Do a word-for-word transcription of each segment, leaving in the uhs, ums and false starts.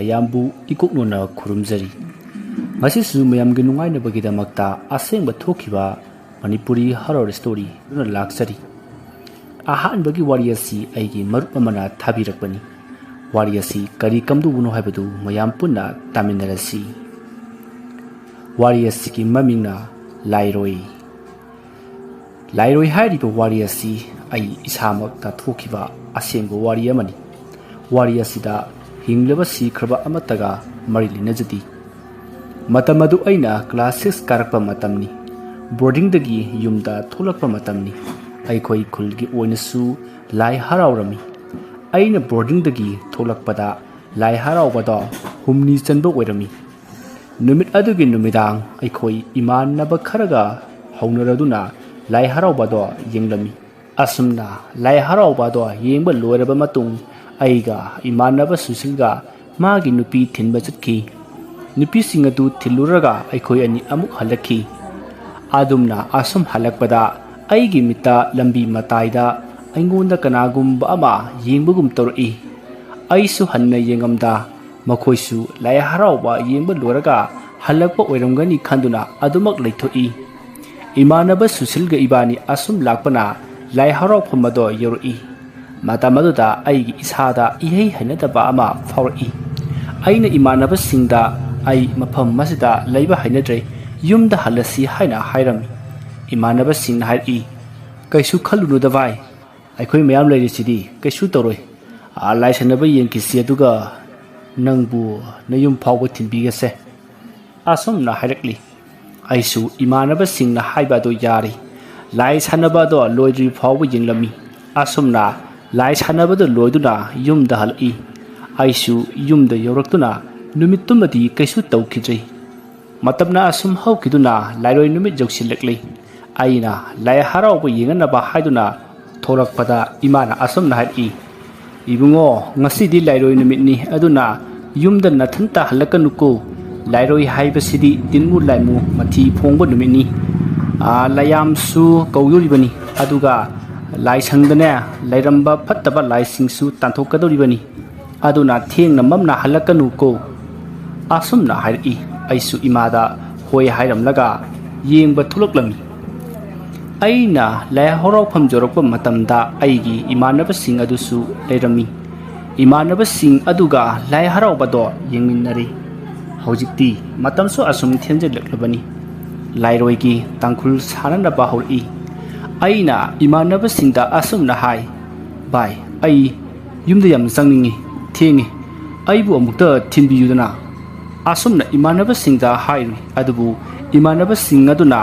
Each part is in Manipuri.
ꯃꯌꯥꯝꯕꯨ ꯏꯀꯣꯛꯅꯣꯅ ꯈꯨꯔꯨꯝꯖꯔꯤ꯫ ꯉꯁꯤꯁꯨ ꯃꯌꯥꯝꯒꯤ ꯅꯨꯡꯉꯥꯏꯅꯕꯒꯤꯗꯃꯛꯇ ꯑꯁꯦꯡꯕ ꯊꯣꯛꯈꯤꯕ ꯃꯅꯤꯄꯨꯔꯤ ꯍꯣꯔꯔ ꯁ꯭ꯇꯣꯔꯤ ꯑꯗꯨꯅ ꯂꯥꯛꯆꯔꯤ꯫ ꯑꯍꯥꯟꯕꯒꯤ ꯋꯥꯔꯤ ꯑꯁꯤ ꯑꯩꯒꯤ ꯃꯔꯨꯞ ꯑꯃꯅ ꯊꯥꯕꯤꯔꯛꯄꯅꯤ꯫ ꯋꯥꯔꯤ ꯑꯁꯤ ꯀꯔꯤ ꯀꯝꯗꯧꯕꯅꯣ ꯍꯥꯏꯕꯗꯨ ꯃꯌꯥꯝ ꯄꯨꯟꯅ ꯇꯥꯃꯤꯟꯅꯔꯁꯤ꯫ ꯋꯥꯔꯤ ꯑꯁꯤꯒꯤ ꯃꯃꯤꯡꯅ ꯂꯥꯏꯔꯣꯏ꯫ ꯂꯥꯏꯔꯣꯏ ꯍꯥꯏꯔꯤꯕ ꯋꯥꯔꯤ ꯑꯁꯤ ꯑꯩ ꯏꯁꯥꯃꯛꯇ ꯊꯣꯛꯈꯤꯕ ꯑꯁꯦꯡꯕ ꯋꯥꯔꯤ ꯑꯃꯅꯤ꯫ ꯋꯥꯔꯤ ꯑꯁꯤꯗ ꯍꯤꯡꯂꯕ ꯁꯤꯈ꯭ꯔꯕ ꯑꯃꯠꯇꯒ ꯃꯔꯤ ꯂꯩꯅꯖꯗꯦ꯫ ꯃꯇꯝ ꯑꯗꯨ ꯑꯩꯅ ꯀ꯭ꯂꯥꯁ ꯁꯤꯛꯁ ꯀꯥꯔꯛꯄ ꯃꯇꯝꯅꯤ꯫ ꯕꯣꯔꯗꯤꯡꯗꯒꯤ ꯌꯨꯝꯗ ꯊꯣꯛꯂꯛꯄ ꯃꯇꯝꯅꯤ꯫ ꯑꯩꯈꯣꯏ ꯈꯨꯜꯒꯤ ꯑꯣꯏꯅꯁꯨ ꯂꯥꯏ ꯍꯔꯥꯎꯔꯝꯃꯤ꯫ ꯑꯩꯅ ꯕꯣꯔꯗꯤꯡꯗꯒꯤ ꯊꯣꯛꯂꯛꯄꯗ ꯂꯥꯏ ꯍꯔꯥꯎꯕꯗꯣ ꯍꯨꯝꯅꯤ ꯆꯟꯕ ꯑꯣꯏꯔꯝꯃꯤ꯫ ꯅꯨꯃꯤꯠ ꯑꯗꯨꯒꯤ ꯅꯨꯃꯤꯗꯥꯡ ꯑꯩꯈꯣꯏ ꯏꯃꯥꯟꯅꯕ ꯈꯔꯒ ꯍꯧꯅꯔꯗꯨꯅ ꯂꯥꯏ ꯍꯔꯥꯎꯕꯗꯣ ꯌꯦꯡꯂꯝꯃꯤ꯫ ꯑꯁꯨꯝꯅ ꯂꯥꯏ ꯍꯔꯥꯎꯕꯗꯣ ꯌꯦꯡꯕ ꯂꯣꯏꯔꯕ ꯃꯇꯨꯡ ꯑꯩꯒ ꯏꯃꯥꯟꯅꯕ ꯁꯨꯁꯤꯜꯒ ꯃꯥꯒꯤ ꯅꯨꯄꯤ ꯊꯤꯟꯕ ꯆꯠꯈꯤ꯫ ꯅꯨꯄꯤꯁꯤꯡ ꯑꯗꯨ ꯊꯤꯜꯂꯨꯔꯒ ꯑꯩꯈꯣꯏ ꯑꯅꯤ ꯑꯃꯨꯛ ꯍꯜꯂꯛꯈꯤ꯫ ꯑꯗꯨꯝꯅ ꯑꯁꯨꯝ ꯍꯜꯂꯛꯄꯗ ꯑꯩꯒꯤ ꯃꯤꯠꯇ ꯂꯝꯕꯤ ꯃꯇꯥꯏꯗ ꯑꯩꯉꯣꯟꯗ ꯀꯅꯥꯒꯨꯝꯕ ꯑꯃ ꯌꯦꯡꯕꯒꯨꯝ ꯇꯧꯔꯛꯏ꯫ ꯑꯩꯁꯨ ꯍꯟꯅ ꯌꯦꯡꯉꯝꯗ ꯃꯈꯣꯏꯁꯨ ꯂꯥꯏ ꯍꯔꯥꯎꯕ ꯌꯦꯡꯕ ꯂꯣꯏꯔꯒ ꯍꯜꯂꯛꯄ ꯑꯣꯏꯔꯝꯒꯅꯤ ꯈꯟꯗꯨꯅ ꯑꯗꯨꯃꯛ ꯂꯩꯊꯣꯛꯏ꯫ ꯏꯃꯥꯟꯅꯕ ꯁꯨꯁꯤꯜꯒ ꯏꯕꯥꯅꯤ ꯑꯁꯨꯝ ꯂꯥꯛꯄꯅ ꯂꯥꯏ ꯍꯔꯥꯎꯐꯝ ꯑꯗꯣ ꯌꯧꯔꯛꯏ꯫ ꯃꯇꯝ ꯑꯗꯨꯗ ꯑꯩꯒꯤ ꯏꯁꯥꯗ ꯏꯍꯩ ꯍꯩꯅꯗꯕ ꯑꯃ ꯐꯥꯎꯔꯛꯏ꯫ ꯑꯩꯅ ꯏꯃꯥꯟꯅꯕꯁꯤꯡꯗ "ꯑꯩ ꯃꯐꯝ ꯑꯁꯤꯗ ꯂꯩꯕ ꯍꯩꯅꯗ꯭ꯔꯦ, ꯌꯨꯝꯗ ꯍꯜꯂꯁꯤ" ꯍꯥꯏꯅ ꯍꯥꯏꯔꯝꯃꯤ꯫ ꯏꯃꯥꯟꯅꯕꯁꯤꯡꯅ ꯍꯥꯏꯔꯛꯏ, "ꯀꯩꯁꯨ ꯈꯜꯂꯨꯅꯨꯗ ꯚꯥꯏ, ꯑꯩꯈꯣꯏ ꯃꯌꯥꯝ ꯂꯩꯔꯤꯁꯤꯗꯤ, ꯀꯩꯁꯨ ꯇꯧꯔꯣꯏ꯫ ꯑꯥ, ꯂꯥꯏ ꯁꯥꯟꯅꯕ ꯌꯦꯡꯈꯤꯁꯤ, ꯑꯗꯨꯒ ꯅꯪꯕꯨ ꯅꯌꯨꯝ ꯐꯥꯎꯕ ꯊꯤꯟꯕꯤꯒꯁꯦ" ꯑꯁꯨꯝꯅ ꯍꯥꯏꯔꯛꯂꯤ꯫ ꯑꯩꯁꯨ ꯏꯃꯥꯟꯅꯕꯁꯤꯡꯅ ꯍꯥꯏꯕ ꯑꯗꯨ ꯌꯥꯔꯤ꯫ ꯂꯥꯏ ꯁꯥꯟꯅꯕ ꯑꯗꯣ ꯂꯣꯏꯗ꯭ꯔꯤ ꯐꯥꯎꯕ ꯌꯦꯡꯂꯝꯃꯤ꯫ ꯑꯁꯨꯝꯅ ꯂꯥꯏ ꯁꯥꯟꯅꯕꯗꯨ ꯂꯣꯏꯗꯨꯅ ꯌꯨꯝꯗ ꯍꯜꯂꯛꯏ꯫ ꯑꯩꯁꯨ ꯌꯨꯝꯗ ꯌꯧꯔꯛꯇꯨꯅ ꯅꯨꯃꯤꯠꯇꯨꯃꯗꯤ ꯀꯩꯁꯨ ꯇꯧꯈꯤꯗ꯭ꯔꯦ꯫ ꯃꯇꯝꯅ ꯑꯁꯨꯝ ꯍꯧꯈꯤꯗꯨꯅ ꯂꯥꯏꯔꯣꯏ ꯅꯨꯃꯤꯠ ꯌꯧꯁꯤꯜꯂꯛꯂꯤ꯫ ꯑꯩꯅ ꯂꯥꯏ ꯍꯔꯥꯎꯕ ꯌꯦꯡꯅꯅꯕ ꯍꯥꯏꯗꯨꯅ ꯊꯣꯛꯂꯛꯄꯗ ꯏꯃꯥꯅ ꯑꯁꯨꯝꯅ ꯍꯥꯏꯔꯛꯏ, "ꯏꯕꯨꯡꯉꯣ, ꯉꯁꯤꯗꯤ ꯂꯥꯏꯔꯣꯏ ꯅꯨꯃꯤꯠꯅꯤ, ꯑꯗꯨꯅ ꯌꯨꯝꯗ ꯅꯊꯟꯇ ꯍꯜꯂꯛꯀꯅꯨꯀꯣ꯫ ꯂꯥꯏꯔꯣꯏ ꯍꯥꯏꯕꯁꯤꯗꯤ ꯇꯤꯟꯃꯨ ꯂꯥꯏꯃꯨ ꯃꯊꯤ ꯐꯣꯡꯕ ꯅꯨꯃꯤꯠꯅꯤ꯫ ꯑꯥ, ꯂꯥꯏꯌꯥꯝꯁꯨ ꯀꯧꯗꯣꯔꯤꯕꯅꯤ, ꯑꯗꯨꯒ ꯂꯥꯏꯁꯪꯗꯅꯦ ꯂꯩꯔꯝꯕ ꯐꯠꯇꯕ ꯂꯥꯏꯁꯤꯡꯁꯨ ꯇꯥꯟꯊꯣꯛꯀꯗꯧꯔꯤꯕꯅꯤ꯫ ꯑꯗꯨꯅ ꯊꯦꯡꯅ ꯃꯝꯅ ꯍꯜꯂꯛꯀꯅꯨꯀꯣ" ꯑꯁꯨꯝꯅ ꯍꯥꯏꯔꯛꯏ꯫ ꯑꯩꯁꯨ ꯏꯃꯥꯗ ꯍꯣꯏ ꯍꯥꯏꯔꯝꯂꯒ ꯌꯦꯡꯕ ꯊꯣꯛꯂꯛꯂꯝꯃꯤ꯫ ꯑꯩꯅ ꯂꯥꯏ ꯍꯔꯥꯎꯐꯝ ꯌꯧꯔꯛꯄ ꯃꯇꯝꯗ ꯑꯩꯒꯤ ꯏꯃꯥꯟꯅꯕꯁꯤꯡ ꯑꯗꯨꯁꯨ ꯂꯩꯔꯝꯃꯤ꯫ ꯏꯃꯥꯟꯅꯕꯁꯤꯡ ꯑꯗꯨꯒ ꯂꯥꯏ ꯍꯔꯥꯎꯕꯗꯣ ꯌꯦꯡꯃꯤꯟꯅꯔꯤ꯫ ꯍꯧꯖꯤꯛꯇꯤ ꯃꯇꯝꯁꯨ ꯑꯁꯨꯝ ꯊꯦꯡꯖꯤꯜꯂꯛꯂꯕꯅꯤ꯫ ꯂꯥꯏꯔꯣꯏꯒꯤ ꯇꯥꯡꯈꯨꯜ ꯁꯥꯟꯅꯅꯕ ꯍꯧꯔꯛꯏ꯫ ꯑꯩꯅ ꯏꯃꯥꯟꯅꯕꯁꯤꯡꯗ ꯑꯁꯨꯝꯅ ꯍꯥꯏ, "ꯚꯥꯏ, ꯑꯩ ꯌꯨꯝꯗ ꯌꯥꯝ ꯆꯪꯅꯤꯡꯉꯤ, ꯊꯦꯡꯉꯤ, ꯑꯩꯕꯨ ꯑꯃꯨꯛꯇ ꯊꯤꯟꯕꯤꯌꯨꯗꯅ" ꯑꯁꯨꯝꯅ ꯏꯃꯥꯟꯅꯕꯁꯤꯡꯗ ꯍꯥꯏꯔꯨꯏ꯫ ꯑꯗꯨꯕꯨ ꯏꯃꯥꯟꯅꯕꯁꯤꯡ ꯑꯗꯨꯅ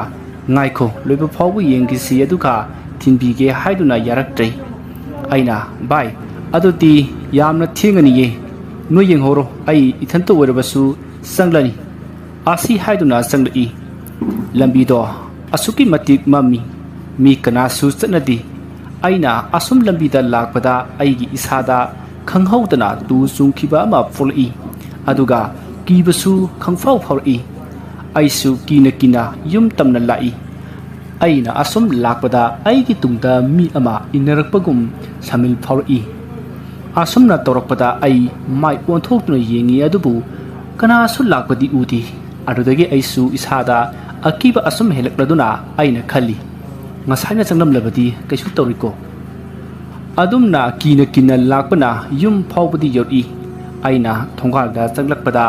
"ꯉꯥꯏꯈꯣ, ꯂꯣꯏꯕ ꯐꯥꯎꯕ ꯌꯦꯡꯈꯤꯁꯤ, ꯑꯗꯨꯒ ꯊꯤꯟꯕꯤꯒꯦ" ꯍꯥꯏꯗꯨꯅ ꯌꯥꯔꯛꯇ꯭ꯔꯦ꯫ ꯑꯩꯅ, "ꯚꯥꯏ, ꯑꯗꯨꯗꯤ ꯌꯥꯝꯅ ꯊꯦꯡꯉꯅꯤꯌꯦ, ꯅꯣꯏ ꯌꯦꯡꯍꯧꯔꯣ, ꯑꯩ ꯏꯊꯟꯇ ꯑꯣꯏꯔꯕꯁꯨ ꯆꯪꯂꯅꯤ" ꯑꯁꯤ ꯍꯥꯏꯗꯨꯅ ꯆꯪꯂꯛꯏ꯫ ꯂꯝꯕꯤꯗꯣ ꯑꯁꯨꯛꯀꯤ ꯃꯇꯤꯛ ꯃꯝꯃꯤ, ꯃꯤ ꯀꯅꯥꯁꯨ ꯆꯠꯅꯗꯦ꯫ ꯑꯩꯅ ꯑꯁꯨꯝ ꯂꯝꯕꯤꯗ ꯂꯥꯛꯄꯗ ꯑꯩꯒꯤ ꯏꯁꯥꯗ ꯈꯪꯍꯧꯗꯅ ꯇꯨ ꯆꯨꯡꯈꯤꯕ ꯑꯃ ꯄꯣꯛꯂꯛꯏ, ꯑꯗꯨꯒ ꯀꯤꯕꯁꯨ ꯈꯪꯐꯥꯎ ꯐꯥꯎꯔꯛꯏ꯫ ꯑꯩꯁꯨ ꯀꯤꯅ ꯀꯤꯅ ꯌꯨꯝ ꯇꯝꯅ ꯂꯥꯛꯏ꯫ ꯑꯩꯅ ꯑꯁꯨꯝ ꯂꯥꯛꯄꯗ ꯑꯩꯒꯤ ꯇꯨꯡꯗ ꯃꯤ ꯑꯃ ꯏꯟꯅꯔꯛꯄꯒꯨꯝ ꯁꯃꯤꯜ ꯐꯥꯎꯔꯛꯏ꯫ ꯑꯁꯨꯝꯅ ꯇꯧꯔꯛꯄꯗ ꯑꯩ ꯃꯥꯏ ꯑꯣꯟꯊꯣꯛꯇꯨꯅ ꯌꯦꯡꯉꯤ, ꯑꯗꯨꯕꯨ ꯀꯅꯥꯁꯨ ꯂꯥꯛꯄꯗꯤ ꯎꯗꯦ꯫ ꯑꯗꯨꯗꯒꯤ ꯑꯩꯁꯨ ꯏꯁꯥꯗ ꯑꯀꯤꯕ ꯑꯁꯨꯝ ꯍꯦꯜꯂꯛꯂꯗꯨꯅ ꯑꯩꯅ ꯈꯜꯂꯤ, "ꯉꯁꯥꯏꯅ ꯆꯪꯂꯝꯂꯕꯗꯤ ꯀꯩꯁꯨ ꯇꯧꯔꯤꯀꯣ?" ꯑꯗꯨꯝꯅ ꯀꯤꯅ ꯀꯤꯅ ꯂꯥꯛꯄꯅ ꯌꯨꯝ ꯐꯥꯎꯕꯗꯤ ꯌꯧꯔꯛꯏ꯫ ꯑꯩꯅ ꯊꯣꯡꯒꯥꯜꯗ ꯆꯪꯂꯛꯄꯗ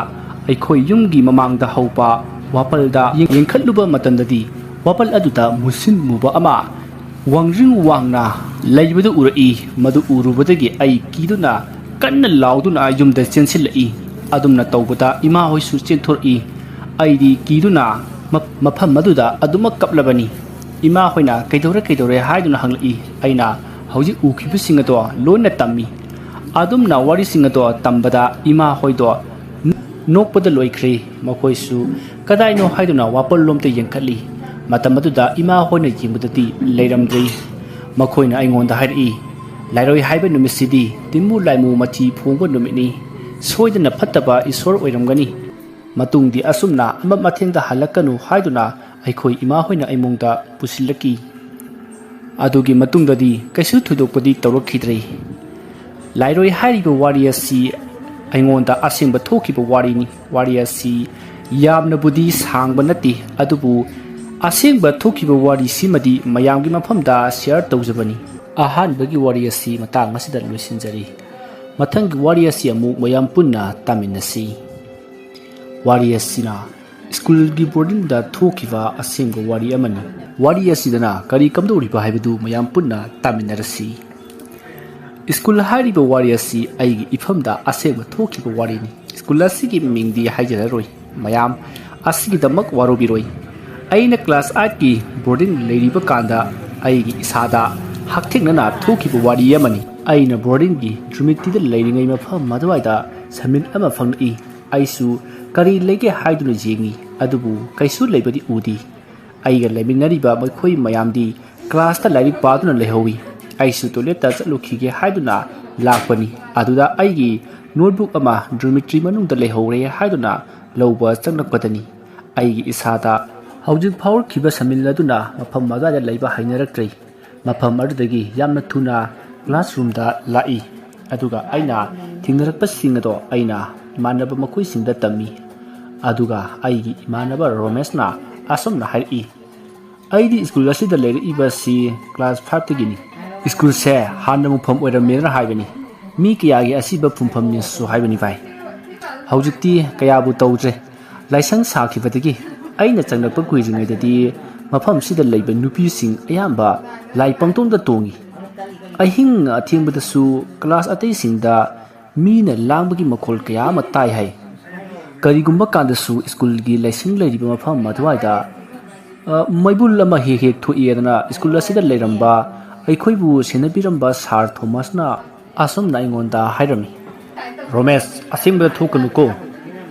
ꯑꯩꯈꯣꯏ ꯌꯨꯝꯒꯤ ꯃꯃꯥꯡꯗ ꯍꯧꯕ ꯋꯥꯄꯜꯗ ꯌꯦꯡ-, ꯌꯦꯡꯈꯠꯂꯨꯕ ꯃꯇꯝꯗꯗꯤ ꯋꯥꯄꯜ ꯑꯗꯨꯗ ꯃꯨꯁꯤꯟ ꯃꯨꯕ ꯑꯃ ꯋꯥꯡꯖꯤꯡ ꯋꯥꯡꯅ ꯂꯩꯕꯗꯨ ꯎꯔꯛꯏ꯫ ꯃꯗꯨ ꯎꯔꯨꯕꯗꯒꯤ ꯑꯩ ꯀꯤꯗꯨꯅ ꯀꯟꯅ ꯂꯥꯎꯗꯨꯅ ꯌꯨꯝꯗ ꯆꯦꯟꯁꯤꯜꯂꯛꯏ꯫ ꯑꯗꯨꯝꯅ ꯇꯧꯕꯗ ꯏꯃꯥ ꯍꯣꯏꯁꯨ ꯆꯦꯟꯊꯣꯔꯛꯏ꯫ ꯑꯩꯗꯤ ꯀꯤꯗꯨꯅ ꯃ-, ꯃꯐꯝ ꯑꯗꯨꯗ ꯑꯗꯨꯃꯛ ꯀꯞꯂꯕꯅꯤ꯫ ꯏꯃꯥ ꯍꯣꯏꯅ "ꯀꯩꯗꯧꯔꯦ, ꯀꯩꯗꯧꯔꯦ?" ꯍꯥꯏꯗꯨꯅ ꯍꯪꯂꯛꯏ꯫ ꯑꯩꯅ ꯍꯧꯖꯤꯛ ꯎꯈꯤꯕꯁꯤꯡ ꯑꯗꯣ ꯂꯣꯏꯅ ꯇꯝꯃꯤ꯫ ꯑꯗꯨꯝꯅ ꯋꯥꯔꯤꯁꯤꯡ ꯑꯗꯣ ꯇꯝꯕꯗ ꯏꯃꯥ ꯍꯣꯏꯗꯣ ꯅꯣꯛꯄꯗ ꯂꯣꯏꯈ꯭ꯔꯦ꯫ ꯃꯈꯣꯏꯁꯨ "ꯀꯗꯥꯏꯅꯣ?" ꯍꯥꯏꯗꯨꯅ ꯋꯥꯄꯜꯂꯣꯝꯗ ꯌꯦꯡꯈꯠꯂꯤ꯫ ꯃꯇꯝ ꯑꯗꯨꯗ ꯏꯃꯥ ꯍꯣꯏꯅ ꯌꯦꯡꯕꯗꯗꯤ ꯂꯩꯔꯝꯗ꯭ꯔꯦ꯫ ꯃꯈꯣꯏꯅ ꯑꯩꯉꯣꯟꯗ ꯍꯥꯏꯔꯛꯏ, "ꯂꯥꯏꯔꯣꯏ ꯍꯥꯏꯕ ꯅꯨꯃꯤꯠꯁꯤꯗꯤ ꯇꯤꯟꯃꯨ ꯂꯥꯏꯃꯨ ꯃꯊꯤ ꯐꯣꯡꯕ ꯅꯨꯃꯤꯠꯅꯤ꯫ ꯁꯣꯏꯗꯅ ꯐꯠꯇꯕ ꯏꯁꯣꯔ ꯑꯣꯏꯔꯝꯒꯅꯤ꯫ ꯃꯇꯨꯡꯗꯤ ꯑꯁꯨꯝꯅ ꯑꯃ ꯃꯊꯦꯡꯗ ꯍꯜꯂꯛꯀꯅꯨ" ꯍꯥꯏꯗꯨꯅ ꯑꯩꯈꯣꯏ ꯏꯃꯥ ꯍꯣꯏꯅ ꯑꯩꯉꯣꯟꯗ ꯄꯨꯁꯤꯜꯂꯛꯈꯤ꯫ ꯑꯗꯨꯒꯤ ꯃꯇꯨꯡꯗꯗꯤ ꯀꯩꯁꯨ ꯊꯣꯏꯗꯣꯛꯄꯗꯤ ꯇꯧꯔꯛꯈꯤꯗ꯭ꯔꯦ꯫ ꯂꯥꯏꯔꯣꯏ ꯍꯥꯏꯔꯤꯕ ꯋꯥꯔꯤ ꯑꯁꯤ ꯑꯩꯉꯣꯟꯗ ꯑꯁꯦꯡꯕ ꯊꯣꯛꯈꯤꯕ ꯋꯥꯔꯤꯅꯤ꯫ ꯋꯥꯔꯤ ꯑꯁꯤ ꯌꯥꯝꯅꯕꯨꯗꯤ ꯁꯥꯡꯕ ꯅꯠꯇꯦ, ꯑꯗꯨꯕꯨ ꯑꯁꯦꯡꯕ ꯊꯣꯛꯈꯤꯕ ꯋꯥꯔꯤꯁꯤꯃꯗꯤ ꯃꯌꯥꯝꯒꯤ ꯃꯐꯝꯗ ꯁꯤꯌꯔ ꯇꯧꯖꯕꯅꯤ꯫ ꯑꯍꯥꯟꯕꯒꯤ ꯋꯥꯔꯤ ꯑꯁꯤ ꯃꯇꯥꯡ ꯑꯁꯤꯗ ꯂꯣꯏꯁꯤꯟꯖꯔꯤ꯫ ꯃꯊꯪꯒꯤ ꯋꯥꯔꯤ ꯑꯁꯤ ꯑꯃꯨꯛ ꯃꯌꯥꯝ ꯄꯨꯟꯅ ꯇꯥꯃꯤꯟꯅꯁꯤ꯫ ꯋꯥꯔꯤ ꯑꯁꯤꯅ ꯁ꯭ꯀꯨꯜꯒꯤ ꯕꯣꯔꯗꯤꯡꯗ ꯊꯣꯛꯈꯤꯕ ꯑꯁꯦꯡꯕ ꯋꯥꯔꯤ ꯑꯃꯅꯤ꯫ ꯋꯥꯔꯤ ꯑꯁꯤꯗꯅ ꯀꯔꯤ ꯀꯝꯗꯧꯔꯤꯕ ꯍꯥꯏꯕꯗꯨ ꯃꯌꯥꯝ ꯄꯨꯟꯅ ꯇꯥꯃꯤꯟꯅꯔꯁꯤ꯫ ꯁ꯭ꯀꯨꯜ ꯍꯥꯏꯔꯤꯕ ꯋꯥꯔꯤ ꯑꯁꯤ ꯑꯩꯒꯤ ꯏꯐꯝꯗ ꯑꯁꯦꯡꯕ ꯊꯣꯛꯈꯤꯕ ꯋꯥꯔꯤꯅꯤ꯫ ꯁ꯭ꯀꯨꯜ ꯑꯁꯤꯒꯤ ꯃꯤꯡꯗꯤ ꯍꯥꯏꯖꯔꯔꯣꯏ꯫ ꯃꯌꯥꯝ ꯑꯁꯤꯒꯤꯗꯃꯛ ꯋꯥꯔꯧꯕꯤꯔꯣꯏ꯫ ꯑꯩꯅ ꯀ꯭ꯂꯥꯁ ꯑꯥꯏꯠꯀꯤ ꯕꯣꯔꯗꯤꯡ ꯂꯩꯔꯤꯕ ꯀꯥꯟꯗ ꯑꯩꯒꯤ ꯏꯁꯥꯗ ꯍꯛꯊꯦꯡꯅꯅ ꯊꯣꯛꯈꯤꯕ ꯋꯥꯔꯤ ꯑꯃꯅꯤ꯫ ꯑꯩꯅ ꯕꯣꯔꯗꯤꯡꯒꯤ ꯗꯣꯔꯃꯤꯇꯔꯤꯗ ꯂꯩꯔꯤꯉꯩ ꯃꯐꯝ ꯑꯗꯨꯋꯥꯏꯗ ꯁꯃꯤꯟ ꯑꯃ ꯐꯪꯂꯛꯏ꯫ ꯑꯩꯁꯨ ꯀꯔꯤ ꯂꯩꯒꯦ ꯍꯥꯏꯗꯨꯅ ꯌꯦꯡꯏ, ꯑꯗꯨꯕꯨ ꯀꯩꯁꯨ ꯂꯩꯕꯗꯤ ꯎꯗꯦ꯫ ꯑꯩꯒ ꯂꯩꯃꯤꯟꯅꯔꯤꯕ ꯃꯈꯣꯏ ꯃꯌꯥꯝꯗꯤ ꯀ꯭ꯂꯥꯁꯇ ꯂꯥꯏꯔꯤꯛ ꯄꯥꯗꯨꯅ ꯂꯩꯍꯧꯏ꯫ ꯑꯩꯁꯨ ꯇꯣꯏꯂꯦꯠꯇ ꯆꯠꯂꯨꯈꯤꯒꯦ ꯍꯥꯏꯗꯨꯅ ꯂꯥꯛꯄꯅꯤ꯫ ꯑꯗꯨꯗ ꯑꯩꯒꯤ ꯅꯣꯠꯕꯨꯛ ꯑꯃ ꯗꯣꯔꯃꯤꯇꯔꯤ ꯃꯅꯨꯡꯗ ꯂꯩꯍꯧꯔꯦ ꯍꯥꯏꯗꯨꯅ ꯂꯧꯕ ꯆꯪꯂꯛꯄꯗꯅꯤ ꯑꯩꯒꯤ ꯏꯁꯥꯗ ꯍꯧꯖꯤꯛ ꯐꯥꯎꯔꯛꯈꯤꯕ ꯁꯃꯤꯜ ꯑꯗꯨꯅ ꯃꯐꯝ ꯑꯗꯨꯋꯥꯏꯗ ꯂꯩꯕ ꯍꯩꯅꯔꯛꯇ꯭ꯔꯦ꯫ ꯃꯐꯝ ꯑꯗꯨꯗꯒꯤ ꯌꯥꯝꯅ ꯊꯨꯅ ꯀ꯭ꯂꯥꯁꯔꯨꯝꯗ ꯂꯥꯛꯏ꯫ ꯑꯗꯨꯒ ꯑꯩꯅ ꯊꯦꯡꯅꯔꯛꯄꯁꯤꯡ ꯑꯗꯣ ꯑꯩꯅ ꯏꯃꯥꯟꯅꯕ ꯃꯈꯣꯏꯁꯤꯡꯗ ꯇꯝꯃꯤ꯫ ꯑꯗꯨꯒ ꯑꯩꯒꯤ ꯏꯃꯥꯟꯅꯕ ꯔꯣꯃꯦꯁꯅ ꯑꯁꯨꯝꯅ ꯍꯥꯏꯔꯛꯏ, "ꯑꯩꯗꯤ ꯁ꯭ꯀꯨꯜ ꯑꯁꯤꯗ ꯂꯩꯔꯛꯏꯕꯁꯤ ꯀ꯭ꯂꯥꯁ ꯐꯥꯏꯚꯇꯒꯤꯅꯤ꯫ ꯁ꯭ꯀꯨꯜꯁꯦ ꯍꯥꯟꯅ ꯃꯨꯛꯐꯝ ꯑꯣꯏꯔꯝꯃꯦꯅ ꯍꯥꯏꯕꯅꯤ꯫ ꯃꯤ ꯀꯌꯥꯒꯤ ꯑꯁꯤꯕ ꯐꯨꯝꯐꯝꯅꯤꯁꯨ ꯍꯥꯏꯕꯅꯤ ꯚꯥꯏ꯫ ꯍꯧꯖꯤꯛꯇꯤ ꯀꯌꯥꯕꯨ ꯇꯧꯗ꯭ꯔꯦ꯫ ꯂꯥꯏꯁꯪ ꯁꯥꯈꯤꯕꯗꯒꯤ ꯑꯩꯅ ꯆꯪꯂꯛꯄ ꯀꯨꯏꯗ꯭ꯔꯤꯉꯩꯗꯗꯤ ꯃꯐꯝꯁꯤꯗ ꯂꯩꯕ ꯅꯨꯄꯤꯁꯤꯡ ꯑꯌꯥꯝꯕ ꯂꯥꯏ ꯄꯪꯇꯣꯡꯗ ꯇꯣꯡꯏ꯫ ꯑꯍꯤꯡ ꯑꯊꯦꯡꯕꯗꯁꯨ ꯀ꯭ꯂꯥꯁ ꯑꯇꯩꯁꯤꯡꯗ ꯃꯤꯅ ꯂꯥꯡꯕꯒꯤ ꯃꯈꯣꯜ ꯀꯌꯥ ꯑꯃ ꯇꯥꯏ ꯍꯥꯏ꯫ ꯀꯔꯤꯒꯨꯝꯕ ꯀꯥꯟꯗꯁꯨ ꯁ꯭ꯀꯨꯜꯒꯤ ꯂꯥꯏꯁꯪ ꯂꯩꯔꯤꯕ ꯃꯐꯝ ꯑꯗꯨꯋꯥꯏꯗ, ꯑ, ꯃꯩꯕꯨꯜ ꯑꯃ ꯍꯦꯛ ꯍꯦꯛ ꯊꯣꯛꯏ" ꯑꯗꯨꯅ ꯁ꯭ꯀꯨꯜ ꯑꯁꯤꯗ ꯂꯩꯔꯝꯕ ꯑꯩꯈꯣꯏꯕꯨ ꯁꯦꯟꯅꯕꯤꯔꯝꯕ ꯁꯥꯔ ꯊꯣꯃꯁꯅ ꯑꯁꯨꯝꯅ ꯑꯩꯉꯣꯟꯗ ꯍꯥꯏꯔꯝꯃꯤ, "ꯔꯣꯃꯦꯁ, ꯑꯁꯦꯡꯕꯗ ꯊꯣꯛꯀꯅꯨꯀꯣ꯫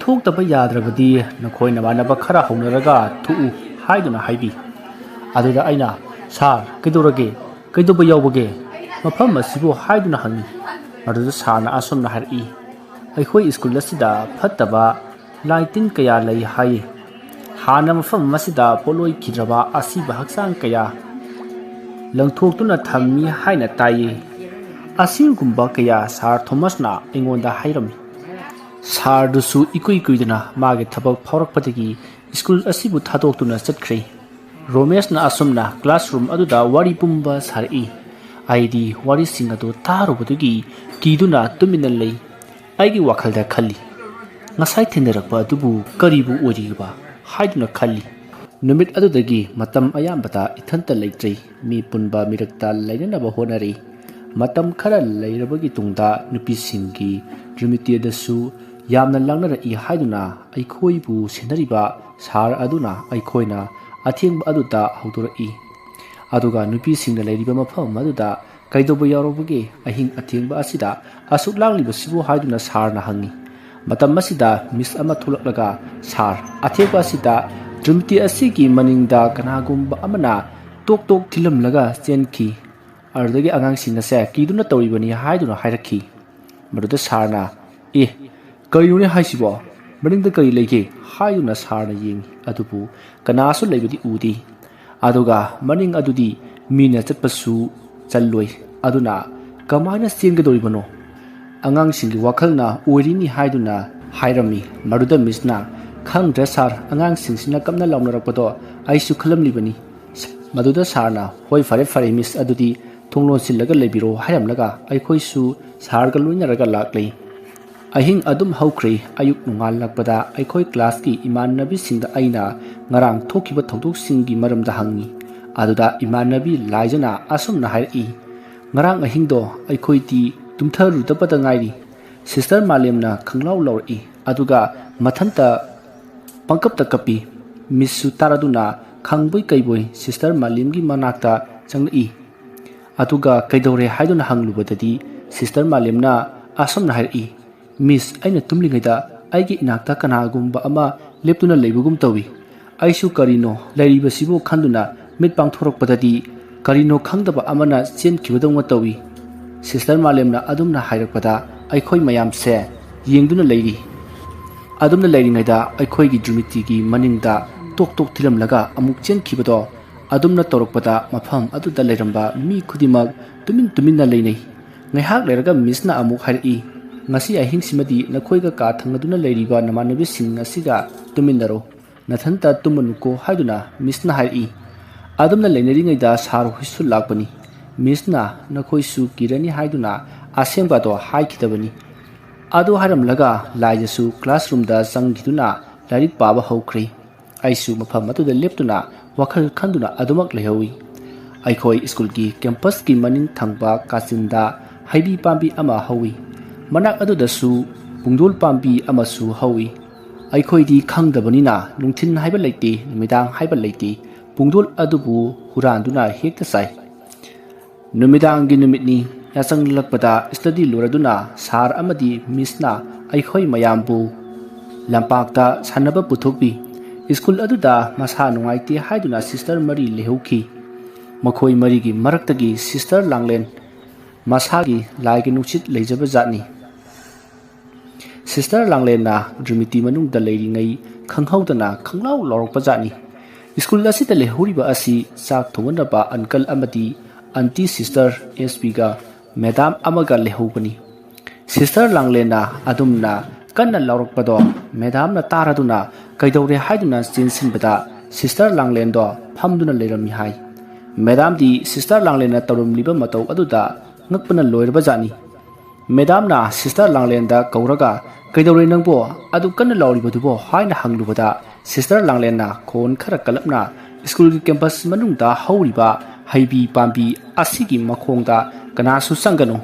ꯊꯣꯛꯇꯕ ꯌꯥꯗ꯭ꯔꯕꯗꯤ ꯅꯈꯣꯏ ꯅꯃꯥꯟꯅꯕ ꯈꯔ ꯍꯧꯅꯔꯒ ꯊꯣꯛꯎ" ꯍꯥꯏꯗꯨꯅ ꯍꯥꯏꯕꯤ꯫ ꯑꯗꯨꯗ ꯑꯩꯅ, "ꯁꯥꯔ, ꯀꯩꯗꯧꯔꯒꯦ? ꯀꯩꯗꯧꯕ ꯌꯥꯎꯕꯒꯦ ꯃꯐꯝ ꯑꯁꯤꯕꯨ?" ꯍꯥꯏꯗꯨꯅ ꯍꯪꯉꯤ꯫ ꯑꯗꯨꯗ ꯁꯥꯔꯅ ꯑꯁꯨꯝꯅ ꯍꯥꯏꯔꯛꯏ, "ꯑꯩꯈꯣꯏ ꯁ꯭ꯀꯨꯜ ꯑꯁꯤꯗ ꯐꯠꯇꯕ ꯂꯥꯏ ꯇꯤꯟ ꯀꯌꯥ ꯂꯩ ꯍꯥꯏꯌꯦ꯫ ꯍꯥꯟꯅ ꯃꯐꯝ ꯑꯁꯤꯗ ꯄꯣꯠꯂꯣꯏꯈꯤꯗ꯭ꯔꯕ ꯑꯁꯤꯕ ꯍꯛꯆꯥꯡ ꯀꯌꯥ ꯂꯪꯊꯣꯛꯇꯨꯅ ꯊꯝꯃꯤ ꯍꯥꯏꯅ ꯇꯥꯏꯌꯦ꯫ ꯑꯁꯤꯒꯨꯝꯕ ꯀꯌꯥ ꯁꯥꯔ ꯊꯣꯃꯁꯅ ꯑꯩꯉꯣꯟꯗ ꯍꯥꯏꯔꯝꯃꯤ꯫ ꯁꯥꯔꯗꯨꯁꯨ ꯏꯀꯨꯏ ꯀꯨꯏꯗꯅ ꯃꯥꯒꯤ ꯊꯕꯛ ꯐꯥꯎꯔꯛꯄꯗꯒꯤ ꯁ꯭ꯀꯨꯜ ꯑꯁꯤꯕꯨ ꯊꯥꯗꯣꯛꯇꯨꯅ ꯆꯠꯈ꯭ꯔꯦ꯫ ꯔꯣꯃꯦꯁꯅ ꯑꯁꯨꯝꯅ ꯀ꯭ꯂꯥꯁꯔꯨꯝ ꯑꯗꯨꯗ ꯋꯥꯔꯤ ꯄꯨꯝꯕ ꯁꯥꯔꯛꯏ꯫ ꯑꯩꯗꯤ ꯋꯥꯔꯤꯁꯤꯡ ꯑꯗꯨ ꯇꯥꯔꯨꯕꯗꯨꯒꯤ ꯀꯤꯗꯨꯅ ꯇꯨꯃꯤꯟꯅ ꯂꯩ꯫ ꯑꯩꯒꯤ ꯋꯥꯈꯜꯗ ꯈꯜꯂꯤ, "ꯉꯁꯥꯏ ꯊꯦꯡꯅꯔꯛꯄ ꯑꯗꯨꯕꯨ ꯀꯔꯤꯕꯨ ꯑꯣꯏꯔꯤꯕ?" ꯍꯥꯏꯗꯨꯅ ꯈꯜꯂꯤ꯫ ꯅꯨꯃꯤꯠ ꯑꯗꯨꯗꯒꯤ ꯃꯇꯝ ꯑꯌꯥꯝꯕꯗ ꯏꯊꯟꯇ ꯂꯩꯇ꯭ꯔꯦ꯫ ꯃꯤ ꯄꯨꯟꯕ ꯃꯤꯔꯛꯇ ꯂꯩꯅꯅꯕ ꯍꯣꯠꯅꯔꯤ꯫ ꯃꯇꯝ ꯈꯔ ꯂꯩꯔꯕꯒꯤ ꯇꯨꯡꯗ ꯅꯨꯄꯤꯁꯤꯡꯒꯤ ꯗ꯭ꯔꯤꯃꯤꯇꯤꯗꯁꯨ ꯌꯥꯝꯅ ꯂꯥꯡꯅꯔꯛꯏ ꯍꯥꯏꯗꯨꯅ ꯑꯩꯈꯣꯏꯕꯨ ꯁꯦꯟꯅꯔꯤꯕ ꯁꯥꯔ ꯑꯗꯨꯅ ꯑꯩꯈꯣꯏꯅ ꯑꯊꯦꯡꯕ ꯑꯗꯨꯗ ꯍꯧꯗꯣꯔꯛꯏ꯫ ꯑꯗꯨꯒ ꯅꯨꯄꯤꯁꯤꯡꯅ ꯂꯩꯔꯤꯕ ꯃꯐꯝ ꯑꯗꯨꯗ ꯀꯩꯗꯧꯕ ꯌꯥꯎꯔꯕꯒꯦ ꯑꯍꯤꯡ ꯑꯊꯦꯡꯕ ꯑꯁꯤꯗ ꯑꯁꯨꯛ ꯂꯥꯡꯂꯤꯕꯁꯤꯕꯨ ꯍꯥꯏꯗꯨꯅ ꯁꯥꯔꯅ ꯍꯪꯉꯤ꯫ ꯃꯇꯝ ꯑꯁꯤꯗ ꯃꯤꯁ ꯑꯃ ꯊꯣꯛꯂꯛꯂꯒ, "ꯁꯥꯔ, ꯑꯊꯦꯡꯕ ꯑꯁꯤꯗ ꯗ꯭ꯔꯤꯃꯤꯇꯤ ꯑꯁꯤꯒꯤ ꯃꯅꯤꯡꯗ ꯀꯅꯥꯒꯨꯝꯕ ꯑꯃꯅ ꯇꯣꯛ ꯇꯣꯛ ꯊꯤꯜꯂꯝꯂꯒ ꯆꯦꯟꯈꯤ꯫ ꯑꯗꯨꯗꯒꯤ ꯑꯉꯥꯡꯁꯤꯡ ꯑꯁꯦ ꯀꯤꯗꯨꯅ ꯇꯧꯔꯤꯕꯅꯤ" ꯍꯥꯏꯗꯨꯅ ꯍꯥꯏꯔꯛꯈꯤ꯫ ꯃꯗꯨꯗ ꯁꯥꯔꯅ, "ꯑꯦ, ꯀꯔꯤꯅꯣꯅꯦ ꯍꯥꯏꯁꯤꯕꯣ? ꯃꯅꯤꯡꯗ ꯀꯔꯤ ꯂꯩꯒꯦ?" ꯍꯥꯏꯗꯨꯅ ꯁꯥꯔꯅ ꯌꯦꯡꯉꯤ, ꯑꯗꯨꯕꯨ ꯀꯅꯥꯁꯨ ꯂꯩꯕꯗꯤ ꯎꯗꯦ꯫ ꯑꯗꯨꯒ ꯃꯅꯤꯡ ꯑꯗꯨꯗꯤ ꯃꯤꯅ ꯆꯠꯄꯁꯨ ꯆꯜꯂꯣꯏ꯫ ꯑꯗꯨꯅ ꯀꯃꯥꯏꯅ ꯆꯦꯟꯒꯗꯧꯔꯤꯕꯅꯣ? ꯑꯉꯥꯡꯁꯤꯡꯒꯤ ꯋꯥꯈꯜꯅ ꯑꯣꯏꯔꯤꯅꯤ ꯍꯥꯏꯗꯨꯅ ꯍꯥꯏꯔꯝꯃꯤ꯫ ꯃꯗꯨꯗ ꯃꯤꯁꯅ, "ꯈꯪꯗ꯭ꯔꯦ ꯁꯥꯔ, ꯑꯉꯥꯡꯁꯤꯡꯁꯤꯅ ꯀꯞꯅ ꯂꯥꯎꯅꯔꯛꯄꯗꯣ ꯑꯩꯁꯨ ꯈꯜꯂꯝꯂꯤꯕꯅꯤ꯫" ꯃꯗꯨꯗ ꯁꯥꯔꯅ, "ꯍꯣꯏ, ꯐꯔꯦ ꯐꯔꯦ ꯃꯤꯁ, ꯑꯗꯨꯗꯤ ꯊꯣꯡ ꯂꯣꯟꯁꯤꯜꯂꯒ ꯂꯩꯕꯤꯔꯣ" ꯍꯥꯏꯔꯝꯂꯒ ꯑꯩꯈꯣꯏꯁꯨ ꯁꯥꯔꯒ ꯂꯣꯏꯅꯔꯒ ꯂꯥꯛꯂꯤ꯫ ꯑꯍꯤꯡ ꯑꯗꯨꯝ ꯍꯧꯈ꯭ꯔꯦ꯫ ꯑꯌꯨꯛ ꯅꯣꯡꯉꯥꯜꯂꯛꯄꯗ ꯑꯩꯈꯣꯏ ꯀ꯭ꯂꯥꯁꯀꯤ ꯏꯃꯥꯟꯅꯕꯤꯁꯤꯡꯗ ꯑꯩꯅ ꯉꯔꯥꯡ ꯊꯣꯛꯈꯤꯕ ꯊꯧꯗꯣꯛꯁꯤꯡꯒꯤ ꯃꯔꯝꯗ ꯍꯪꯉꯤ꯫ ꯑꯗꯨꯗ ꯏꯃꯥꯟꯅꯕꯤ ꯂꯥꯏꯖꯅ ꯑꯁꯨꯝꯅ ꯍꯥꯏꯔꯛꯏ, "ꯉꯔꯥꯡ ꯑꯍꯤꯡꯗꯣ ꯑꯩꯈꯣꯏꯗꯤ ꯇꯨꯝꯊꯔꯨꯗꯕꯗ ꯉꯥꯏꯔꯤ꯫ ꯁꯤꯁꯇꯔ ꯃꯥꯂꯦꯝꯅ ꯈꯪꯂꯥꯎ ꯂꯥꯎꯔꯛꯏ, ꯑꯗꯨꯒ ꯃꯊꯟꯇ ꯄꯪꯀꯞꯇ ꯀꯞꯄꯤ꯫" ꯃꯤꯁꯁꯨ ꯇꯥꯔꯗꯨꯅ ꯈꯪꯕꯣꯏ ꯀꯩꯕꯣꯏ ꯁꯤꯁꯇꯔ ꯃꯥꯂꯦꯝꯒꯤ ꯃꯅꯥꯛꯇ ꯆꯪꯂꯛꯏ꯫ ꯑꯗꯨꯒ "ꯀꯩꯗꯧꯔꯦ?" ꯍꯥꯏꯗꯨꯅ ꯍꯪꯂꯨꯕꯗꯗꯤ ꯁꯤꯁꯇꯔ ꯃꯥꯂꯦꯝꯅ ꯑꯁꯨꯝꯅ ꯍꯥꯏꯔꯛꯏ, "ꯃꯤꯁ, ꯑꯩꯅ ꯇꯨꯝꯂꯤꯉꯩꯗ ꯑꯩꯒꯤ ꯏꯅꯥꯛꯇ ꯀꯅꯥꯒꯨꯝꯕ ꯑꯃ ꯂꯦꯞꯇꯨꯅ ꯂꯩꯕꯒꯨꯝ ꯇꯧꯏ꯫ ꯑꯩꯁꯨ ꯀꯔꯤꯅꯣ ꯂꯩꯔꯤꯕꯁꯤꯕꯨ ꯈꯟꯗꯨꯅ ꯃꯤꯠ ꯄꯥꯡꯊꯣꯔꯛꯄꯗꯗꯤ ꯀꯔꯤꯅꯣ ꯈꯪꯗꯕ ꯑꯃꯅ ꯆꯦꯟꯈꯤꯕꯗꯧꯅ ꯇꯧꯏ꯫" ꯁꯤꯁꯇꯔ ꯃꯥꯂꯦꯝꯅ ꯑꯗꯨꯝꯅ ꯍꯥꯏꯔꯛꯄꯗ ꯑꯩꯈꯣꯏ ꯃꯌꯥꯝꯁꯦ ꯌꯦꯡꯗꯨꯅ ꯂꯩꯔꯤ꯫ ꯑꯗꯨꯝꯅ ꯂꯩꯔꯤꯉꯩꯗ ꯑꯩꯈꯣꯏꯒꯤ ꯗ꯭ꯔꯤꯃꯤꯇꯤꯒꯤ ꯃꯅꯤꯡꯗ ꯇꯣꯛ ꯇꯣꯛ ꯊꯤꯜꯂꯝꯂꯒ ꯑꯃꯨꯛ ꯆꯦꯟꯈꯤꯕꯗꯣ ꯑꯗꯨꯝꯅ ꯇꯧꯔꯛꯄꯗ ꯃꯐꯝ ꯑꯗꯨꯗ ꯂꯩꯔꯝꯕ ꯃꯤ ꯈꯨꯗꯤꯡꯃꯛ ꯇꯨꯃꯤꯟ ꯇꯨꯃꯤꯟꯅ ꯂꯩꯅꯩ꯫ ꯉꯥꯏꯍꯥꯛ ꯂꯩꯔꯒ ꯃꯤꯁꯅ ꯑꯃꯨꯛ ꯍꯥꯏꯔꯛꯏ, "ꯉꯁꯤ ꯑꯍꯤꯡꯁꯤꯃꯗꯤ ꯅꯈꯣꯏꯒ ꯀꯥ ꯊꯪꯅꯗꯨꯅ ꯂꯩꯔꯤꯕ ꯅꯃꯥꯟꯅꯕꯤꯁꯤꯡ ꯑꯁꯤꯒ ꯇꯨꯝꯃꯤꯟꯅꯔꯣ, ꯅꯊꯟꯇ ꯇꯨꯝꯃꯅꯨꯀꯣ" ꯍꯥꯏꯗꯨꯅ ꯃꯤꯁꯅ ꯍꯥꯏꯔꯛꯏ꯫ ꯑꯗꯨꯝꯅ ꯂꯩꯅꯔꯤꯉꯩꯗ ꯁꯥꯔ ꯍꯣꯏꯁꯨ ꯂꯥꯛꯄꯅꯤ꯫ ꯃꯤꯁꯅ ꯅꯈꯣꯏꯁꯨ ꯀꯤꯔꯅꯤ ꯍꯥꯏꯗꯨꯅ ꯑꯁꯦꯡꯕꯗꯣ ꯍꯥꯏꯈꯤꯗꯕꯅꯤ꯫ ꯑꯗꯨ ꯍꯥꯏꯔꯝꯂꯒ ꯂꯥꯏꯖꯁꯨ ꯀ꯭ꯂꯥꯁꯔꯨꯝꯗ ꯆꯪꯈꯤꯗꯨꯅ ꯂꯥꯏꯔꯤꯛ ꯄꯥꯕ ꯍꯧꯈ꯭ꯔꯦ꯫ ꯑꯩꯁꯨ ꯃꯐꯝ ꯑꯗꯨꯗ ꯂꯦꯞꯇꯨꯅ ꯋꯥꯈꯜ ꯈꯟꯗꯨꯅ ꯑꯗꯨꯃꯛ ꯂꯩꯍꯧꯏ꯫ ꯑꯩꯈꯣꯏ ꯁ꯭ꯀꯨꯜꯒꯤ ꯀꯦꯝꯄꯁꯀꯤ ꯃꯅꯤꯡ ꯊꯪꯕ ꯀꯥꯆꯤꯟꯗ ꯍꯩꯕꯤ ꯄꯥꯝꯕꯤ ꯑꯃ ꯍꯧꯏ꯫ ꯃꯅꯥꯛ ꯑꯗꯨꯗꯁꯨ ꯄꯨꯡꯗꯣꯜ ꯄꯥꯝꯕꯤ ꯑꯃꯁꯨ ꯍꯧꯏ꯫ ꯑꯩꯈꯣꯏꯗꯤ ꯈꯪꯗꯕꯅꯤꯅ ꯅꯨꯡꯊꯤꯜ ꯍꯥꯏꯕ ꯂꯩꯇꯦ, ꯅꯨꯃꯤꯗꯥꯡ ꯍꯥꯏꯕ ꯂꯩꯇꯦ, ꯄꯨꯡꯗꯣꯜ ꯑꯗꯨꯕꯨ ꯍꯨꯔꯥꯟꯗꯨꯅ ꯍꯦꯛꯇ ꯆꯥꯏ꯫ ꯅꯨꯃꯤꯗꯥꯡꯒꯤ ꯅꯨꯃꯤꯠꯅꯤ꯫ ꯌꯥꯆꯪꯂꯛꯄꯗ ꯁ꯭ꯇꯗꯤ ꯂꯣꯏꯔꯗꯨꯅ ꯁꯥꯔ ꯑꯃꯗꯤ ꯃꯤꯁꯅ ꯑꯩꯈꯣꯏ ꯃꯌꯥꯝꯕꯨ ꯂꯝꯄꯥꯛꯇ ꯁꯥꯟꯅꯕ ꯄꯨꯊꯣꯛꯄꯤ꯫ ꯁ꯭ꯀꯨꯜ ꯑꯗꯨꯗ ꯃꯁꯥ ꯅꯨꯡꯉꯥꯏꯇꯦ ꯍꯥꯏꯗꯨꯅ ꯁꯤꯁꯇꯔ ꯃꯔꯤ ꯂꯩꯍꯧꯈꯤ꯫ ꯃꯈꯣꯏ ꯃꯔꯤꯒꯤ ꯃꯔꯛꯇꯒꯤ ꯁꯤꯁꯇꯔ ꯂꯥꯡꯂꯦꯟ ꯃꯁꯥꯒꯤ ꯂꯥꯏꯒꯤ ꯅꯨꯡꯁꯤꯠ ꯂꯩꯖꯕ ꯖꯥꯠꯅꯤ꯫ ꯁꯤꯁꯇꯔ ꯂꯥꯡꯂꯦꯟꯅ ꯗ꯭ꯔꯤꯃꯤꯇꯤ ꯃꯅꯨꯡꯗ ꯂꯩꯔꯤꯉꯩ ꯈꯪꯍꯧꯗꯅ ꯈꯪꯂꯥꯎ ꯂꯥꯎꯔꯛꯄ ꯖꯥꯠꯅꯤ꯫ ꯁ꯭ꯀꯨꯜ ꯑꯁꯤꯗ ꯂꯩꯍꯧꯔꯤꯕ ꯑꯁꯤ ꯆꯥꯛ ꯊꯣꯡꯒꯗꯕ ꯑꯟꯀꯜ ꯑꯃꯗꯤ ꯑꯟꯇꯤ ꯁꯤꯁꯇꯔ ꯑꯦꯁ ꯄꯤꯒ ꯃꯦꯗꯥꯝ ꯑꯃꯒ ꯂꯩꯍꯧꯕꯅꯤ꯫ ꯁꯤꯁꯇꯔ ꯂꯥꯡꯂꯦꯟꯅ ꯑꯗꯨꯝꯅ ꯀꯟꯅ ꯂꯥꯎꯔꯛꯄꯗꯣ ꯃꯦꯗꯥꯝꯅ ꯇꯥꯔꯗꯨꯅ ꯀꯩꯗꯧꯔꯦ ꯍꯥꯏꯗꯨꯅ ꯆꯦꯟꯁꯤꯟꯕꯗ ꯁꯤꯁꯇꯔ ꯂꯥꯡꯂꯦꯟꯗꯣ ꯐꯝꯗꯨꯅ ꯂꯩꯔꯝꯃꯤ ꯍꯥꯏ꯫ ꯃꯦꯗꯥꯝꯗꯤ ꯁꯤꯁꯇꯔ ꯂꯥꯡꯂꯦꯟꯅ ꯇꯧꯔꯝꯂꯤꯕ ꯃꯇꯧ ꯑꯗꯨꯗ ꯉꯛꯄꯅ ꯂꯣꯏꯔꯕ ꯖꯥꯠꯅꯤ꯫ ꯃꯦꯗꯥꯝꯅ ꯁꯤꯁꯇꯔ ꯂꯥꯡꯂꯦꯟꯗ ꯀꯧꯔꯒ, "ꯀꯩꯗꯧꯔꯦ ꯅꯪꯕꯣ? ꯑꯗꯨ ꯀꯟꯅ ꯂꯥꯎꯔꯤꯕꯗꯨꯕꯣ?" ꯍꯥꯏꯅ ꯍꯪꯂꯨꯕꯗ, ꯁꯤꯁꯇꯔ ꯂꯥꯡꯂꯦꯟꯅ ꯈꯣꯟ ꯈꯔ ꯀꯜꯂꯞꯅ, "ꯁ꯭ꯀꯨꯜꯒꯤ ꯀꯦꯝꯄꯁ ꯃꯅꯨꯡꯗ ꯍꯧꯔꯤꯕ ꯍꯩꯕꯤ ꯄꯥꯝꯕꯤ ꯑꯁꯤꯒꯤ ꯃꯈꯣꯡꯗ ꯀꯅꯥꯁꯨ ꯆꯪꯒꯅꯨ꯫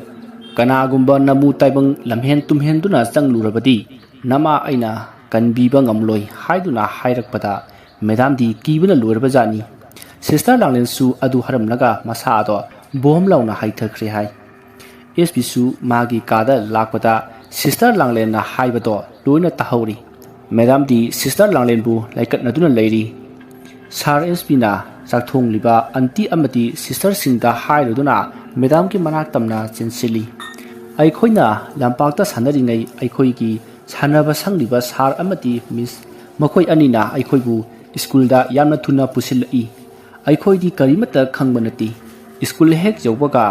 ꯀꯅꯥꯒꯨꯝꯕ ꯅꯃꯨ ꯇꯥꯏꯕꯪ ꯂꯝꯍꯦꯟ ꯇꯨꯝꯍꯦꯟꯗꯨꯅ ꯆꯪꯂꯨꯔꯕꯗꯤ, ꯅꯃꯥ ꯑꯩꯅ ꯀꯟꯕꯤꯕ ꯉꯝꯂꯣꯏ" ꯍꯥꯏꯗꯨꯅ ꯍꯥꯏꯔꯛꯄꯗ, ꯃꯦꯗꯥꯝꯗꯤ ꯀꯤꯕꯅ ꯂꯣꯏꯔꯕ ꯖꯥꯠꯅꯤ꯫ ꯁꯤꯁꯇꯔ ꯂꯥꯡꯂꯦꯟꯁꯨ ꯑꯗꯨ ꯍꯥꯏꯔꯝꯂꯒ ꯃꯁꯥꯗꯣ ꯕꯣꯝ ꯂꯥꯎꯅ ꯍꯥꯏꯊꯈ꯭ꯔꯦ ꯍꯥꯏ꯫ ꯑꯦꯁ ꯄꯤꯁꯨ ꯃꯥꯒꯤ ꯀꯥꯗ ꯂꯥꯛꯄꯗ ꯁꯤꯁꯇꯔ ꯂꯥꯡꯂꯦꯟꯅ ꯍꯥꯏꯕꯗꯣ ꯂꯣꯏꯅ ꯇꯥꯍꯧꯔꯤ꯫ ꯃꯦꯗꯥꯝꯗꯤ ꯁꯤꯁꯇꯔ ꯂꯥꯡꯂꯦꯟꯕꯨ ꯂꯥꯏꯀꯠꯅꯗꯨꯅ ꯂꯩꯔꯤ꯫ ꯁꯥꯔ ꯑꯦꯁ ꯄꯤꯅ ꯆꯥꯛꯊꯣꯡꯂꯤꯕ ꯑꯟꯇꯤ ꯑꯃꯗꯤ ꯁꯤꯁꯇꯔꯁꯤꯡꯗ ꯍꯥꯏꯔꯗꯨꯅ ꯃꯦꯗꯥꯝꯒꯤ ꯃꯅꯥꯛ ꯇꯝꯅ ꯆꯦꯟꯁꯤꯜꯂꯤ꯫ ꯑꯩꯈꯣꯏꯅ ꯂꯝꯄꯥꯛꯇ ꯁꯥꯟꯅꯔꯤꯉꯩ ꯑꯩꯈꯣꯏꯒꯤ ꯁꯥꯟꯅꯕ ꯁꯪꯂꯤꯕ ꯁꯥꯔ ꯑꯃꯗꯤ ꯃꯤꯁ, ꯃꯈꯣꯏ ꯑꯅꯤꯅ ꯑꯩꯈꯣꯏꯕꯨ ꯁ꯭ꯀꯨꯜꯗ ꯌꯥꯝꯅ ꯊꯨꯅ ꯄꯨꯁꯤꯜꯂꯛꯏ꯫ ꯑꯩꯈꯣꯏꯗꯤ ꯀꯔꯤꯃꯠꯇ ꯈꯪꯕ ꯅꯠꯇꯦ꯫ ꯁ꯭ꯀꯨꯜ ꯍꯦꯛ ꯌꯧꯕꯒ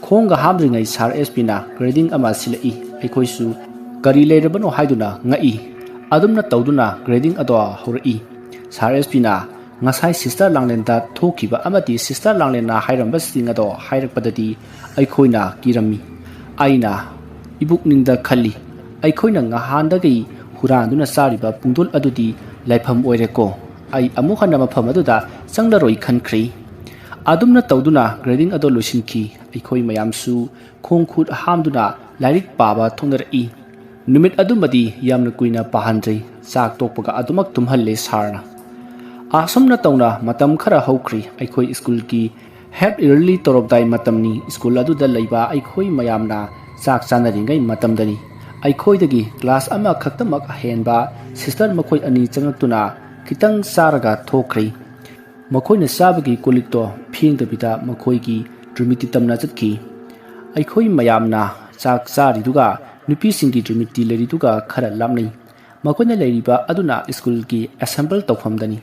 ꯈꯣꯡꯒ ꯍꯥꯝꯗ꯭ꯔꯤꯉꯩ ꯁꯥꯔ ꯑꯦꯁ ꯄꯤꯅ ꯒ꯭ꯔꯦꯗꯤꯡ ꯑꯃ ꯁꯤꯜꯂꯛꯏ꯫ ꯑꯩꯈꯣꯏꯁꯨ ꯀꯔꯤ ꯂꯩꯔꯕꯅꯣ ꯍꯥꯏꯗꯨꯅ ꯉꯛꯏ꯫ ꯑꯗꯨꯝꯅ ꯇꯧꯗꯨꯅ ꯒ꯭ꯔꯦꯗꯤꯡ ꯑꯗꯣ ꯍꯧꯔꯛꯏ꯫ ꯁꯥꯔ ꯑꯦꯁ ꯄꯤꯅ ꯉꯁꯥꯏ ꯁꯤꯁꯇꯔ ꯂꯥꯡꯂꯦꯟꯗ ꯊꯣꯛꯈꯤꯕ ꯑꯃꯗꯤ ꯁꯤꯁꯇꯔ ꯂꯥꯡꯂꯦꯟꯅ ꯍꯥꯏꯔꯝꯕꯁꯤꯡ ꯑꯗꯣ ꯍꯥꯏꯔꯛꯄꯗꯗꯤ ꯑꯩꯈꯣꯏꯅ ꯀꯤꯔꯝꯃꯤ꯫ ꯑꯩꯅ ꯏꯕꯨꯛꯅꯤꯡꯗ ꯈꯜꯂꯤ, "ꯑꯩꯈꯣꯏꯅ ꯉꯍꯥꯟꯗꯒꯤ ꯍꯨꯔꯥꯟꯗꯨꯅ ꯆꯥꯔꯤꯕ ꯄꯨꯡꯗꯣꯜ ꯑꯗꯨꯗꯤ ꯂꯥꯏꯐꯝ ꯑꯣꯏꯔꯦꯀꯣ꯫ ꯑꯩ ꯑꯃꯨꯛ ꯍꯟꯅ ꯃꯐꯝ ꯑꯗꯨꯗ ꯆꯪꯂꯔꯣꯏ" ꯈꯟꯈ꯭ꯔꯤ꯫ ꯑꯗꯨꯝꯅ ꯇꯧꯗꯨꯅ ꯒ꯭ꯔꯦꯗꯤꯡ ꯑꯗꯣ ꯂꯣꯏꯁꯤꯟꯈꯤ꯫ ꯑꯩꯈꯣꯏ ꯃꯌꯥꯝꯁꯨ ꯈꯣꯡ ꯈꯨꯠ ꯍꯥꯝꯗꯨꯅ ꯂꯥꯏꯔꯤꯛ ꯄꯥꯕ ꯊꯣꯛꯅꯔꯛꯏ꯫ ꯅꯨꯃꯤꯠ ꯑꯗꯨꯃꯗꯤ ꯌꯥꯝꯅ ꯀꯨꯏꯅ ꯄꯥꯍꯟꯗ꯭ꯔꯦ꯫ ꯆꯥꯛ ꯇꯣꯛꯄꯒ ꯑꯗꯨꯃꯛ ꯇꯨꯝꯍꯜꯂꯦ ꯁꯥꯔꯅ꯫ ꯑꯁꯨꯝꯅ ꯇꯧꯅ ꯃꯇꯝ ꯈꯔ ꯍꯧꯈ꯭ꯔꯤ꯫ ꯑꯩꯈꯣꯏ ꯁ꯭ꯀꯨꯜꯒꯤ ꯍꯦꯞ ꯏꯌꯔꯂꯤ ꯇꯧꯔꯝꯗꯥꯏ ꯃꯇꯝꯅꯤ꯫ ꯁ꯭ꯀꯨꯜ ꯑꯗꯨꯗ ꯂꯩꯕ ꯑꯩꯈꯣꯏ ꯃꯌꯥꯝꯅ ꯆꯥꯛ ꯆꯥꯅꯔꯤꯉꯩ ꯃꯇꯝꯗꯅꯤ꯫ ꯑꯩꯈꯣꯏꯗꯒꯤ ꯀ꯭ꯂꯥꯁ ꯑꯃꯈꯛꯇꯃꯛ ꯍꯦꯟꯕ ꯁꯤꯁꯇꯔ ꯃꯈꯣꯏ ꯑꯅꯤ ꯆꯪꯂꯛꯇꯨꯅ ꯈꯤꯇꯪ ꯆꯥꯔꯒ ꯊꯣꯛꯈ꯭ꯔꯦ꯫ ꯃꯈꯣꯏꯅ ꯆꯥꯕꯒꯤ ꯀꯣꯜꯂꯤꯛꯇꯣ ꯐꯦꯡꯗꯕꯤꯗ ꯃꯈꯣꯏꯒꯤ ꯗ꯭ꯔꯨꯃꯤꯇꯤ ꯇꯝꯅ ꯆꯠꯈꯤ꯫ ꯑꯩꯈꯣꯏ ꯃꯌꯥꯝꯅ ꯆꯥꯛ ꯆꯥꯔꯤꯗꯨꯒ ꯅꯨꯄꯤꯁꯤꯡꯒꯤ ꯗ꯭ꯔꯨꯃꯤꯇꯤ ꯂꯩꯔꯤꯗꯨꯒ ꯈꯔ ꯂꯥꯞꯅꯩ꯫ ꯃꯈꯣꯏꯅ ꯂꯩꯔꯤꯕ ꯑꯗꯨꯅ ꯁ꯭ꯀꯨꯜꯒꯤ ꯑꯦꯁꯦꯝꯕꯜ ꯇꯧꯐꯝꯗꯅꯤ꯫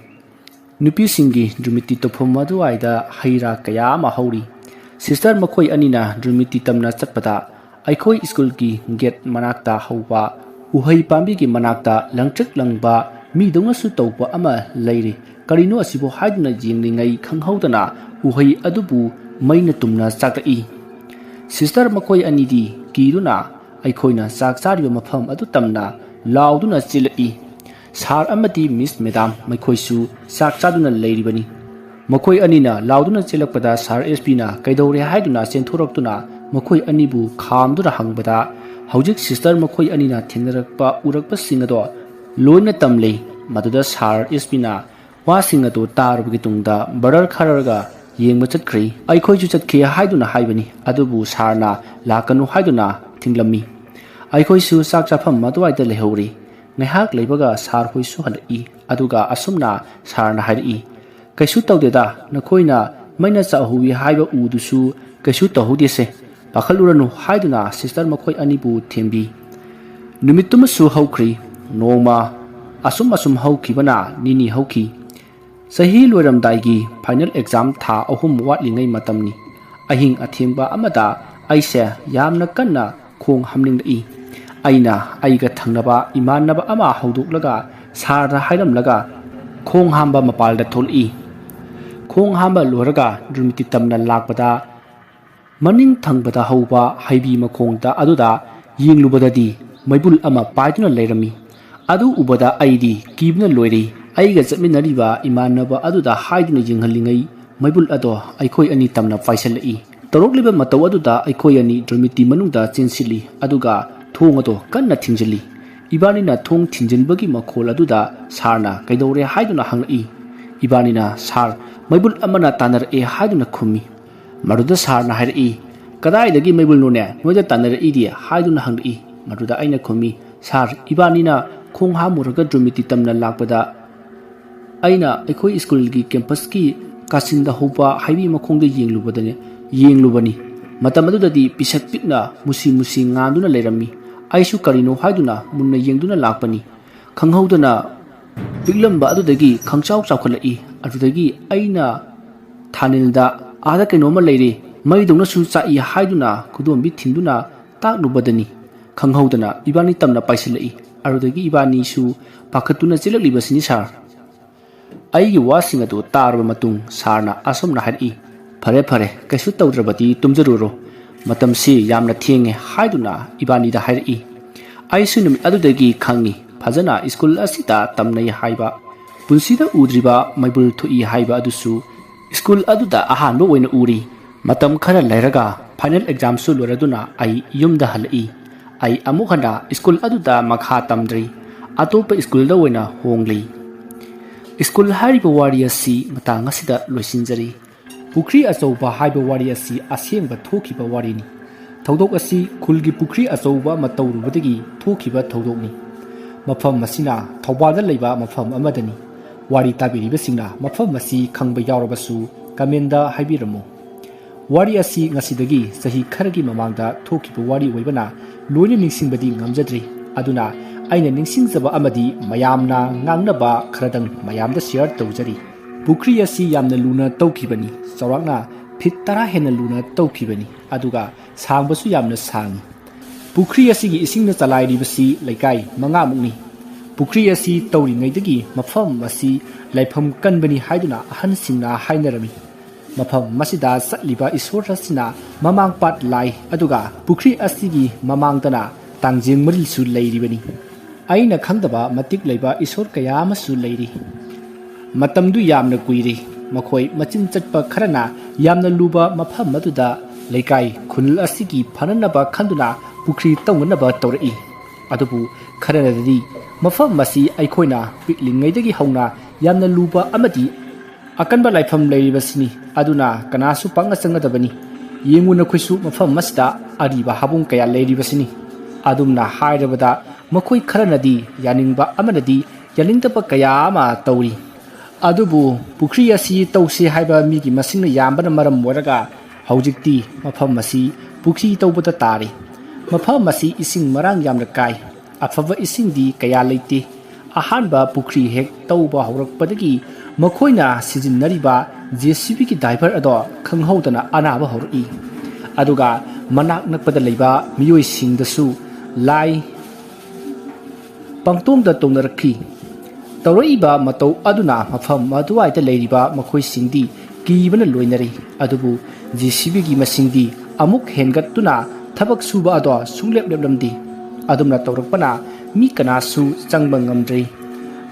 ꯅꯨꯄꯤꯁꯤꯡꯒꯤ ꯗ꯭ꯔꯨꯃꯤꯇꯤ ꯇꯧꯐꯝ ꯑꯗꯨꯋꯥꯏꯗ ꯍꯩ ꯔꯥ ꯀꯌꯥ ꯑꯃ ꯍꯧꯔꯤ꯫ ꯁꯤꯁꯇꯔ ꯃꯈꯣꯏ ꯑꯅꯤꯅ ꯗ꯭ꯔꯨꯃꯤꯇꯤ ꯇꯝꯅ ꯆꯠꯄꯗ ꯑꯩꯈꯣꯏ ꯁ꯭ꯀꯨꯜꯒꯤ ꯒꯦꯠ ꯃꯅꯥꯛꯇ ꯍꯧꯕ ꯎꯍꯩ ꯄꯥꯝꯕꯤꯒꯤ ꯃꯅꯥꯛꯇ ꯂꯪꯇ꯭ꯔꯤꯛ ꯂꯪꯕ ꯃꯤꯗꯧꯅꯁꯨ ꯇꯧꯕ ꯑꯃ ꯂꯩꯔꯤ꯫ "ꯀꯔꯤꯅꯣ ꯑꯁꯤꯕꯨ?" ꯍꯥꯏꯗꯨꯅ ꯌꯦꯡꯂꯤꯉꯩ ꯈꯪꯍꯧꯗꯅ ꯎꯍꯩ ꯑꯗꯨꯕꯨ ꯃꯩꯅ ꯇꯨꯝꯅ ꯆꯥꯛꯂꯛꯏ꯫ ꯁꯤꯁꯇꯔ ꯃꯈꯣꯏ ꯑꯅꯤꯗꯤ ꯀꯤꯗꯨꯅ ꯑꯩꯈꯣꯏꯅ ꯆꯥꯛ ꯆꯥꯔꯤꯕ ꯃꯐꯝ ꯑꯗꯨ ꯇꯝꯅ ꯂꯥꯎꯗꯨꯅ ꯆꯦꯜꯂꯛꯏ꯫ ꯁꯥꯔ ꯑꯃꯗꯤ ꯃꯤꯁ ꯃꯦꯗꯥꯝ ꯃꯈꯣꯏꯁꯨ ꯆꯥꯛ ꯆꯥꯗꯨꯅ ꯂꯩꯔꯤꯕꯅꯤ꯫ ꯃꯈꯣꯏ ꯑꯅꯤꯅ ꯂꯥꯎꯗꯨꯅ ꯆꯦꯜꯂꯛꯄꯗ ꯁꯥꯔ ꯑꯦꯁ ꯄꯤꯅ "ꯀꯩꯗꯧꯔꯦ?" ꯍꯥꯏꯗꯨꯅ ꯆꯦꯟꯊꯣꯔꯛꯇꯨꯅ ꯃꯈꯣꯏ ꯑꯅꯤꯕꯨ ꯈꯥꯝꯗꯨꯅ ꯍꯪꯕꯗ, ꯍꯧꯖꯤꯛ ꯁꯤꯁꯇꯔ ꯃꯈꯣꯏ ꯑꯅꯤꯅ ꯊꯦꯡꯅꯔꯛꯄ ꯎꯔꯛꯄꯁꯤꯡ ꯑꯗꯣ ꯂꯣꯏꯅ ꯇꯝꯂꯦ꯫ ꯃꯗꯨꯗ ꯁꯥꯔ ꯑꯦꯁ ꯄꯤꯅ ꯋꯥꯁꯤꯡ ꯑꯗꯨ ꯇꯥꯔꯕꯒꯤ ꯇꯨꯡꯗ ꯕ꯭ꯔꯗꯔ ꯈꯔꯒ ꯌꯦꯡꯕ ꯆꯠꯈ꯭ꯔꯤ꯫ "ꯑꯩꯈꯣꯏꯁꯨ ꯆꯠꯈꯤ" ꯍꯥꯏꯗꯨꯅ ꯍꯥꯏꯕꯅꯤ, ꯑꯗꯨꯕꯨ ꯁꯥꯔꯅ "ꯂꯥꯛꯀꯅꯨ" ꯍꯥꯏꯗꯨꯅ ꯊꯤꯡꯂꯝꯃꯤ꯫ ꯑꯩꯈꯣꯏꯁꯨ ꯆꯥꯛ ꯆꯥꯐꯝ ꯑꯗꯨꯋꯥꯏꯗ ꯂꯩꯍꯧꯔꯤ꯫ ꯉꯥꯏꯍꯥꯛ ꯂꯩꯕꯒ ꯁꯥꯔ ꯍꯣꯏꯁꯨ ꯍꯜꯂꯛꯏ, ꯑꯗꯨꯒ ꯑꯁꯨꯝꯅ ꯁꯥꯔꯅ ꯍꯥꯏꯔꯛꯏ, "ꯀꯩꯁꯨ ꯇꯧꯗꯦꯗ, ꯅꯈꯣꯏꯅ ꯃꯩꯅ ꯆꯥꯛꯍꯧꯋꯤ ꯍꯥꯏꯕ ꯎꯗꯨꯁꯨ ꯀꯩꯁꯨ ꯇꯧꯍꯧꯗꯦꯁꯦ, ꯄꯥꯈꯠꯂꯨꯔꯅꯨ" ꯍꯥꯏꯗꯨꯅ ꯁꯤꯁꯇꯔ ꯃꯈꯣꯏ ꯑꯅꯤꯕꯨ ꯊꯦꯝꯕꯤ꯫ ꯅꯨꯃꯤꯠꯇꯨꯃꯁꯨ ꯍꯧꯈ꯭ꯔꯤ꯫ ꯅꯣꯡꯃ ꯑꯁꯨꯝ ꯑꯁꯨꯝ ꯍꯧꯈꯤꯕꯅ ꯅꯤꯅꯤ ꯍꯧꯈꯤ꯫ ꯆꯍꯤ ꯂꯣꯏꯔꯝꯗꯥꯏꯒꯤ ꯐꯥꯏꯅꯦꯜ ꯑꯦꯛꯖꯥꯝ ꯊꯥ ꯑꯍꯨꯝ ꯋꯥꯠꯂꯤꯉꯩ ꯃꯇꯝꯅꯤ꯫ ꯑꯍꯤꯡ ꯑꯊꯦꯡꯕ ꯑꯃꯗ ꯑꯩꯁꯦ ꯌꯥꯝꯅ ꯀꯟꯅ ꯈꯣꯡ ꯍꯥꯝꯅꯤꯡꯂꯛꯏ꯫ ꯑꯩꯅ ꯑꯩꯒ ꯊꯪꯅꯕ ꯏꯃꯥꯟꯅꯕ ꯑꯃ ꯍꯧꯗꯣꯛꯂꯒ ꯁꯥꯔꯗ ꯍꯥꯏꯔꯝꯂꯒ ꯈꯣꯡ ꯍꯥꯝꯕ ꯃꯄꯥꯜꯗ ꯊꯣꯛꯂꯛꯏ꯫ ꯈꯣꯡ ꯍꯥꯝꯕ ꯂꯣꯏꯔꯒ ꯗ꯭ꯔꯨꯃꯤꯇꯤ ꯇꯝꯅ ꯂꯥꯛꯄꯗ ꯃꯅꯤꯡ ꯊꯪꯕꯗ ꯍꯧꯕ ꯍꯩꯕꯤ ꯃꯈꯣꯡꯗ ꯑꯗꯨꯗ ꯌꯦꯡꯂꯨꯕꯗꯗꯤ ꯃꯩꯕꯨꯜ ꯑꯃ ꯄꯥꯏꯗꯨꯅ ꯂꯩꯔꯝꯃꯤ꯫ ꯑꯗꯨ ꯎꯕꯗ ꯑꯩꯗꯤ ꯀꯤꯕꯅ ꯂꯣꯏꯔꯦ꯫ ꯑꯩꯒ ꯆꯠꯃꯤꯟꯅꯔꯤꯕ ꯏꯃꯥꯟꯅꯕ ꯑꯗꯨꯗ ꯍꯥꯏꯗꯨꯅ ꯌꯦꯡꯍꯜꯂꯤꯉꯩ ꯃꯩꯕꯨꯜ ꯑꯗꯣ ꯑꯩꯈꯣꯏ ꯑꯅꯤ ꯇꯝꯅ ꯄꯥꯏꯁꯤꯜꯂꯛꯏ꯫ ꯇꯧꯔꯛꯂꯤꯕ ꯃꯇꯧ ꯑꯗꯨꯗ ꯑꯩꯈꯣꯏ ꯑꯅꯤ ꯗ꯭ꯔꯣꯃꯤꯇꯤ ꯃꯅꯨꯡꯗ ꯆꯦꯟꯁꯤꯜꯂꯤ, ꯑꯗꯨꯒ ꯊꯣꯡ ꯑꯗꯣ ꯀꯟꯅ ꯊꯤꯡꯖꯤꯜꯂꯤ꯫ ꯏꯕꯥꯅꯤꯅ ꯊꯣꯡ ꯊꯤꯡꯖꯤꯟꯕꯒꯤ ꯃꯈꯣꯜ ꯑꯗꯨꯗ ꯁꯥꯔꯅ "ꯀꯩꯗꯧꯔꯦ?" ꯍꯥꯏꯗꯨꯅ ꯍꯪꯂꯛꯏ꯫ ꯏꯕꯥꯅꯤꯅ "ꯁꯥꯔ, ꯃꯩꯕꯨꯜ ꯑꯃꯅ ꯇꯥꯟꯅꯔꯛꯑꯦ" ꯍꯥꯏꯗꯨꯅ ꯈꯨꯝꯃꯤ꯫ ꯃꯗꯨꯗ ꯁꯥꯔꯅ ꯍꯥꯏꯔꯛꯏ, "ꯀꯗꯥꯏꯗꯒꯤ ꯃꯩꯕꯨꯜꯅꯣꯅꯦ ꯅꯣꯏꯗ ꯇꯥꯟꯅꯔꯛꯏꯗꯤ?" ꯍꯥꯏꯗꯨꯅ ꯍꯪꯂꯛꯏ꯫ ꯃꯗꯨꯗ ꯑꯩꯅ ꯈꯨꯝꯃꯤ, "ꯁꯥꯔ, ꯏꯕꯥꯅꯤꯅ ꯈꯣꯡ ꯍꯥꯝꯃꯨꯔꯒ ꯗ꯭ꯔꯣꯃꯤꯇꯤ ꯇꯝꯅ ꯂꯥꯛꯄꯗ ꯑꯩꯅ ꯑꯩꯈꯣꯏ ꯁ꯭ꯀꯨꯜꯒꯤ ꯀꯦꯝꯄꯁꯀꯤ ꯀꯥꯆꯤꯟꯗ ꯍꯧꯕ ꯍꯩꯕꯤ ꯃꯈꯣꯡꯗ ꯌꯦꯡꯂꯨꯕꯗꯅꯦ, ꯌꯦꯡꯂꯨꯕꯅꯤ꯫ ꯃꯇꯝ ꯑꯗꯨꯗꯗꯤ ꯄꯤꯁꯛ ꯄꯤꯛꯅ ꯃꯨꯁꯤ ꯃꯨꯁꯤ ꯉꯥꯟꯗꯨꯅ ꯂꯩꯔꯝꯃꯤ꯫ ꯑꯩꯁꯨ ꯀꯔꯤꯅꯣ ꯍꯥꯏꯗꯨꯅ ꯃꯨꯟꯅ ꯌꯦꯡꯗꯨꯅ ꯂꯥꯛꯄꯅꯤ꯫ ꯈꯪꯍꯧꯗꯅ ꯄꯤꯛꯂꯝꯕ ꯑꯗꯨꯗꯒꯤ ꯈꯪꯆꯥꯎ ꯆꯥꯎꯈꯠꯂꯛꯏ꯫ ꯑꯗꯨꯗꯒꯤ ꯑꯩꯅ ꯊꯥꯅꯤꯜꯗ ꯑꯥꯗ ꯀꯩꯅꯣꯝꯃ ꯂꯩꯔꯦ, ꯃꯩꯗꯧꯅꯁꯨ ꯆꯥꯛꯏ" ꯍꯥꯏꯗꯨꯅ ꯈꯨꯗꯣꯝꯕꯤ ꯊꯤꯟꯗꯨꯅ ꯇꯥꯛꯂꯨꯕꯗꯅꯤ꯫ ꯈꯪꯍꯧꯗꯅ ꯏꯕꯥꯅꯤ ꯇꯝꯅ ꯄꯥꯏꯁꯤꯜꯂꯛꯏ꯫ ꯑꯗꯨꯗꯒꯤ ꯏꯕꯥꯅꯤꯁꯨ ꯄꯥꯈꯠꯇꯨꯅ ꯆꯦꯜꯂꯛꯂꯤꯕꯁꯤꯅꯤ ꯁꯥꯔ꯫ ꯑꯩꯒꯤ ꯋꯥꯁꯤꯡ ꯑꯗꯨ ꯇꯥꯔꯕ ꯃꯇꯨꯡ ꯁꯥꯔꯅ ꯑꯁꯨꯝꯅ ꯍꯥꯏꯔꯛꯏ, "ꯐꯔꯦ ꯐꯔꯦ, ꯀꯩꯁꯨ ꯇꯧꯗ꯭ꯔꯕꯗꯤ ꯇꯨꯝꯖꯔꯨꯔꯣ, ꯃꯇꯝꯁꯤ ꯌꯥꯝꯅ ꯊꯦꯡꯉꯦ" ꯍꯥꯏꯗꯨꯅ ꯏꯕꯥꯅꯤꯗ ꯍꯥꯏꯔꯛꯏ꯫ ꯑꯩꯁꯨ ꯅꯨꯃꯤꯠ ꯑꯗꯨꯗꯒꯤ ꯈꯪꯉꯤ, ꯐꯖꯅ ꯁ꯭ꯀꯨꯜ ꯑꯁꯤꯗ ꯇꯝꯅꯩ ꯍꯥꯏꯕ꯫ ꯄꯨꯟꯁꯤꯗ ꯎꯗ꯭ꯔꯤꯕ ꯃꯩꯕꯨꯜ ꯊꯣꯛꯏ ꯍꯥꯏꯕ ꯑꯗꯨꯁꯨ ꯁ꯭ꯀꯨꯜ ꯑꯗꯨꯗ ꯑꯍꯥꯟꯕ ꯑꯣꯏꯅ ꯎꯔꯤ꯫ ꯃꯇꯝ ꯈꯔ ꯂꯩꯔꯒ ꯐꯥꯏꯅꯦꯜ ꯑꯦꯛꯖꯥꯝꯁꯨ ꯂꯣꯏꯔꯗꯨꯅ ꯑꯩ ꯌꯨꯝꯗ ꯍꯜꯂꯛꯏ꯫ ꯑꯩ ꯑꯃꯨꯛ ꯍꯟꯅ ꯁ꯭ꯀꯨꯜ ꯑꯗꯨꯗ ꯃꯈꯥ ꯇꯝꯗ꯭ꯔꯤ꯫ ꯑꯇꯣꯞꯄ ꯁ꯭ꯀꯨꯜꯗ ꯑꯣꯏꯅ ꯍꯣꯡꯂꯤ꯫ ꯁ꯭ꯀꯨꯜ ꯍꯥꯏꯔꯤꯕ ꯋꯥꯔꯤ ꯑꯁꯤ ꯃꯇꯥꯡ ꯑꯁꯤꯗ ꯂꯣꯏꯁꯤꯟꯖꯔꯤ꯫ ꯄꯨꯈ꯭ꯔꯤ ꯑꯆꯧꯕ ꯍꯥꯏꯕ ꯋꯥꯔꯤ ꯑꯁꯤ ꯑꯁꯦꯡꯕ ꯊꯣꯛꯈꯤꯕ ꯋꯥꯔꯤꯅꯤ꯫ ꯊꯧꯗꯣꯛ ꯑꯁꯤ ꯈꯨꯜꯒꯤ ꯄꯨꯈ꯭ꯔꯤ ꯑꯆꯧꯕ ꯑꯃ ꯇꯧꯔꯨꯕꯗꯒꯤ ꯊꯣꯛꯈꯤꯕ ꯊꯧꯗꯣꯛꯅꯤ꯫ ꯃꯐꯝ ꯑꯁꯤꯅ ꯊꯧꯕꯥꯜꯗ ꯂꯩꯕ ꯃꯐꯝ ꯑꯃꯗꯅꯤ꯫ ꯋꯥꯔꯤ ꯇꯥꯕꯤꯔꯤꯕꯁꯤꯡꯅ ꯃꯐꯝ ꯑꯁꯤ ꯈꯪꯕ ꯌꯥꯎꯔꯕꯁꯨ ꯀꯃꯦꯟꯗ ꯍꯥꯏꯕꯤꯔꯝꯃꯨ꯫ ꯋꯥꯔꯤ ꯑꯁꯤ ꯉꯁꯤꯗꯒꯤ ꯆꯍꯤ ꯈꯔꯒꯤ ꯃꯃꯥꯡꯗ ꯊꯣꯛꯈꯤꯕ ꯋꯥꯔꯤ ꯑꯣꯏꯕꯅ ꯂꯣꯏꯅ ꯅꯤꯡꯁꯤꯡꯕꯗꯤ ꯉꯝꯖꯗ꯭ꯔꯦ꯫ ꯑꯗꯨꯅ ꯑꯩꯅ ꯅꯤꯡꯁꯤꯡꯖꯕ ꯑꯃꯗꯤ ꯃꯌꯥꯝꯅ ꯉꯥꯡꯅꯕ ꯈꯔꯗꯪ ꯃꯌꯥꯝꯗ ꯁꯤꯌꯔ ꯇꯧꯖꯔꯤ꯫ ꯄꯨꯈ꯭ꯔꯤ ꯑꯁꯤ ꯌꯥꯝꯅ ꯂꯨꯅ ꯇꯧꯈꯤꯕꯅꯤ꯫ ꯆꯥꯎꯔꯥꯛꯅ ꯐꯤꯠ ꯇꯔꯥ ꯍꯦꯟꯅ ꯂꯨꯅ ꯇꯧꯈꯤꯕꯅꯤ, ꯑꯗꯨꯒ ꯁꯥꯡꯕꯁꯨ ꯌꯥꯝꯅ ꯁꯥꯡꯏ꯫ ꯄꯨꯈ꯭ꯔꯤ ꯑꯁꯤꯒꯤ ꯏꯁꯤꯡꯅ ꯆꯂꯥꯏꯔꯤꯕꯁꯤ ꯂꯩꯀꯥꯏ ꯃꯉꯥꯃꯨꯛꯅꯤ꯫ ꯄꯨꯈ꯭ꯔꯤ ꯑꯁꯤ ꯇꯧꯔꯤꯉꯩꯗꯒꯤ ꯃꯐꯝ ꯑꯁꯤ ꯂꯥꯏꯐꯝ ꯀꯟꯕꯅꯤ ꯍꯥꯏꯗꯨꯅ ꯑꯍꯟꯁꯤꯡꯅ ꯍꯥꯏꯅꯔꯝꯃꯤ꯫ ꯃꯐꯝ ꯑꯁꯤꯗ ꯆꯠꯂꯤꯕ ꯏꯁꯣꯔ ꯑꯁꯤꯅ ꯃꯃꯥꯡ ꯄꯥꯠ ꯂꯥꯏ, ꯑꯗꯨꯒ ꯄꯨꯈ꯭ꯔꯤ ꯑꯁꯤꯒꯤ ꯃꯃꯥꯡꯗꯅ ꯇꯥꯡꯖꯦꯡ ꯃꯔꯤꯜꯁꯨ ꯂꯩꯔꯤꯕꯅꯤ꯫ ꯑꯩꯅ ꯈꯪꯗꯕ ꯃꯇꯤꯛ ꯂꯩꯕ ꯏꯁꯣꯔ ꯀꯌꯥ ꯑꯃꯁꯨ ꯂꯩꯔꯤ꯫ ꯃꯇꯝꯗꯨ ꯌꯥꯝꯅ ꯀꯨꯏꯔꯦ꯫ ꯃꯈꯣꯏ ꯃꯆꯤꯟ ꯆꯠꯄ ꯈꯔꯅ ꯌꯥꯝꯅ ꯂꯨꯕ ꯃꯐꯝ ꯑꯗꯨꯗ ꯂꯩꯀꯥꯏ ꯈꯨꯜ ꯑꯁꯤꯒꯤ ꯐꯅꯅꯕ ꯈꯟꯗꯨꯅ ꯄꯨꯈ꯭ꯔꯤ ꯇꯧꯅꯅꯕ ꯇꯧꯔꯛꯏ꯫ ꯑꯗꯨꯕꯨ ꯈꯔꯅꯗꯤ ꯃꯐꯝ ꯑꯁꯤ ꯑꯩꯈꯣꯏꯅ ꯄꯤꯛꯂꯤꯉꯩꯗꯒꯤ ꯍꯧꯅ ꯌꯥꯝꯅ ꯂꯨꯕ ꯑꯃꯗꯤ ꯑꯀꯟꯕ ꯂꯥꯏꯐꯝ ꯂꯩꯔꯤꯕꯁꯤꯅꯤ, ꯑꯗꯨꯅ ꯀꯅꯥꯁꯨ ꯄꯥꯛꯅ ꯆꯪꯒꯗꯕꯅꯤ꯫ ꯌꯦꯡꯉꯨ ꯅꯈꯣꯏꯁꯨ, ꯃꯐꯝ ꯑꯁꯤꯗ ꯑꯔꯤꯕ ꯍꯥꯕꯨꯡ ꯀꯌꯥ ꯂꯩꯔꯤꯕꯁꯤꯅꯤ꯫ ꯑꯗꯨꯝꯅ ꯍꯥꯏꯔꯕꯗ ꯃꯈꯣꯏ ꯈꯔꯅꯗꯤ ꯌꯥꯅꯤꯡꯕ ꯑꯃꯅꯗꯤ ꯌꯥꯅꯤꯡꯗꯕ ꯀꯌꯥ ꯑꯃ ꯇꯧꯔꯤ꯫ ꯑꯗꯨꯕꯨ ꯄꯨꯈ꯭ꯔꯤ ꯑꯁꯤ ꯇꯧꯁꯤ ꯍꯥꯏꯕ ꯃꯤꯒꯤ ꯃꯁꯤꯡꯅ ꯌꯥꯝꯕꯅ ꯃꯔꯝ ꯑꯣꯏꯔꯒ ꯍꯧꯖꯤꯛꯇꯤ ꯃꯐꯝ ꯑꯁꯤ ꯄꯨꯈ꯭ꯔꯤ ꯇꯧꯕꯗ ꯇꯥꯔꯦ꯫ ꯃꯐꯝ ꯑꯁꯤ ꯏꯁꯤꯡ ꯃꯔꯥꯡ ꯌꯥꯝꯅ ꯀꯥꯏ꯫ ꯑꯐꯕ ꯏꯁꯤꯡꯗꯤ ꯀꯌꯥ ꯂꯩꯇꯦ꯫ ꯑꯍꯥꯟꯕ ꯄꯨꯈ꯭ꯔꯤ ꯍꯦꯛ ꯇꯧꯕ ꯍꯧꯔꯛꯄꯗꯒꯤ ꯃꯈꯣꯏꯅ ꯁꯤꯖꯤꯟꯅꯔꯤꯕ ꯖꯦ ꯁꯤ ꯕꯤꯒꯤ ꯗ꯭ꯔꯥꯏꯚꯔ ꯑꯗꯣ ꯈꯪꯍꯧꯗꯅ ꯑꯅꯥꯕ ꯍꯧꯔꯛꯏ꯫ ꯑꯗꯨꯒ ꯃꯅꯥꯛ ꯅꯛꯄꯗ ꯂꯩꯕ ꯃꯤꯑꯣꯏꯁꯤꯡꯗꯁꯨ ꯂꯥꯏ ꯄꯪꯇꯣꯡꯗ ꯇꯣꯡꯅꯔꯛꯈꯤ꯫ ꯇꯧꯔꯛꯏꯕ ꯃꯇꯧ ꯑꯗꯨꯅ ꯃꯐꯝ ꯑꯗꯨꯋꯥꯏꯗ ꯂꯩꯔꯤꯕ ꯃꯈꯣꯏꯁꯤꯡꯗꯤ ꯀꯤꯕꯅ ꯂꯣꯏꯅꯔꯤ꯫ ꯑꯗꯨꯕꯨ ꯖꯦ ꯁꯤ ꯕꯤꯒꯤ ꯃꯁꯤꯡꯗꯤ ꯑꯃꯨꯛ ꯍꯦꯟꯒꯠꯇꯨꯅ ꯊꯕꯛ ꯁꯨꯕ ꯑꯗꯣ ꯁꯨꯡꯂꯦꯞ ꯂꯦꯞꯂꯝꯗꯦ꯫ ꯑꯗꯨꯝꯅ ꯇꯧꯔꯛꯄꯅ ꯃꯤ ꯀꯅꯥꯁꯨ ꯆꯪꯕ ꯉꯝꯗ꯭ꯔꯦ꯫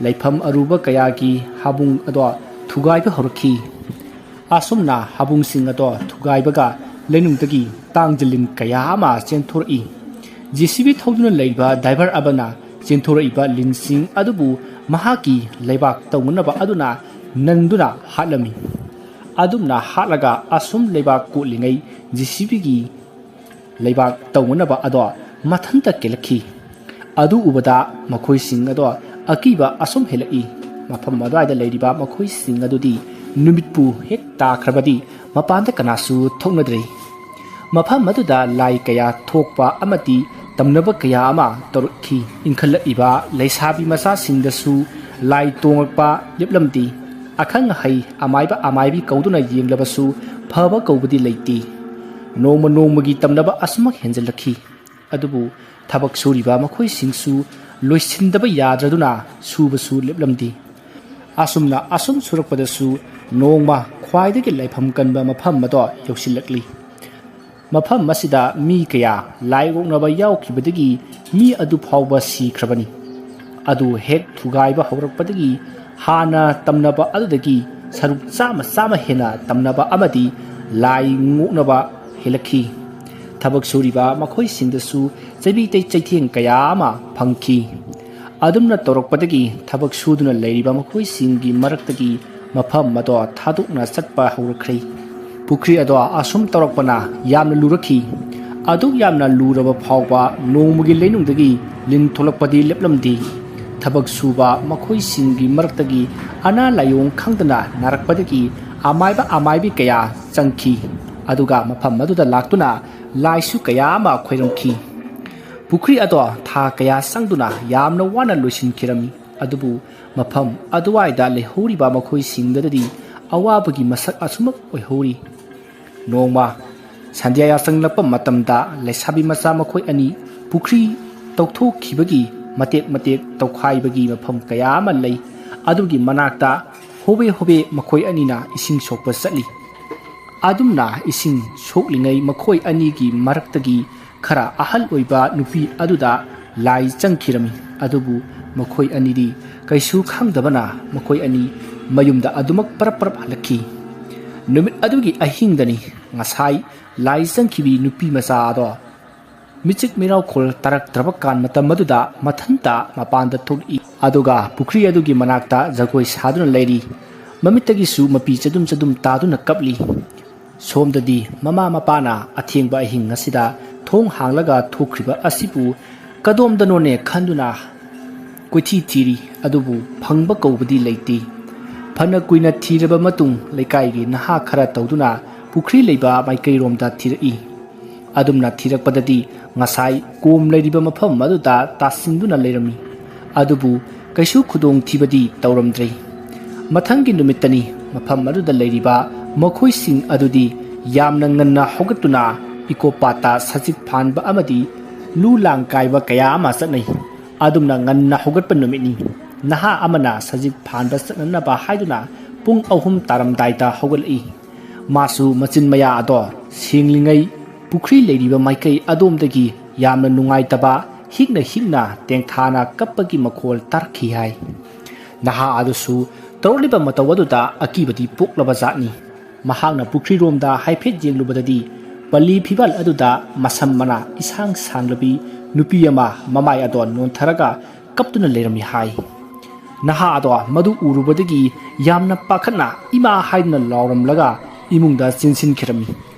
ꯂꯩꯐꯝ ꯑꯔꯨꯕ ꯀꯌꯥꯒꯤ ꯍꯥꯕꯨꯡ ꯑꯗꯣ ꯊꯨꯒꯥꯏꯕ ꯍꯧꯔꯛꯈꯤ꯫ ꯑꯁꯨꯝꯅ ꯍꯥꯕꯨꯡꯁꯤꯡ ꯑꯗꯣ ꯊꯨꯒꯥꯏꯕꯒ ꯂꯩꯅꯨꯡꯗꯒꯤ ꯇꯥꯡꯖ ꯂꯤꯟ ꯀꯌꯥ ꯑꯃ ꯆꯦꯟꯊꯣꯔꯛꯏ꯫ ꯖꯦ ꯁꯤ ꯕꯤ ꯊꯧꯗꯨꯅ ꯂꯩꯕ ꯗ꯭ꯔꯥꯏꯚꯔ ꯑꯃꯅ ꯆꯦꯟꯊꯣꯔꯛꯏꯕ ꯂꯤꯟꯁꯤꯡ ꯑꯗꯨꯕꯨ ꯃꯍꯥꯛꯀꯤ ꯂꯩꯕꯥꯛ ꯇꯧꯅꯅꯕ ꯑꯗꯨꯅ ꯅꯟꯗꯨꯅ ꯍꯥꯠꯂꯝꯃꯤ꯫ ꯑꯗꯨꯝꯅ ꯍꯥꯠꯂꯒ ꯑꯁꯨꯝ ꯂꯩꯕꯥꯛ ꯀꯣꯠꯂꯤꯉꯩ ꯖꯦ ꯁꯤ ꯕꯤꯒꯤ ꯂꯩꯕꯥꯛ ꯇꯧꯅꯅꯕ ꯑꯗꯣ ꯃꯊꯟꯇ ꯀꯦꯜꯂꯛꯈꯤ꯫ ꯑꯗꯨ ꯎꯕꯗ ꯃꯈꯣꯏꯁꯤꯡ ꯑꯗꯣ ꯑꯀꯤꯕ ꯑꯁꯨꯝ ꯍꯦꯜꯂꯛꯏ꯫ ꯃꯐꯝ ꯑꯗꯨꯋꯥꯏꯗ ꯂꯩꯔꯤꯕ ꯃꯈꯣꯏꯁꯤꯡ ꯑꯗꯨꯗꯤ ꯅꯨꯃꯤꯠꯄꯨ ꯍꯦꯛ ꯇꯥꯈ꯭ꯔꯕꯗꯤ ꯃꯄꯥꯟꯗ ꯀꯅꯥꯁꯨ ꯊꯣꯛꯅꯗ꯭ꯔꯦ꯫ ꯃꯐꯝ ꯑꯗꯨꯗ ꯂꯥꯏ ꯀꯌꯥ ꯊꯣꯛꯄ ꯑꯃꯗꯤ ꯇꯝꯅꯕ ꯀꯌꯥ ꯑꯃ ꯇꯧꯔꯛꯈꯤ꯫ ꯏꯟꯈꯠꯂꯛꯏꯕ ꯂꯩꯁꯥꯕꯤ ꯃꯆꯥꯁꯤꯡꯗꯁꯨ ꯂꯥꯏ ꯇꯣꯡꯉꯛꯄ ꯂꯦꯞꯂꯝꯗꯦ꯫ ꯑꯈꯪ ꯑꯍꯩ ꯑꯃꯥꯏꯕ ꯑꯃꯥꯏꯕꯤ ꯀꯧꯗꯨꯅ ꯌꯦꯡꯂꯕꯁꯨ ꯐꯕ ꯀꯧꯕꯗꯤ ꯂꯩꯇꯦ꯫ ꯅꯣꯡꯃ ꯅꯣꯡꯃꯒꯤ ꯇꯝꯅꯕ ꯑꯁꯨꯃꯛ ꯍꯦꯟꯖꯜꯂꯛꯈꯤ꯫ ꯑꯗꯨꯕꯨ ꯊꯕꯛ ꯁꯨꯔꯤꯕ ꯃꯈꯣꯏꯁꯤꯡꯁꯨ ꯂꯣꯏꯁꯤꯟꯗꯕ ꯌꯥꯗ꯭ꯔꯗꯨꯅ ꯁꯨꯕꯁꯨ ꯂꯦꯞꯂꯝꯗꯦ꯫ ꯑꯁꯨꯝꯅ ꯑꯁꯨꯝ ꯁꯨꯔꯛꯄꯗꯁꯨ ꯅꯣꯡꯃ ꯈ꯭ꯋꯥꯏꯗꯒꯤ ꯂꯥꯏꯐꯝ ꯀꯟꯕ ꯃꯐꯝ ꯑꯗꯣ ꯌꯧꯁꯤꯜꯂꯛꯂꯤ꯫ ꯃꯐꯝ ꯑꯁꯤꯗ ꯃꯤ ꯀꯌꯥ ꯂꯥꯏ ꯑꯣꯛꯅꯕ ꯌꯥꯎꯈꯤꯕꯗꯒꯤ ꯃꯤ ꯑꯗꯨ ꯐꯥꯎꯕ ꯁꯤꯈ꯭ꯔꯕꯅꯤ꯫ ꯑꯗꯨ ꯍꯦꯛ ꯊꯨꯒꯥꯏꯕ ꯍꯧꯔꯛꯄꯗꯒꯤ ꯍꯥꯟꯅ ꯇꯝꯅꯕ ꯑꯗꯨꯗꯒꯤ ꯁꯔꯨꯛ ꯆꯥꯝꯃ ꯆꯥꯝꯃ ꯍꯦꯟꯅ ꯇꯝꯅꯕ ꯑꯃꯗꯤ ꯂꯥꯏ ꯉꯣꯛꯅꯕ ꯍꯦꯜꯂꯛꯈꯤ꯫ ꯊꯕꯛ ꯁꯨꯔꯤꯕ ꯃꯈꯣꯏꯁꯤꯡꯗꯁꯨ ꯆꯩꯕꯤ ꯆꯩꯊꯦꯡ ꯀꯌꯥ ꯑꯃ ꯐꯪꯈꯤ꯫ ꯑꯗꯨꯝꯅ ꯇꯧꯔꯛꯄꯗꯒꯤ ꯊꯕꯛ ꯁꯨꯗꯨꯅ ꯂꯩꯔꯤꯕ ꯃꯈꯣꯏꯁꯤꯡꯒꯤ ꯃꯔꯛꯇꯒꯤ ꯃꯐꯝ ꯑꯗꯣ ꯊꯥꯗꯣꯛꯅ ꯆꯠꯄ ꯍꯧꯔꯛꯈ꯭ꯔꯦ꯫ ꯄꯨꯈ꯭ꯔꯤ ꯑꯗꯣ ꯑꯁꯨꯝ ꯇꯧꯔꯛꯄꯅ ꯌꯥꯝꯅ ꯂꯨꯔꯛꯈꯤ꯫ ꯑꯗꯨꯛ ꯌꯥꯝꯅ ꯂꯨꯔꯕ ꯐꯥꯎꯕ ꯅꯣꯡꯃꯒꯤ ꯂꯩꯅꯨꯡꯗꯒꯤ ꯂꯤꯟ ꯊꯣꯛꯂꯛꯄꯗꯤ ꯂꯦꯞꯂꯝꯗꯦ꯫ ꯊꯕꯛ ꯁꯨꯕ ꯃꯈꯣꯏꯁꯤꯡꯒꯤ ꯃꯔꯛꯇꯒꯤ ꯑꯅꯥ ꯂꯥꯏꯑꯣꯡ ꯈꯪꯗꯅ ꯅꯥꯔꯛꯄꯗꯒꯤ ꯑꯃꯥꯏꯕ ꯑꯃꯥꯏꯕꯤ ꯀꯌꯥ ꯆꯪꯈꯤ꯫ ꯑꯗꯨꯒ ꯃꯐꯝ ꯑꯗꯨꯗ ꯂꯥꯛꯇꯨꯅ ꯂꯥꯏꯁꯨ ꯀꯌꯥ ꯑꯃ ꯈꯣꯏꯔꯝꯈꯤ꯫ ꯄꯨꯈ꯭ꯔꯤ ꯑꯗꯣ ꯊꯥ ꯀꯌꯥ ꯆꯪꯗꯨꯅ ꯌꯥꯝꯅ ꯋꯥꯅ ꯂꯣꯏꯁꯤꯟꯈꯤꯔꯝꯃꯤ꯫ ꯑꯗꯨꯕꯨ ꯃꯐꯝ ꯑꯗꯨꯋꯥꯏꯗ ꯂꯩꯍꯧꯔꯤꯕ ꯃꯈꯣꯏꯁꯤꯡꯗꯗꯤ ꯑꯋꯥꯕꯒꯤ ꯃꯁꯛ ꯑꯁꯨꯃꯛ ꯑꯣꯏꯍꯧꯔꯤ꯫ ꯅꯣꯡꯃ ꯁꯟꯙ꯭ꯌꯥ ꯌꯥꯆꯪꯂꯛꯄ ꯃꯇꯝꯗ ꯂꯩꯁꯥꯕꯤ ꯃꯆꯥ ꯃꯈꯣꯏ ꯑꯅꯤ ꯄꯨꯈ꯭ꯔꯤ ꯇꯧꯊꯣꯛꯈꯤꯕꯒꯤ ꯃꯇꯦꯛ ꯃꯇꯦꯛ ꯇꯧꯈꯥꯏꯕꯒꯤ ꯃꯐꯝ ꯀꯌꯥ ꯑꯃ ꯂꯩ꯫ ꯑꯗꯨꯒꯤ ꯃꯅꯥꯛꯇ ꯍꯣꯕꯦ ꯍꯣꯕꯦ ꯃꯈꯣꯏ ꯑꯅꯤꯅ ꯏꯁꯤꯡ ꯁꯣꯛꯄ ꯆꯠꯂꯤ꯫ ꯑꯗꯨꯝꯅ ꯏꯁꯤꯡ ꯁꯣꯛꯂꯤꯉꯩ ꯃꯈꯣꯏ ꯑꯅꯤꯒꯤ ꯃꯔꯛꯇꯒꯤ ꯈꯔ ꯑꯍꯜ ꯑꯣꯏꯕ ꯅꯨꯄꯤ ꯑꯗꯨꯗ ꯂꯥꯏ ꯆꯪꯈꯤꯔꯝꯃꯤ꯫ ꯑꯗꯨꯕꯨ ꯃꯈꯣꯏ ꯑꯅꯤꯗꯤ ꯀꯩꯁꯨ ꯈꯪꯗꯕꯅ ꯃꯈꯣꯏ ꯑꯅꯤ ꯃꯌꯨꯝꯗ ꯑꯗꯨꯃꯛ ꯄꯔꯞ ꯄꯔꯞ ꯍꯜꯂꯛꯈꯤ꯫ ꯅꯨꯃꯤꯠ ꯑꯗꯨꯒꯤ ꯑꯍꯤꯡꯗꯅꯤ ꯉꯁꯥꯏ ꯂꯥꯏ ꯆꯪꯈꯤꯕꯤ ꯅꯨꯄꯤ ꯃꯆꯥ ꯑꯗꯣ ꯃꯤꯆꯤꯛ ꯃꯤꯔꯥꯎꯈꯣꯜ ꯇꯥꯔꯛꯇ꯭ꯔꯕ ꯀꯥꯟ ꯃꯇꯝ ꯑꯗꯨꯗ ꯃꯊꯟꯇ ꯃꯄꯥꯟꯗ ꯊꯣꯛꯂꯛꯏ꯫ ꯑꯗꯨꯒ ꯄꯨꯈ꯭ꯔꯤ ꯑꯗꯨꯒꯤ ꯃꯅꯥꯛꯇ ꯖꯒꯣꯏ ꯁꯥꯗꯨꯅ ꯂꯩꯔꯤ꯫ ꯃꯃꯤꯠꯇꯒꯤꯁꯨ ꯃꯄꯤ ꯆꯗꯨꯝ ꯆꯗꯨꯝ ꯇꯥꯗꯨꯅ ꯀꯞꯂꯤ꯫ ꯁꯣꯝꯗꯗꯤ ꯃꯃꯥ ꯃꯄꯥꯅ ꯑꯊꯦꯡꯕ ꯑꯍꯤꯡ ꯑꯁꯤꯗ ꯊꯣꯡ ꯍꯥꯡꯂꯒ ꯊꯣꯛꯈ꯭ꯔꯤꯕ ꯑꯁꯤꯕꯨ ꯀꯗꯣꯝꯗꯅꯣꯅꯦ ꯈꯟꯗꯨꯅ ꯀꯣꯏꯊꯤ ꯊꯤꯔꯤ꯫ ꯑꯗꯨꯕꯨ ꯐꯪꯕ ꯀꯧꯕꯗꯤ ꯂꯩꯇꯦ꯫ ꯐꯅ ꯀꯨꯏꯅ ꯊꯤꯔꯕ ꯃꯇꯨꯡ ꯂꯩꯀꯥꯏꯒꯤ ꯅꯍꯥ ꯈꯔ ꯇꯧꯗꯨꯅ ꯄꯨꯈ꯭ꯔꯤ ꯂꯩꯕ ꯃꯥꯏꯀꯩꯔꯣꯝꯗ ꯊꯤꯔꯛꯏ꯫ ꯑꯗꯨꯝꯅ ꯊꯤꯔꯛꯄꯗꯗꯤ ꯉꯁꯥꯏ ꯀꯣꯝ ꯂꯩꯔꯤꯕ ꯃꯐꯝ ꯑꯗꯨꯗ ꯇꯥꯁꯤꯟꯗꯨꯅ ꯂꯩꯔꯝꯃꯤ꯫ ꯑꯗꯨꯕꯨ ꯀꯩꯁꯨ ꯈꯨꯗꯣꯡꯊꯤꯕꯗꯤ ꯇꯧꯔꯝꯗ꯭ꯔꯦ꯫ ꯃꯊꯪꯒꯤ ꯅꯨꯃꯤꯠꯇꯅꯤ ꯃꯐꯝ ꯑꯗꯨꯗ ꯂꯩꯔꯤꯕ ꯃꯈꯣꯏꯁꯤꯡ ꯑꯗꯨꯗꯤ ꯌꯥꯝꯅ ꯉꯟꯅ ꯍꯧꯒꯠꯇꯨꯅ ꯏꯀꯣꯄꯥꯠꯇ ꯁꯖꯤꯛ ꯐꯥꯟꯕ ꯑꯃꯗꯤ ꯂꯨ ꯂꯥꯡ ꯀꯥꯏꯕ ꯀꯌꯥ ꯑꯃ ꯆꯠꯅꯩ꯫ ꯑꯗꯨꯝꯅ ꯉꯟꯅ ꯍꯧꯒꯠꯄ ꯅꯨꯃꯤꯠꯅꯤ꯫ ꯅꯍꯥ ꯑꯃꯅ ꯁꯖꯤꯛ ꯐꯥꯟꯕ ꯆꯠꯅꯅꯕ ꯍꯥꯏꯗꯨꯅ ꯄꯨꯡ ꯑꯍꯨꯝ ꯇꯥꯔꯝꯗꯥꯏꯗ ꯍꯧꯒꯠꯂꯛꯏ꯫ ꯃꯥꯁꯨ ꯃꯆꯤꯟ ꯃꯌꯥ ꯑꯗꯣ ꯁꯦꯡꯂꯤꯉꯩ ꯄꯨꯈ꯭ꯔꯤ ꯂꯩꯔꯤꯕ ꯃꯥꯏꯀꯩ ꯑꯗꯣꯝꯗꯒꯤ ꯌꯥꯝꯅ ꯅꯨꯡꯉꯥꯏꯇꯕ, ꯍꯤꯛꯅ ꯍꯤꯛꯅ ꯇꯦꯡꯊꯥꯅ ꯀꯞꯄꯒꯤ ꯃꯈꯣꯜ ꯇꯥꯔꯛꯈꯤ ꯍꯥꯏ꯫ ꯅꯍꯥ ꯑꯗꯨꯁꯨ ꯇꯧꯔꯛꯂꯤꯕ ꯃꯇꯧ ꯑꯗꯨꯗ ꯑꯀꯤꯕꯗꯤ ꯄꯣꯛꯂꯕ ꯖꯥꯠꯅꯤ꯫ ꯃꯍꯥꯛꯅ ꯄꯨꯈ꯭ꯔꯤꯔꯣꯝꯗ ꯍꯥꯏꯐꯦꯠ ꯌꯦꯡꯂꯨꯕꯗꯗꯤ ꯄꯜꯂꯤ ꯐꯤꯕꯥꯜ ꯑꯗꯨꯗ ꯃꯁꯝ ꯃꯅꯥ ꯏꯁꯥꯡ ꯁꯥꯡꯂꯕꯤ ꯅꯨꯄꯤ ꯑꯃ ꯃꯃꯥꯏ ꯑꯗꯣ ꯅꯣꯟꯊꯔꯒ ꯀꯞꯇꯨꯅ ꯂꯩꯔꯝꯃꯤ ꯍꯥꯏ꯫ ꯅꯍꯥ ꯑꯗꯣ ꯃꯗꯨ ꯎꯔꯨꯕꯗꯒꯤ ꯌꯥꯝꯅ ꯄꯥꯈꯠꯅ "ꯏꯃꯥ" ꯍꯥꯏꯗꯨꯅ ꯂꯥꯎꯔꯝꯂꯒ ꯏꯃꯨꯡꯗ ꯆꯦꯟꯁꯤꯟꯈꯤꯔꯝꯃꯤ꯫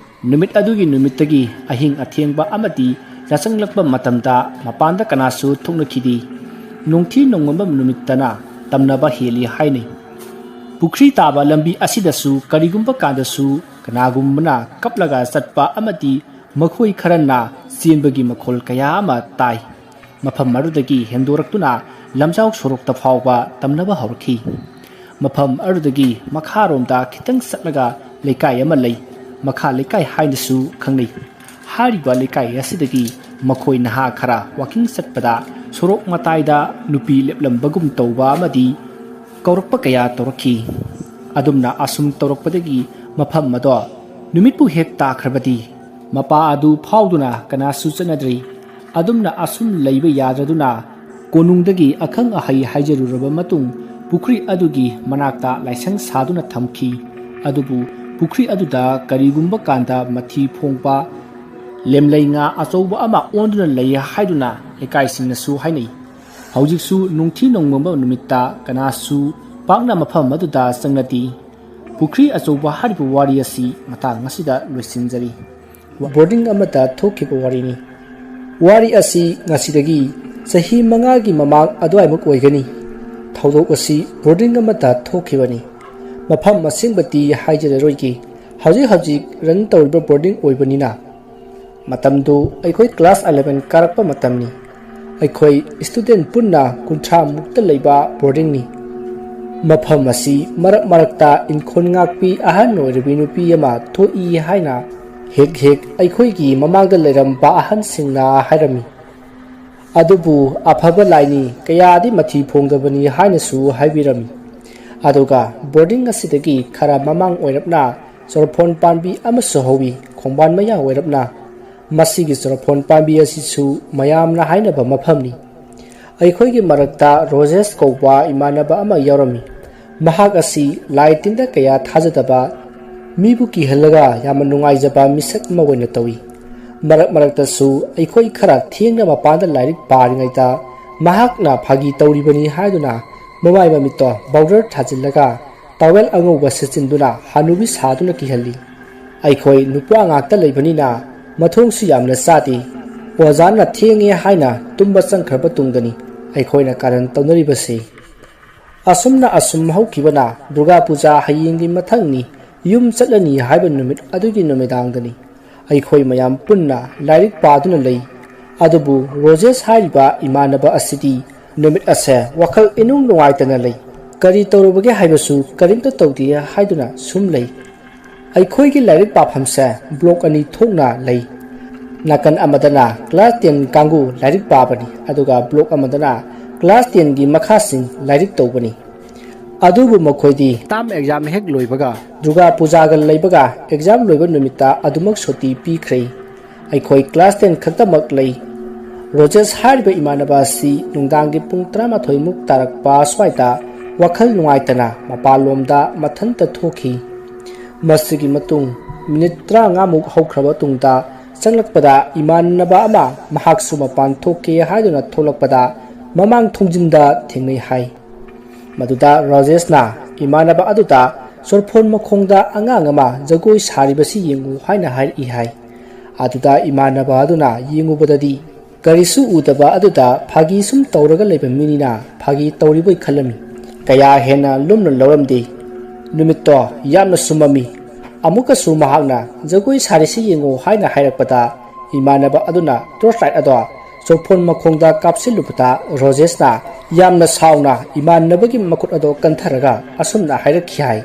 ꯅꯨꯃꯤꯠ ꯑꯗꯨꯒꯤ ꯅꯨꯃꯤꯠꯇꯒꯤ ꯑꯍꯤꯡ ꯑꯊꯦꯡꯕ ꯑꯃꯗꯤ ꯌꯥꯆꯪꯂꯛꯄ ꯃꯇꯝꯗ ꯃꯄꯥꯟꯗ ꯀꯅꯥꯁꯨ ꯊꯣꯛꯅꯈꯤꯗꯦ꯫ ꯅꯣꯡꯊꯤ ꯅꯣꯡꯃꯝꯕ ꯅꯨꯃꯤꯠꯇꯅ ꯇꯝꯅꯕ ꯍꯦꯜꯂꯤ ꯍꯥꯏꯅꯩ꯫ ꯄꯨꯈ꯭ꯔꯤ ꯇꯥꯕ ꯂꯝꯕꯤ ꯑꯁꯤꯗꯁꯨ ꯀꯔꯤꯒꯨꯝꯕ ꯀꯥꯟꯗꯁꯨ ꯀꯅꯥꯒꯨꯝꯕꯅ ꯀꯞꯂꯒ ꯆꯠꯄ ꯑꯃꯗꯤ ꯃꯈꯣꯏ ꯈꯔꯅ ꯆꯦꯟꯕꯒꯤ ꯃꯈꯣꯜ ꯀꯌꯥ ꯑꯃ ꯇꯥꯏ꯫ ꯃꯐꯝ ꯑꯗꯨꯗꯒꯤ ꯍꯦꯟꯗꯣꯔꯛꯇꯨꯅ ꯂꯝꯖꯥꯎ ꯁꯣꯔꯣꯛꯇ ꯐꯥꯎꯕ ꯇꯝꯅꯕ ꯍꯧꯔꯛꯈꯤ꯫ ꯃꯐꯝ ꯑꯗꯨꯗꯒꯤ ꯃꯈꯥꯔꯣꯝꯗ ꯈꯤꯇꯪ ꯆꯠꯂꯒ ꯂꯩꯀꯥꯏ ꯑꯃ ꯂꯩ꯫ ꯃꯈꯥ ꯂꯩꯀꯥꯏ ꯍꯥꯏꯅꯁꯨ ꯈꯪꯅꯩ꯫ ꯍꯥꯏꯔꯤꯕ ꯂꯩꯀꯥꯏ ꯑꯁꯤꯗꯒꯤ ꯃꯈꯣꯏ ꯅꯍꯥ ꯈꯔ ꯋꯥꯀꯤꯡ ꯆꯠꯄꯗ ꯁꯣꯔꯣꯛ ꯃꯇꯥꯏꯗ ꯅꯨꯄꯤ ꯂꯦꯞꯂꯝꯕꯒꯨꯝ ꯇꯧꯕ ꯑꯃꯗꯤ ꯀꯧꯔꯛꯄ ꯀꯌꯥ ꯇꯧꯔꯛꯈꯤ꯫ ꯑꯗꯨꯝꯅ ꯑꯁꯨꯝ ꯇꯧꯔꯛꯄꯗꯒꯤ ꯃꯐꯝ ꯑꯗꯣ ꯅꯨꯃꯤꯠꯄꯨ ꯍꯦꯛ ꯇꯥꯈ꯭ꯔꯕꯗꯤ ꯃꯄꯥ ꯑꯗꯨ ꯐꯥꯎꯗꯨꯅ ꯀꯅꯥꯁꯨ ꯆꯠꯅꯗ꯭ꯔꯤ꯫ ꯑꯗꯨꯝꯅ ꯑꯁꯨꯝ ꯂꯩꯕ ꯌꯥꯗ꯭ꯔꯗꯨꯅ ꯀꯣꯅꯨꯡꯗꯒꯤ ꯑꯈꯪ ꯑꯍꯩ ꯍꯥꯏꯖꯔꯨꯔꯕ ꯃꯇꯨꯡ ꯄꯨꯈ꯭ꯔꯤ ꯑꯗꯨꯒꯤ ꯃꯅꯥꯛꯇ ꯂꯥꯏꯁꯪ ꯁꯥꯗꯨꯅ ꯊꯝꯈꯤ꯫ ꯑꯗꯨꯕꯨ ꯄꯨꯈ꯭ꯔꯤ ꯑꯗꯨꯗ ꯀꯔꯤꯒꯨꯝꯕ ꯀꯥꯟꯗ ꯃꯊꯤ ꯐꯣꯡꯕ ꯂꯦꯝꯂꯩ ꯉꯥ ꯑꯆꯧꯕ ꯑꯃ ꯑꯣꯟꯗꯨꯅ ꯂꯩ ꯍꯥꯏꯗꯨꯅ ꯂꯩꯀꯥꯏꯁꯤꯡꯅꯁꯨ ꯍꯥꯏꯅꯩ꯫ ꯍꯧꯖꯤꯛꯁꯨ ꯅꯨꯡꯊꯤ ꯅꯣꯡꯃꯝꯕ ꯅꯨꯃꯤꯠꯇ ꯀꯅꯥꯁꯨ ꯄꯥꯛꯅ ꯃꯐꯝ ꯑꯗꯨꯗ ꯆꯪꯅꯗꯦ꯫ ꯄꯨꯈ꯭ꯔꯤ ꯑꯆꯧꯕ ꯍꯥꯏꯔꯤꯕ ꯋꯥꯔꯤ ꯑꯁꯤ ꯃꯇꯥꯡ ꯑꯁꯤꯗ ꯂꯣꯏꯁꯤꯟꯖꯔꯤ꯫ ꯕꯣꯔꯗꯤꯡ ꯑꯃꯗ ꯊꯣꯛꯈꯤꯕ ꯋꯥꯔꯤꯅꯤ꯫ ꯋꯥꯔꯤ ꯑꯁꯤ ꯉꯁꯤꯗꯒꯤ ꯆꯍꯤ ꯃꯉꯥꯒꯤ ꯃꯃꯥꯡ ꯑꯗꯨꯋꯥꯏꯃꯨꯛ ꯑꯣꯏꯒꯅꯤ꯫ ꯊꯧꯗꯣꯛ ꯑꯁꯤ ꯕꯣꯔꯗꯤꯡ ꯑꯃꯗ ꯊꯣꯛꯈꯤꯕꯅꯤ꯫ ꯃꯐꯝ ꯑꯁꯦꯡꯕꯗꯤ ꯍꯥꯏꯖꯔꯔꯣꯏꯒꯦ꯫ ꯍꯧꯖꯤꯛ ꯍꯧꯖꯤꯛ ꯔꯟ ꯇꯧꯔꯤꯕ ꯕꯣꯔꯗꯤꯡ ꯑꯣꯏꯕꯅꯤꯅ꯫ ꯃꯇꯝꯗꯨ ꯑꯩꯈꯣꯏ ꯀ꯭ꯂꯥꯁ ꯑꯦꯂꯦꯚꯦꯟ ꯀꯥꯔꯛꯄ ꯃꯇꯝꯅꯤ꯫ ꯑꯩꯈꯣꯏ ꯁ꯭ꯇꯨꯗꯦꯟ ꯄꯨꯟꯅ ꯀꯨꯟꯊ꯭ꯔꯥ ꯃꯨꯛꯇ ꯂꯩꯕ ꯕꯣꯔꯗꯤꯡꯅꯤ꯫ ꯃꯐꯝ ꯑꯁꯤ ꯃꯔꯛ ꯃꯔꯛꯇ ꯏꯪꯈꯣꯜ ꯉꯥꯛꯄꯤ ꯑꯍꯟ ꯑꯣꯏꯔꯕꯤ ꯅꯨꯄꯤ ꯑꯃ ꯊꯣꯛꯏ ꯍꯥꯏꯅ ꯍꯦꯛ ꯍꯦꯛ ꯑꯩꯈꯣꯏꯒꯤ ꯃꯃꯥꯡꯗ ꯂꯩꯔꯝꯕ ꯑꯍꯟꯁꯤꯡꯅ ꯍꯥꯏꯔꯝꯃꯤ꯫ ꯑꯗꯨꯕꯨ ꯑꯐꯕ ꯂꯥꯏꯅꯤ, ꯀꯌꯥꯗꯤ ꯃꯊꯤ ꯐꯣꯡꯗꯕꯅꯤ ꯍꯥꯏꯅꯁꯨ ꯍꯥꯏꯕꯤꯔꯝꯃꯤ꯫ ꯑꯗꯨꯒ ꯕꯣꯔꯗꯤꯡ ꯑꯁꯤꯗꯒꯤ ꯈꯔ ꯃꯃꯥꯡ ꯑꯣꯏꯔꯞꯅ ꯆꯣꯔꯐꯣꯟ ꯄꯥꯝꯕꯤ ꯑꯃꯁꯨ ꯍꯧꯏ, ꯈꯣꯡꯕꯥꯟ ꯃꯌꯥ ꯑꯣꯏꯔꯞꯅ꯫ ꯃꯁꯤꯒꯤ ꯆꯣꯔꯐꯣꯟ ꯄꯥꯝꯕꯤ ꯑꯁꯤꯁꯨ ꯃꯌꯥꯝꯅ ꯍꯥꯏꯅꯕ ꯃꯐꯝꯅꯤ꯫ ꯑꯩꯈꯣꯏꯒꯤ ꯃꯔꯛꯇ ꯔꯣꯖꯦꯁ ꯀꯧꯕ ꯏꯃꯥꯟꯅꯕ ꯑꯃ ꯌꯥꯎꯔꯝꯃꯤ꯫ ꯃꯍꯥꯛ ꯑꯁꯤ ꯂꯥꯏ ꯇꯤꯟꯗ ꯀꯌꯥ ꯊꯥꯖꯗꯕ, ꯃꯤꯕꯨ ꯀꯤꯍꯜꯂꯒ ꯌꯥꯝꯅ ꯅꯨꯡꯉꯥꯏꯖꯕ ꯃꯤꯁꯛ ꯑꯃ ꯑꯣꯏꯅ ꯇꯧꯏ꯫ ꯃꯔꯛ ꯃꯔꯛꯇꯁꯨ ꯑꯩꯈꯣꯏ ꯈꯔ ꯊꯦꯡꯅ ꯃꯄꯥꯟꯗ ꯂꯥꯏꯔꯤꯛ ꯄꯥꯔꯤꯉꯩꯗ ꯃꯍꯥꯛꯅ ꯐꯥꯒꯤ ꯇꯧꯔꯤꯕꯅꯤ ꯍꯥꯏꯗꯨꯅ ꯃꯃꯥꯏ ꯃꯃꯤꯠꯇꯣ powder ꯊꯥꯖꯤꯜꯂꯒ towel ꯑꯉꯧꯕ ꯁꯤꯠꯆꯤꯟꯗꯨꯅ ꯍꯅꯨꯕꯤ ꯁꯥꯗꯨꯅ ꯀꯤꯍꯜꯂꯤ꯫ ꯑꯩꯈꯣꯏ ꯅꯨꯄꯥ ꯉꯥꯛꯇ ꯂꯩꯕꯅꯤꯅ ꯃꯊꯣꯡꯁꯨ ꯌꯥꯝꯅ ꯆꯥꯗꯦ꯫ ꯑꯣꯖꯥꯅ ꯊꯦꯡꯉꯦ ꯍꯥꯏꯅ ꯇꯨꯝꯕ ꯆꯪꯈ꯭ꯔꯕ ꯇꯨꯡꯗꯅꯤ ꯑꯩꯈꯣꯏꯅ ꯀꯥꯔꯟ ꯇꯧꯅꯔꯤꯕꯁꯤ꯫ ꯑꯁꯨꯝꯅ ꯑꯁꯨꯝ ꯍꯧꯈꯤꯕꯅ ꯗꯨꯔꯒꯥ ꯄꯨꯖꯥ ꯍꯌꯦꯡꯒꯤ ꯃꯊꯪꯅꯤ, ꯌꯨꯝ ꯆꯠꯂꯅꯤ ꯍꯥꯏꯕ ꯅꯨꯃꯤꯠ ꯑꯗꯨꯒꯤ ꯅꯨꯃꯤꯗꯥꯡꯗꯅꯤ꯫ ꯑꯩꯈꯣꯏ ꯃꯌꯥꯝ ꯄꯨꯟꯅ ꯂꯥꯏꯔꯤꯛ ꯄꯥꯗꯨꯅ ꯂꯩ꯫ ꯑꯗꯨꯕꯨ ꯔꯣꯖꯦꯁ ꯍꯥꯏꯔꯤꯕ ꯏꯃꯥꯟꯅꯕ ꯑꯁꯤꯗꯤ ꯅꯨꯃꯤꯠ ꯑꯁꯦ ꯋꯥꯈꯜ ꯏꯅꯨꯡ ꯅꯨꯡꯉꯥꯏꯇꯅ ꯂꯩ꯫ ꯀꯔꯤ ꯇꯧꯔꯨꯕꯒꯦ ꯍꯥꯏꯕꯁꯨ ꯀꯔꯤꯝꯇ ꯇꯧꯗꯦ ꯍꯥꯏꯗꯨꯅ ꯁꯨꯝ ꯂꯩ꯫ ꯑꯩꯈꯣꯏꯒꯤ ꯂꯥꯏꯔꯤꯛ ꯄꯥꯐꯝꯁꯦ block ꯑꯅꯤ ꯊꯣꯛꯅ ꯂꯩ꯫ ꯅꯥꯀꯟ ꯑꯃꯗꯅ class ten ꯀꯥꯡꯕꯨ ꯂꯥꯏꯔꯤꯛ ꯄꯥꯕꯅꯤ, ꯑꯗꯨꯒ block ꯑꯃꯗꯅ class ten ꯒꯤ ꯃꯈꯥꯁꯤꯡ ꯂꯥꯏꯔꯤꯛ ꯇꯧꯕꯅꯤ꯫ ꯑꯗꯨꯕꯨ ꯃꯈꯣꯏꯗꯤ term exam ꯍꯦꯛ ꯂꯣꯏꯕꯒ, ꯗꯨꯔꯒꯥ ꯄꯨꯖꯥꯒ ꯂꯩꯕꯒ, exam ꯂꯣꯏꯕ ꯅꯨꯃꯤꯠꯇ ꯑꯗꯨꯃꯛ ꯁꯨꯇꯤ ꯄꯤꯈ꯭ꯔꯦ꯫ ꯑꯩꯈꯣꯏ class ten ꯈꯛꯇꯃꯛ ꯂꯩ꯫ ꯔꯣꯖꯦꯁ ꯍꯥꯏꯔꯤꯕ ꯏꯃꯥꯟꯅꯕ ꯑꯁꯤ ꯅꯨꯡꯗꯥꯡꯒꯤ ꯄꯨꯡ ꯇꯔꯥꯃꯥꯊꯣꯏ ꯃꯨꯛ ꯇꯥꯔꯛꯄ ꯑꯁ꯭ꯋꯥꯏꯗ ꯋꯥꯈꯜ ꯅꯨꯡꯉꯥꯏꯇꯅ ꯃꯄꯥꯟꯂꯣꯝꯗ ꯃꯊꯟꯇ ꯊꯣꯛꯈꯤ꯫ ꯃꯁꯤꯒꯤ ꯃꯇꯨꯡ ꯃꯤꯅꯤꯠ ꯇꯔꯥꯃꯉꯥ ꯃꯨꯛ ꯍꯧꯈ꯭ꯔꯕ ꯇꯨꯡꯗ ꯆꯪꯂꯛꯄꯗ ꯏꯃꯥꯟꯅꯕ ꯑꯃ ꯃꯍꯥꯛꯁꯨ ꯃꯄꯥꯟ ꯊꯣꯛꯀꯦ ꯍꯥꯏꯗꯨꯅ ꯊꯣꯛꯂꯛꯄꯗ ꯃꯃꯥꯡ ꯊꯣꯡꯖꯤꯟꯗ ꯊꯦꯡꯅꯩ ꯍꯥꯏ꯫ ꯃꯗꯨꯗ ꯔꯣꯖꯦꯁꯅ ꯏꯃꯥꯟꯅꯕ ꯑꯗꯨꯗ ꯆꯣꯔꯐꯣꯟ ꯃꯈꯣꯡꯗ ꯑꯉꯥꯡ ꯑꯃ ꯖꯒꯣꯏ ꯁꯥꯔꯤꯕꯁꯤ ꯌꯦꯡꯉꯨ ꯍꯥꯏꯅ ꯍꯥꯏꯔꯛꯏ ꯍꯥꯏ꯫ ꯑꯗꯨꯗ ꯏꯃꯥꯟꯅꯕ ꯑꯗꯨꯅ ꯌꯦꯡꯉꯨꯕꯗꯗꯤ ꯀꯔꯤꯁꯨ ꯎꯗꯕ ꯑꯗꯨꯗ ꯐꯥꯒꯤ ꯁꯨꯝ ꯇꯧꯔꯒ ꯂꯩꯕ ꯃꯤꯅꯤꯅ ꯐꯥꯒꯤ ꯇꯧꯔꯤꯕꯣꯏ ꯈꯜꯂꯝꯃꯤ꯫ ꯀꯌꯥ ꯍꯦꯟꯅ ꯂꯨꯝꯅ ꯂꯧꯔꯝꯗꯦ꯫ ꯅꯨꯃꯤꯠꯇꯣ ꯌꯥꯝꯅꯁꯨ ꯃꯝꯃꯤ꯫ ꯑꯃꯨꯛꯀꯁꯨ ꯃꯍꯥꯛꯅ ꯖꯒꯣꯏ ꯁꯥꯔꯤꯁꯤ ꯌꯦꯡꯉꯨ ꯍꯥꯏꯅ ꯍꯥꯏꯔꯛꯄꯗ ꯏꯃꯥꯟꯅꯕ ꯑꯗꯨꯅ torch light ꯑꯗꯣ ꯆꯣꯛꯐꯣꯟ ꯃꯈꯣꯡꯗ ꯀꯥꯞꯁꯤꯜꯂꯨꯕꯗ ꯔꯣꯖꯦꯁꯅ ꯌꯥꯝꯅ ꯁꯥꯎꯅ ꯏꯃꯥꯟꯅꯕꯒꯤ ꯃꯈꯨꯠ ꯑꯗꯣ ꯀꯟꯊꯔꯒ ꯑꯁꯨꯝꯅ ꯍꯥꯏꯔꯛꯈꯤ ꯍꯥꯏ,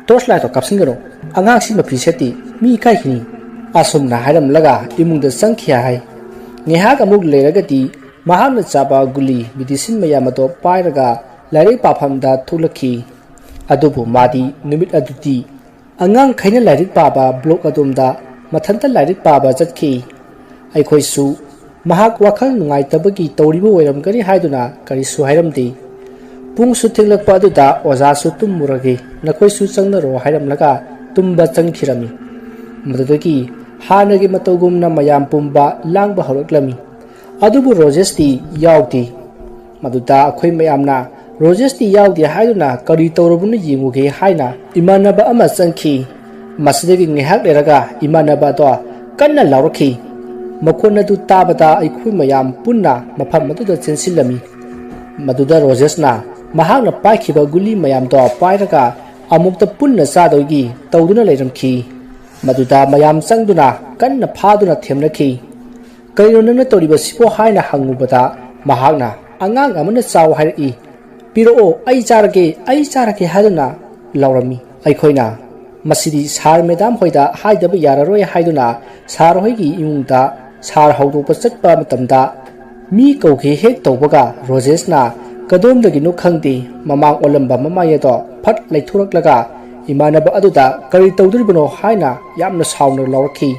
"ꯇꯣꯔꯆ ꯂꯥꯏꯠꯇꯣ ꯀꯥꯞꯁꯤꯟꯒꯅꯨ, ꯑꯉꯥꯡꯁꯤ ꯃꯐꯤ ꯁꯦꯠꯇꯤ, ꯃꯤ ꯏꯀꯥꯏꯈꯤꯅꯤ"꯫ ꯑꯁꯨꯝꯅ ꯍꯥꯏꯔꯝꯂꯒ ꯏꯃꯨꯡꯗ ꯆꯪꯈꯤ ꯍꯥꯏ꯫ ꯉꯥꯏꯍꯥꯛ ꯑꯃꯨꯛ ꯂꯩꯔꯒꯗꯤ ꯃꯍꯥꯛꯅ ꯆꯥꯕ ꯒꯨꯂꯤ, ꯃꯦꯗꯤꯁꯤꯟ ꯃꯌꯥꯝ ꯑꯗꯣ ꯄꯥꯏꯔꯒ ꯂꯥꯏꯔꯤꯛ ꯄꯥꯐꯝꯗ ꯊꯣꯛꯂꯛꯈꯤ꯫ ꯑꯗꯨꯕꯨ ꯃꯥꯗꯤ ꯅꯨꯃꯤꯠ ꯑꯗꯨꯗꯤ ꯑꯉꯥꯡꯈꯩꯅ ꯂꯥꯏꯔꯤꯛ ꯄꯥꯕ ꯕ꯭ꯂꯣꯛ ꯑꯗꯣꯝꯗ ꯃꯊꯟꯇ ꯂꯥꯏꯔꯤꯛ ꯄꯥꯕ ꯆꯠꯈꯤ꯫ ꯑꯩꯈꯣꯏꯁꯨ ꯃꯍꯥꯛ ꯋꯥꯈꯜ ꯅꯨꯡꯉꯥꯏꯇꯕꯒꯤ ꯇꯧꯔꯤꯕ ꯑꯣꯏꯔꯝꯒꯅꯤ ꯍꯥꯏꯗꯨꯅ ꯀꯔꯤꯁꯨ ꯍꯥꯏꯔꯝꯗꯦ꯫ ꯄꯨꯡꯁꯨ ꯊꯦꯡꯂꯛꯄ ꯑꯗꯨꯗ ꯑꯣꯖꯥꯁꯨ "ꯇꯨꯝꯃꯨꯔꯒꯦ, ꯅꯈꯣꯏꯁꯨ ꯆꯪꯅꯔꯣ" ꯍꯥꯏꯔꯝꯂꯒ ꯇꯨꯝꯕ ꯆꯪꯈꯤꯔꯝꯃꯤ꯫ ꯃꯗꯨꯗꯒꯤ ꯍꯥꯟꯅꯒꯤ ꯃꯇꯧꯒꯨꯝꯅ ꯃꯌꯥꯝ ꯄꯨꯝꯕ ꯂꯥꯡꯕ ꯍꯧꯔꯛꯂꯝꯃꯤ꯫ ꯑꯗꯨꯕꯨ ꯔꯣꯖꯦꯁꯇꯤ ꯌꯥꯎꯗꯦ꯫ ꯃꯗꯨꯗ ꯑꯩꯈꯣꯏ ꯃꯌꯥꯝꯅ "ꯔꯣꯖꯦꯁꯇꯤ ꯌꯥꯎꯗꯦ" ꯍꯥꯏꯗꯨꯅ ꯀꯔꯤ ꯇꯧꯔꯕꯅꯣ ꯌꯦꯡꯉꯨꯒꯦ ꯍꯥꯏꯅ ꯏꯃꯥꯟꯅꯕ ꯑꯃ ꯆꯪꯈꯤ꯫ ꯃꯁꯤꯗꯒꯤ ꯉꯥꯏꯍꯥꯛ ꯂꯩꯔꯒ ꯏꯃꯥꯟꯅꯕ ꯑꯗꯣ ꯀꯟꯅ ꯂꯥꯎꯔꯛꯈꯤ꯫ ꯃꯈꯣꯟ ꯑꯗꯨ ꯇꯥꯕꯗ ꯑꯩꯈꯣꯏ ꯃꯌꯥꯝ ꯄꯨꯟꯅ ꯃꯐꯝ ꯑꯗꯨꯗ ꯆꯦꯟꯁꯤꯜꯂꯝꯃꯤ꯫ ꯃꯗꯨꯗ ꯔꯣꯖꯦꯁꯅ ꯃꯍꯥꯛꯅ ꯄꯥꯏꯈꯤꯕ ꯒꯨꯂꯤ ꯃꯌꯥꯝꯗꯣ ꯄꯥꯏꯔꯒ ꯑꯃꯨꯛꯇ ꯄꯨꯟꯅ ꯆꯥꯗꯣꯏꯒꯤ ꯇꯧꯗꯨꯅ ꯂꯩꯔꯝꯈꯤ꯫ ꯃꯗꯨꯗ ꯃꯌꯥꯝ ꯆꯪꯗꯨꯅ ꯀꯟꯅ ꯐꯥꯗꯨꯅ ꯊꯦꯝꯅꯈꯤ꯫ "ꯀꯔꯤꯅꯣ ꯅꯪꯅ ꯇꯧꯔꯤꯕꯁꯤꯕꯣ?" ꯍꯥꯏꯅ ꯍꯪꯉꯨꯕꯗ ꯃꯍꯥꯛꯅ, "ꯑꯉꯥꯡ ꯑꯃꯅ ꯆꯥꯎ ꯍꯥꯏꯔꯛꯏ, ꯄꯤꯔꯛꯑꯣ, ꯑꯩ ꯆꯥꯔꯒꯦ, ꯑꯩ ꯆꯥꯔꯒꯦ" ꯍꯥꯏꯗꯨꯅ ꯂꯥꯎꯔꯝꯃꯤ꯫ ꯑꯩꯈꯣꯏꯅ ꯃꯁꯤꯗꯤ ꯁꯥꯔ ꯃꯦꯗꯥꯝ ꯍꯣꯏꯗ ꯍꯥꯏꯗꯕ ꯌꯥꯔꯔꯣꯏ ꯍꯥꯏꯗꯨꯅ ꯁꯥꯔ ꯍꯣꯏꯒꯤ ꯏꯃꯨꯡꯗ ꯁꯥꯔ ꯍꯧꯗꯣꯛꯄ ꯆꯠꯄ ꯃꯇꯝꯗ ꯃꯤ ꯀꯧꯒꯦ ꯍꯦꯛ ꯇꯧꯕꯒ ꯔꯣꯖꯦꯁꯅ ꯀꯗꯣꯝꯗꯒꯤꯅꯣ ꯈꯪꯗꯦ ꯃꯃꯥꯡ ꯑꯣꯜꯂꯝꯕ ꯃꯃꯥꯏ ꯑꯗꯣ ꯐꯠ ꯂꯩꯊꯣꯔꯛꯂꯒ ꯏꯃꯥꯟꯅꯕ ꯑꯗꯨꯗ "ꯀꯔꯤ ꯇꯧꯗꯣꯔꯤꯕꯅꯣ?" ꯍꯥꯏꯅ ꯌꯥꯝꯅ ꯁꯥꯎꯅ ꯂꯥꯎꯔꯛꯈꯤ꯫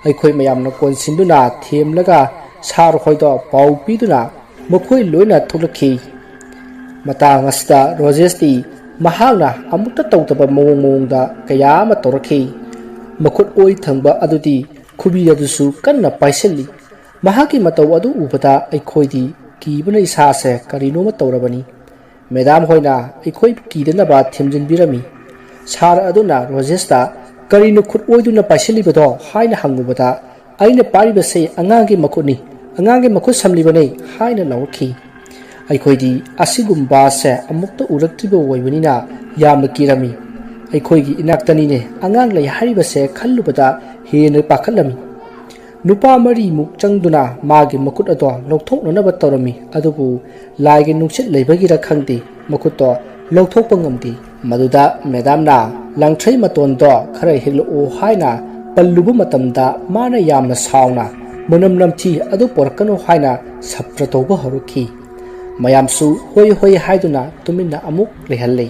ꯑꯩꯈꯣꯏ ꯃꯌꯥꯝꯅ ꯀꯣꯟꯁꯤꯟꯗꯨꯅ ꯊꯦꯝꯂꯒ ꯁꯥꯔ ꯍꯣꯏꯗꯣ ꯄꯥꯎ ꯄꯤꯗꯨꯅ ꯃꯈꯣꯏ ꯂꯣꯏꯅ ꯊꯣꯛꯂꯛꯈꯤ꯫ ꯃꯇꯥꯡ ꯑꯁꯤꯗ ꯔꯣꯖꯦꯁꯇꯤ ꯃꯍꯥꯛꯅ ꯑꯃꯨꯛꯇ ꯇꯧꯗꯕ ꯃꯑꯣꯡ ꯃꯑꯣꯡꯗ ꯀꯌꯥ ꯑꯃ ꯇꯧꯔꯛꯈꯤ꯫ ꯃꯈꯨꯠ ꯑꯣꯏ ꯊꯪꯕ ꯑꯗꯨꯗꯤ ꯈꯨꯕꯤ ꯑꯗꯨꯁꯨ ꯀꯟꯅ ꯄꯥꯏꯁꯤꯜꯂꯤ꯫ ꯃꯍꯥꯛꯀꯤ ꯃꯇꯧ ꯑꯗꯨ ꯎꯕꯗ ꯑꯩꯈꯣꯏꯗꯤ ꯀꯤꯕꯅ ꯏꯁꯥꯁꯦ ꯀꯔꯤꯅꯣꯃ ꯇꯧꯔꯕꯅꯤ꯫ ꯃꯦꯗꯥꯝ ꯍꯣꯏꯅ ꯑꯩꯈꯣꯏ ꯀꯤꯗꯅꯕ ꯊꯦꯝꯖꯤꯟꯕꯤꯔꯝꯃꯤ꯫ ꯁꯥꯔ ꯑꯗꯨꯅ ꯔꯣꯖꯦꯁꯇ "ꯀꯔꯤꯅꯣ ꯈꯨꯠ ꯑꯣꯏꯗꯨꯅ ꯄꯥꯏꯁꯤꯜꯂꯤꯕꯗꯣ?" ꯍꯥꯏꯅ ꯍꯪꯂꯨꯕꯗ, "ꯑꯩꯅ ꯄꯥꯏꯔꯤꯕꯁꯤ ꯑꯉꯥꯡꯒꯤ ꯃꯈꯨꯠꯅꯤ, ꯑꯉꯥꯡꯒꯤ ꯃꯈꯨꯠ ꯁꯝꯂꯤꯕꯅꯤ" ꯍꯥꯏꯅ ꯂꯥꯎꯔꯛꯈꯤ꯫ ꯑꯩꯈꯣꯏꯗꯤ ꯑꯁꯤꯒꯨꯝꯕꯁꯦ ꯑꯃꯨꯛꯇ ꯎꯔꯛꯇ꯭ꯔꯤꯕ ꯑꯣꯏꯕꯅꯤꯅ ꯌꯥꯝꯅ ꯀꯤꯔꯝꯃꯤ꯫ ꯑꯩꯈꯣꯏꯒꯤ ꯏꯅꯥꯛꯇꯅꯤꯅꯦ ꯑꯉꯥꯡ ꯂꯩ ꯍꯥꯏꯔꯤꯕꯁꯦ ꯈꯜꯂꯨꯕꯗ ꯍꯦꯟꯅ ꯄꯥꯈꯠꯂꯝꯃꯤ꯫ ꯅꯨꯄꯥ ꯃꯔꯤꯃꯨꯛ ꯆꯪꯗꯨꯅ ꯃꯥꯒꯤ ꯃꯈꯨꯠ ꯑꯗꯣ ꯂꯧꯊꯣꯛꯅꯅꯕ ꯇꯧꯔꯝꯃꯤ꯫ ꯑꯗꯨꯕꯨ ꯂꯥꯏꯒꯤ ꯅꯨꯡꯁꯤꯠ ꯂꯩꯕꯒꯤꯔ ꯈꯪꯗꯦ, ꯃꯈꯨꯠꯇꯣ ꯂꯧꯊꯣꯛꯄ ꯉꯝꯗꯦ꯫ ꯃꯗꯨꯗ ꯃꯦꯗꯥꯝꯅ ꯂꯥꯡꯊ꯭ꯔꯩ ꯃꯇꯣꯟꯗꯣ ꯈꯔ ꯍꯦꯛꯂꯛꯑꯣ ꯍꯥꯏꯅ ꯄꯜꯂꯨꯕ ꯃꯇꯝꯗ, ꯃꯥꯅ ꯌꯥꯝꯅ ꯁꯥꯎꯅ ꯃꯅꯝ ꯅꯝꯊꯤ ꯑꯗꯨ ꯄꯨꯔꯛꯀꯅꯨ ꯍꯥꯏꯅ ꯁꯞꯇ꯭ꯔ ꯇꯧꯕ ꯍꯧꯔꯛꯈꯤ꯫ ꯃꯌꯥꯝꯁꯨ ꯍꯣꯏ ꯍꯣꯏ ꯍꯥꯏꯗꯨꯅ ꯇꯨꯃꯤꯟꯅ ꯑꯃꯨꯛ ꯂꯩꯍꯜꯂꯤ꯫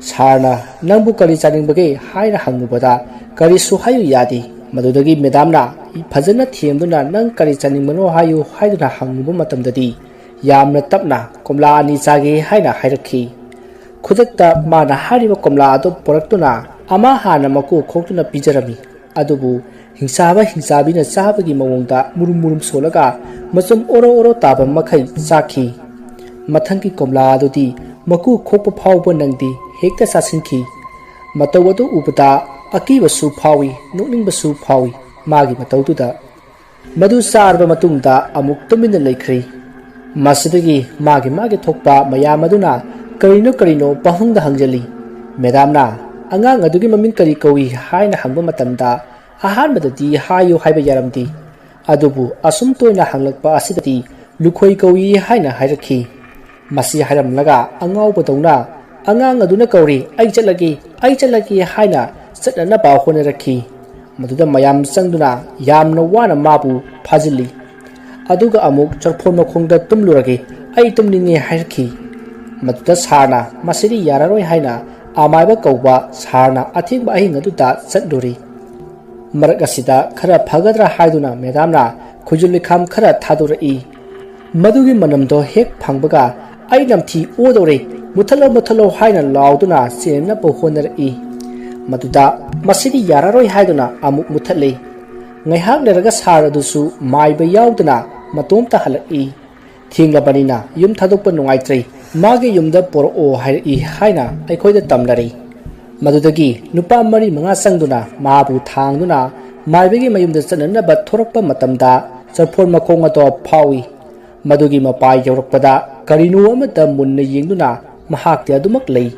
ꯁꯥꯔꯅ "ꯅꯪꯕꯨ ꯀꯔꯤ ꯆꯥꯅꯤꯡꯕꯒꯦ?" ꯍꯥꯏꯅ ꯍꯪꯉꯨꯕꯗ, ꯀꯔꯤꯁꯨ ꯍꯥꯏꯌꯨ ꯌꯥꯗꯦ꯫ ꯃꯗꯨꯗꯒꯤ ꯃꯦꯗꯥꯝꯅ ꯐꯖꯅ ꯊꯦꯝꯗꯨꯅ "ꯅꯪ ꯀꯔꯤ ꯆꯥꯅꯤꯡꯕꯅꯣ ꯍꯥꯏꯌꯨ" ꯍꯥꯏꯗꯨꯅ ꯍꯪꯉꯨꯕ ꯃꯇꯝꯗꯗꯤ, ꯌꯥꯝꯅ ꯇꯞꯅ "ꯀꯣꯝꯂꯥ ꯑꯅꯤ ꯆꯥꯒꯦ" ꯍꯥꯏꯅ ꯍꯥꯏꯔꯛꯈꯤ꯫ ꯈꯨꯗꯛꯇ ꯃꯥꯅ ꯍꯥꯏꯔꯤꯕ ꯀꯣꯝꯂꯥ ꯑꯗꯨ ꯄꯨꯔꯛꯇꯨꯅ ꯑꯃ ꯍꯥꯟꯅ ꯃꯀꯨ ꯈꯣꯛꯇꯨꯅ ꯄꯤꯖꯔꯝꯃꯤ꯫ ꯑꯗꯨꯕꯨ ꯍꯤꯡꯆꯥꯕ ꯍꯤꯡꯆꯥꯕꯤꯅ ꯆꯥꯕꯒꯤ ꯃꯑꯣꯡꯗ ꯃꯨꯔꯨꯝ ꯃꯨꯔꯨꯝ ꯁꯣꯜꯂꯒ ꯃꯆꯨꯝ ꯑꯣꯔꯣ ꯑꯣꯔꯣ ꯇꯥꯕ ꯃꯈꯩ ꯆꯥꯈꯤ꯫ ꯃꯊꯪꯒꯤ ꯀꯣꯝꯂꯥ ꯑꯗꯨꯗꯤ ꯃꯀꯨ ꯈꯣꯛꯄ ꯐꯥꯎꯕ ꯅꯪꯗꯦ, ꯍꯦꯛꯇ ꯆꯥꯁꯤꯟꯈꯤ꯫ ꯃꯇꯧ ꯑꯗꯨ ꯎꯕꯗ ꯑꯀꯤꯕꯁꯨ ꯐꯥꯎꯏ, ꯅꯣꯛꯅꯤꯡꯕꯁꯨ ꯐꯥꯎꯏ꯫ ꯃꯥꯒꯤ ꯃꯇꯧꯗꯨꯗ ꯃꯗꯨ ꯆꯥꯔꯕ ꯃꯇꯨꯡꯗ ꯑꯃꯨꯛ ꯇꯨꯃꯤꯟꯅ ꯂꯩꯈ꯭ꯔꯦ꯫ ꯃꯁꯤꯗꯒꯤ ꯃꯥꯒꯤ ꯃꯥꯒꯤ ꯊꯣꯛꯄ ꯃꯌꯥꯝ ꯑꯗꯨꯅ ꯀꯔꯤꯅꯣ ꯀꯔꯤꯅꯣ ꯄꯪꯍꯪꯗ ꯍꯪꯖꯜꯂꯤ꯫ ꯃꯦꯗꯥꯝꯅ "ꯑꯉꯥꯡ ꯑꯗꯨꯒꯤ ꯃꯃꯤꯡ ꯀꯔꯤ ꯀꯧꯏ?" ꯍꯥꯏꯅ ꯍꯪꯕ ꯃꯇꯝꯗ, ꯑꯍꯥꯟꯕꯗꯗꯤ ꯍꯥꯏꯌꯨ ꯍꯥꯏꯕ ꯌꯥꯔꯝꯗꯦ꯫ ꯑꯗꯨꯕꯨ ꯑꯁꯨꯝ ꯇꯣꯏꯅ ꯍꯪꯂꯛꯄ ꯑꯁꯤꯗꯗꯤ ꯂꯨꯈꯣꯏ ꯀꯧꯏ ꯍꯥꯏꯅ ꯍꯥꯏꯔꯛꯈꯤ꯫ ꯃꯁꯤ ꯍꯥꯏꯔꯝꯂꯒ ꯑꯉꯥꯎꯕꯗꯧꯅ "ꯑꯉꯥꯡ ꯑꯗꯨꯅ ꯀꯧꯔꯤ, ꯑꯩ ꯆꯠꯂꯒꯦ, ꯑꯩ ꯆꯠꯂꯒꯦ" ꯍꯥꯏꯅ ꯆꯠꯅꯅꯕ ꯍꯣꯠꯅꯔꯛꯈꯤ꯫ ꯃꯗꯨꯗ ꯃꯌꯥꯝ ꯆꯪꯗꯨꯅ ꯌꯥꯝꯅ ꯋꯥꯅ ꯃꯥꯕꯨ ꯐꯥꯖꯤꯜꯂꯤ꯫ ꯑꯗꯨꯒ ꯑꯃꯨꯛ ꯆꯔꯐꯣꯟ ꯃꯈꯣꯡꯗ "ꯇꯨꯝꯂꯨꯔꯒꯦ, ꯑꯩ ꯇꯨꯝꯅꯤꯡꯉꯦ" ꯍꯥꯏꯔꯛꯈꯤ꯫ ꯃꯗꯨꯗ ꯁꯥꯔꯅ "ꯃꯁꯤꯗꯤ ꯌꯥꯔꯔꯣꯏ" ꯍꯥꯏꯅ ꯑꯃꯥꯏꯕ ꯀꯧꯕ ꯁꯥꯔꯅ ꯑꯊꯦꯡꯕ ꯑꯍꯤꯡ ꯑꯗꯨꯗ ꯆꯠꯂꯨꯔꯤ꯫ ꯃꯔꯛ ꯑꯁꯤꯗ ꯈꯔ ꯐꯒꯗ꯭ꯔꯥ ꯍꯥꯏꯗꯨꯅ ꯃꯦꯗꯥꯝꯅ ꯈꯨꯖꯨ ꯂꯩꯈꯥꯝ ꯈꯔ ꯊꯥꯗꯣꯔꯛꯏ꯫ ꯃꯗꯨꯒꯤ ꯃꯅꯝꯗꯣ ꯍꯦꯛ ꯐꯪꯕꯒ "ꯑꯩ ꯅꯝꯊꯤ ꯑꯣꯗꯧꯔꯦ, ꯃꯨꯊꯠꯂꯣ, ꯃꯨꯊꯠꯂꯣ" ꯍꯥꯏꯅ ꯂꯥꯎꯗꯨꯅ ꯆꯦꯟꯅꯕ ꯍꯣꯠꯅꯔꯛꯏ꯫ ꯃꯗꯨꯗ "ꯃꯁꯤꯗꯤ ꯌꯥꯔꯔꯣꯏ" ꯍꯥꯏꯗꯨꯅ ꯑꯃꯨꯛ ꯃꯨꯊꯠꯂꯤ꯫ ꯉꯥꯏꯍꯥꯛ ꯂꯩꯔꯒ ꯁꯥꯔ ꯑꯗꯨꯁꯨ ꯃꯥꯏꯕ ꯌꯥꯎꯗꯅ ꯃꯇꯣꯝꯇ ꯍꯜꯂꯛꯏ꯫ "ꯊꯦꯡꯂꯕꯅꯤꯅ ꯌꯨꯝ ꯊꯥꯗꯣꯛꯄ ꯅꯨꯡꯉꯥꯏꯇ꯭ꯔꯦ, ꯃꯥꯒꯤ ꯌꯨꯝꯗ ꯄꯣꯔꯛꯑꯣ" ꯍꯥꯏꯔꯛꯏ ꯍꯥꯏꯅ ꯑꯩꯈꯣꯏꯗ ꯇꯝꯅꯔꯤ꯫ ꯃꯗꯨꯗꯒꯤ ꯅꯨꯄꯥ ꯃꯔꯤ ꯃꯉꯥ ꯆꯪꯗꯨꯅ ꯃꯥꯕꯨ ꯊꯥꯡꯗꯨꯅ ꯃꯥꯏꯕꯒꯤ ꯃꯌꯨꯝꯗ ꯆꯠꯅꯅꯕ ꯊꯣꯔꯛꯄ ꯃꯇꯝꯗ, ꯆꯔꯐꯣꯟ ꯃꯈꯣꯡ ꯑꯗꯣ ꯐꯥꯎꯏ꯫ ꯃꯗꯨꯒꯤ ꯃꯄꯥ ꯌꯧꯔꯛꯄꯗ ꯀꯔꯤꯅꯣ ꯑꯃꯠꯇ ꯃꯨꯟꯅ ꯌꯦꯡꯗꯨꯅ ꯃꯍꯥꯛꯇꯤ ꯑꯗꯨꯃꯛ ꯂꯩ꯫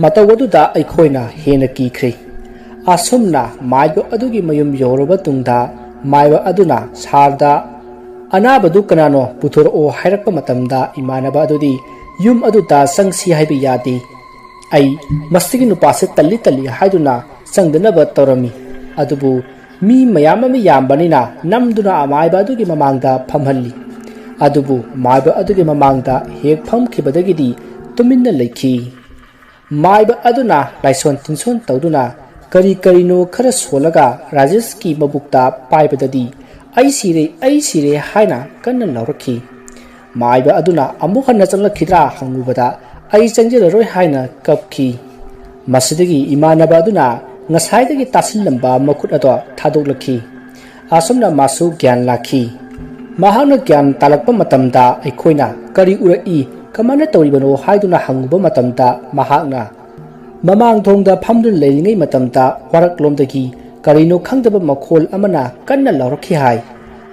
ꯃꯇꯧ ꯑꯗꯨꯗ ꯑꯩꯈꯣꯏꯅ ꯍꯦꯟꯅ ꯀꯤꯈ꯭ꯔꯦ꯫ ꯑꯁꯨꯝꯅ ꯃꯥꯏꯕ ꯑꯗꯨꯒꯤ ꯃꯌꯨꯝ ꯌꯧꯔꯕ ꯇꯨꯡꯗ, ꯃꯥꯏꯕ ꯑꯗꯨꯅ ꯁꯥꯔꯗ "ꯑꯅꯥꯕꯗꯨ ꯀꯅꯥꯅꯣ ꯄꯨꯊꯣꯔꯛꯑꯣ" ꯍꯥꯏꯔꯛꯄ ꯃꯇꯝꯗ, ꯏꯃꯥꯟꯅꯕ ꯑꯗꯨꯗꯤ "ꯌꯨꯝ ꯑꯗꯨꯗ ꯆꯪꯁꯤ ꯍꯥꯏꯕ ꯌꯥꯗꯦ꯫ ꯑꯩ ꯃꯁꯤꯒꯤ ꯅꯨꯄꯥꯁꯦ ꯇꯜꯂꯤ ꯇꯜꯂꯤ" ꯍꯥꯏꯗꯨꯅ ꯆꯪꯗꯅꯕ ꯇꯧꯔꯝꯃꯤ꯫ ꯑꯗꯨꯕꯨ ꯃꯤ ꯃꯌꯥꯝ ꯑꯃ ꯌꯥꯝꯕꯅꯤꯅ ꯅꯝꯗꯨꯅ ꯃꯥꯏꯕ ꯑꯗꯨꯒꯤ ꯃꯃꯥꯡꯗ ꯐꯝꯍꯜꯂꯤ꯫ ꯑꯗꯨꯕꯨ ꯃꯥꯏꯕ ꯑꯗꯨꯒꯤ ꯃꯃꯥꯡꯗ ꯍꯦꯛ ꯐꯝꯈꯤꯕꯗꯒꯤꯗꯤ ꯇꯨꯃꯤꯟꯅ ꯂꯩꯈꯤ꯫ ꯃꯥꯏꯕ ꯑꯗꯨꯅ ꯂꯥꯏꯁꯣꯟ ꯇꯤꯟꯁꯣꯟ ꯇꯧꯗꯨꯅ ꯀꯔꯤ ꯀꯔꯤꯅꯣ ꯈꯔ ꯁꯣꯜꯂꯒ ꯔꯥꯖꯦꯁꯀꯤ ꯃꯕꯨꯛꯇ ꯄꯥꯏꯕꯗꯗꯤ, "ꯑꯩ ꯁꯤꯔꯦ, ꯑꯩ ꯁꯤꯔꯦ" ꯍꯥꯏꯅ ꯀꯟꯅ ꯂꯥꯎꯔꯛꯈꯤ꯫ ꯃꯥꯏꯕ ꯑꯗꯨꯅ ꯑꯃꯨꯛ ꯍꯟꯅ ꯆꯪꯂꯛꯈꯤꯗ꯭ꯔꯥ ꯍꯪꯉꯨꯕꯗ, "ꯑꯩ ꯆꯪꯖꯔꯔꯣꯏ" ꯍꯥꯏꯅ ꯀꯞꯈꯤ꯫ ꯃꯁꯤꯗꯒꯤ ꯏꯃꯥꯟꯅꯕ ꯑꯗꯨꯅ ꯉꯁꯥꯏꯗꯒꯤ ꯇꯥꯁꯤꯜꯂꯝꯕ ꯃꯈꯨꯠ ꯑꯗꯣ ꯊꯥꯗꯣꯛꯂꯛꯈꯤ꯫ ꯑꯁꯨꯝꯅ ꯃꯥꯁꯨ ꯒ꯭ꯌꯥꯟ ꯂꯥꯛꯈꯤ꯫ ꯃꯍꯥꯛꯅ ꯒ꯭ꯌꯥꯟ ꯇꯥꯂꯛꯄ ꯃꯇꯝꯗ ꯑꯩꯈꯣꯏꯅ "ꯀꯔꯤ ꯎꯔꯛꯏ, ꯀꯃꯥꯏꯅ ꯇꯧꯔꯤꯕꯅꯣ?" ꯍꯥꯏꯗꯨꯅ ꯍꯪꯉꯨꯕ ꯃꯇꯝꯗ, ꯃꯍꯥꯛꯅ ꯃꯃꯥꯡ ꯊꯣꯡꯗ ꯐꯝꯗꯨꯅ ꯂꯩꯔꯤꯉꯩ ꯃꯇꯝꯗ ꯋꯥꯔꯛꯂꯣꯝꯗꯒꯤ ꯀꯔꯤꯅꯣ ꯈꯪꯗꯕ ꯃꯈꯣꯜ ꯑꯃꯅ ꯀꯟꯅ ꯂꯥꯎꯔꯛꯈꯤ ꯍꯥꯏ꯫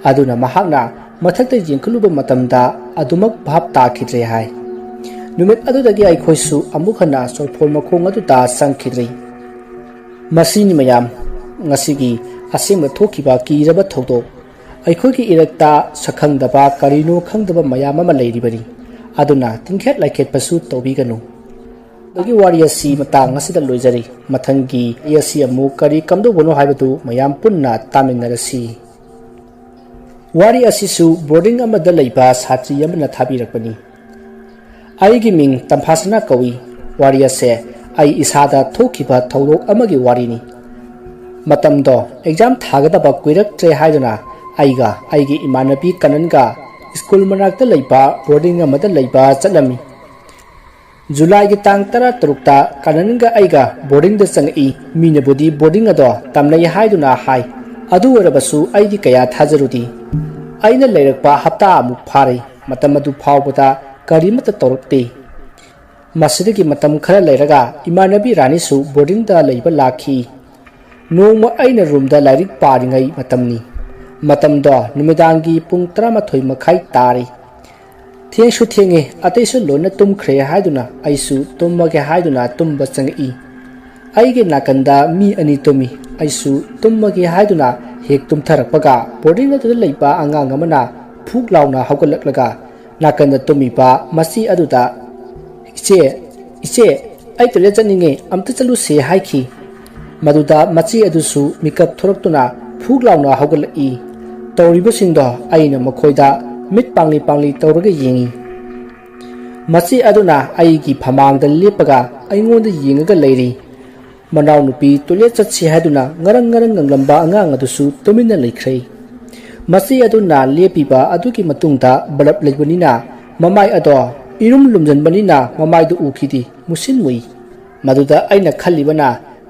ꯑꯗꯨꯅ ꯃꯍꯥꯛꯅ ꯃꯊꯛꯇ ꯌꯦꯡꯈꯠꯂꯨꯕ ꯃꯇꯝꯗ ꯑꯗꯨꯃꯛ ꯚꯥꯞ ꯇꯥꯈꯤꯗ꯭ꯔꯦ ꯍꯥꯏ꯫ ꯅꯨꯃꯤꯠ ꯑꯗꯨꯗꯒꯤ ꯑꯩꯈꯣꯏꯁꯨ ꯑꯃꯨꯛ ꯍꯟꯅ ꯆꯣꯔꯐꯣꯟ ꯃꯈꯣꯡ ꯑꯗꯨꯗ ꯆꯪꯈꯤꯗ꯭ꯔꯦ꯫ ꯃꯁꯤꯅꯤ ꯃꯌꯥꯝ, ꯉꯁꯤꯒꯤ ꯑꯁꯦꯡꯕ ꯊꯣꯛꯈꯤꯕ ꯀꯤꯔꯕ ꯊꯧꯗꯣꯛ꯫ ꯑꯩꯈꯣꯏꯒꯤ ꯏꯔꯛꯇ ꯁꯛꯈꯪꯗꯕ ꯀꯔꯤꯅꯣ ꯈꯪꯗꯕ ꯃꯌꯥꯝ ꯑꯃ ꯂꯩꯔꯤꯕꯅꯤ꯫ ꯑꯗꯨꯅ ꯇꯤꯡꯈꯦꯠ ꯂꯥꯏꯈꯦꯠꯄꯁꯨ ꯇꯧꯕꯤꯒꯅꯨ꯫ ꯑꯗꯨꯒꯤ ꯋꯥꯔꯤ ꯑꯁꯤ ꯃꯇꯥꯡ ꯑꯁꯤꯗ ꯂꯣꯏꯖꯔꯤ꯫ ꯃꯊꯪꯒꯤ ꯋꯥꯔꯤ ꯑꯁꯤ ꯑꯃꯨꯛ ꯀꯔꯤ ꯀꯝꯗꯧꯕꯅꯣ ꯍꯥꯏꯕꯗꯨ ꯃꯌꯥꯝ ꯄꯨꯟꯅ ꯇꯥꯃꯤꯟꯅꯔꯁꯤ꯫ ꯋꯥꯔꯤ ꯑꯁꯤꯁꯨ ꯕꯣꯔꯗꯤꯡ ꯑꯃꯗ ꯂꯩꯕ ꯁꯥꯇ꯭ꯔꯤ ꯑꯃꯅ ꯊꯥꯕꯤꯔꯛꯄꯅꯤ꯫ ꯑꯩꯒꯤ ꯃꯤꯡ ꯇꯝꯐꯥꯁꯅꯥ ꯀꯧꯏ꯫ ꯋꯥꯔꯤ ꯑꯁꯦ ꯑꯩ ꯏꯁꯥꯗ ꯊꯣꯛꯈꯤꯕ ꯊꯧꯗꯣꯛ ꯑꯃꯒꯤ ꯋꯥꯔꯤꯅꯤ꯫ ꯃꯇꯝꯗꯣ ꯑꯦꯛꯖꯥꯝ ꯊꯥꯒꯗꯕ ꯀꯨꯏꯔꯛꯇ꯭ꯔꯦ ꯍꯥꯏꯗꯨꯅ ꯑꯩꯒ ꯑꯩꯒꯤ ꯏꯃꯥꯟꯅꯕꯤ ꯀꯅꯟꯒ ꯁ꯭ꯀꯨꯜ ꯃꯅꯥꯛꯇ ꯂꯩꯕ ꯕꯣꯔꯗꯤꯡ ꯑꯃꯗ ꯂꯩꯕ ꯆꯠꯂꯝꯃꯤ꯫ ꯖꯨꯂꯥꯏꯒꯤ ꯇꯥꯡ ꯇꯔꯥ ꯇꯔꯨꯛꯇ ꯀꯅꯟꯒ ꯑꯩꯒ ꯕꯣꯔꯗꯤꯡꯗ ꯆꯪꯉꯛꯏ꯫ ꯃꯤꯅꯕꯨꯗꯤ ꯕꯣꯔꯗꯤꯡ ꯑꯗꯣ ꯇꯝꯅꯩ ꯍꯥꯏꯗꯨꯅ ꯍꯥꯏ, ꯑꯗꯨ ꯑꯣꯏꯔꯕꯁꯨ ꯑꯩꯗꯤ ꯀꯌꯥ ꯊꯥꯖꯔꯨꯗꯦ꯫ ꯑꯩꯅ ꯂꯩꯔꯛꯄ ꯍꯞꯇꯥ ꯑꯃꯨꯛ ꯐꯥꯔꯦ꯫ ꯃꯇꯝ ꯑꯗꯨ ꯐꯥꯎꯕꯗ ꯀꯔꯤꯃꯠꯇ ꯇꯧꯔꯛꯇꯦ꯫ ꯃꯁꯤꯗꯒꯤ ꯃꯇꯝ ꯈꯔ ꯂꯩꯔꯒ ꯏꯃꯥꯟꯅꯕꯤ ꯔꯥꯅꯤꯁꯨ ꯕꯣꯔꯗꯤꯡꯗ ꯂꯩꯕ ꯂꯥꯛꯈꯤ꯫ ꯅꯣꯡꯃ ꯑꯩꯅ ꯔꯨꯝꯗ ꯂꯥꯏꯔꯤꯛ ꯄꯥꯔꯤꯉꯩ ꯃꯇꯝꯅꯤ꯫ ꯃꯇꯝꯗꯣ ꯅꯨꯃꯤꯗꯥꯡꯒꯤ ꯄꯨꯡ ꯇꯔꯥꯃꯥꯊꯣꯏ ꯃꯈꯥꯏ ꯇꯥꯔꯦ꯫ ꯊꯦꯡꯁꯨ ꯊꯦꯡꯉꯦ, ꯑꯇꯩꯁꯨ ꯂꯣꯏꯅ ꯇꯨꯝꯈ꯭ꯔꯦ ꯍꯥꯏꯗꯨꯅ ꯑꯩꯁꯨ ꯇꯨꯝꯃꯒꯦ ꯍꯥꯏꯗꯨꯅ ꯇꯨꯝꯕ ꯆꯪꯉꯛꯏ꯫ ꯑꯩꯒꯤ ꯅꯥꯀꯟꯗ ꯃꯤ ꯑꯅꯤ ꯇꯨꯝꯃꯤ꯫ ꯑꯩꯁꯨ ꯇꯨꯝꯃꯒꯦ ꯍꯥꯏꯗꯨꯅ ꯍꯦꯛ ꯇꯨꯝꯊꯔꯛꯄꯒ ꯕꯣꯔꯗꯤꯡ ꯑꯗꯨꯗ ꯂꯩꯕ ꯑꯉꯥꯡ ꯑꯃꯅ ꯐꯨꯛ ꯂꯥꯎꯅ ꯍꯧꯒꯠꯂꯛꯂꯒ ꯅꯥꯀꯟꯗ ꯇꯨꯝꯃꯤꯕ ꯃꯆꯦ ꯑꯗꯨꯗ, "ꯏꯆꯦ, ꯏꯆꯦ, ꯑꯩ ꯇꯣꯏꯂꯦꯠ ꯆꯠꯅꯤꯡꯉꯦ, ꯑꯝꯇ ꯆꯠꯂꯨꯁꯦ" ꯍꯥꯏꯈꯤ꯫ ꯃꯗꯨꯗ ꯃꯆꯦ ꯑꯗꯨꯁꯨ ꯃꯤꯀꯞ ꯊꯣꯔꯛꯇꯨꯅ ꯐꯨꯛ ꯂꯥꯎꯅ ꯍꯧꯒꯠꯂꯛꯏ꯫ ꯇꯧꯔꯤꯕꯁꯤꯡꯗꯣ ꯑꯩꯅ ꯃꯈꯣꯏꯗ ꯃꯤꯠ ꯄꯥꯡꯂꯤ ꯄꯥꯡꯂꯤ ꯇꯧꯔꯒ ꯌꯦꯡꯏ꯫ ꯃꯆꯦ ꯑꯗꯨꯅ ꯑꯩꯒꯤ ꯐꯃꯥꯡꯗ ꯂꯦꯞꯄꯒ ꯑꯩꯉꯣꯟꯗ ꯌꯦꯡꯉꯒ ꯂꯩꯔꯤ꯫ ꯃꯅꯥꯎꯅꯨꯄꯤ ꯇꯣꯏꯂꯦꯠ ꯆꯠꯁꯤ ꯍꯥꯏꯗꯨꯅ ꯉꯔꯪ ꯉꯔꯪ ꯉꯪꯂꯝꯕ ꯑꯉꯥꯡ ꯑꯗꯨꯁꯨ ꯇꯨꯃꯤꯟꯅ ꯂꯩꯈ꯭ꯔꯦ꯫ ꯃꯆꯦ ꯑꯗꯨꯅ ꯂꯦꯞꯄꯤꯕ ꯑꯗꯨꯒꯤ ꯃꯇꯨꯡꯗ ꯕꯂꯞ ꯂꯩꯕꯅꯤꯅ ꯃꯃꯥꯏ ꯑꯗꯣ ꯏꯔꯨꯝ ꯂꯨꯝꯖꯟꯕꯅꯤꯅ ꯃꯃꯥꯏꯗꯨ ꯎꯈꯤꯗꯦ, ꯃꯨꯁꯤꯟ ꯃꯨꯏ꯫ ꯃꯗꯨꯗ ꯑꯩꯅ ꯈꯜꯂꯤꯕꯅ,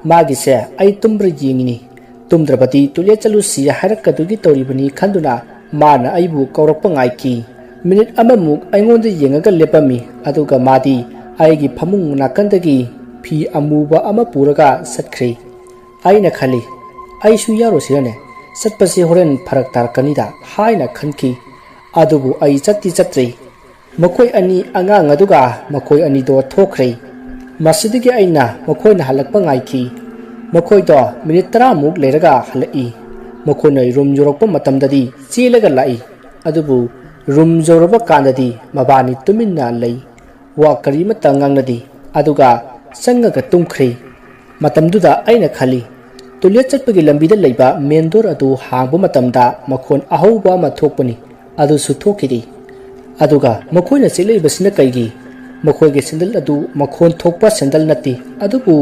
ꯃꯥꯒꯤꯁꯦ ꯑꯩ ꯇꯨꯝꯕ꯭ꯔꯥ ꯌꯦꯡꯉꯤꯅꯤ, ꯇꯨꯝꯗ꯭ꯔꯕꯗꯤ ꯇꯣꯏꯂꯦꯠ ꯆꯠꯂꯨꯁꯤ ꯍꯥꯏꯔꯛꯀꯗꯨꯒꯤ ꯇꯧꯔꯤꯕꯅꯤ ꯈꯟꯗꯨꯅ ꯃꯥꯅ ꯑꯩꯕꯨ ꯀꯧꯔꯛꯄ ꯉꯥꯏꯈꯤ꯫ ꯃꯤꯅꯤꯠ ꯑꯃꯃꯨꯛ ꯑꯩꯉꯣꯟꯗ ꯌꯦꯡꯉꯒ ꯂꯦꯞꯄꯝꯃꯤ, ꯑꯗꯨꯒ ꯃꯥꯗꯤ ꯑꯩꯒꯤ ꯐꯃꯨꯡ ꯅꯥꯀꯟꯗꯒꯤ ꯐꯤ ꯑꯃꯨꯕ ꯑꯃ ꯄꯨꯔꯒ ꯆꯠꯈ꯭ꯔꯦ꯫ ꯑꯩꯅ ꯈꯜꯂꯤ, "ꯑꯩꯁꯨ ꯌꯥꯎꯔꯨꯁꯤꯔꯅꯦ? ꯆꯠꯄꯁꯤ ꯍꯣꯔꯦꯟ ꯐꯔꯛ ꯇꯥꯔꯛꯀꯅꯤꯗ" ꯍꯥꯏꯅ ꯈꯟꯈꯤ꯫ ꯑꯗꯨꯕꯨ ꯑꯩ ꯆꯠꯇꯤ ꯆꯠꯇ꯭ꯔꯤ꯫ ꯃꯈꯣꯏ ꯑꯅꯤ, ꯑꯉꯥꯡ ꯑꯗꯨꯒ ꯃꯈꯣꯏ ꯑꯅꯤꯗꯣ ꯊꯣꯛꯈ꯭ꯔꯦ꯫ ꯃꯁꯤꯗꯒꯤ ꯑꯩꯅ ꯃꯈꯣꯏꯅ ꯍꯜꯂꯛꯄ ꯉꯥꯏꯈꯤ꯫ ꯃꯈꯣꯏꯗꯣ ꯃꯤꯅꯤꯠ ꯇꯔꯥꯃꯨꯛ ꯂꯩꯔꯒ ꯍꯜꯂꯛꯏ꯫ ꯃꯈꯣꯏꯅ ꯔꯨꯝ ꯌꯧꯔꯛꯄ ꯃꯇꯝꯗꯗꯤ ꯆꯦꯜꯂꯒ ꯂꯥꯛꯏ꯫ ꯑꯗꯨꯕꯨ ꯔꯨꯝ ꯌꯧꯔꯕ ꯀꯥꯟꯗꯗꯤ ꯃꯕꯥꯅꯤ ꯇꯨꯃꯤꯟꯅ ꯂꯩ꯫ ꯋꯥ ꯀꯔꯤꯃꯠꯇ ꯉꯥꯡꯅꯗꯦ꯫ ꯑꯗꯨꯒ ꯆꯪꯉꯒ ꯇꯨꯝꯈ꯭ꯔꯦ꯫ ꯃꯇꯝꯗꯨꯗ ꯑꯩꯅ ꯈꯜꯂꯤ, ꯇꯣꯏꯂꯦꯠ ꯆꯠꯄꯒꯤ ꯂꯝꯕꯤꯗ ꯂꯩꯕ ꯃꯦꯟ ꯗꯣꯔ ꯑꯗꯨ ꯍꯥꯡꯕ ꯃꯇꯝꯗ ꯃꯈꯣꯟ ꯑꯍꯧꯕ ꯑꯃ ꯊꯣꯛꯄꯅꯤ, ꯑꯗꯨꯁꯨ ꯊꯣꯛꯈꯤꯗꯦ꯫ ꯑꯗꯨꯒ ꯃꯈꯣꯏꯅ ꯆꯦꯜꯂꯛꯏꯕꯁꯤꯅ ꯀꯩꯒꯤ? ꯃꯈꯣꯏꯒꯤ ꯁꯦꯟꯗꯜ ꯑꯗꯨ ꯃꯈꯣꯟ ꯊꯣꯛꯄ ꯁꯦꯟꯗꯜ ꯅꯠꯇꯦ, ꯑꯗꯨꯕꯨ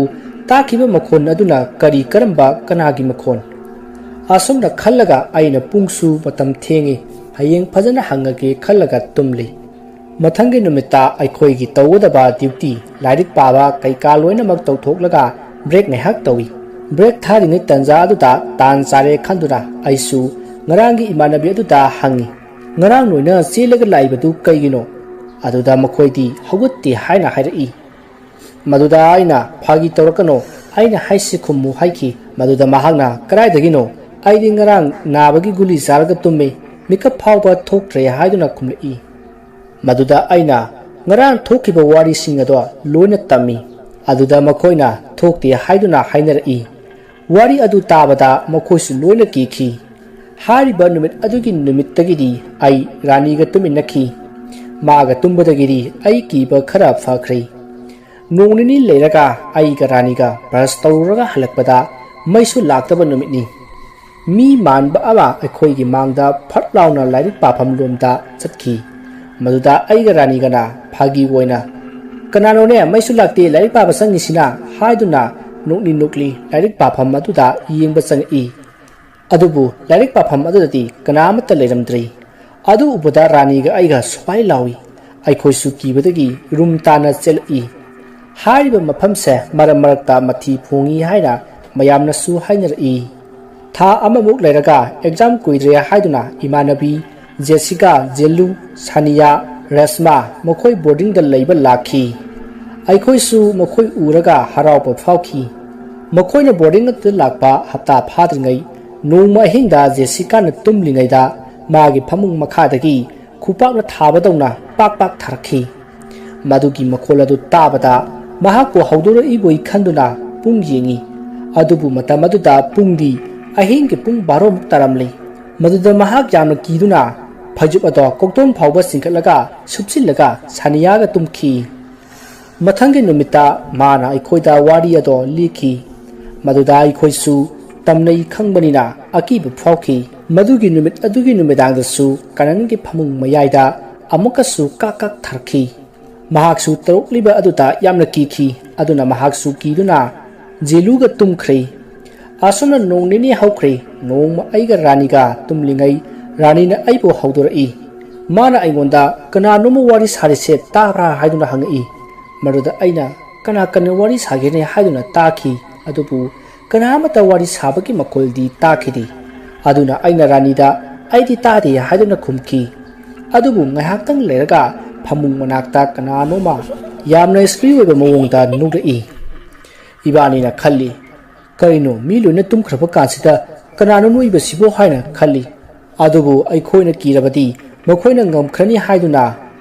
ꯇꯥꯈꯤꯕ ꯃꯈꯣꯟ ꯑꯗꯨꯅ ꯀꯔꯤ, ꯀꯔꯝꯕ, ꯀꯅꯥꯒꯤ ꯃꯈꯣꯟ? ꯑꯁꯨꯝꯅ ꯈꯜꯂꯒ ꯑꯩꯅ ꯄꯨꯡꯁꯨ ꯃꯇꯝ ꯊꯦꯡꯉꯤ, ꯍꯌꯦꯡ ꯐꯖꯅ ꯍꯪꯉꯒꯦ ꯈꯜꯂꯒ ꯇꯨꯝꯂꯤ꯫ ꯃꯊꯪꯒꯤ ꯅꯨꯃꯤꯠꯇ ꯑꯩꯈꯣꯏꯒꯤ ꯇꯧꯒꯗꯕ ꯗ꯭ꯌꯨꯇꯤ, ꯂꯥꯏꯔꯤꯛ ꯄꯥꯕ ꯀꯩꯀꯥ ꯂꯣꯏꯅꯃꯛ ꯇꯧꯊꯣꯛꯂꯒ ꯕ꯭ꯔꯦꯛ ꯉꯥꯏꯍꯥꯛ ꯇꯧꯏ꯫ ꯕ꯭ꯔꯦꯛ ꯊꯥꯔꯤꯉꯩ ꯇꯟꯖꯥ ꯑꯗꯨꯗ ꯇꯥꯟ ꯆꯥꯔꯦ ꯈꯟꯗꯨꯅ ꯑꯩꯁꯨ ꯉꯔꯥꯡꯒꯤ ꯏꯃꯥꯟꯅꯕꯤ ꯑꯗꯨꯗ ꯍꯪꯉꯤ, "ꯉꯔꯥꯡ ꯅꯣꯏꯅ ꯆꯦꯜꯂꯒ ꯂꯥꯛꯏꯕꯗꯨ ꯀꯩꯒꯤꯅꯣ?" ꯑꯗꯨꯗ ꯃꯈꯣꯏꯗꯤ ꯍꯧꯒꯠꯇꯦ ꯍꯥꯏꯅ ꯍꯥꯏꯔꯛꯏ꯫ ꯃꯗꯨꯗ ꯑꯩꯅ, "ꯐꯥꯒꯤ ꯇꯧꯔꯛꯀꯅꯣ, ꯑꯩꯅ ꯍꯥꯏꯁꯤ ꯈꯨꯝꯃꯨ" ꯍꯥꯏꯈꯤ꯫ ꯃꯗꯨꯗ ꯃꯍꯥꯛꯅ, "ꯀꯗꯥꯏꯗꯒꯤꯅꯣ? ꯑꯩꯗꯤ ꯉꯔꯥꯡ ꯅꯥꯕꯒꯤ ꯒꯨꯂꯤ ꯆꯥꯔꯒ ꯇꯨꯝꯃꯤ, ꯃꯤꯀꯞ ꯐꯥꯎꯕ ꯊꯣꯛꯇ꯭ꯔꯦ" ꯍꯥꯏꯗꯨꯅ ꯈꯨꯝꯂꯛꯏ꯫ ꯃꯗꯨꯗ ꯑꯩꯅ ꯉꯔꯥꯡ ꯊꯣꯛꯈꯤꯕ ꯋꯥꯔꯤꯁꯤꯡ ꯑꯗꯣ ꯂꯣꯏꯅ ꯇꯝꯃꯤ꯫ ꯑꯗꯨꯗ ꯃꯈꯣꯏꯅ ꯊꯣꯛꯇꯦ ꯍꯥꯏꯗꯨꯅ ꯍꯥꯏꯅꯔꯛꯏ꯫ ꯋꯥꯔꯤ ꯑꯗꯨ ꯇꯥꯕꯗ ꯃꯈꯣꯏꯁꯨ ꯂꯣꯏꯅ ꯀꯤꯈꯤ꯫ ꯍꯥꯏꯔꯤꯕ ꯅꯨꯃꯤꯠ ꯑꯗꯨꯒꯤ ꯅꯨꯃꯤꯠꯇꯒꯤꯗꯤ ꯑꯩ ꯔꯥꯅꯤꯒ ꯇꯨꯃꯤꯟꯅꯈꯤ꯫ ꯃꯥꯒ ꯇꯨꯝꯕꯗꯒꯤꯗꯤ ꯑꯩ ꯀꯤꯕ ꯈꯔ ꯐꯈ꯭ꯔꯦ꯫ ꯅꯣꯡ ꯅꯤꯅꯤ ꯂꯩꯔꯒ ꯑꯩꯒ ꯔꯥꯅꯤꯒ ꯕ꯭ꯔꯁ ꯇꯧꯔꯨꯔꯒ ꯍꯜꯂꯛꯄꯗ ꯃꯩꯁꯨ ꯂꯥꯛꯇꯕ ꯅꯨꯃꯤꯠꯅꯤ꯫ ꯃꯤ ꯃꯥꯟꯕ ꯑꯃ ꯑꯩꯈꯣꯏꯒꯤ ꯃꯥꯡꯗ ꯐꯠ ꯂꯥꯎꯅ ꯂꯥꯏꯔꯤꯛ ꯄꯥꯐꯝ ꯂꯣꯝꯗ ꯆꯠꯈꯤ꯫ ꯃꯗꯨꯗ ꯑꯩꯒ ꯔꯥꯅꯤꯒꯅ ꯐꯥꯒꯤ ꯑꯣꯏꯅ, "ꯀꯅꯥꯅꯣꯅꯦ ꯃꯩꯁꯨ ꯂꯥꯛꯇꯦ ꯂꯥꯏꯔꯤꯛ ꯄꯥꯕ ꯆꯪꯉꯤꯁꯤꯅ?" ꯍꯥꯏꯗꯨꯅ ꯅꯣꯛꯂꯤ ꯅꯣꯛꯂꯤ ꯂꯥꯏꯔꯤꯛ ꯄꯥꯐꯝ ꯑꯗꯨꯗ ꯌꯦꯡꯕ ꯆꯪꯉꯛꯏ꯫ ꯑꯗꯨꯕꯨ ꯂꯥꯏꯔꯤꯛ ꯄꯥꯐꯝ ꯑꯗꯨꯗꯗꯤ ꯀꯅꯥ ꯑꯃꯠꯇ ꯂꯩꯔꯝꯗ꯭ꯔꯦ꯫ ꯑꯗꯨ ꯎꯕꯗ ꯔꯥꯅꯤꯒ ꯑꯩꯒ ꯁ꯭ꯋꯥꯏ ꯂꯥꯎꯏ꯫ ꯑꯩꯈꯣꯏꯁꯨ ꯀꯤꯕꯗꯒꯤ ꯔꯨꯝ ꯇꯥꯅ ꯆꯦꯜꯂꯛꯏ꯫ ꯍꯥꯏꯔꯤꯕ ꯃꯐꯝꯁꯦ ꯃꯔꯛ ꯃꯔꯛꯇ ꯃꯊꯤ ꯐꯣꯡꯏ ꯍꯥꯏꯅ ꯃꯌꯥꯝꯅꯁꯨ ꯍꯥꯏꯅꯔꯛꯏ꯫ ꯊꯥ ꯑꯃꯃꯨꯛ ꯂꯩꯔꯒ ꯑꯦꯛꯖꯥꯝ ꯀꯨꯏꯗ꯭ꯔꯦ ꯍꯥꯏꯗꯨꯅ ꯏꯃꯥꯟꯅꯕꯤ ꯖꯦꯁꯤꯀꯥ, ꯖꯦꯂꯨ, ꯁꯥꯅꯤꯌꯥ, ꯔꯦꯁꯃꯥ ꯃꯈꯣꯏ ꯕꯣꯔꯗꯤꯡꯗ ꯂꯩꯕ ꯂꯥꯛꯈꯤ꯫ ꯑꯩꯈꯣꯏꯁꯨ ꯃꯈꯣꯏ ꯎꯔꯒ ꯍꯔꯥꯎꯕ ꯐꯥꯎꯈꯤ꯫ ꯃꯈꯣꯏꯅ ꯕꯣꯔꯗꯤꯡ ꯑꯗꯨꯗ ꯂꯥꯛꯄ ꯍꯞꯇꯥ ꯐꯥꯗ꯭ꯔꯤꯉꯩ ꯅꯣꯡꯃ ꯑꯍꯤꯡꯗ ꯖꯦꯁꯤꯀꯥꯅ ꯇꯨꯝꯂꯤꯉꯩꯗ ꯃꯥꯒꯤ ꯐꯃꯨꯡ ꯃꯈꯥꯗꯒꯤ ꯈꯨꯄꯥꯛꯅ ꯊꯥꯕꯗꯧꯅ ꯄꯥꯛ ꯄꯥꯛ ꯊꯥꯔꯛꯈꯤ꯫ ꯃꯗꯨꯒꯤ ꯃꯈꯣꯜ ꯑꯗꯨ ꯇꯥꯕꯗ ꯃꯍꯥꯛꯄꯨ ꯍꯧꯗꯣꯔꯛꯏꯕꯣꯏ ꯈꯟꯗꯨꯅ ꯄꯨꯡ ꯌꯦꯡꯉꯤ꯫ ꯑꯗꯨꯕꯨ ꯃꯇꯝ ꯑꯗꯨꯗ ꯄꯨꯡꯗꯤ ꯑꯍꯤꯡꯒꯤ ꯄꯨꯡ ꯕꯥꯔꯣꯃꯨꯛ ꯇꯥꯔꯝꯂꯤ꯫ ꯃꯗꯨꯗ ꯃꯍꯥꯛ ꯌꯥꯝꯅ ꯀꯤꯗꯨꯅ ꯐꯩꯖꯨꯞ ꯑꯗꯣ ꯀꯣꯛꯇꯣꯟ ꯐꯥꯎꯕ ꯆꯤꯡꯈꯠꯂꯒ ꯁꯨꯞꯆꯤꯜꯂꯒ ꯁꯥꯅꯤꯌꯥꯒ ꯇꯨꯝꯈꯤ꯫ ꯃꯊꯪꯒꯤ ꯅꯨꯃꯤꯠꯇ ꯃꯥꯅ ꯑꯩꯈꯣꯏꯗ ꯋꯥꯔꯤ ꯑꯗꯣ ꯂꯤꯈꯤ꯫ ꯃꯗꯨꯗ ꯑꯩꯈꯣꯏꯁꯨ ꯇꯝꯅꯩ ꯈꯪꯕꯅꯤꯅ ꯑꯀꯤꯕ ꯐꯥꯎꯈꯤ꯫ ꯃꯗꯨꯒꯤ ꯅꯨꯃꯤꯠ ꯑꯗꯨꯒꯤ ꯅꯨꯃꯤꯗꯥꯡꯗꯁꯨ ꯀꯅꯟꯒꯤ ꯐꯃꯨꯡ ꯃꯌꯥꯏꯗ ꯑꯃꯨꯛꯀꯁꯨ ꯀꯥꯛ ꯀꯥꯛ ꯊꯥꯔꯛꯈꯤ꯫ ꯃꯍꯥꯛꯁꯨ ꯇꯧꯔꯛꯂꯤꯕ ꯑꯗꯨꯗ ꯌꯥꯝꯅ ꯀꯤꯈꯤ꯫ ꯑꯗꯨꯅ ꯃꯍꯥꯛꯁꯨ ꯀꯤꯗꯨꯅ ꯖꯦꯂꯨꯒ ꯇꯨꯝꯈ꯭ꯔꯦ꯫ ꯑꯁꯨꯝꯅ ꯅꯣꯡ ꯅꯤꯅꯤ ꯍꯧꯈ꯭ꯔꯦ꯫ ꯅꯣꯡꯃ ꯑꯩꯒ ꯔꯥꯅꯤꯒ ꯇꯨꯝꯂꯤꯉꯩ ꯔꯥꯅꯤꯅ ꯑꯩꯕꯨ ꯍꯧꯗꯣꯔꯛꯏ꯫ ꯃꯥꯅ ꯑꯩꯉꯣꯟꯗ "ꯀꯅꯥꯅꯣꯝꯃ ꯋꯥꯔꯤ ꯁꯥꯔꯤꯁꯦ ꯇꯥꯕ꯭ꯔꯥ?" ꯍꯥꯏꯗꯨꯅ ꯍꯪꯉꯛꯏ꯫ ꯃꯗꯨꯗ ꯑꯩꯅ "ꯀꯅꯥ ꯀꯅꯥ ꯋꯥꯔꯤ ꯁꯥꯒꯦꯅꯦ?" ꯍꯥꯏꯗꯨꯅ ꯇꯥꯈꯤ꯫ ꯑꯗꯨꯕꯨ ꯀꯅꯥ ꯑꯃꯠꯇ ꯋꯥꯔꯤ ꯁꯥꯕꯒꯤ ꯃꯈꯣꯜꯗꯤ ꯇꯥꯈꯤꯗꯦ꯫ ꯑꯗꯨꯅ ꯑꯩꯅ ꯔꯥꯅꯤꯗ "ꯑꯩꯗꯤ ꯇꯥꯗꯦ" ꯍꯥꯏꯗꯨꯅ ꯈꯨꯝꯈꯤ꯫ ꯑꯗꯨꯕꯨ ꯉꯥꯏꯍꯥꯛꯇꯪ ꯂꯩꯔꯒ ꯐꯃꯨꯡ ꯃꯅꯥꯛꯇ ꯀꯅꯥꯅꯣꯝꯃ ꯌꯥꯝꯅ ꯁ꯭ꯔꯤ ꯑꯣꯏꯕ ꯃꯑꯣꯡꯗ ꯅꯣꯛꯂꯛꯏ꯫ ꯏꯕꯥꯅꯤꯅ ꯈꯜꯂꯤ, "ꯀꯔꯤꯅꯣ, ꯃꯤ ꯂꯣꯏꯅ ꯇꯨꯝꯈ꯭ꯔꯕ ꯀꯥꯟꯁꯤꯗ ꯀꯅꯥꯅꯣ ꯅꯣꯛꯏꯕꯁꯤꯕꯣ?" ꯍꯥꯏꯅ ꯈꯜꯂꯤ꯫ ꯑꯗꯨꯕꯨ ꯑꯩꯈꯣꯏꯅ ꯀꯤꯔꯕꯗꯤ ꯃꯈꯣꯏꯅ ꯉꯝꯈ꯭ꯔꯅꯤ ꯍꯥꯏꯗꯨꯅ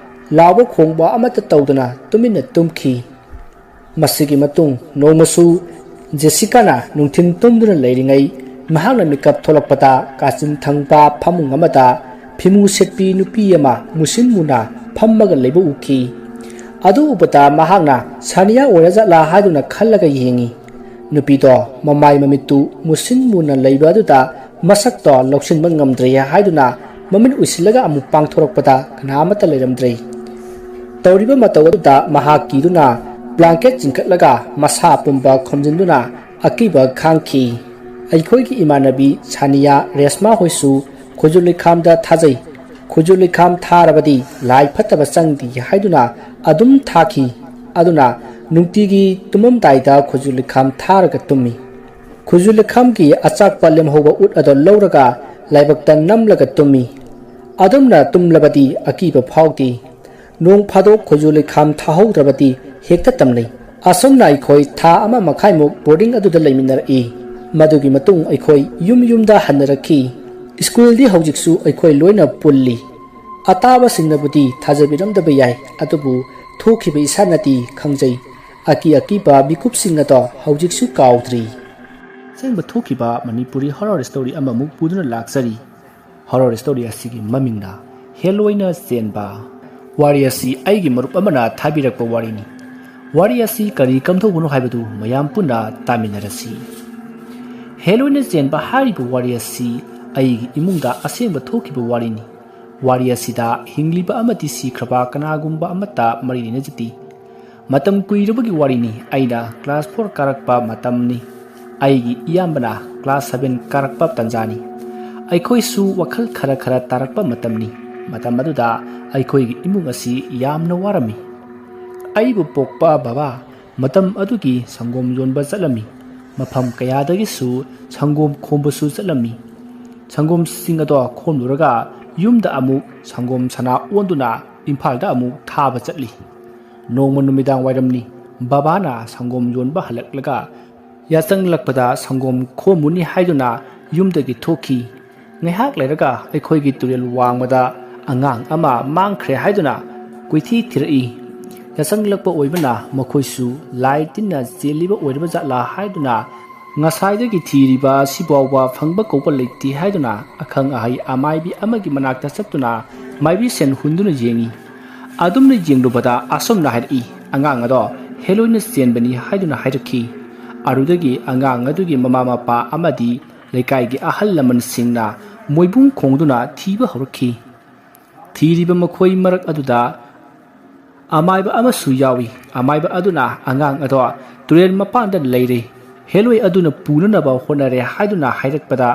ꯂꯥꯎꯕ ꯈꯣꯡꯕ ꯑꯃꯠꯇ ꯇꯧꯗꯅ ꯇꯨꯃꯤꯟꯅ ꯇꯨꯝꯈꯤ꯫ ꯃꯁꯤꯒꯤ ꯃꯇꯨꯡ ꯅꯣꯡꯃꯁꯨ ꯖꯦꯁꯤꯀꯥꯅ ꯅꯨꯡꯊꯤꯜ ꯇꯨꯝꯗꯨꯅ ꯂꯩꯔꯤꯉꯩ ꯃꯍꯥꯛꯅ ꯃꯤꯀꯞ ꯊꯣꯛꯂꯛꯄꯗ ꯀꯥꯆꯤꯟ ꯊꯪꯕ ꯐꯃꯨꯡ ꯑꯃꯗ ꯐꯤꯃꯨ ꯁꯦꯠꯄꯤ ꯅꯨꯄꯤ ꯑꯃ ꯃꯨꯁꯤꯟ ꯃꯨꯅ ꯐꯝꯃꯒ ꯂꯩꯕ ꯎꯈꯤ꯫ ꯑꯗꯨ ꯎꯕꯗ ꯃꯍꯥꯛꯅ ꯁꯥꯅꯤꯌꯥ ꯑꯣꯏꯔꯖꯥꯠꯂꯥ ꯍꯥꯏꯗꯨꯅ ꯈꯜꯂꯒ ꯌꯦꯡꯉꯤ꯫ ꯅꯨꯄꯤꯗꯣ ꯃꯃꯥꯏ ꯃꯃꯤꯠꯇꯨ ꯃꯨꯁꯤꯟ ꯃꯨꯅ ꯂꯩꯕ ꯑꯗꯨꯗ ꯃꯁꯛꯇꯣ ꯂꯧꯁꯤꯟꯕ ꯉꯝꯗ꯭ꯔꯦ ꯍꯥꯏꯗꯨꯅ ꯃꯃꯤꯠ ꯎꯏꯁꯤꯜꯂꯒ ꯑꯃꯨꯛ ꯄꯥꯡꯊꯣꯔꯛꯄꯗ ꯀꯅꯥ ꯑꯃꯠꯇ ꯂꯩꯔꯝꯗ꯭ꯔꯦ꯫ ꯇꯧꯔꯤꯕ ꯃꯇꯧ ꯑꯗꯨꯗ ꯃꯍꯥꯛ ꯀꯤꯗꯨꯅ ꯕ꯭ꯂꯥꯡꯀꯦꯠ ꯆꯤꯡꯈꯠꯂꯒ ꯃꯁꯥ ꯄꯨꯝꯕ ꯈꯣꯝꯖꯤꯟꯗꯨꯅ ꯑꯀꯤꯕ ꯈꯥꯡꯈꯤ꯫ ꯑꯩꯈꯣꯏꯒꯤ ꯏꯃꯥꯟꯅꯕꯤ ꯁꯥꯅꯤꯌꯥ ꯔꯦꯁꯃꯥ ꯍꯣꯏꯁꯨ ꯈꯨꯖꯨ ꯂꯩꯈꯥꯝꯗ ꯊꯥꯖꯩ꯫ ꯈꯨꯖꯨ ꯂꯩꯈꯥꯝ ꯊꯥꯔꯕꯗꯤ ꯂꯥꯏ ꯐꯠꯇꯕ ꯆꯪꯗꯦ ꯍꯥꯏꯗꯨꯅ ꯑꯗꯨꯝ ꯊꯥꯈꯤ꯫ ꯑꯗꯨꯅ ꯅꯨꯡꯇꯤꯒꯤ ꯇꯨꯝꯃꯝꯗꯥꯏꯗ ꯈꯨꯖꯨ ꯂꯩꯈꯥꯝ ꯊꯥꯔꯒ ꯇꯨꯝꯃꯤ꯫ ꯈꯨꯖꯨ ꯂꯩꯈꯥꯝꯒꯤ ꯑꯆꯥꯛꯄ ꯂꯦꯝꯍꯧꯕ ꯎꯠ ꯑꯗꯨ ꯂꯧꯔꯒ ꯂꯥꯏꯕꯛꯇ ꯅꯝꯂꯒ ꯇꯨꯝꯃꯤ꯫ ꯑꯗꯨꯝꯅ ꯇꯨꯝꯂꯕꯗꯤ ꯑꯀꯤꯕ ꯐꯥꯎꯗꯦ꯫ ꯅꯣꯡ ꯐꯥꯗꯣꯛ ꯈꯨꯖꯨ ꯂꯩꯈꯥꯝ ꯊꯥꯍꯧꯗ꯭ꯔꯕꯗꯤ ꯍꯦꯛꯇ ꯇꯝꯅꯩ꯫ ꯑꯁꯨꯝꯅ ꯑꯩꯈꯣꯏ ꯊꯥ ꯑꯃ ꯃꯈꯥꯏꯃꯨꯛ ꯕꯣꯔꯗꯤꯡ ꯑꯗꯨꯗ ꯂꯩꯃꯤꯟꯅꯔꯛꯏ꯫ ꯃꯗꯨꯒꯤ ꯃꯇꯨꯡ ꯑꯩꯈꯣꯏ ꯌꯨꯝ ꯌꯨꯝꯗ ꯍꯟꯅꯔꯛꯈꯤ꯫ ꯁ꯭ꯀꯨꯜꯗꯤ ꯍꯧꯖꯤꯛꯁꯨ ꯑꯩꯈꯣꯏ ꯂꯣꯏꯅ ꯄꯨꯜꯂꯤ꯫ ꯑꯇꯥꯕꯁꯤꯡꯅꯕꯨꯗꯤ ꯊꯥꯖꯕꯤꯔꯝꯗꯕ ꯌꯥꯏ, ꯑꯗꯨꯕꯨ ꯊꯣꯛꯈꯤꯕ ꯏꯁꯥꯅꯗꯤ ꯈꯪꯖꯩ꯫ ꯑꯀꯤ ꯑꯀꯤꯕ ꯃꯤꯀꯨꯞꯁꯤꯡ ꯑꯗꯣ ꯍꯧꯖꯤꯛꯁꯨ ꯀꯥꯎꯗ꯭ꯔꯤ꯫ ꯑꯁꯦꯡꯕ ꯊꯣꯛꯈꯤꯕ ꯃꯅꯤꯄꯨꯔꯤ ꯍꯣꯔꯔ ꯁ꯭ꯇꯣꯔꯤ ꯑꯃꯃꯨꯛ ꯄꯨꯗꯨꯅ ꯂꯥꯛꯆꯔꯤ꯫ ꯍꯣꯔꯔ ꯁ꯭ꯇꯣꯔꯤ ꯑꯁꯤꯒꯤ ꯃꯃꯤꯡꯅ ꯍꯦꯂꯣꯏꯅ ꯆꯦꯟꯕ꯫ ꯋꯥꯔꯤ ꯑꯁꯤ ꯑꯩꯒꯤ ꯃꯔꯨꯞ ꯑꯃꯅ ꯊꯥꯕꯤꯔꯛꯄ ꯋꯥꯔꯤꯅꯤ꯫ ꯋꯥꯔꯤ ꯑꯁꯤ ꯀꯔꯤ ꯀꯝꯗꯧꯕꯅꯣ ꯍꯥꯏꯕꯗꯨ ꯃꯌꯥꯝ ꯄꯨꯟꯅ ꯇꯥꯃꯤꯟꯅꯔꯁꯤ꯫ ꯍꯦꯂꯣꯏꯅ ꯆꯦꯟꯕ ꯍꯥꯏꯔꯤꯕ ꯋꯥꯔꯤ ꯑꯁꯤ ꯑꯩꯒꯤ ꯏꯃꯨꯡꯗ ꯑꯁꯦꯡꯕ ꯊꯣꯛꯈꯤꯕ ꯋꯥꯔꯤꯅꯤ꯫ ꯋꯥꯔꯤ ꯑꯁꯤꯗ ꯍꯤꯡꯂꯤꯕ ꯑꯃꯗꯤ ꯁꯤꯈ꯭ꯔꯕ ꯀꯅꯥꯒꯨꯝꯕ ꯑꯃꯠꯇ ꯃꯔꯤ ꯂꯩꯅꯖꯗꯦ꯫ ꯃꯇꯝ ꯀꯨꯏꯔꯕꯒꯤ ꯋꯥꯔꯤꯅꯤ, ꯑꯩꯅ ꯀ꯭ꯂꯥꯁ ꯐꯣꯔ ꯀꯥꯔꯛꯄ ꯃꯇꯝꯅꯤ꯫ ꯑꯩꯒꯤ ꯏꯌꯥꯝꯕꯅ ꯀ꯭ꯂꯥꯁ ꯁꯚꯦꯟ ꯀꯥꯔꯛꯄ ꯇꯟꯖꯥꯅꯤ꯫ ꯑꯩꯈꯣꯏꯁꯨ ꯋꯥꯈꯜ ꯈꯔ ꯈꯔ ꯇꯥꯔꯛꯄ ꯃꯇꯝꯅꯤ꯫ ꯃꯇꯝ ꯑꯗꯨꯗ ꯑꯩꯈꯣꯏꯒꯤ ꯏꯃꯨꯡ ꯑꯁꯤ ꯌꯥꯝꯅ ꯋꯥꯔꯝꯃꯤ꯫ ꯑꯩꯕꯨ ꯄꯣꯛꯄ ꯕꯕꯥ ꯃꯇꯝ ꯑꯗꯨꯒꯤ ꯁꯪꯒꯣꯝ ꯌꯣꯟꯕ ꯆꯠꯂꯝꯃꯤ꯫ ꯃꯐꯝ ꯀꯌꯥꯗꯒꯤꯁꯨ ꯁꯪꯒꯣꯝ ꯈꯣꯝꯕꯁꯨ ꯆꯠꯂꯝꯃꯤ꯫ ꯁꯪꯒꯣꯝꯁꯤꯡ ꯑꯗꯣ ꯈꯣꯝꯂꯨꯔꯒ ꯌꯨꯝꯗ ꯑꯃꯨꯛ ꯁꯪꯒꯣꯝ ꯁꯅꯥ ꯑꯣꯟꯗꯨꯅ ꯏꯝꯐꯥꯜꯗ ꯑꯃꯨꯛ ꯊꯥꯕ ꯆꯠꯂꯤ꯫ ꯅꯣꯡꯃ ꯅꯨꯃꯤꯗꯥꯡ ꯋꯥꯏꯔꯝꯅꯤ꯫ ꯕꯕꯥꯅ ꯁꯪꯒꯣꯝ ꯌꯣꯟꯕ ꯍꯜꯂꯛꯂꯒ ꯌꯥꯆꯪꯂꯛꯄꯗ ꯁꯪꯒꯣꯝ ꯈꯣꯝꯃꯨꯅꯤ ꯍꯥꯏꯗꯨꯅ ꯌꯨꯝꯗꯒꯤ ꯊꯣꯛꯈꯤ꯫ ꯉꯥꯏꯍꯥꯛ ꯂꯩꯔꯒ ꯑꯩꯈꯣꯏꯒꯤ ꯇꯨꯔꯦꯜ ꯋꯥꯡꯃꯗ ꯑꯉꯥꯡ ꯑꯃ ꯃꯥꯡꯈ꯭ꯔꯦ ꯍꯥꯏꯗꯨꯅ ꯀꯣꯏꯊꯤ ꯊꯤꯔꯛꯏ꯫ ꯌꯥꯆꯪꯂꯛꯄ ꯑꯣꯏꯕꯅ ꯃꯈꯣꯏꯁꯨ ꯂꯥꯏ ꯇꯤꯟꯅ ꯆꯦꯜꯂꯤꯕ ꯑꯣꯏꯔꯕ ꯖꯥꯠꯂꯥ ꯍꯥꯏꯗꯨꯅ ꯉꯁꯥꯏꯗꯒꯤ ꯊꯤꯔꯤꯕ ꯑꯁꯤꯐꯥꯎꯕ ꯐꯪꯕ ꯀꯧꯕ ꯂꯩꯇꯦ ꯍꯥꯏꯗꯨꯅ ꯑꯈꯪ ꯑꯍꯩ ꯑꯃꯥꯏꯕꯤ ꯑꯃꯒꯤ ꯃꯅꯥꯛꯇ ꯆꯠꯇꯨꯅ ꯃꯥꯏꯕꯤ ꯁꯦꯟ ꯍꯨꯟꯗꯨꯅ ꯌꯦꯡꯉꯤ꯫ ꯑꯗꯨꯝꯅ ꯌꯦꯡꯂꯨꯕꯗ ꯑꯁꯨꯝꯅ ꯍꯥꯏꯔꯛꯏ, "ꯑꯉꯥꯡ ꯑꯗꯣ ꯍꯦꯂꯣꯏꯅ ꯆꯦꯟꯕꯅꯤ" ꯍꯥꯏꯗꯨꯅ ꯍꯥꯏꯔꯛꯈꯤ꯫ ꯑꯗꯨꯗꯒꯤ ꯑꯉꯥꯡ ꯑꯗꯨꯒꯤ ꯃꯃꯥ ꯃꯄꯥ ꯑꯃꯗꯤ ꯂꯩꯀꯥꯏꯒꯤ ꯑꯍꯜ ꯂꯃꯟꯁꯤꯡꯅ ꯃꯣꯏꯕꯨꯡ ꯈꯣꯡꯗꯨꯅ ꯊꯤꯕ ꯍꯧꯔꯛꯈꯤ꯫ ꯊꯤꯔꯤꯕ ꯃꯈꯣꯏ ꯃꯔꯛ ꯑꯗꯨꯗ ꯑꯃꯥꯏꯕ ꯑꯃꯁꯨ ꯌꯥꯎꯏ꯫ ꯑꯃꯥꯏꯕ ꯑꯗꯨꯅ ꯑꯉꯥꯡ ꯑꯗꯣ ꯇꯨꯔꯦꯜ ꯃꯄꯥꯟꯗ ꯂꯩꯔꯦ, ꯍꯦꯂꯣꯏ ꯑꯗꯨꯅ ꯄꯨꯅꯅꯕ ꯍꯣꯠꯅꯔꯦ ꯍꯥꯏꯗꯨꯅ ꯍꯥꯏꯔꯛꯄꯗ,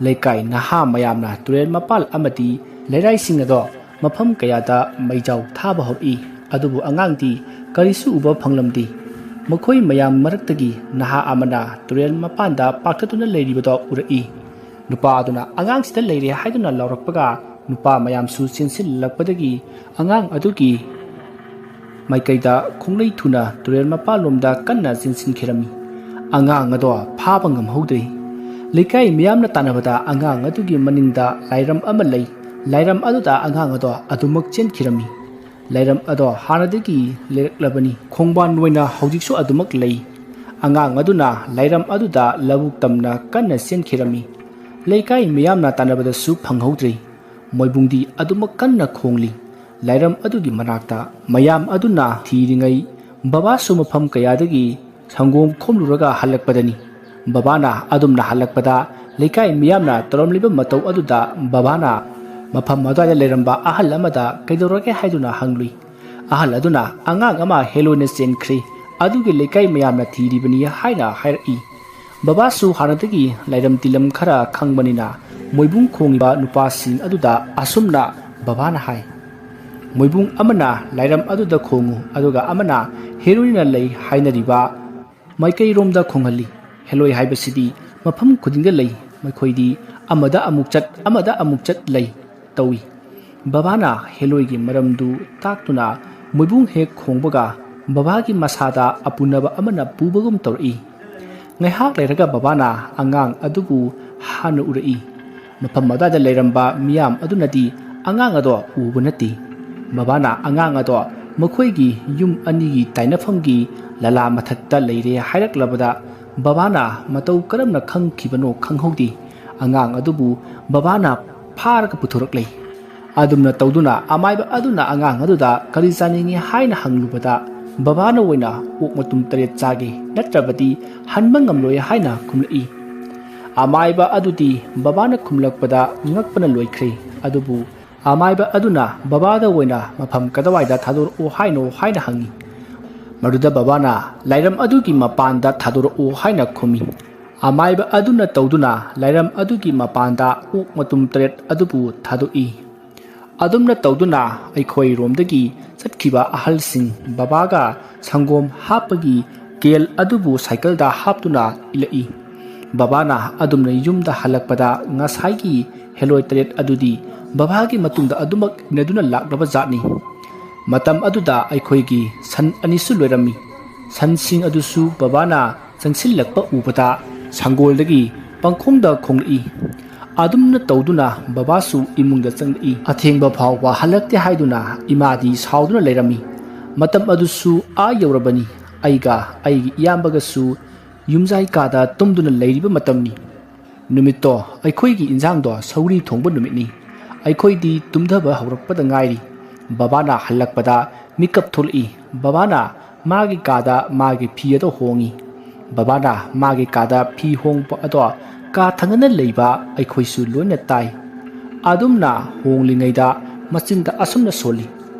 ꯂꯩꯀꯥꯏ ꯅꯍꯥ ꯃꯌꯥꯝꯅ ꯇꯨꯔꯦꯜ ꯃꯄꯥꯜ ꯑꯃꯗꯤ ꯂꯩꯔꯥꯏꯁꯤꯡ ꯑꯗꯣ ꯃꯐꯝ ꯀꯌꯥꯗ ꯃꯩꯖꯥꯎ ꯊꯥꯕ ꯍꯧꯔꯛꯏ꯫ ꯑꯗꯨꯕꯨ ꯑꯉꯥꯡꯗꯤ ꯀꯔꯤꯁꯨ ꯎꯕ ꯐꯪꯂꯝꯗꯦ꯫ ꯃꯈꯣꯏ ꯃꯌꯥꯝ ꯃꯔꯛꯇꯒꯤ ꯅꯍꯥ ꯑꯃꯅ ꯇꯨꯔꯦꯜ ꯃꯄꯥꯟꯗ ꯄꯥꯛꯊꯠꯇꯨꯅ ꯂꯩꯔꯤꯕꯗꯣ ꯎꯔꯛꯏ꯫ ꯅꯨꯄꯥ ꯑꯗꯨꯅ ꯑꯉꯥꯡꯁꯤꯗ ꯂꯩꯔꯦ ꯍꯥꯏꯗꯨꯅ ꯂꯥꯎꯔꯛꯄꯒ, ꯅꯨꯄꯥ ꯃꯌꯥꯝꯁꯨ ꯆꯦꯟꯁꯤꯜꯂꯛꯄꯗꯒꯤ ꯑꯉꯥꯡ ꯑꯗꯨꯒꯤ ꯃꯥꯏꯀꯩꯗ ꯈꯣꯡꯂꯩ ꯊꯨꯅ ꯇꯨꯔꯦꯜ ꯃꯄꯥꯜꯂꯣꯝꯗ ꯀꯟꯅ ꯆꯦꯟꯁꯤꯟꯈꯤꯔꯝꯃꯤ꯫ ꯑꯉꯥꯡ ꯑꯗꯣ ꯐꯥꯕ ꯉꯝꯍꯧꯗ꯭ꯔꯦ꯫ ꯂꯩꯀꯥꯏ ꯃꯤꯌꯥꯝꯅ ꯇꯥꯟꯅꯕꯗ ꯑꯉꯥꯡ ꯑꯗꯨꯒꯤ ꯃꯅꯤꯡꯗ ꯂꯥꯏꯔꯝ ꯑꯃ ꯂꯩ꯫ ꯂꯥꯏꯔꯝ ꯑꯗꯨꯗ ꯑꯉꯥꯡ ꯑꯗꯣ ꯑꯗꯨꯃꯛ ꯆꯦꯟꯈꯤꯔꯝꯃꯤ꯫ ꯂꯥꯏꯔꯝ ꯑꯗꯣ ꯍꯥꯟꯅꯗꯒꯤ ꯂꯩꯔꯛꯂꯕꯅꯤ꯫ ꯈꯣꯡꯕꯥꯟ ꯑꯣꯏꯅ ꯍꯧꯖꯤꯛꯁꯨ ꯑꯗꯨꯃꯛ ꯂꯩ꯫ ꯑꯉꯥꯡ ꯑꯗꯨꯅ ꯂꯥꯏꯔꯝ ꯑꯗꯨꯗ ꯂꯧꯕꯨꯛ ꯇꯝꯅ ꯀꯟꯅ ꯆꯦꯟꯈꯤꯔꯝꯃꯤ꯫ ꯂꯩꯀꯥꯏ ꯃꯤꯌꯥꯝꯅ ꯇꯥꯟꯅꯕꯗꯁꯨ ꯐꯪꯍꯧꯗ꯭ꯔꯦ꯫ ꯃꯣꯏꯕꯨꯡꯗꯤ ꯑꯗꯨꯃꯛ ꯀꯟꯅ ꯈꯣꯡꯂꯤ꯫ ꯂꯥꯏꯔꯝ ꯑꯗꯨꯒꯤ ꯃꯅꯥꯛꯇ ꯃꯌꯥꯝ ꯑꯗꯨꯅ ꯊꯤꯔꯤꯉꯩ ꯕꯕꯥꯁꯨ ꯃꯐꯝ ꯀꯌꯥꯗꯒꯤ ꯁꯪꯒꯣꯝ ꯈꯣꯝꯂꯨꯔꯒ ꯍꯜꯂꯛꯄꯗꯅꯤ꯫ ꯕꯕꯥꯅ ꯑꯗꯨꯝꯅ ꯍꯜꯂꯛꯄꯗ ꯂꯩꯀꯥꯏ ꯃꯤꯌꯥꯝꯅ ꯇꯧꯔꯝꯂꯤꯕ ꯃꯇꯧ ꯑꯗꯨꯗ ꯕꯕꯥꯅ ꯃꯐꯝ ꯑꯗꯨꯋꯥꯏꯗ ꯂꯩꯔꯝꯕ ꯑꯍꯜ ꯑꯃꯗ "ꯀꯩꯗꯧꯔꯒꯦ?" ꯍꯥꯏꯗꯨꯅ ꯍꯪꯂꯨꯏ꯫ ꯑꯍꯜ ꯑꯗꯨꯅ "ꯑꯉꯥꯡ ꯑꯃ ꯍꯦꯂꯣꯏꯅ ꯆꯦꯟꯈ꯭ꯔꯦ, ꯑꯗꯨꯒꯤ ꯂꯩꯀꯥꯏ ꯃꯌꯥꯝꯅ ꯊꯤꯔꯤꯕꯅꯤ" ꯍꯥꯏꯅ ꯍꯥꯏꯔꯛꯏ꯫ ꯕꯕꯥꯁꯨ ꯍꯥꯟꯅꯗꯒꯤ ꯂꯥꯏꯔꯝ ꯇꯤꯂꯝ ꯈꯔ ꯈꯪꯕꯅꯤꯅ ꯃꯣꯏꯕꯨꯡ ꯈꯣꯡꯉꯤꯕ ꯅꯨꯄꯥꯁꯤꯡ ꯑꯗꯨꯗ ꯑꯁꯨꯝꯅ ꯕꯕꯥꯅ ꯍꯥꯏ, "ꯃꯣꯏꯕꯨꯡ ꯑꯃꯅ ꯂꯥꯏꯔꯝ ꯑꯗꯨꯗ ꯈꯣꯡꯉꯨ, ꯑꯗꯨꯒ ꯑꯃꯅ ꯍꯦꯔꯣꯏꯟꯅ ꯂꯩ ꯍꯥꯏꯅꯔꯤꯕ ꯃꯥꯏꯀꯩꯔꯣꯝꯗ ꯈꯣꯡꯍꯜꯂꯤ꯫ ꯍꯦꯂꯣꯏ ꯍꯥꯏꯕꯁꯤꯗꯤ ꯃꯐꯝ ꯈꯨꯗꯤꯡꯗ ꯂꯩ꯫ ꯃꯈꯣꯏꯗꯤ ꯑꯃꯗ ꯑꯃꯨꯛ ꯆꯠ, ꯑꯃꯗ ꯑꯃꯨꯛ ꯆꯠ ꯂꯩ ꯇꯧꯏ꯫" ꯕꯕꯥꯅ ꯍꯦꯂꯣꯏꯒꯤ ꯃꯔꯝꯗꯨ ꯇꯥꯛꯇꯨꯅ ꯃꯣꯏꯕꯨꯡ ꯍꯦꯛ ꯈꯣꯡꯕꯒ ꯕꯕꯥꯒꯤ ꯃꯁꯥꯗ ꯑꯄꯨꯅꯕ ꯑꯃꯅ ꯄꯨꯕꯒꯨꯝ ꯇꯧꯔꯛꯏ꯫ ꯉꯥꯏꯍꯥꯛ ꯂꯩꯔꯒ ꯕꯕꯥꯅ ꯑꯉꯥꯡ ꯑꯗꯨꯕꯨ ꯍꯥꯟꯅ ꯎꯔꯛꯏ꯫ ꯃꯐꯝ ꯑꯗꯨꯋꯥꯏꯗ ꯂꯩꯔꯝꯕ ꯃꯤꯌꯥꯝ ꯑꯗꯨꯅꯗꯤ ꯑꯉꯥꯡ ꯑꯗꯣ ꯎꯕ ꯅꯠꯇꯦ꯫ ꯕꯕꯥꯅ ꯑꯉꯥꯡ ꯑꯗꯣ ꯃꯈꯣꯏꯒꯤ ꯌꯨꯝ ꯑꯅꯤꯒꯤ ꯇꯥꯏꯅꯐꯝꯒꯤ ꯂꯂꯥ ꯃꯊꯛꯇ ꯂꯩꯔꯦ ꯍꯥꯏꯔꯛꯂꯕꯗ ꯕꯕꯥꯅ ꯃꯇꯧ ꯀꯔꯝꯅ ꯈꯪꯈꯤꯕꯅꯣ ꯈꯪꯍꯧꯗꯦ꯫ ꯑꯉꯥꯡ ꯑꯗꯨꯕꯨ ꯕꯕꯥꯅ ꯐꯥꯔꯒ ꯄꯨꯊꯣꯔꯛꯂꯦ꯫ ꯑꯗꯨꯝꯅ ꯇꯧꯗꯨꯅ ꯑꯃꯥꯏꯕ ꯑꯗꯨꯅ ꯑꯉꯥꯡ ꯑꯗꯨꯗ ꯀꯔꯤ ꯆꯥꯅꯤꯡꯏ ꯍꯥꯏꯅ ꯍꯪꯂꯨꯕꯗ ꯕꯕꯥꯅ ꯑꯣꯏꯅ ꯑꯣꯛ ꯃꯇꯨꯝ ꯇꯔꯦꯠ ꯆꯥꯒꯦ, ꯅꯠꯇ꯭ꯔꯕꯗꯤ ꯍꯟꯕ ꯉꯝꯂꯣꯏ ꯍꯥꯏꯅ ꯈꯨꯝꯂꯛꯏ꯫ ꯑꯃꯥꯏꯕ ꯑꯗꯨꯗꯤ ꯕꯕꯥꯅ ꯈꯨꯝꯂꯛꯄꯗ ꯉꯛꯄꯅ ꯂꯣꯏꯈ꯭ꯔꯦ꯫ ꯑꯗꯨꯕꯨ ꯑꯃꯥꯏꯕ ꯑꯗꯨꯅ ꯕꯕꯥꯗ ꯑꯣꯏꯅ ꯃꯐꯝ ꯀꯗꯥꯋꯥꯏꯗ ꯊꯥꯗꯣꯔꯛꯑꯣ ꯍꯥꯏꯅꯣ ꯍꯥꯏꯅ ꯍꯪꯉꯤ꯫ ꯃꯗꯨꯗ ꯕꯕꯥꯅ ꯂꯥꯏꯔꯝ ꯑꯗꯨꯒꯤ ꯃꯄꯥꯟꯗ ꯊꯥꯗꯣꯔꯛꯑꯣ ꯍꯥꯏꯅ ꯈꯨꯝꯃꯤ꯫ ꯑꯃꯥꯏꯕ ꯑꯗꯨꯅ ꯇꯧꯗꯨꯅ ꯂꯥꯏꯔꯝ ꯑꯗꯨꯒꯤ ꯃꯄꯥꯟꯗ ꯑꯣꯛ ꯃꯇꯨꯝ ꯇꯔꯦꯠ ꯑꯗꯨꯕꯨ ꯊꯥꯗꯣꯛꯏ꯫ ꯑꯗꯨꯝꯅ ꯇꯧꯗꯨꯅ ꯑꯩꯈꯣꯏꯔꯣꯝꯗꯒꯤ ꯆꯠꯈꯤꯕ ꯑꯍꯜꯁꯤꯡ ꯕꯕꯥꯒ ꯁꯪꯒꯣꯝ ꯍꯥꯞꯄꯒꯤ ꯀꯦꯜ ꯑꯗꯨꯕꯨ ꯁꯥꯏꯀꯜꯗ ꯍꯥꯞꯇꯨꯅ ꯏꯜꯂꯛꯏ꯫ ꯕꯕꯥꯅ ꯑꯗꯨꯝꯅ ꯌꯨꯝꯗ ꯍꯜꯂꯛꯄꯗ ꯉꯁꯥꯏꯒꯤ ꯍꯦꯂꯣꯏ ꯇꯔꯦꯠ ꯑꯗꯨꯗꯤ ꯕꯕꯥꯒꯤ ꯃꯇꯨꯡꯗ ꯑꯗꯨꯃꯛ ꯏꯟꯅꯗꯨꯅ ꯂꯥꯛꯂꯕ ꯖꯥꯠꯅꯤ꯫ ꯃꯇꯝ ꯑꯗꯨꯗ ꯑꯩꯈꯣꯏꯒꯤ ꯁꯟ ꯑꯅꯤꯁꯨ ꯂꯣꯏꯔꯝꯃꯤ꯫ ꯁꯟꯁꯤꯡ ꯑꯗꯨꯁꯨ ꯕꯕꯥꯅ ꯆꯪꯁꯤꯜꯂꯛꯄ ꯎꯕꯗ ꯁꯪꯒꯣꯜꯗꯒꯤ ꯄꯪꯈꯣꯡꯗ ꯈꯣꯡꯂꯛꯏ꯫ ꯑꯗꯨꯝꯅ ꯇꯧꯗꯨꯅ ꯕꯕꯥꯁꯨ ꯏꯃꯨꯡꯗ ꯆꯪꯂꯛꯏ꯫ ꯑꯊꯦꯡꯕ ꯐꯥꯎꯕ ꯍꯜꯂꯛꯇꯦ ꯍꯥꯏꯗꯨꯅ ꯏꯃꯥꯗꯤ ꯁꯥꯎꯗꯨꯅ ꯂꯩꯔꯝꯃꯤ꯫ ꯃꯇꯝ ꯑꯗꯨꯁꯨ ꯑꯥ ꯌꯧꯔꯕꯅꯤ꯫ ꯑꯩꯒ ꯑꯩꯒꯤ ꯏꯌꯥꯝꯕꯒꯁꯨ ꯌꯨꯝꯖꯥꯏ ꯀꯥꯗ ꯇꯨꯝꯗꯨꯅ ꯂꯩꯔꯤꯕ ꯃꯇꯝꯅꯤ꯫ ꯅꯨꯃꯤꯠꯇꯣ ꯑꯩꯈꯣꯏꯒꯤ ꯏꯟꯖꯥꯡꯗꯣ ꯁꯧꯒ꯭ꯔꯤ ꯊꯣꯡꯕ ꯅꯨꯃꯤꯠꯅꯤ꯫ ꯑꯩꯈꯣꯏꯗꯤ ꯇꯨꯝꯊꯕ ꯍꯧꯔꯛꯄꯗ ꯉꯥꯏꯔꯤ꯫ ꯕꯕꯥꯅ ꯍꯜꯂꯛꯄꯗ ꯃꯤꯀꯞ ꯊꯣꯛꯂꯛꯏ꯫ ꯕꯕꯥꯅ ꯃꯥꯒꯤ ꯀꯥꯗ ꯃꯥꯒꯤ ꯐꯤ ꯑꯗꯣ ꯍꯣꯡꯉꯤ꯫ ꯕꯕꯥꯅ ꯃꯥꯒꯤ ꯀꯥꯗ ꯐꯤ ꯍꯣꯡꯕ ꯑꯗꯣ ꯀꯥ ꯊꯪꯅꯅ ꯂꯩꯕ ꯑꯩꯈꯣꯏꯁꯨ ꯂꯣꯏꯅ ꯇꯥꯏ꯫ ꯑꯗꯨꯝꯅ ꯍꯣꯡꯂꯤꯉꯩꯗ ꯃꯆꯤꯟꯗ ꯑꯁꯨꯝꯅ ꯁꯣꯜꯂꯤ,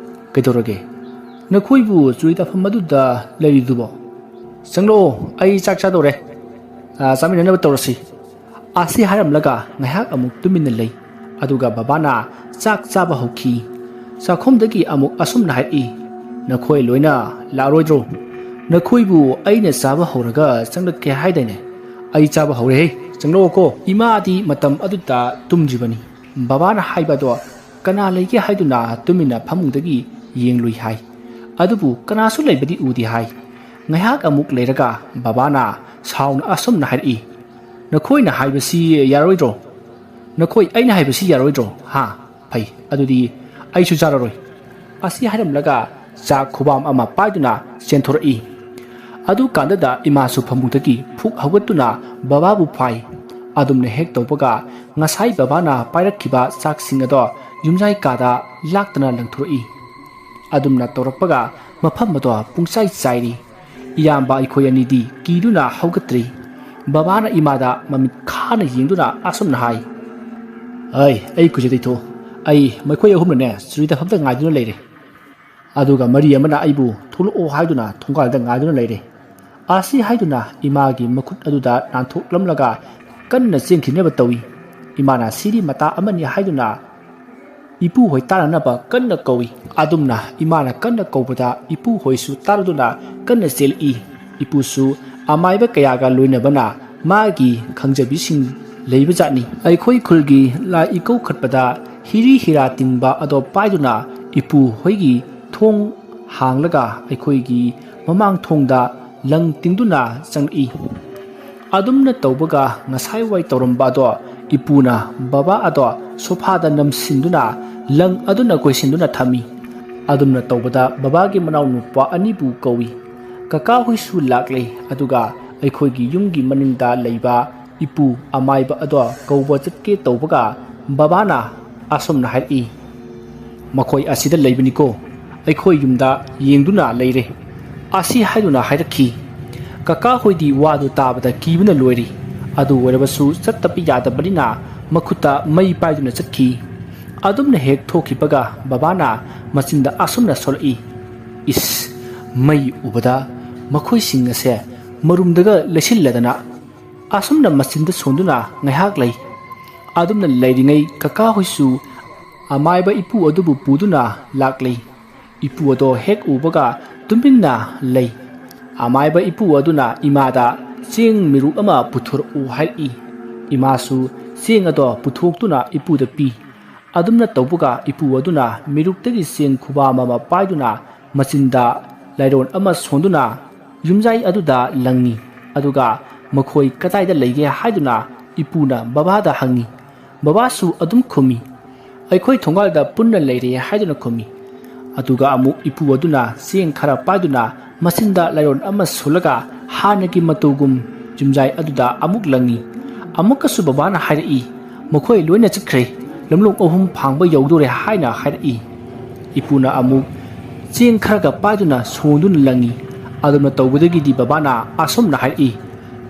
"ꯀꯩꯗꯧꯔꯒꯦ? ꯅꯈꯣꯏꯕꯨ ꯆꯨꯔꯤ ꯇꯥꯐꯝ ꯑꯗꯨꯗ ꯂꯩꯔꯤꯗꯨꯕꯣ? ꯆꯪꯂꯛꯑꯣ, ꯑꯩ ꯆꯥꯛ ꯆꯥꯗꯧꯔꯦ꯫ ꯑꯥ, ꯆꯥꯃꯤꯟꯅꯅꯕ ꯇꯧꯔꯁꯤ꯫" ꯑꯁꯤ ꯍꯥꯏꯔꯝꯂꯒ ꯉꯥꯏꯍꯥꯛ ꯑꯃꯨꯛ ꯇꯨꯃꯤꯟꯅ ꯂꯩ꯫ ꯑꯗꯨꯒ ꯕꯕꯥꯅ ꯆꯥꯛ ꯆꯥꯕ ꯍꯧꯈꯤ꯫ ꯆꯥꯛꯈꯨꯝꯗꯒꯤ ꯑꯃꯨꯛ ꯑꯁꯨꯝꯅ ꯍꯥꯏꯔꯛꯏ, "ꯅꯈꯣꯏ ꯂꯣꯏꯅ ꯂꯥꯛꯑꯔꯣꯏꯗ꯭ꯔꯣ? ꯅꯈꯣꯏꯕꯨ ꯑꯩꯅ ꯆꯥꯕ ꯍꯧꯔꯒ ꯆꯪꯂꯛꯀꯦ ꯍꯥꯏꯗꯥꯏꯅꯦ? ꯑꯩ ꯆꯥꯕ ꯍꯧꯔꯦꯍꯦ, ꯆꯪꯂꯛꯑꯣꯀꯣ꯫" ꯏꯃꯥꯗꯤ ꯃꯇꯝ ꯑꯗꯨꯗ ꯇꯨꯝꯗ꯭ꯔꯤꯕꯅꯤ꯫ ꯕꯕꯥꯅ ꯍꯥꯏꯕ ꯑꯗꯣ ꯀꯅꯥ ꯂꯩꯒꯦ ꯍꯥꯏꯗꯨꯅ ꯇꯨꯃꯤꯟꯅ ꯐꯃꯨꯡꯗꯒꯤ ꯌꯦꯡꯂꯨꯏ ꯍꯥꯏ꯫ ꯑꯗꯨꯕꯨ ꯀꯅꯥꯁꯨ ꯂꯩꯕꯗꯤ ꯎꯗꯦ ꯍꯥꯏ꯫ ꯉꯥꯏꯍꯥꯛ ꯑꯃꯨꯛ ꯂꯩꯔꯒ ꯕꯕꯥꯅ ꯁꯥꯎꯅ ꯑꯁꯨꯝꯅ ꯍꯥꯏꯔꯛꯏ, "ꯅꯈꯣꯏꯅ ꯍꯥꯏꯕꯁꯤ ꯌꯥꯔꯣꯏꯗ꯭ꯔꯣ? ꯅꯈꯣꯏ ꯑꯩꯅ ꯍꯥꯏꯕꯁꯤ ꯌꯥꯔꯣꯏꯗ꯭ꯔꯣ? ꯍꯥ? ꯐꯩ, ꯑꯗꯨꯗꯤ ꯑꯩꯁꯨ ꯆꯥꯔꯔꯣꯏ꯫" ꯑꯁꯤ ꯍꯥꯏꯔꯝꯂꯒ ꯆꯥꯛ ꯈꯨꯕꯥꯝ ꯑꯃ ꯄꯥꯏꯗꯨꯅ ꯆꯦꯟꯊꯣꯔꯛꯏ꯫ ꯑꯗꯨꯀꯥꯟꯗꯗ ꯏꯃꯥꯁꯨ ꯐꯃꯨꯡꯗꯒꯤ ꯐꯨꯛ ꯍꯧꯒꯠꯇꯨꯅ ꯕꯕꯥꯕꯨ ꯐꯥꯏ꯫ ꯑꯗꯨꯝꯅ ꯍꯦꯛ ꯇꯧꯕꯒ ꯉꯁꯥꯏ ꯕꯕꯥꯅ ꯄꯥꯏꯔꯛꯈꯤꯕ ꯆꯥꯛꯁꯤꯡ ꯑꯗꯣ ꯌꯨꯝꯖꯥꯏ ꯀꯥꯗ ꯂꯥꯛꯇꯅ ꯂꯪꯊꯣꯔꯛꯏ꯫ ꯑꯗꯨꯝꯅ ꯇꯧꯔꯛꯄꯒ ꯃꯐꯝ ꯑꯗꯣ ꯄꯨꯡꯆꯥꯏ ꯆꯥꯏꯔꯤ꯫ ꯏꯌꯥꯝꯕ ꯑꯩꯈꯣꯏ ꯑꯅꯤꯗꯤ ꯀꯤꯗꯨꯅ ꯍꯧꯒꯠꯇ꯭ꯔꯤ꯫ ꯕꯕꯥꯅ ꯏꯃꯥꯗ ꯃꯃꯤꯠ ꯈꯥꯅ ꯌꯦꯡꯗꯨꯅ ꯑꯁꯨꯝꯅ ꯍꯥꯏ, "ꯑꯩ, ꯑꯩ ꯈꯨꯠꯁꯦ ꯇꯩꯊꯣꯛ꯫ ꯑꯩ ꯃꯈꯣꯏ ꯑꯍꯨꯝꯅꯅꯦ ꯆꯨꯔꯤꯗ ꯐꯝꯗ ꯉꯥꯏꯗꯨꯅ ꯂꯩꯔꯦ꯫" ꯑꯗꯨꯒ ꯃꯔꯤ ꯑꯃꯅ ꯑꯩꯕꯨ ꯊꯣꯛꯂꯛꯑꯣ ꯍꯥꯏꯗꯨꯅ ꯊꯣꯡꯒꯥꯜꯗ ꯉꯥꯏꯗꯨꯅ ꯂꯩꯔꯦ꯫ ꯑꯁꯤ ꯍꯥꯏꯗꯨꯅ ꯏꯃꯥꯒꯤ ꯃꯈꯨꯠ ꯑꯗꯨꯗ ꯅꯥꯟꯊꯣꯛꯂꯝꯂꯒ ꯀꯟꯅ ꯆꯦꯟꯈꯤꯅꯕ ꯇꯧꯏ꯫ ꯏꯃꯥꯅ ꯁꯤꯗꯤ ꯃꯇꯥ ꯑꯃꯅꯤ ꯍꯥꯏꯗꯨꯅ ꯏꯄꯨ ꯍꯣꯏ ꯇꯥꯅꯅꯕ ꯀꯟꯅ ꯀꯧꯏ꯫ ꯑꯗꯨꯝꯅ ꯏꯃꯥꯅ ꯀꯟꯅ ꯀꯧꯕꯗ ꯏꯄꯨ ꯍꯣꯏꯁꯨ ꯇꯥꯔꯗꯨꯅ ꯀꯟꯅ ꯆꯦꯜꯂꯛꯏ꯫ ꯏꯄꯨꯁꯨ ꯑꯃꯥꯏꯕ ꯀꯌꯥꯒ ꯂꯣꯏꯅꯕꯅ ꯃꯥꯒꯤ ꯈꯪꯖꯕꯤꯁꯤꯡ ꯂꯩꯕꯖꯥꯠꯅꯤ꯫ ꯑꯩꯈꯣꯏ ꯈꯨꯜꯒꯤ ꯂꯥꯏ ꯏꯀꯧꯈꯠꯄꯗ ꯍꯤꯔꯤ ꯍꯤꯔꯥ ꯇꯤꯡꯕ ꯑꯗꯣ ꯄꯥꯏꯗꯨꯅ ꯏꯄꯨ ꯍꯣꯏꯒꯤ ꯊꯣꯡ ꯍꯥꯡꯂꯒ ꯑꯩꯈꯣꯏꯒꯤ ꯃꯃꯥꯡ ꯊꯣꯡꯗ ꯂꯪ ꯇꯤꯡꯗꯨꯅ ꯆꯪꯂꯛꯏ꯫ ꯑꯗꯨꯝꯅ ꯇꯧꯕꯒ ꯉꯁꯥꯏ ꯋꯥꯏ ꯇꯧꯔꯝꯕ ꯑꯗꯣ ꯏꯄꯨꯅ ꯕꯕꯥ ꯑꯗꯣ ꯁꯣꯐꯥꯗ ꯅꯝꯁꯤꯟꯗꯨꯅ ꯂꯪ ꯑꯗꯨꯅ ꯀꯣꯏꯁꯤꯟꯗꯨꯅ ꯊꯝꯃꯤ꯫ ꯑꯗꯨꯝꯅ ꯇꯧꯕꯗ ꯕꯕꯥꯒꯤ ꯃꯅꯥꯎ ꯅꯨꯄꯥ ꯑꯅꯤꯕꯨ ꯀꯧꯏ꯫ ꯀꯀꯥ ꯍꯣꯏꯁꯨ ꯂꯥꯛꯂꯦ, ꯑꯗꯨꯒ ꯑꯩꯈꯣꯏꯒꯤ ꯌꯨꯝꯒꯤ ꯃꯅꯤꯡꯗ ꯂꯩꯕ ꯏꯄꯨ ꯑꯃꯥꯏꯕ ꯑꯗꯣ ꯀꯧꯕ ꯆꯠꯀꯦ ꯇꯧꯕꯒ ꯕꯕꯥꯅ ꯑꯁꯨꯝꯅ ꯍꯥꯏꯔꯛꯏ, "ꯃꯈꯣꯏ ꯑꯁꯤꯗ ꯂꯩꯕꯅꯤꯀꯣ, ꯑꯩꯈꯣꯏ ꯌꯨꯝꯗ ꯌꯦꯡꯗꯨꯅ ꯂꯩꯔꯦ꯫" ꯑꯁꯤ ꯍꯥꯏꯗꯨꯅ ꯍꯥꯏꯔꯛꯈꯤ꯫ ꯀꯀꯥ ꯍꯣꯏꯗꯤ ꯋꯥꯗꯨ ꯇꯥꯕꯗ ꯀꯤꯕꯅ ꯂꯣꯏꯔꯤ꯫ ꯑꯗꯨ ꯑꯣꯏꯔꯕꯁꯨ ꯆꯠꯇꯕ ꯌꯥꯗꯕꯅꯤꯅ ꯃꯈꯨꯠꯇ ꯃꯩ ꯄꯥꯏꯗꯨꯅ ꯆꯠꯈꯤ꯫ ꯑꯗꯨꯝꯅ ꯍꯦꯛ ꯊꯣꯛꯈꯤꯕꯒ ꯕꯕꯥꯅ ꯃꯆꯤꯟꯗ ꯑꯁꯨꯝꯅ ꯁꯣꯜꯂꯛꯏ, "ꯏꯁ, ꯃꯩ ꯎꯕꯗ ꯃꯈꯣꯏꯁꯤꯡ ꯑꯁꯦ ꯃꯔꯨꯝꯗꯒ ꯂꯩꯁꯤꯜꯂꯗꯅ꯫" ꯑꯁꯨꯝꯅ ꯃꯆꯤꯟꯗ ꯁꯣꯟꯗꯨꯅ ꯉꯥꯏꯍꯥꯛ ꯂꯩ꯫ ꯑꯗꯨꯝꯅ ꯂꯩꯔꯤꯉꯩ ꯀꯀꯥ ꯍꯣꯏꯁꯨ ꯑꯃꯥꯏꯕ ꯏꯄꯨ ꯑꯗꯨꯕꯨ ꯄꯨꯗꯨꯅ ꯂꯥꯛꯂꯤ꯫ ꯏꯄꯨ ꯑꯗꯣ ꯍꯦꯛ ꯎꯕꯒ ꯇꯨꯃꯤꯟꯅ ꯂꯩ꯫ ꯑꯃꯥꯏꯕ ꯏꯄꯨ ꯑꯗꯨꯅ ꯏꯃꯥꯗ ꯆꯦꯡ ꯃꯤꯔꯨꯛ ꯑꯃ ꯄꯨꯊꯣꯔꯛꯎ ꯍꯥꯏꯔꯛꯏ꯫ ꯏꯃꯥꯁꯨ ꯆꯦꯡ ꯑꯗꯣ ꯄꯨꯊꯣꯛꯇꯨꯅ ꯏꯄꯨꯗ ꯄꯤ꯫ ꯑꯗꯨꯝꯅ ꯇꯧꯕꯒ ꯏꯄꯨ ꯑꯗꯨꯅ ꯃꯤꯔꯨꯛꯇꯒꯤ ꯆꯦꯡ ꯈꯨꯕꯥꯝ ꯑꯃ ꯄꯥꯏꯗꯨꯅ ꯃꯆꯤꯟꯗ ꯂꯥꯏꯔꯣꯟ ꯑꯃ ꯁꯣꯟꯗꯨꯅ ꯌꯨꯝꯖꯥꯏ ꯑꯗꯨꯗ ꯂꯪꯉꯤ꯫ ꯑꯗꯨꯒ ꯃꯈꯣꯏ ꯀꯗꯥꯏꯗ ꯂꯩꯒꯦ ꯍꯥꯏꯗꯨꯅ ꯏꯄꯨꯅ ꯕꯕꯥꯗ ꯍꯪꯉꯤ꯫ ꯕꯕꯥꯁꯨ ꯑꯗꯨꯝ ꯈꯨꯝꯃꯤ, "ꯑꯩꯈꯣꯏ ꯊꯣꯡꯒꯥꯜꯗ ꯄꯨꯟꯅ ꯂꯩꯔꯦ" ꯍꯥꯏꯗꯨꯅ ꯈꯨꯝꯃꯤ꯫ ꯑꯗꯨꯒ ꯑꯃꯨꯛ ꯏꯄꯨ ꯑꯗꯨꯅ ꯆꯦꯡ ꯈꯔ ꯄꯥꯏꯗꯨꯅ ꯃꯆꯤꯟꯗ ꯂꯥꯏꯔꯣꯟ ꯑꯃ ꯁꯨꯜꯂꯒ ꯍꯥꯟꯅꯒꯤ ꯃꯇꯧꯒꯨꯝ ꯆꯨꯝꯖꯥꯏ ꯑꯗꯨꯗ ꯑꯃꯨꯛ ꯂꯪꯉꯤ꯫ ꯑꯃꯨꯛꯀꯁꯨ ꯕꯕꯥꯅ ꯍꯥꯏꯔꯛꯏ, "ꯃꯈꯣꯏ ꯂꯣꯏꯅ ꯆꯠꯈ꯭ꯔꯦ, ꯂꯝꯂꯣꯡ ꯑꯍꯨꯝ ꯐꯥꯡꯕ ꯌꯧꯗꯣꯔꯦ" ꯍꯥꯏꯅ ꯍꯥꯏꯔꯛꯏ꯫ ꯏꯄꯨꯅ ꯑꯃꯨꯛ ꯆꯦꯡ ꯈꯔꯒ ꯄꯥꯏꯗꯨꯅ ꯁꯣꯟꯗꯨꯅ ꯂꯪꯉꯤ꯫ ꯑꯗꯨꯝꯅ ꯇꯧꯕꯗꯒꯤꯗꯤ ꯕꯕꯥꯅ ꯑꯁꯨꯝꯅ ꯍꯥꯏꯔꯛꯏ,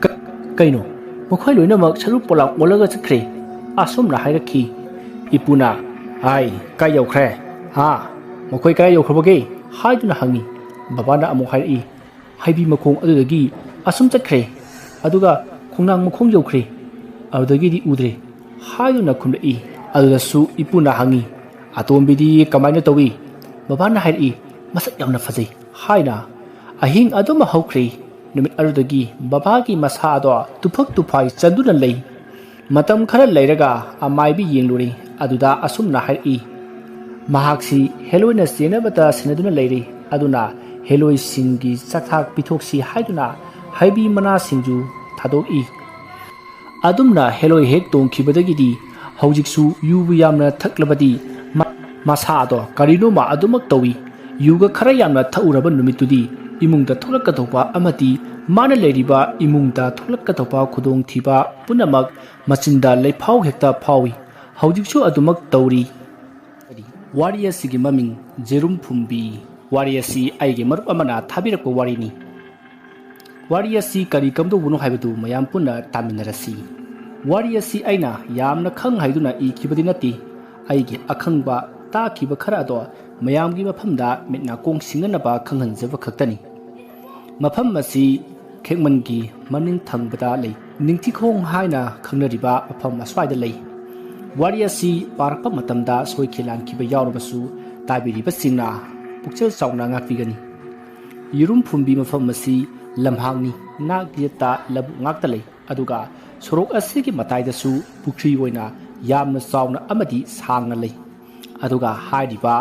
"ꯀ-, ꯀꯩꯅꯣ? ꯃꯈꯣꯏ ꯂꯣꯏꯅꯃꯛ ꯁꯔꯨꯛ ꯄꯣꯂꯥꯡ ꯑꯣꯜꯂꯒ ꯆꯠꯈ꯭ꯔꯦ?" ꯑꯁꯨꯝꯅ ꯍꯥꯏꯔꯛꯈꯤ꯫ ꯏꯄꯨꯅ, "ꯍꯥꯏ, ꯀꯥꯏ ꯌꯧꯈ꯭ꯔꯦ? ꯍꯥ? ꯃꯈꯣꯏ ꯀꯗꯥꯏ ꯌꯧꯈ꯭ꯔꯕꯒꯦ?" ꯍꯥꯏꯗꯨꯅ ꯍꯪꯉꯤ꯫ ꯕꯕꯥꯅ ꯑꯃꯨꯛ ꯍꯥꯏꯔꯛꯏ, "ꯍꯩꯕꯤ ꯃꯈꯣꯡ ꯑꯗꯨꯗꯒꯤ ꯑꯁꯨꯝ ꯆꯠꯈ꯭ꯔꯦ, ꯑꯗꯨꯒ ꯈꯣꯡꯅꯥꯡ ꯃꯈꯣꯡ ꯌꯧꯈ꯭ꯔꯦ, ꯑꯗꯨꯗꯒꯤꯗꯤ ꯎꯗ꯭ꯔꯦ" ꯍꯥꯏꯗꯨꯅ ꯈꯨꯝꯂꯛꯏ꯫ ꯑꯗꯨꯗꯁꯨ ꯏꯄꯨꯅ ꯍꯪꯉꯤ, "ꯑꯇꯣꯝꯕꯤꯗꯤ ꯀꯃꯥꯏꯅ ꯇꯧꯏ?" ꯕꯕꯥꯅ ꯍꯥꯏꯔꯛꯏ, "ꯃꯁꯛ ꯌꯥꯝꯅ ꯐꯖꯩ" ꯍꯥꯏꯅ꯫ ꯑꯍꯤꯡ ꯑꯗꯨꯃ ꯍꯧꯈ꯭ꯔꯦ꯫ ꯅꯨꯃꯤꯠ ꯑꯗꯨꯗꯒꯤ ꯕꯕꯥꯒꯤ ꯃꯁꯥ ꯑꯗꯣ ꯇꯨꯐꯛ ꯇꯨꯐꯥꯏ ꯆꯟꯗꯨꯅ ꯂꯩ꯫ ꯃꯇꯝ ꯈꯔ ꯂꯩꯔꯒ ꯑꯃꯥꯏꯕꯤ ꯌꯦꯡꯂꯨꯔꯦ꯫ ꯑꯗꯨꯗ ꯑꯁꯨꯝꯅ ꯍꯥꯏꯔꯛꯏ, "ꯃꯍꯥꯛꯁꯤ ꯍꯦꯂꯣꯏꯅ ꯆꯦꯟꯅꯕꯗ ꯁꯦꯟꯅꯗꯨꯅ ꯂꯩꯔꯦ, ꯑꯗꯨꯅ ꯍꯦꯂꯣꯏꯁꯤꯡꯒꯤ ꯆꯥꯛꯊꯥꯛ ꯄꯤꯊꯣꯛꯁꯤ" ꯍꯥꯏꯗꯨꯅ ꯍꯩꯕꯤ ꯃꯅꯥꯁꯤꯡꯁꯨ ꯊꯥꯗꯣꯛꯏ꯫ ꯑꯗꯨꯝꯅ ꯍꯦꯂꯣꯏ ꯍꯦꯛ ꯇꯣꯡꯈꯤꯕꯗꯒꯤꯗꯤ ꯍꯧꯖꯤꯛꯁꯨ ꯌꯨꯕꯨ ꯌꯥꯝꯅ ꯊꯛꯂꯕꯗꯤ ꯃ-, ꯃꯁꯥ ꯑꯗꯣ ꯀꯔꯤꯅꯣꯃ ꯑꯗꯨꯃꯛ ꯇꯧꯏ꯫ ꯌꯨꯒ ꯈꯔ ꯌꯥꯝꯅ ꯊꯛꯎꯔꯕ ꯅꯨꯃꯤꯠꯇꯨꯗꯤ ꯏꯃꯨꯡꯗ ꯊꯣꯛꯂꯛꯀꯗꯧꯕ ꯑꯃꯗꯤ ꯃꯥꯅ ꯂꯩꯔꯤꯕ ꯏꯃꯨꯡꯗ ꯊꯣꯛꯂꯛꯀꯗꯧꯕ ꯈꯨꯗꯣꯡꯊꯤꯕ ꯄꯨꯝꯅꯃꯛ ꯃꯆꯤꯟꯗ ꯂꯩꯐꯥꯎ ꯍꯦꯛꯇ ꯐꯥꯎꯏ꯫ ꯍꯧꯖꯤꯛꯁꯨ ꯑꯗꯨꯃꯛ ꯇꯧꯔꯤ꯫ ꯋꯥꯔꯤ ꯑꯁꯤꯒꯤ ꯃꯃꯤꯡ ꯖꯦꯔꯨꯝ ꯐꯨꯝꯕꯤ꯫ ꯋꯥꯔꯤ ꯑꯁꯤ ꯑꯩꯒꯤ ꯃꯔꯨꯞ ꯑꯃꯅ ꯊꯥꯕꯤꯔꯛꯄ ꯋꯥꯔꯤꯅꯤ꯫ ꯋꯥꯔꯤ ꯑꯁꯤ ꯀꯔꯤ ꯀꯝꯗꯧꯕꯅꯣ ꯍꯥꯏꯕꯗꯨ ꯃꯌꯥꯝ ꯄꯨꯟꯅ ꯇꯥꯃꯤꯟꯅꯔꯁꯤ꯫ ꯋꯥꯔꯤ ꯑꯁꯤ ꯑꯩꯅ ꯌꯥꯝꯅ ꯈꯪ ꯍꯩꯗꯨꯅ ꯏꯈꯤꯕꯗꯤ ꯅꯠꯇꯦ꯫ ꯑꯩꯒꯤ ꯑꯈꯪꯕ, ꯇꯥꯈꯤꯕ ꯈꯔ ꯑꯗꯣ ꯃꯌꯥꯝꯒꯤ ꯃꯐꯝꯗ ꯃꯤꯠ ꯅꯥꯀꯣꯡ ꯁꯤꯡꯅꯅꯕ ꯈꯪꯍꯟꯖꯕ ꯈꯛꯇꯅꯤ꯫ ꯃꯐꯝ ꯑꯁꯤ ꯈꯦꯛꯃꯟꯒꯤ ꯃꯅꯤꯡ ꯊꯪꯕꯗ ꯂꯩ꯫ ꯅꯤꯡꯊꯤꯈꯣꯡ ꯍꯥꯏꯅ ꯈꯪꯅꯔꯤꯕ ꯃꯐꯝ ꯑꯁ꯭ꯋꯥꯏꯗ ꯂꯩ꯫ ꯋꯥꯔꯤ ꯑꯁꯤ ꯄꯥꯔꯛꯄ ꯃꯇꯝꯗ ꯁꯣꯏꯈꯤ ꯂꯥꯟꯈꯤꯕ ꯌꯥꯎꯔꯕꯁꯨ, ꯇꯥꯕꯤꯔꯤꯕꯁꯤꯡꯅ ꯄꯨꯛꯆꯦꯜ ꯆꯥꯎꯅ ꯉꯥꯛꯄꯤꯒꯅꯤ꯫ ꯌꯦꯔꯨꯝ ꯐꯨꯝꯕꯤ ꯃꯐꯝ ꯑꯁꯤ ꯂꯝꯍꯥꯡꯅꯤ, ꯅꯥꯛ ꯌꯦꯠꯇ ꯂꯧꯕꯨꯛ ꯉꯥꯛꯇ ꯂꯩ, ꯑꯗꯨꯒ ꯁꯣꯔꯣꯛ ꯑꯁꯤꯒꯤ ꯃꯇꯥꯏꯗꯁꯨ ꯄꯨꯈ꯭ꯔꯤ ꯑꯣꯏꯅ ꯌꯥꯝꯅ ꯆꯥꯎꯅ ꯑꯃꯗꯤ ꯁꯥꯡꯅ ꯂꯩ꯫ ꯑꯗꯨꯒ ꯍꯥꯏꯔꯤꯕ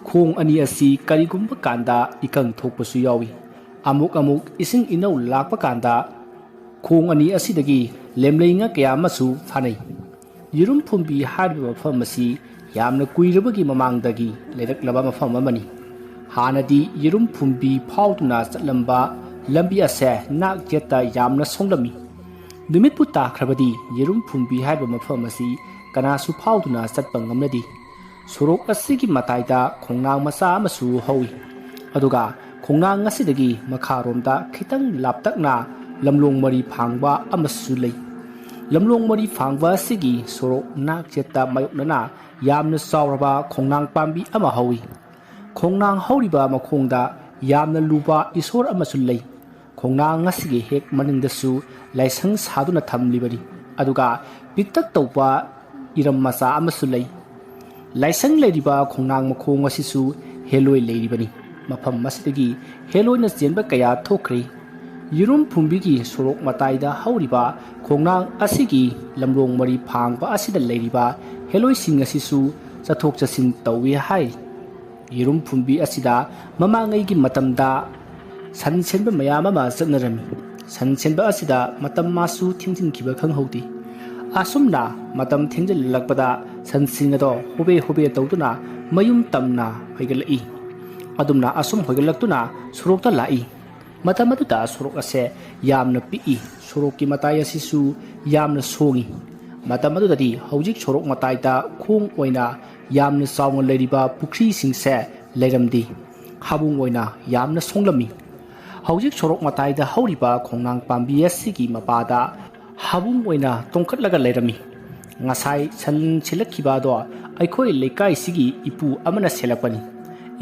ꯈꯣꯡ ꯑꯅꯤ ꯑꯁꯤ ꯀꯔꯤꯒꯨꯝꯕ ꯀꯥꯟꯗ ꯏꯀꯪ ꯊꯣꯛꯄꯁꯨ ꯌꯥꯎꯏ꯫ ꯑꯃꯨꯛ ꯑꯃꯨꯛ ꯏꯁꯤꯡ ꯏꯅꯧ ꯂꯥꯛꯄ ꯀꯥꯟꯗ ꯈꯣꯡ ꯑꯅꯤ ꯑꯁꯤꯗꯒꯤ ꯂꯦꯝꯂꯩ ꯉꯥ ꯀꯌꯥ ꯑꯃꯁꯨ ꯐꯥꯅꯩ꯫ ꯌꯦꯔꯨꯝ ꯐꯨꯝꯕꯤ ꯍꯥꯏꯔꯤꯕ ꯃꯐꯝ ꯑꯁꯤ ꯌꯥꯝꯅ ꯀꯨꯏꯔꯕꯒꯤ ꯃꯃꯥꯡꯗꯒꯤ ꯂꯩꯔꯛꯂꯕ ꯃꯐꯝ ꯑꯃꯅꯤ꯫ ꯍꯥꯟꯅꯗꯤ ꯌꯦꯔꯨꯝ ꯐꯨꯝꯕꯤ ꯐꯥꯎꯗꯨꯅ ꯆꯠꯂꯝꯕ ꯂꯝꯕꯤ ꯑꯁꯦ ꯅꯥꯛ ꯌꯦꯠꯇ ꯌꯥꯝꯅ ꯁꯣꯡꯂꯝꯃꯤ꯫ ꯅꯨꯃꯤꯠꯄꯨ ꯇꯥꯈ꯭ꯔꯕꯗꯤ ꯌꯦꯔꯨꯝ ꯐꯨꯝꯕꯤ ꯍꯥꯏꯕ ꯃꯐꯝ ꯑꯁꯤ ꯀꯅꯥꯁꯨ ꯐꯥꯎꯗꯨꯅ ꯆꯠꯄ ꯉꯝꯅꯗꯦ꯫ ꯁꯣꯔꯣꯛ ꯑꯁꯤꯒꯤ ꯃꯇꯥꯏꯗ ꯈꯣꯡꯅꯥꯡ ꯃꯆꯥ ꯑꯃꯁꯨ ꯍꯧꯏ꯫ ꯑꯗꯨꯒ ꯈꯣꯡꯅꯥꯡ ꯑꯁꯤꯗꯒꯤ ꯃꯈꯥꯔꯣꯝꯗ ꯈꯤꯇꯪ ꯂꯥꯞꯇꯛꯅ ꯂꯝꯂꯣꯡ ꯃꯔꯤ ꯐꯥꯡꯕ ꯑꯃꯁꯨ ꯂꯩ꯫ ꯂꯝꯂꯣꯡ ꯃꯔꯤ ꯐꯥꯡꯕ ꯑꯁꯤꯒꯤ ꯁꯣꯔꯣꯛ ꯅꯥꯛ ꯌꯦꯠꯇ ꯃꯥꯌꯣꯛꯅꯅ ꯌꯥꯝꯅ ꯆꯥꯎꯔꯕ ꯈꯣꯡꯅꯥꯡ ꯄꯥꯝꯕꯤ ꯑꯃ ꯍꯧꯏ꯫ ꯈꯣꯡꯅꯥꯡ ꯍꯧꯔꯤꯕ ꯃꯈꯣꯡꯗ ꯌꯥꯝꯅ ꯂꯨꯕ ꯏꯁꯣꯔ ꯑꯃꯁꯨ ꯂꯩ꯫ ꯈꯣꯡꯅꯥꯡ ꯑꯁꯤꯒꯤ ꯍꯦꯛ ꯃꯅꯤꯡꯗꯁꯨ ꯂꯥꯏꯁꯪ ꯁꯥꯗꯨꯅ ꯊꯝꯂꯤꯕꯅꯤ꯫ ꯑꯗꯨꯒ ꯄꯤꯛꯇꯛ ꯇꯧꯕ ꯏꯔꯝ ꯃꯆꯥ ꯑꯃꯁꯨ ꯂꯩ꯫ ꯂꯥꯏꯁꯪ ꯂꯩꯔꯤꯕ ꯈꯣꯡꯅꯥꯡ ꯃꯈꯣꯡ ꯑꯁꯤꯁꯨ ꯍꯦꯂꯣꯏ ꯂꯩꯔꯤꯕꯅꯤ꯫ ꯃꯐꯝ ꯑꯁꯤꯗꯒꯤ ꯍꯦꯂꯣꯏꯅ ꯆꯦꯟꯕ ꯀꯌꯥ ꯊꯣꯛꯈ꯭ꯔꯦ꯫ ꯌꯦꯔꯨꯝ ꯐꯨꯝꯕꯤꯒꯤ ꯁꯣꯔꯣꯛ ꯃꯇꯥꯏꯗ ꯍꯧꯔꯤꯕ ꯈꯣꯡꯅꯥꯡ ꯑꯁꯤꯒꯤ ꯂꯝꯂꯣꯡ ꯃꯔꯤ ꯐꯥꯡꯕ ꯑꯁꯤꯗ ꯂꯩꯔꯤꯕ ꯍꯦꯂꯣꯏꯁꯤꯡ ꯑꯁꯤꯁꯨ ꯆꯠꯊꯣꯛ ꯆꯠꯁꯤꯟ ꯇꯧꯏ ꯍꯥꯏ꯫ ꯌꯦꯔꯨꯝ ꯐꯨꯝꯕꯤ ꯑꯁꯤꯗ ꯃꯃꯥꯡꯉꯩꯒꯤ ꯃꯇꯝꯗ ꯁꯟ ꯁꯦꯟꯕ ꯃꯌꯥꯝ ꯑꯃ ꯆꯠꯅꯔꯝꯃꯤ꯫ ꯁꯟ ꯁꯦꯟꯕ ꯑꯁꯤꯗ ꯃꯇꯝ ꯃꯥꯁꯨ ꯊꯦꯡꯖꯤꯟꯈꯤꯕ ꯈꯪꯍꯧꯗꯦ꯫ ꯑꯁꯨꯝꯅ ꯃꯇꯝ ꯊꯦꯡꯖꯤꯜꯂꯛꯄꯗ ꯁꯟꯁꯤꯡ ꯑꯗꯣ ꯍꯣꯕꯦ ꯍꯣꯕꯦ ꯇꯧꯗꯨꯅ ꯃꯌꯨꯝ ꯇꯝꯅ ꯍꯣꯏꯒꯠꯂꯛꯏ꯫ ꯑꯗꯨꯝꯅ ꯑꯁꯨꯝ ꯍꯣꯏꯒꯠꯂꯛꯇꯨꯅ ꯁꯣꯔꯣꯛꯇ ꯂꯥꯛꯏ꯫ ꯃꯇꯝ ꯑꯗꯨꯗ ꯁꯣꯔꯣꯛ ꯑꯁꯦ ꯌꯥꯝꯅ ꯄꯤꯛꯏ꯫ ꯁꯣꯔꯣꯛꯀꯤ ꯃꯇꯥꯏ ꯑꯁꯤꯁꯨ ꯌꯥꯝꯅ ꯁꯣꯡꯏ꯫ ꯃꯇꯝ ꯑꯗꯨꯗꯗꯤ ꯍꯧꯖꯤꯛ ꯁꯣꯔꯣꯛ ꯃꯇꯥꯏꯗ ꯈꯣꯡ ꯑꯣꯏꯅ ꯌꯥꯝꯅ ꯆꯥꯎꯅ ꯂꯩꯔꯤꯕ ꯄꯨꯈ꯭ꯔꯤꯁꯤꯡꯁꯦ ꯂꯩꯔꯝꯗꯦ꯫ ꯍꯥꯕꯨꯡ ꯑꯣꯏꯅ ꯌꯥꯝꯅ ꯁꯣꯡꯂꯝꯃꯤ꯫ ꯍꯧꯖꯤꯛ ꯁꯣꯔꯣꯛ ꯃꯇꯥꯏꯗ ꯍꯧꯔꯤꯕ ꯈꯣꯡꯅꯥꯡ ꯄꯥꯝꯕꯤ ꯑꯁꯤꯒꯤ ꯃꯄꯥꯗ ꯍꯥꯕꯨꯡ ꯑꯣꯏꯅ ꯇꯣꯡꯈꯠꯂꯒ ꯂꯩꯔꯝꯃꯤ꯫ ꯉꯁꯥꯏ ꯁꯟ ꯁꯤꯜꯂꯛꯈꯤꯕ ꯑꯗꯣ ꯑꯩꯈꯣꯏ ꯂꯩꯀꯥꯏꯁꯤꯒꯤ ꯏꯄꯨ ꯑꯃꯅ ꯁꯦꯜꯂꯛꯄꯅꯤ꯫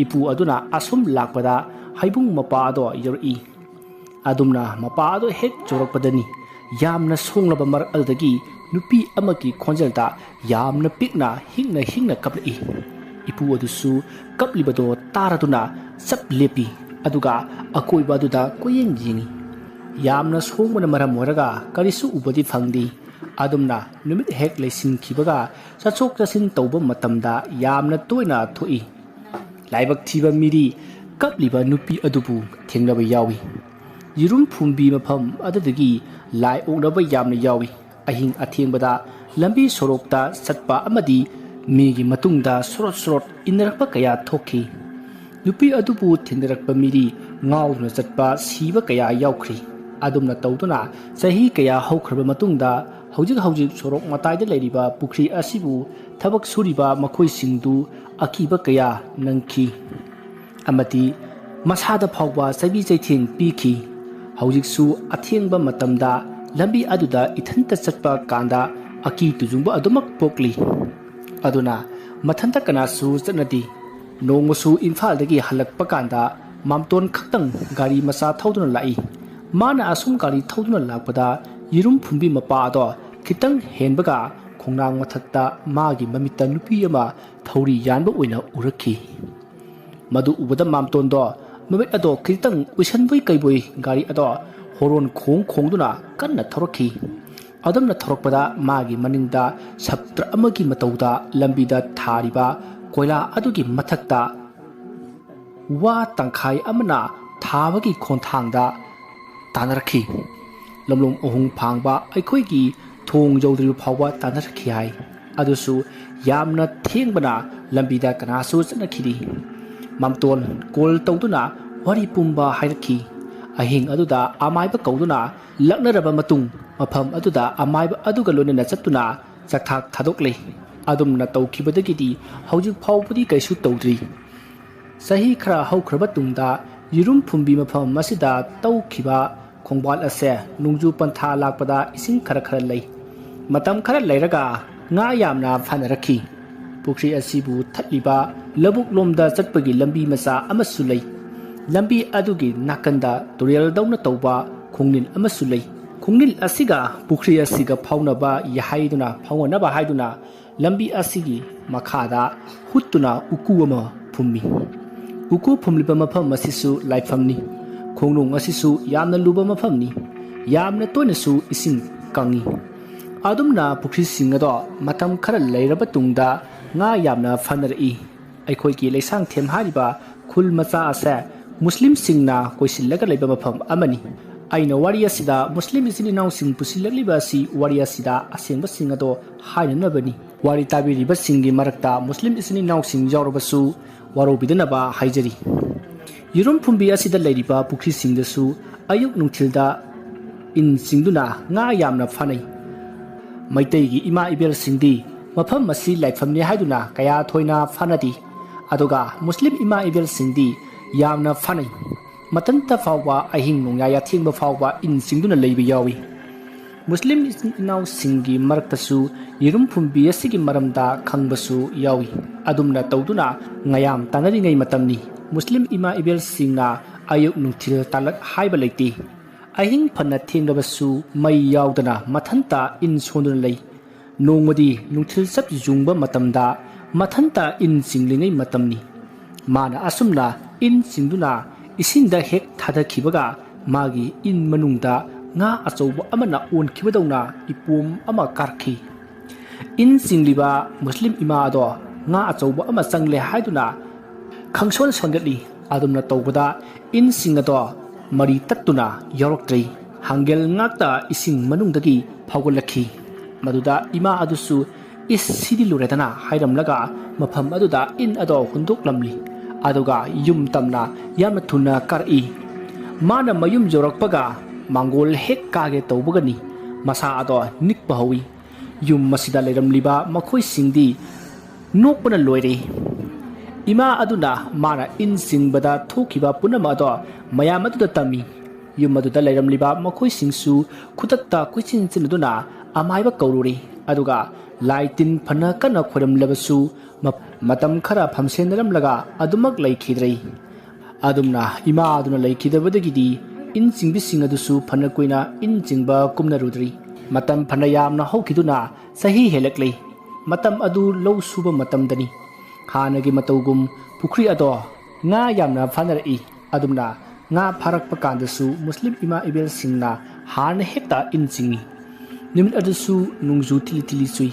ꯏꯄꯨ ꯑꯗꯨꯅ ꯑꯁꯨꯝ ꯂꯥꯛꯄꯗ ꯍꯩꯕꯨꯡ ꯃꯄꯥ ꯑꯗꯣ ꯌꯧꯔꯛꯏ꯫ ꯑꯗꯨꯝꯅ ꯃꯄꯥ ꯑꯗꯣ ꯍꯦꯛ ꯌꯧꯔꯛꯄꯗꯅꯤ ꯌꯥꯝꯅ ꯁꯣꯡꯂꯕ ꯃꯔꯛ ꯑꯗꯨꯗꯒꯤ ꯅꯨꯄꯤ ꯑꯃꯒꯤ ꯈꯣꯟꯖꯦꯜꯗ ꯌꯥꯝꯅ ꯄꯤꯛꯅ ꯍꯤꯡꯅ ꯍꯤꯡꯅ ꯀꯞꯂꯛꯏ꯫ ꯏꯄꯨ ꯑꯗꯨꯁꯨ ꯀꯞꯂꯤꯕꯗꯣ ꯇꯥꯔꯗꯨꯅ ꯆꯞ ꯂꯦꯞꯄꯤ꯫ ꯑꯗꯨꯒ ꯑꯀꯣꯏꯕ ꯑꯗꯨꯗ ꯀꯣꯏꯌꯦꯡ ꯌꯦꯡꯏ꯫ ꯌꯥꯝꯅ ꯁꯣꯡꯕꯅ ꯃꯔꯝ ꯑꯣꯏꯔꯒ ꯀꯔꯤꯁꯨ ꯎꯕꯗꯤ ꯐꯪꯗꯦ꯫ ꯑꯗꯨꯝꯅ ꯅꯨꯃꯤꯠ ꯍꯦꯛ ꯂꯩꯁꯤꯟꯈꯤꯕꯒ ꯆꯠꯊꯣꯛ ꯆꯠꯁꯤꯟ ꯇꯧꯕ ꯃꯇꯝꯗ ꯌꯥꯝꯅ ꯇꯣꯏꯅ ꯊꯣꯛꯏ꯫ ꯂꯥꯏꯕꯛ ꯊꯤꯕ ꯃꯤꯗꯤ ꯀꯞꯂꯤꯕ ꯅꯨꯄꯤ ꯑꯗꯨꯕꯨ ꯊꯦꯡꯅꯕ ꯌꯥꯎꯏ꯫ ꯌꯦꯔꯨꯝ ꯐꯨꯝꯕꯤ ꯃꯐꯝ ꯑꯗꯨꯗꯒꯤ ꯂꯥꯏ ꯑꯣꯛꯅꯕ ꯌꯥꯝꯅ ꯌꯥꯎꯏ꯫ ꯑꯍꯤꯡ ꯑꯊꯦꯡꯕꯗ ꯂꯝꯕꯤ ꯁꯣꯔꯣꯛꯇ ꯆꯠꯄ ꯑꯃꯗꯤ ꯃꯤꯒꯤ ꯃꯇꯨꯡꯗ ꯁꯣꯔꯣꯠ ꯁꯣꯔꯣꯠ ꯏꯟꯅꯔꯛꯄ ꯀꯌꯥ ꯊꯣꯛꯈꯤ꯫ ꯅꯨꯄꯤ ꯑꯗꯨꯕꯨ ꯊꯦꯡꯅꯔꯛꯄ ꯃꯤꯗꯤ ꯉꯥꯎꯗꯨꯅ ꯆꯠꯄ, ꯁꯤꯕ ꯀꯌꯥ ꯌꯥꯎꯈ꯭ꯔꯤ꯫ ꯑꯗꯨꯝꯅ ꯇꯧꯗꯨꯅ ꯆꯍꯤ ꯀꯌꯥ ꯍꯧꯈ꯭ꯔꯕ ꯃꯇꯨꯡꯗ, ꯍꯧꯖꯤꯛ ꯍꯧꯖꯤꯛ ꯁꯣꯔꯣꯛ ꯃꯇꯥꯏꯗ ꯂꯩꯔꯤꯕ ꯄꯨꯈ꯭ꯔꯤ ꯑꯁꯤꯕꯨ ꯊꯕꯛ ꯁꯨꯔꯤꯕ ꯃꯈꯣꯏꯁꯤꯡꯗꯨ ꯑꯀꯤꯕ ꯀꯌꯥ ꯅꯪꯈꯤ꯫ ꯑꯃꯗꯤ ꯃꯁꯥꯗ ꯐꯥꯎꯕ ꯆꯩꯕꯤ ꯆꯩꯊꯦꯡ ꯄꯤꯈꯤ꯫ ꯍꯧꯖꯤꯛꯁꯨ ꯑꯊꯦꯡꯕ ꯃꯇꯝꯗ ꯂꯝꯕꯤ ꯑꯗꯨꯗ ꯏꯊꯟꯇ ꯆꯠꯄ ꯀꯥꯟꯗ ꯑꯀꯤ ꯇꯨꯖꯨꯡꯕ ꯑꯗꯨꯃꯛ ꯄꯣꯛꯂꯤ꯫ ꯑꯗꯨꯅ ꯃꯊꯟꯇ ꯀꯅꯥꯁꯨ ꯆꯠꯅꯗꯦ꯫ ꯅꯣꯡꯃꯁꯨ ꯏꯝꯐꯥꯜꯗꯒꯤ ꯍꯜꯂꯛꯄ ꯀꯥꯟꯗ ꯃꯥꯝꯇꯣꯟ ꯈꯛꯇꯪ ꯒꯥꯔꯤ ꯃꯆꯥ ꯊꯧꯗꯨꯅ ꯂꯥꯛꯏ꯫ ꯃꯥꯅ ꯑꯁꯨꯝ ꯒꯥꯔꯤ ꯊꯧꯗꯨꯅ ꯂꯥꯛꯄꯗ ꯌꯦꯔꯨꯝ ꯐꯨꯝꯕꯤ ꯃꯄꯥ ꯑꯗꯣ ꯈꯤꯇꯪ ꯍꯦꯟꯕꯒ ꯈꯣꯡꯅꯥꯡ ꯃꯊꯛꯇ ꯃꯥꯒꯤ ꯃꯃꯤꯠꯇ ꯅꯨꯄꯤ ꯑꯃ ꯊꯧꯔꯤ ꯌꯥꯟꯕ ꯑꯣꯏꯅ ꯎꯔꯛꯈꯤ꯫ ꯃꯗꯨ ꯎꯕꯗ ꯃꯥꯝꯇꯣꯟꯗꯣ ꯃꯃꯤꯠ ꯑꯗꯣ ꯈꯤꯇꯪ ꯎꯏꯁꯟꯕꯣꯏ ꯀꯩꯕꯣꯏ ꯒꯥꯔꯤ ꯑꯗꯣ ꯍꯣꯔꯣꯟ ꯈꯣꯡ ꯈꯣꯡꯗꯨꯅ ꯀꯟꯅ ꯊꯧꯔꯛꯈꯤ꯫ ꯑꯗꯨꯝꯅ ꯊꯧꯔꯛꯄꯗ ꯃꯥꯒꯤ ꯃꯅꯤꯡꯗ ꯁꯞꯇ꯭ꯔ ꯑꯃꯒꯤ ꯃꯇꯧꯗ ꯂꯝꯕꯤꯗ ꯊꯥꯔꯤꯕ ꯀꯣꯏꯂꯥ ꯑꯗꯨꯒꯤ ꯃꯊꯛꯇ ꯋꯥ ꯇꯪꯈꯥꯏ ꯑꯃꯅ ꯊꯥꯕꯒꯤ ꯈꯣꯡꯊꯥꯡꯗ ꯇꯥꯟꯅꯔꯛꯈꯤ꯫ ꯂꯝꯂꯣꯡ ꯑꯍꯨꯝ ꯐꯥꯡꯕ ꯑꯩꯈꯣꯏꯒꯤ ꯊꯣꯡ ꯌꯧꯗ꯭ꯔꯤꯕ ꯐꯥꯎꯕ ꯇꯥꯟꯅꯔꯛꯈꯤ ꯍꯥꯏ꯫ ꯑꯗꯨꯁꯨ ꯌꯥꯝꯅ ꯊꯦꯡꯕꯅ ꯂꯝꯕꯤꯗ ꯀꯅꯥꯁꯨ ꯆꯠꯅꯈꯤꯗꯦ꯫ ꯃꯥꯝꯇꯣꯟ ꯀꯣꯜ ꯇꯧꯗꯨꯅ ꯋꯥꯔꯤ ꯄꯨꯝꯕ ꯍꯥꯏꯔꯛꯈꯤ꯫ ꯑꯍꯤꯡ ꯑꯗꯨꯗ ꯑꯃꯥꯏꯕ ꯀꯧꯗꯨꯅ ꯂꯛꯅꯔꯕ ꯃꯇꯨꯡ ꯃꯐꯝ ꯑꯗꯨꯗ ꯑꯃꯥꯏꯕ ꯑꯗꯨꯒ ꯂꯣꯏꯅꯅ ꯆꯠꯇꯨꯅ ꯆꯥꯛꯊꯥꯛ ꯊꯥꯗꯣꯛꯂꯦ꯫ ꯑꯗꯨꯝꯅ ꯇꯧꯈꯤꯕꯗꯒꯤꯗꯤ ꯍꯧꯖꯤꯛ ꯐꯥꯎꯕꯗꯤ ꯀꯩꯁꯨ ꯇꯧꯗ꯭ꯔꯤ꯫ ꯆꯍꯤ ꯈꯔ ꯍꯧꯈ꯭ꯔꯕ ꯇꯨꯡꯗ ꯌꯦꯔꯨꯝ ꯐꯨꯝꯕꯤ ꯃꯐꯝ ꯑꯁꯤꯗ ꯇꯧꯈꯤꯕ ꯈꯣꯡꯕꯥꯜ ꯑꯁꯦ ꯅꯣꯡꯖꯨ ꯄꯟꯊꯥ ꯂꯥꯛꯄꯗ ꯏꯁꯤꯡ ꯈꯔ ꯈꯔ ꯂꯩ꯫ ꯃꯇꯝ ꯈꯔ ꯂꯩꯔꯒ ꯉꯥ ꯌꯥꯝꯅ ꯐꯥꯅꯔꯛꯈꯤ꯫ ꯄꯨꯈ꯭ꯔꯤ ꯑꯁꯤꯕꯨ ꯊꯠꯂꯤꯕ ꯂꯧꯕꯨꯛ ꯂꯣꯝꯗ ꯆꯠꯄꯒꯤ ꯂꯝꯕꯤ ꯃꯆꯥ ꯑꯃꯁꯨ ꯂꯩ꯫ ꯂꯝꯕꯤ ꯑꯗꯨꯒꯤ ꯅꯥꯀꯟꯗ ꯇꯨꯔꯦꯜꯗꯧꯅ ꯇꯧꯕ ꯈꯣꯡꯅꯤꯜ ꯑꯃꯁꯨ ꯂꯩ꯫ ꯈꯣꯡꯅꯤꯜ ꯑꯁꯤꯒ ꯄꯨꯈ꯭ꯔꯤ ꯑꯁꯤꯒ ꯐꯥꯎꯅꯕ ꯍꯥꯏꯗꯨꯅ, ꯐꯥꯎꯅꯅꯕ ꯍꯥꯏꯗꯨꯅ ꯂꯝꯕꯤ ꯑꯁꯤꯒꯤ ꯃꯈꯥꯗ ꯍꯨꯠꯇꯨꯅ ꯎꯀꯨ ꯑꯃ ꯐꯨꯝꯃꯤ꯫ ꯎꯀꯨ ꯐꯨꯝꯂꯤꯕ ꯃꯐꯝ ꯑꯁꯤꯁꯨ ꯂꯥꯏꯐꯝꯅꯤ꯫ ꯈꯣꯡꯅꯨꯡ ꯑꯁꯤꯁꯨ ꯌꯥꯝꯅ ꯂꯨꯕ ꯃꯐꯝꯅꯤ꯫ ꯌꯥꯝꯅ ꯇꯣꯏꯅꯁꯨ ꯏꯁꯤꯡ ꯀꯪꯏ꯫ ꯑꯗꯨꯝꯅ ꯄꯨꯈ꯭ꯔꯤꯁꯤꯡ ꯑꯗꯣ ꯃꯇꯝ ꯈꯔ ꯂꯩꯔꯕ ꯇꯨꯡꯗ ꯉꯥ ꯌꯥꯝꯅ ꯐꯥꯅꯔꯛꯏ꯫ ꯑꯩꯈꯣꯏꯒꯤ ꯂꯩꯁꯥꯡꯊꯦꯝ ꯍꯥꯏꯔꯤꯕ ꯈꯨꯜ ꯃꯆꯥ ꯑꯁꯦ ꯃꯨꯁꯂꯤꯝꯁꯤꯡꯅ ꯀꯣꯏꯁꯤꯜꯂꯒ ꯂꯩꯕ ꯃꯐꯝ ꯑꯃꯅꯤ꯫ ꯑꯩꯅ ꯋꯥꯔꯤ ꯑꯁꯤꯗ ꯃꯨꯁꯂꯤꯝ ꯏꯆꯤꯜ ꯏꯅꯥꯎꯁꯤꯡ ꯄꯨꯁꯤꯜꯂꯛꯂꯤꯕ ꯑꯁꯤ ꯋꯥꯔꯤ ꯑꯁꯤꯗ ꯑꯁꯦꯡꯕꯁꯤꯡ ꯑꯗꯣ ꯍꯥꯏꯅꯅꯕꯅꯤ꯫ ꯋꯥꯔꯤ ꯇꯥꯕꯤꯔꯤꯕꯁꯤꯡꯒꯤ ꯃꯔꯛꯇ ꯃꯨꯁꯂꯤꯝ ꯏꯆꯤꯟ ꯏꯅꯥꯎꯁꯤꯡ ꯌꯥꯎꯔꯕꯁꯨ ꯋꯥꯔꯧꯕꯤꯗꯅꯕ ꯍꯥꯏꯖꯔꯤ꯫ ꯌꯦꯔꯨꯝ ꯐꯨꯝꯕꯤ ꯑꯁꯤꯗ ꯂꯩꯔꯤꯕ ꯄꯨꯈ꯭ꯔꯤꯁꯤꯡꯗꯁꯨ ꯑꯌꯨꯛ ꯅꯨꯡꯊꯤꯜꯗ ꯏꯟ ꯆꯤꯡꯗꯨꯅ ꯉꯥ ꯌꯥꯝꯅ ꯐꯥꯅꯩ꯫ ꯃꯩꯇꯩꯒꯤ ꯏꯃꯥ ꯏꯕꯦꯜꯁꯤꯡꯗꯤ ꯃꯐꯝ ꯑꯁꯤ ꯂꯥꯏꯐꯝꯅꯤ ꯍꯥꯏꯗꯨꯅ ꯀꯌꯥ ꯊꯣꯏꯅ ꯐꯥꯅꯗꯦ꯫ ꯑꯗꯨꯒ ꯃꯨꯁꯂꯤꯝ ꯏꯃꯥ ꯏꯕꯦꯜꯁꯤꯡꯗꯤ ꯌꯥꯝꯅ ꯐꯥꯅꯩ꯫ ꯃꯊꯟꯇ ꯐꯥꯎꯕ ꯑꯍꯤꯡ ꯅꯣꯡꯌꯥꯏ ꯑꯊꯦꯡꯕ ꯐꯥꯎꯕ ꯏꯟ ꯆꯤꯡꯗꯨꯅ ꯂꯩꯕ ꯌꯥꯎꯏ꯫ ꯃꯨꯁꯂꯤꯝ ꯏꯆꯤꯟ ꯏꯅꯥꯎꯁꯤꯡꯒꯤ ꯃꯔꯛꯇꯁꯨ ꯌꯦꯔꯨꯝ ꯐꯨꯝꯕꯤ ꯑꯁꯤꯒꯤ ꯃꯔꯝꯗ ꯈꯪꯕꯁꯨ ꯌꯥꯎꯏ꯫ ꯑꯗꯨꯝꯅ ꯇꯧꯗꯨꯅ ꯉꯌꯥꯝ ꯇꯥꯟꯅꯔꯤꯉꯩ ꯃꯇꯝꯅꯤ꯫ ꯃꯨꯁꯂꯤꯝ ꯏꯃꯥ ꯏꯕꯦꯜꯁꯤꯡꯅ ꯑꯌꯨꯛ ꯅꯨꯡꯊꯤꯜ ꯇꯥꯂꯛ ꯍꯥꯏꯕ ꯂꯩꯇꯦ꯫ ꯑꯍꯤꯡ ꯐꯅ ꯊꯦꯡꯂꯕꯁꯨ ꯃꯩ ꯌꯥꯎꯗꯅ ꯃꯊꯟꯇ ꯏꯟ ꯁꯣꯟꯗꯨꯅ ꯂꯩ꯫ ꯅꯣꯡꯃꯗꯤ ꯅꯨꯡꯊꯤꯜ ꯆꯞ ꯌꯨꯡꯕ ꯃꯇꯝꯗ ꯃꯊꯟꯇ ꯏꯟ ꯆꯤꯡꯂꯤꯉꯩ ꯃꯇꯝꯅꯤ꯫ ꯃꯥꯅ ꯑꯁꯨꯝꯅ ꯏꯟ ꯆꯤꯡꯗꯨꯅ ꯏꯁꯤꯡꯗ ꯍꯦꯛ ꯊꯥꯗꯈꯤꯕꯒ ꯃꯥꯒꯤ ꯏꯟ ꯃꯅꯨꯡꯗ ꯉꯥ ꯑꯆꯧꯕ ꯑꯃꯅ ꯑꯣꯟꯈꯤꯕꯗꯧꯅ ꯏꯄꯣꯝ ꯑꯃ ꯀꯥꯔꯛꯈꯤ꯫ ꯏꯟ ꯆꯤꯡꯂꯤꯕ ꯃꯨꯁꯂꯤꯝ ꯏꯃꯥ ꯑꯗꯣ ꯉꯥ ꯑꯆꯧꯕ ꯑꯃ ꯆꯪꯂꯦ ꯍꯥꯏꯗꯨꯅ ꯈꯪꯁꯣꯟ ꯁꯣꯟꯒꯠꯂꯤ꯫ ꯑꯗꯨꯝꯅ ꯇꯧꯕꯗ ꯏꯟꯁꯤꯡ ꯑꯗꯣ ꯃꯔꯤ ꯇꯠꯇꯨꯅ ꯌꯥꯎꯔꯛꯇ꯭ꯔꯦ꯫ ꯍꯥꯡꯒꯦꯜ ꯉꯥꯛꯇ ꯏꯁꯤꯡ ꯃꯅꯨꯡꯗꯒꯤ ꯐꯥꯎꯒꯠꯂꯛꯈꯤ꯫ ꯃꯗꯨꯗ ꯏꯃꯥ ꯑꯗꯨꯁꯨ "ꯏꯁ, ꯁꯤꯗꯤ ꯂꯨꯔꯦꯗꯅ" ꯍꯥꯏꯔꯝꯂꯒ ꯃꯐꯝ ꯑꯗꯨꯗ ꯏꯟ ꯑꯗꯣ ꯍꯨꯟꯗꯣꯛꯂꯝꯂꯤ꯫ ꯑꯗꯨꯒ ꯌꯨꯝ ꯇꯝꯅ ꯌꯥꯝꯅ ꯊꯨꯅ ꯀꯥꯔꯛꯏ꯫ ꯃꯥꯅ ꯃꯌꯨꯝ ꯌꯧꯔꯛꯄꯒ ꯃꯥꯡꯒꯣꯜ ꯍꯦꯛ ꯀꯥꯒꯦ ꯇꯧꯕꯒꯅꯤ ꯃꯁꯥ ꯑꯗꯣ ꯅꯤꯛꯄ ꯍꯧꯏ꯫ ꯌꯨꯝ ꯑꯁꯤꯗ ꯂꯩꯔꯝꯂꯤꯕ ꯃꯈꯣꯏꯁꯤꯡꯗꯤ ꯅꯣꯛꯄꯅ ꯂꯣꯏꯔꯦ꯫ ꯏꯃꯥ ꯑꯗꯨꯅ ꯃꯥꯅ ꯏꯟ ꯆꯤꯡꯕꯗ ꯊꯣꯛꯈꯤꯕ ꯄꯨꯝꯅꯃꯛ ꯑꯗꯣ ꯃꯌꯥꯝ ꯑꯗꯨꯗ ꯇꯝꯃꯤ꯫ ꯌꯨꯝ ꯑꯗꯨꯗ ꯂꯩꯔꯝꯂꯤꯕ ꯃꯈꯣꯏꯁꯤꯡꯁꯨ ꯈꯨꯗꯛꯇ ꯀꯣꯏꯆꯦꯟ ꯆꯦꯟꯗꯨꯅ ꯑꯃꯥꯏꯕ ꯀꯧꯔꯨꯔꯦ꯫ ꯑꯗꯨꯒ ꯂꯥꯏ ꯇꯤꯟ ꯐꯅ ꯀꯟꯅ ꯈꯣꯏꯔꯝꯂꯕꯁꯨ ꯃ-, ꯃꯇꯝ ꯈꯔ ꯐꯝꯁꯦꯟꯅꯔꯝꯂꯒ ꯑꯗꯨꯃꯛ ꯂꯩꯈꯤꯗ꯭ꯔꯦ꯫ ꯑꯗꯨꯝꯅ ꯏꯃꯥ ꯑꯗꯨꯅ ꯂꯩꯈꯤꯗꯕꯗꯒꯤꯗꯤ ꯏꯟ ꯆꯤꯡꯕꯤꯁꯤꯡ ꯑꯗꯨꯁꯨ ꯐꯅ ꯀꯨꯏꯅ ꯏꯟ ꯆꯤꯡꯕ ꯀꯨꯝꯅꯔꯨꯗ꯭ꯔꯤ꯫ ꯃꯇꯝ ꯐꯅ ꯌꯥꯝꯅ ꯍꯧꯈꯤꯗꯨꯅ ꯆꯍꯤ ꯍꯦꯜꯂꯛꯂꯦ꯫ ꯃꯇꯝ ꯑꯗꯨ ꯂꯧ ꯁꯨꯕ ꯃꯇꯝꯗꯅꯤ꯫ ꯍꯥꯟꯅꯒꯤ ꯃꯇꯧꯒꯨꯝ ꯄꯨꯈ꯭ꯔꯤ ꯑꯗꯣ ꯉꯥ ꯌꯥꯝꯅ ꯐꯥꯅꯔꯛꯏ꯫ ꯑꯗꯨꯝꯅ ꯉꯥ ꯐꯥꯔꯛꯄ ꯀꯥꯟꯗꯁꯨ ꯃꯨꯁꯂꯤꯝ ꯏꯃꯥ ꯏꯕꯦꯜꯁꯤꯡꯅ ꯍꯥꯟꯅ ꯍꯦꯛꯇ ꯏꯟ ꯆꯤꯡꯏ꯫ ꯅꯨꯃꯤꯠ ꯑꯗꯨꯁꯨ ꯅꯣꯡꯖꯨ ꯊꯤꯂꯤ ꯊꯤꯂꯤ ꯆꯨꯏ꯫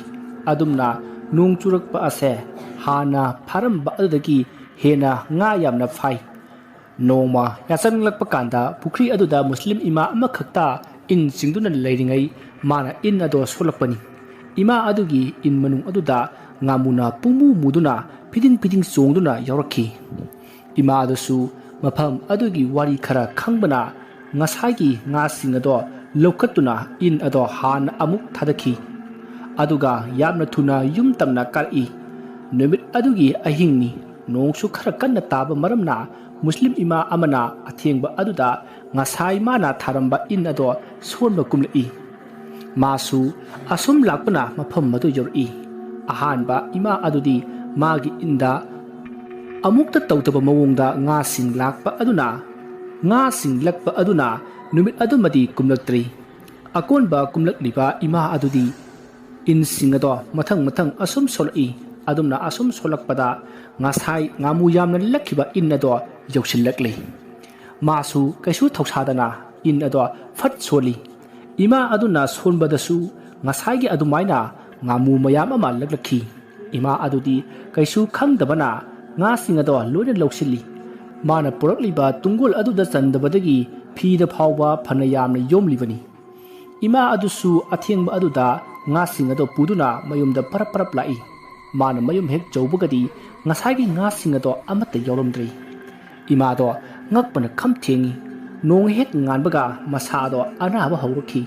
ꯑꯗꯨꯝꯅ ꯅꯣꯡ ꯆꯨꯔꯛꯄ ꯑꯁꯦ ꯍꯥꯟꯅ ꯐꯥꯔꯝꯕ ꯑꯗꯨꯗꯒꯤ ꯍꯦꯟꯅ ꯉꯥ ꯌꯥꯝꯅ ꯐꯥꯏ꯫ ꯅꯣꯡꯃ ꯌꯥꯆꯪꯂꯛꯄ ꯀꯥꯟꯗ ꯄꯨꯈ꯭ꯔꯤ ꯑꯗꯨꯗ ꯃꯨꯁꯂꯤꯝ ꯏꯃꯥ ꯑꯃꯈꯛꯇ ꯏꯟ ꯆꯤꯡꯗꯨꯅ ꯂꯩꯔꯤꯉꯩ ꯃꯥꯅ ꯏꯟ ꯑꯗꯣ ꯁꯣꯛꯂꯛꯄꯅꯤ꯫ ꯏꯃꯥ ꯑꯗꯨꯒꯤ ꯏꯟ ꯃꯅꯨꯡ ꯑꯗꯨꯗ ꯉꯥꯃꯨꯅ ꯄꯨꯡꯃꯨ ꯃꯨꯗꯨꯅ ꯐꯤꯗꯤꯡ ꯐꯤꯗꯤꯡ ꯆꯣꯡꯗꯨꯅ ꯌꯥꯎꯔꯛꯈꯤ꯫ ꯏꯃꯥ ꯑꯗꯨꯁꯨ ꯃꯐꯝ ꯑꯗꯨꯒꯤ ꯋꯥꯔꯤ ꯈꯔ ꯈꯪꯕꯅ ꯉꯁꯥꯏꯒꯤ ꯉꯥꯁꯤꯡ ꯑꯗꯣ ꯂꯧꯈꯠꯇꯨꯅ ꯏꯟ ꯑꯗꯣ ꯍꯥꯟꯅ ꯑꯃꯨꯛ ꯊꯥꯗꯈꯤ꯫ ꯑꯗꯨꯒ ꯌꯥꯝꯅ ꯊꯨꯅ ꯌꯨꯝ ꯇꯝꯅ ꯀꯥꯔꯛꯏ꯫ ꯅꯨꯃꯤꯠ ꯑꯗꯨꯒꯤ ꯑꯍꯤꯡꯅꯤ꯫ ꯅꯣꯡꯁꯨ ꯈꯔ ꯀꯟꯅ ꯇꯥꯕ ꯃꯔꯝꯅ ꯃꯨꯁꯂꯤꯝ ꯏꯃꯥ ꯑꯃꯅ ꯑꯊꯦꯡꯕ ꯑꯗꯨꯗ ꯉꯁꯥꯏ ꯃꯥꯅ ꯊꯥꯔꯝꯕ ꯏꯟ ꯑꯗꯣ ꯁꯣꯟꯕ ꯀꯨꯝꯂꯛꯏ꯫ ꯃꯥꯁꯨ ꯑꯁꯨꯝ ꯂꯥꯛꯄꯅ ꯃꯐꯝ ꯑꯗꯨ ꯌꯧꯔꯛꯏ꯫ ꯑꯍꯥꯟꯕ ꯏꯃꯥ ꯑꯗꯨꯗꯤ ꯃꯥꯒꯤ ꯏꯟꯗ ꯑꯃꯨꯛꯇ ꯇꯧꯗꯕ ꯃꯑꯣꯡꯗ ꯉꯥꯁꯤꯡ ꯂꯥꯛꯄ ꯑꯗꯨꯅ, ꯉꯥꯁꯤꯡ ꯂꯛꯄ ꯑꯗꯨꯅ ꯅꯨꯃꯤꯠ ꯑꯗꯨꯃꯗꯤ ꯀꯨꯝꯂꯛꯇ꯭ꯔꯤ꯫ ꯑꯀꯣꯟꯕ ꯀꯨꯝꯂꯛꯂꯤꯕ ꯏꯃꯥ ꯑꯗꯨꯗꯤ ꯏꯟꯁꯤꯡ ꯑꯗꯣ ꯃꯊꯪ ꯃꯊꯪ ꯑꯁꯨꯝ ꯁꯣꯜꯂꯛꯏ꯫ ꯑꯗꯨꯝꯅ ꯑꯁꯨꯝ ꯁꯣꯜꯂꯛꯄꯗ ꯉꯁꯥꯏ ꯉꯥꯃꯨ ꯌꯥꯝꯅ ꯂꯛꯈꯤꯕ ꯏꯟ ꯑꯗꯣ ꯌꯧꯁꯤꯜꯂꯛꯂꯤ꯫ ꯃꯥꯁꯨ ꯀꯩꯁꯨ ꯊꯧꯁꯥꯗꯅ ꯏꯟ ꯑꯗꯣ ꯐꯠ ꯁꯣꯜꯂꯤ꯫ ꯏꯃꯥ ꯑꯗꯨꯅ ꯁꯣꯟꯕꯗꯁꯨ ꯉꯁꯥꯏꯒꯤ ꯑꯗꯨꯃꯥꯏꯅ ꯉꯥꯃꯨ ꯃꯌꯥꯝ ꯑꯃ ꯂꯛꯂꯛꯈꯤ꯫ ꯏꯃꯥ ꯑꯗꯨꯗꯤ ꯀꯩꯁꯨ ꯈꯪꯗꯕꯅ ꯉꯥꯁꯤꯡ ꯑꯗꯣ ꯂꯣꯏꯅ ꯂꯧꯁꯤꯜꯂꯤ꯫ ꯃꯥꯅ ꯄꯨꯔꯛꯂꯤꯕ ꯇꯨꯡꯒꯣꯜ ꯑꯗꯨꯗ ꯆꯟꯗꯕꯗꯒꯤ ꯐꯤꯗ ꯐꯥꯎꯕ ꯐꯅ ꯌꯥꯝꯅ ꯌꯣꯝꯂꯤꯕꯅꯤ꯫ ꯏꯃꯥ ꯑꯗꯨꯁꯨ ꯑꯊꯦꯡꯕ ꯑꯗꯨꯗ ꯉꯥꯁꯤꯡ ꯑꯗꯣ ꯄꯨꯗꯨꯅ ꯃꯌꯨꯝꯗ ꯄꯔꯞ ꯄꯔꯞ ꯂꯥꯛꯏ꯫ ꯃꯥꯅ ꯃꯌꯨꯝ ꯍꯦꯛ ꯌꯧꯕꯒꯗꯤ ꯉꯁꯥꯏꯒꯤ ꯉꯥꯁꯤꯡ ꯑꯗꯣ ꯑꯃꯠꯇ ꯌꯥꯎꯔꯝꯗ꯭ꯔꯤ꯫ ꯏꯃꯥꯗꯣ ꯉꯛꯄꯅ ꯈꯝ ꯊꯦꯡꯏ꯫ ꯅꯣꯡ ꯍꯦꯛ ꯉꯥꯟꯕꯒ ꯃꯁꯥꯗꯣ ꯑꯅꯥꯕ ꯍꯧꯔꯛꯈꯤ꯫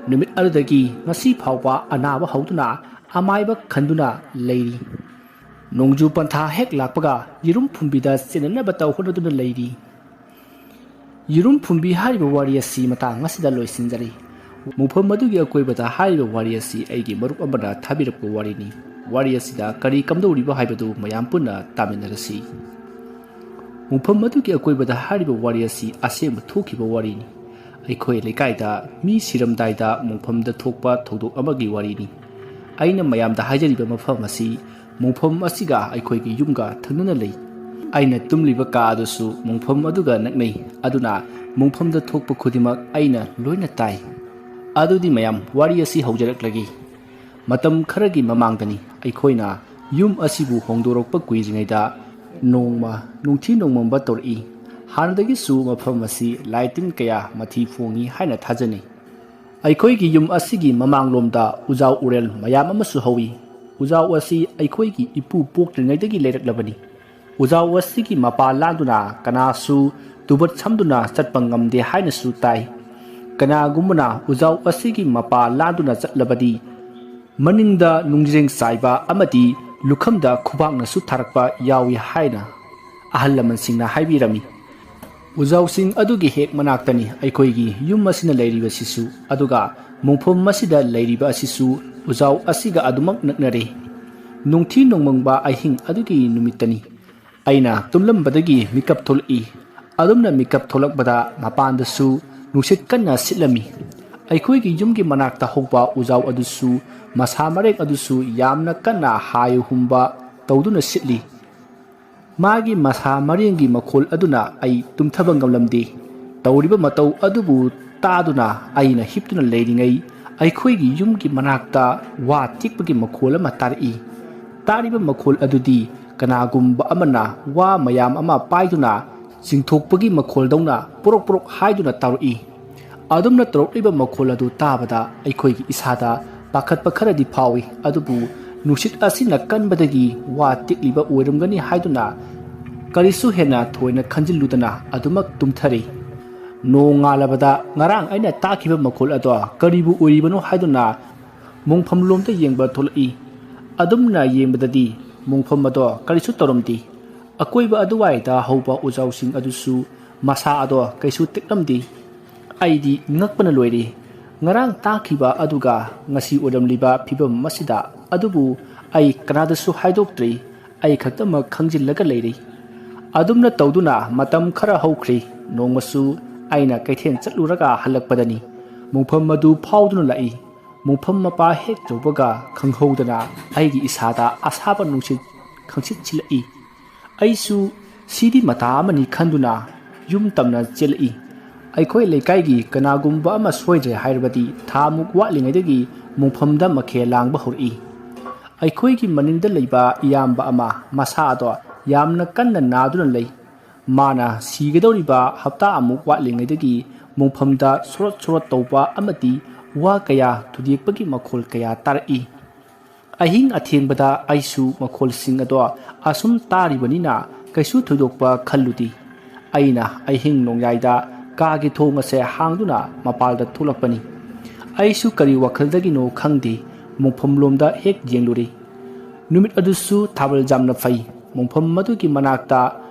ꯅꯨꯃꯤꯠ ꯑꯗꯨꯗꯒꯤ ꯉꯁꯤ ꯐꯥꯎꯕ ꯑꯅꯥꯕ ꯍꯧꯗꯨꯅ ꯑꯃꯥꯏꯕ ꯈꯟꯗꯨꯅ ꯂꯩꯔꯤ꯫ ꯅꯣꯡꯖꯨ ꯄꯟꯊꯥ ꯍꯦꯛ ꯂꯥꯛꯄꯒ ꯌꯦꯔꯨꯝ ꯐꯨꯝꯕꯤꯗ ꯆꯦꯟꯅꯅꯕꯇ ꯍꯣꯠꯅꯗꯨꯅ ꯂꯩꯔꯤ꯫ ꯌꯦꯔꯨꯝ ꯐꯨꯝꯕꯤ ꯍꯥꯏꯔꯤꯕ ꯋꯥꯔꯤ ꯑꯁꯤ ꯃꯇꯥꯡ ꯑꯁꯤꯗ ꯂꯣꯏꯁꯤꯟꯖꯔꯤ꯫ ꯃꯨꯡꯐꯝ ꯑꯗꯨꯒꯤ ꯑꯀꯣꯏꯕꯗ ꯍꯥꯏꯔꯤꯕ ꯋꯥꯔꯤ ꯑꯁꯤ ꯑꯩꯒꯤ ꯃꯔꯨꯞ ꯑꯃꯅ ꯊꯥꯕꯤꯔꯛꯄ ꯋꯥꯔꯤꯅꯤ꯫ ꯋꯥꯔꯤ ꯑꯁꯤꯗ ꯀꯔꯤ ꯀꯝꯗꯧꯔꯤꯕ ꯍꯥꯏꯕꯗꯨ ꯃꯌꯥꯝ ꯄꯨꯟꯅ ꯇꯥꯃꯤꯟꯅꯔꯁꯤ꯫ ꯃꯨꯡꯐꯝ ꯑꯗꯨꯒꯤ ꯑꯀꯣꯏꯕꯗ ꯍꯥꯏꯔꯤꯕ ꯋꯥꯔꯤ ꯑꯁꯤ ꯑꯁꯦꯡꯕ ꯊꯣꯛꯈꯤꯕ ꯋꯥꯔꯤꯅꯤ꯫ ꯑꯩꯈꯣꯏ ꯂꯩꯀꯥꯏꯗ ꯃꯤ ꯁꯤꯔꯝꯗꯥꯏꯗ ꯃꯨꯡꯐꯝꯗ ꯊꯣꯛꯄ ꯊꯧꯗꯣꯛ ꯑꯃꯒꯤ ꯋꯥꯔꯤꯅꯤ꯫ ꯑꯩꯅ ꯃꯌꯥꯝꯗ ꯍꯥꯏꯖꯔꯤꯕ ꯃꯐꯝ ꯑꯁꯤ ꯃꯨꯡꯐꯝ ꯑꯁꯤꯒ ꯑꯩꯈꯣꯏꯒꯤ ꯌꯨꯝꯒ ꯊꯪꯅꯅ ꯂꯩ꯫ ꯑꯩꯅ ꯇꯨꯝꯂꯤꯕ ꯀꯥ ꯑꯗꯨꯁꯨ ꯃꯨꯡꯐꯝ ꯑꯗꯨꯒ ꯅꯛꯅꯩ꯫ ꯑꯗꯨꯅ ꯃꯨꯡꯐꯝꯗ ꯊꯣꯛꯄ ꯈꯨꯗꯤꯡꯃꯛ ꯑꯩꯅ ꯂꯣꯏꯅ ꯇꯥꯏ꯫ ꯑꯗꯨꯗꯤ ꯃꯌꯥꯝ, ꯋꯥꯔꯤ ꯑꯁꯤ ꯍꯧꯖꯔꯛꯂꯒꯦ꯫ ꯃꯇꯝ ꯈꯔꯒꯤ ꯃꯃꯥꯡꯗꯅꯤ꯫ ꯑꯩꯈꯣꯏꯅ ꯌꯨꯝ ꯑꯁꯤꯕꯨ ꯍꯣꯡꯗꯣꯔꯛꯄ ꯀꯨꯏꯗ꯭ꯔꯤꯉꯩꯗ ꯅꯣꯡꯃ ꯅꯨꯡꯊꯤ ꯅꯣꯡꯃꯝꯕ ꯇꯧꯔꯛꯏ꯫ ꯍꯥꯟꯅꯗꯒꯤꯁꯨ ꯃꯐꯝ ꯑꯁꯤ ꯂꯥꯏ ꯇꯤꯟ ꯀꯌꯥ ꯃꯊꯤ ꯐꯣꯡꯉꯤ ꯍꯥꯏꯅ ꯊꯥꯖꯅꯩ꯫ ꯑꯩꯈꯣꯏꯒꯤ ꯌꯨꯝ ꯑꯁꯤꯒꯤ ꯃꯃꯥꯡꯂꯣꯝꯗ ꯎꯖꯥꯎ ꯎꯔꯦꯜ ꯃꯌꯥꯝ ꯑꯃꯁꯨ ꯍꯧꯏ꯫ ꯎꯖꯥꯎ ꯑꯁꯤ ꯑꯩꯈꯣꯏꯒꯤ ꯏꯄꯨ ꯄꯣꯛꯇ꯭ꯔꯤꯉꯩꯗꯒꯤ ꯂꯩꯔꯛꯂꯕꯅꯤ꯫ ꯎꯖꯥꯎ ꯑꯁꯤꯒꯤ ꯃꯄꯥ ꯂꯥꯟꯗꯨꯅ ꯀꯅꯥꯁꯨ ꯇꯨꯕꯠ ꯁꯝꯗꯨꯅ ꯆꯠꯄ ꯉꯝꯗꯦ ꯍꯥꯏꯅꯁꯨ ꯇꯥꯏ꯫ ꯀꯅꯥꯒꯨꯝꯕꯅ ꯎꯖꯥꯎ ꯑꯁꯤꯒꯤ ꯃꯄꯥ ꯂꯥꯟꯗꯨꯅ ꯆꯠꯂꯕꯗꯤ ꯃꯅꯤꯡꯗ ꯅꯨꯡꯖ꯭ꯔꯦꯡ ꯆꯥꯏꯕ ꯑꯃꯗꯤ ꯂꯨꯈꯝꯗ ꯈꯨꯕꯥꯛꯅꯁꯨ ꯊꯥꯔꯛꯄ ꯌꯥꯎꯏ ꯍꯥꯏꯅ ꯑꯍꯜ ꯂꯃꯟꯁꯤꯡꯅ ꯍꯥꯏꯕꯤꯔꯝꯃꯤ꯫ ꯎꯖꯥꯎꯁꯤꯡ ꯑꯗꯨꯒꯤ ꯍꯦꯛ ꯃꯅꯥꯛꯇꯅꯤ ꯑꯩꯈꯣꯏꯒꯤ ꯌꯨꯝ ꯑꯁꯤꯅ ꯂꯩꯔꯤꯕꯁꯤꯁꯨ꯫ ꯑꯗꯨꯒ ꯃꯣꯡꯐꯝ ꯑꯁꯤꯗ ꯂꯩꯔꯤꯕ ꯑꯁꯤꯁꯨ ꯎꯖꯥꯎ ꯑꯁꯤꯒ ꯑꯗꯨꯃꯛ ꯅꯛꯅꯔꯦ꯫ ꯅꯨꯡꯊꯤ ꯅꯣꯡꯃꯪꯕ ꯑꯍꯤꯡ ꯑꯗꯨꯒꯤ ꯅꯨꯃꯤꯠꯇꯅꯤ꯫ ꯑꯩꯅ ꯇꯨꯝꯂꯝꯕꯗꯒꯤ ꯃꯤꯀꯞ ꯊꯣꯛꯂꯛꯏ꯫ ꯑꯗꯨꯝꯅ ꯃꯤꯀꯞ ꯊꯣꯛꯂꯛꯄꯗ ꯃꯄꯥꯟꯗꯁꯨ ꯅꯨꯡꯁꯤꯠ ꯀꯟꯅ ꯁꯤꯠꯂꯝꯃꯤ꯫ ꯑꯩꯈꯣꯏꯒꯤ ꯌꯨꯝꯒꯤ ꯃꯅꯥꯛꯇ ꯍꯧꯕ ꯎꯖꯥꯎ ꯑꯗꯨꯁꯨ, ꯃꯁꯥ ꯃꯔꯦꯡ ꯑꯗꯨꯁꯨ ꯌꯥꯝꯅ ꯀꯟꯅ ꯍꯥꯏ ꯍꯨꯝꯕ ꯇꯧꯗꯨꯅ ꯁꯤꯠꯂꯤ꯫ ꯃꯥꯒꯤ ꯃꯁꯥ ꯃꯔꯦꯡꯒꯤ ꯃꯈꯣꯜ ꯑꯗꯨꯅ ꯑꯩ ꯇꯨꯝꯊꯕ ꯉꯝꯂꯝꯗꯦ꯫ ꯇꯧꯔꯤꯕ ꯃꯇꯧ ꯑꯗꯨꯕꯨ ꯇꯥꯗꯨꯅ ꯑꯩꯅ ꯍꯤꯞꯇꯨꯅ ꯂꯩꯔꯤꯉꯩ, ꯑꯩꯈꯣꯏꯒꯤ ꯌꯨꯝꯒꯤ ꯃꯅꯥꯛꯇ ꯋꯥ ꯇꯦꯛꯄꯒꯤ ꯃꯈꯣꯜ ꯑꯃ ꯇꯥꯔꯛꯏ꯫ ꯇꯥꯔꯤꯕ ꯃꯈꯣꯜ ꯑꯗꯨꯗꯤ ꯀꯅꯥꯒꯨꯝꯕ ꯑꯃꯅ ꯋꯥ ꯃꯌꯥꯝ ꯑꯃ ꯄꯥꯏꯗꯨꯅ ꯆꯤꯡꯊꯣꯛꯄꯒꯤ ꯃꯈꯣꯜꯗꯧꯅ ꯄꯣꯔꯣꯛ ꯄꯣꯔꯣꯛ ꯍꯥꯏꯗꯨꯅ ꯇꯧꯔꯛꯏ꯫ ꯑꯗꯨꯝꯅ ꯇꯧꯔꯛꯂꯤꯕ ꯃꯈꯣꯜ ꯑꯗꯨ ꯇꯥꯕꯗ ꯑꯩꯈꯣꯏꯒꯤ ꯏꯁꯥꯗ ꯄꯥꯈꯠꯄ ꯈꯔꯗꯤ ꯐꯥꯎꯏ꯫ ꯑꯗꯨꯕꯨ ꯅꯨꯡꯁꯤꯠ ꯑꯁꯤꯅ ꯀꯟꯕꯗꯒꯤ ꯋꯥ ꯇꯦꯛꯂꯤꯕ ꯑꯣꯏꯔꯝꯒꯅꯤ ꯍꯥꯏꯗꯨꯅ ꯀꯔꯤꯁꯨ ꯍꯦꯟꯅ ꯊꯣꯏꯅ ꯈꯟꯖꯤꯜꯂꯨꯗꯅ ꯑꯗꯨꯃꯛ ꯇꯨꯝꯊꯔꯤ꯫ ꯅꯣꯡꯉꯥꯜꯂꯕꯗ ꯉꯔꯥꯡ ꯑꯩꯅ ꯇꯥꯈꯤꯕ ꯃꯈꯣꯜ ꯑꯗꯣ ꯀꯔꯤꯕꯨ ꯑꯣꯏꯔꯤꯕꯅꯣ ꯍꯥꯏꯗꯨꯅ ꯃꯣꯡꯐꯝꯂꯣꯝꯗ ꯌꯦꯡꯕ ꯊꯣꯛꯂꯛꯏ꯫ ꯑꯗꯨꯝꯅ ꯌꯦꯡꯕꯗꯗꯤ ꯃꯣꯡꯐꯝ ꯑꯗꯣ ꯀꯔꯤꯁꯨ ꯇꯧꯔꯝꯗꯦ꯫ ꯑꯀꯣꯏꯕ ꯑꯗꯨꯋꯥꯏꯗ ꯍꯧꯕ ꯎꯖꯥꯎꯁꯤꯡ ꯑꯗꯨꯁꯨ ꯃꯁꯥ ꯑꯗꯣ ꯀꯩꯁꯨ ꯇꯦꯛꯂꯝꯗꯦ꯫ ꯑꯩꯗꯤ ꯉꯛꯄꯅ ꯂꯣꯏꯔꯦ꯫ ꯉꯔꯥꯡ ꯇꯥꯈꯤꯕ ꯑꯗꯨꯒ ꯉꯁꯤ ꯑꯣꯏꯔꯝꯂꯤꯕ ꯐꯤꯕꯝ ꯑꯁꯤꯗ꯫ ꯑꯗꯨꯕꯨ ꯑꯩ ꯀꯅꯥꯗꯁꯨ ꯍꯥꯏꯗꯣꯛꯇ꯭ꯔꯤ꯫ ꯑꯩ ꯈꯛꯇꯃꯛ ꯈꯪꯖꯤꯜꯂꯒ ꯂꯩꯔꯤ꯫ ꯑꯗꯨꯝꯅ ꯇꯧꯗꯨꯅ ꯃꯇꯝ ꯈꯔ ꯍꯧꯈ꯭ꯔꯦ꯫ ꯅꯣꯡꯃꯁꯨ ꯑꯩꯅ ꯀꯩꯊꯦꯜ ꯆꯠꯂꯨꯔꯒ ꯍꯜꯂꯛꯄꯗꯅꯤ ꯃꯣꯡꯐꯝ ꯑꯗꯨ ꯐꯥꯎꯗꯨꯅ ꯂꯥꯛꯏ꯫ ꯃꯣꯡꯐꯝ ꯃꯄꯥ ꯍꯦꯛ ꯌꯧꯕꯒ ꯈꯪꯍꯧꯗꯅ ꯑꯩꯒꯤ ꯏꯁꯥꯗ ꯑꯁꯥꯕ ꯅꯨꯡꯁꯤꯠ ꯈꯪꯁꯤꯠ ꯁꯤꯜꯂꯛꯏ꯫ ꯑꯩꯁꯨ ꯁꯤꯗꯤ ꯃꯇꯥ ꯑꯃꯅꯤ ꯈꯟꯗꯨꯅ ꯌꯨꯝ ꯇꯝꯅ ꯆꯦꯜꯂꯛꯏ꯫ ꯑꯩꯈꯣꯏ ꯂꯩꯀꯥꯏꯒꯤ ꯀꯅꯥꯒꯨꯝꯕ ꯑꯃ ꯁꯣꯏꯗ꯭ꯔꯦ ꯍꯥꯏꯔꯕꯗꯤ ꯊꯥꯃꯨꯛ ꯋꯥꯠꯂꯤꯉꯩꯗꯒꯤ ꯃꯣꯡꯐꯝꯗ ꯃꯈꯦꯜ ꯂꯥꯡꯕ ꯍꯧꯔꯛꯏ꯫ ꯑꯩꯈꯣꯏꯒꯤ ꯃꯅꯤꯡꯗ ꯂꯩꯕ ꯏꯌꯥꯝꯕ ꯑꯃ ꯃꯁꯥ ꯑꯗꯣ ꯌꯥꯝꯅ ꯀꯟꯅ ꯅꯥꯗꯨꯅ ꯂꯩ꯫ ꯃꯥꯅ ꯁꯤꯒꯗꯧꯔꯤꯕ ꯍꯞꯇꯥ ꯑꯃꯨꯛ ꯋꯥꯠꯂꯤꯉꯩꯗꯒꯤ ꯃꯣꯡꯐꯝꯗ ꯁꯣꯔꯣꯠ ꯁꯣꯔꯣꯠ ꯇꯧꯕ ꯑꯃꯗꯤ ꯋꯥ ꯀꯌꯥ ꯊꯨꯗꯦꯛꯄꯒꯤ ꯃꯈꯣꯜ ꯀꯌꯥ ꯇꯥꯔꯛꯏ꯫ ꯑꯍꯤꯡ ꯑꯊꯦꯡꯕꯗ ꯑꯩꯁꯨ ꯃꯈꯣꯜꯁꯤꯡ ꯑꯗꯣ ꯑꯁꯨꯝ ꯇꯥꯔꯤꯕꯅꯤꯅ ꯀꯩꯁꯨ ꯊꯣꯏꯗꯣꯛꯄ ꯈꯜꯂꯨꯗꯦ꯫ ꯑꯩꯅ ꯑꯍꯤꯡ ꯅꯣꯡꯌꯥꯏꯗ ꯀꯥꯒꯤ ꯊꯣꯡ ꯑꯁꯦ ꯍꯥꯡꯗꯨꯅ ꯃꯄꯥꯜꯗ ꯊꯣꯛꯂꯛꯄꯅꯤ꯫ ꯑꯩꯁꯨ ꯀꯔꯤ ꯋꯥꯈꯜꯗꯒꯤꯅꯣ ꯈꯪꯗꯦ, ꯃꯣꯡꯐꯝꯂꯣꯝꯗ ꯍꯦꯛ ꯌꯦꯡꯂꯨꯔꯦ꯫ ꯅꯨꯃꯤꯠ ꯑꯗꯨꯁꯨ ꯊꯥꯕꯜ ꯌꯥꯝꯅ ꯐꯩ꯫ ꯃꯣꯡꯐꯝ ꯑꯗꯨꯒꯤ ꯃꯅꯥꯛꯇ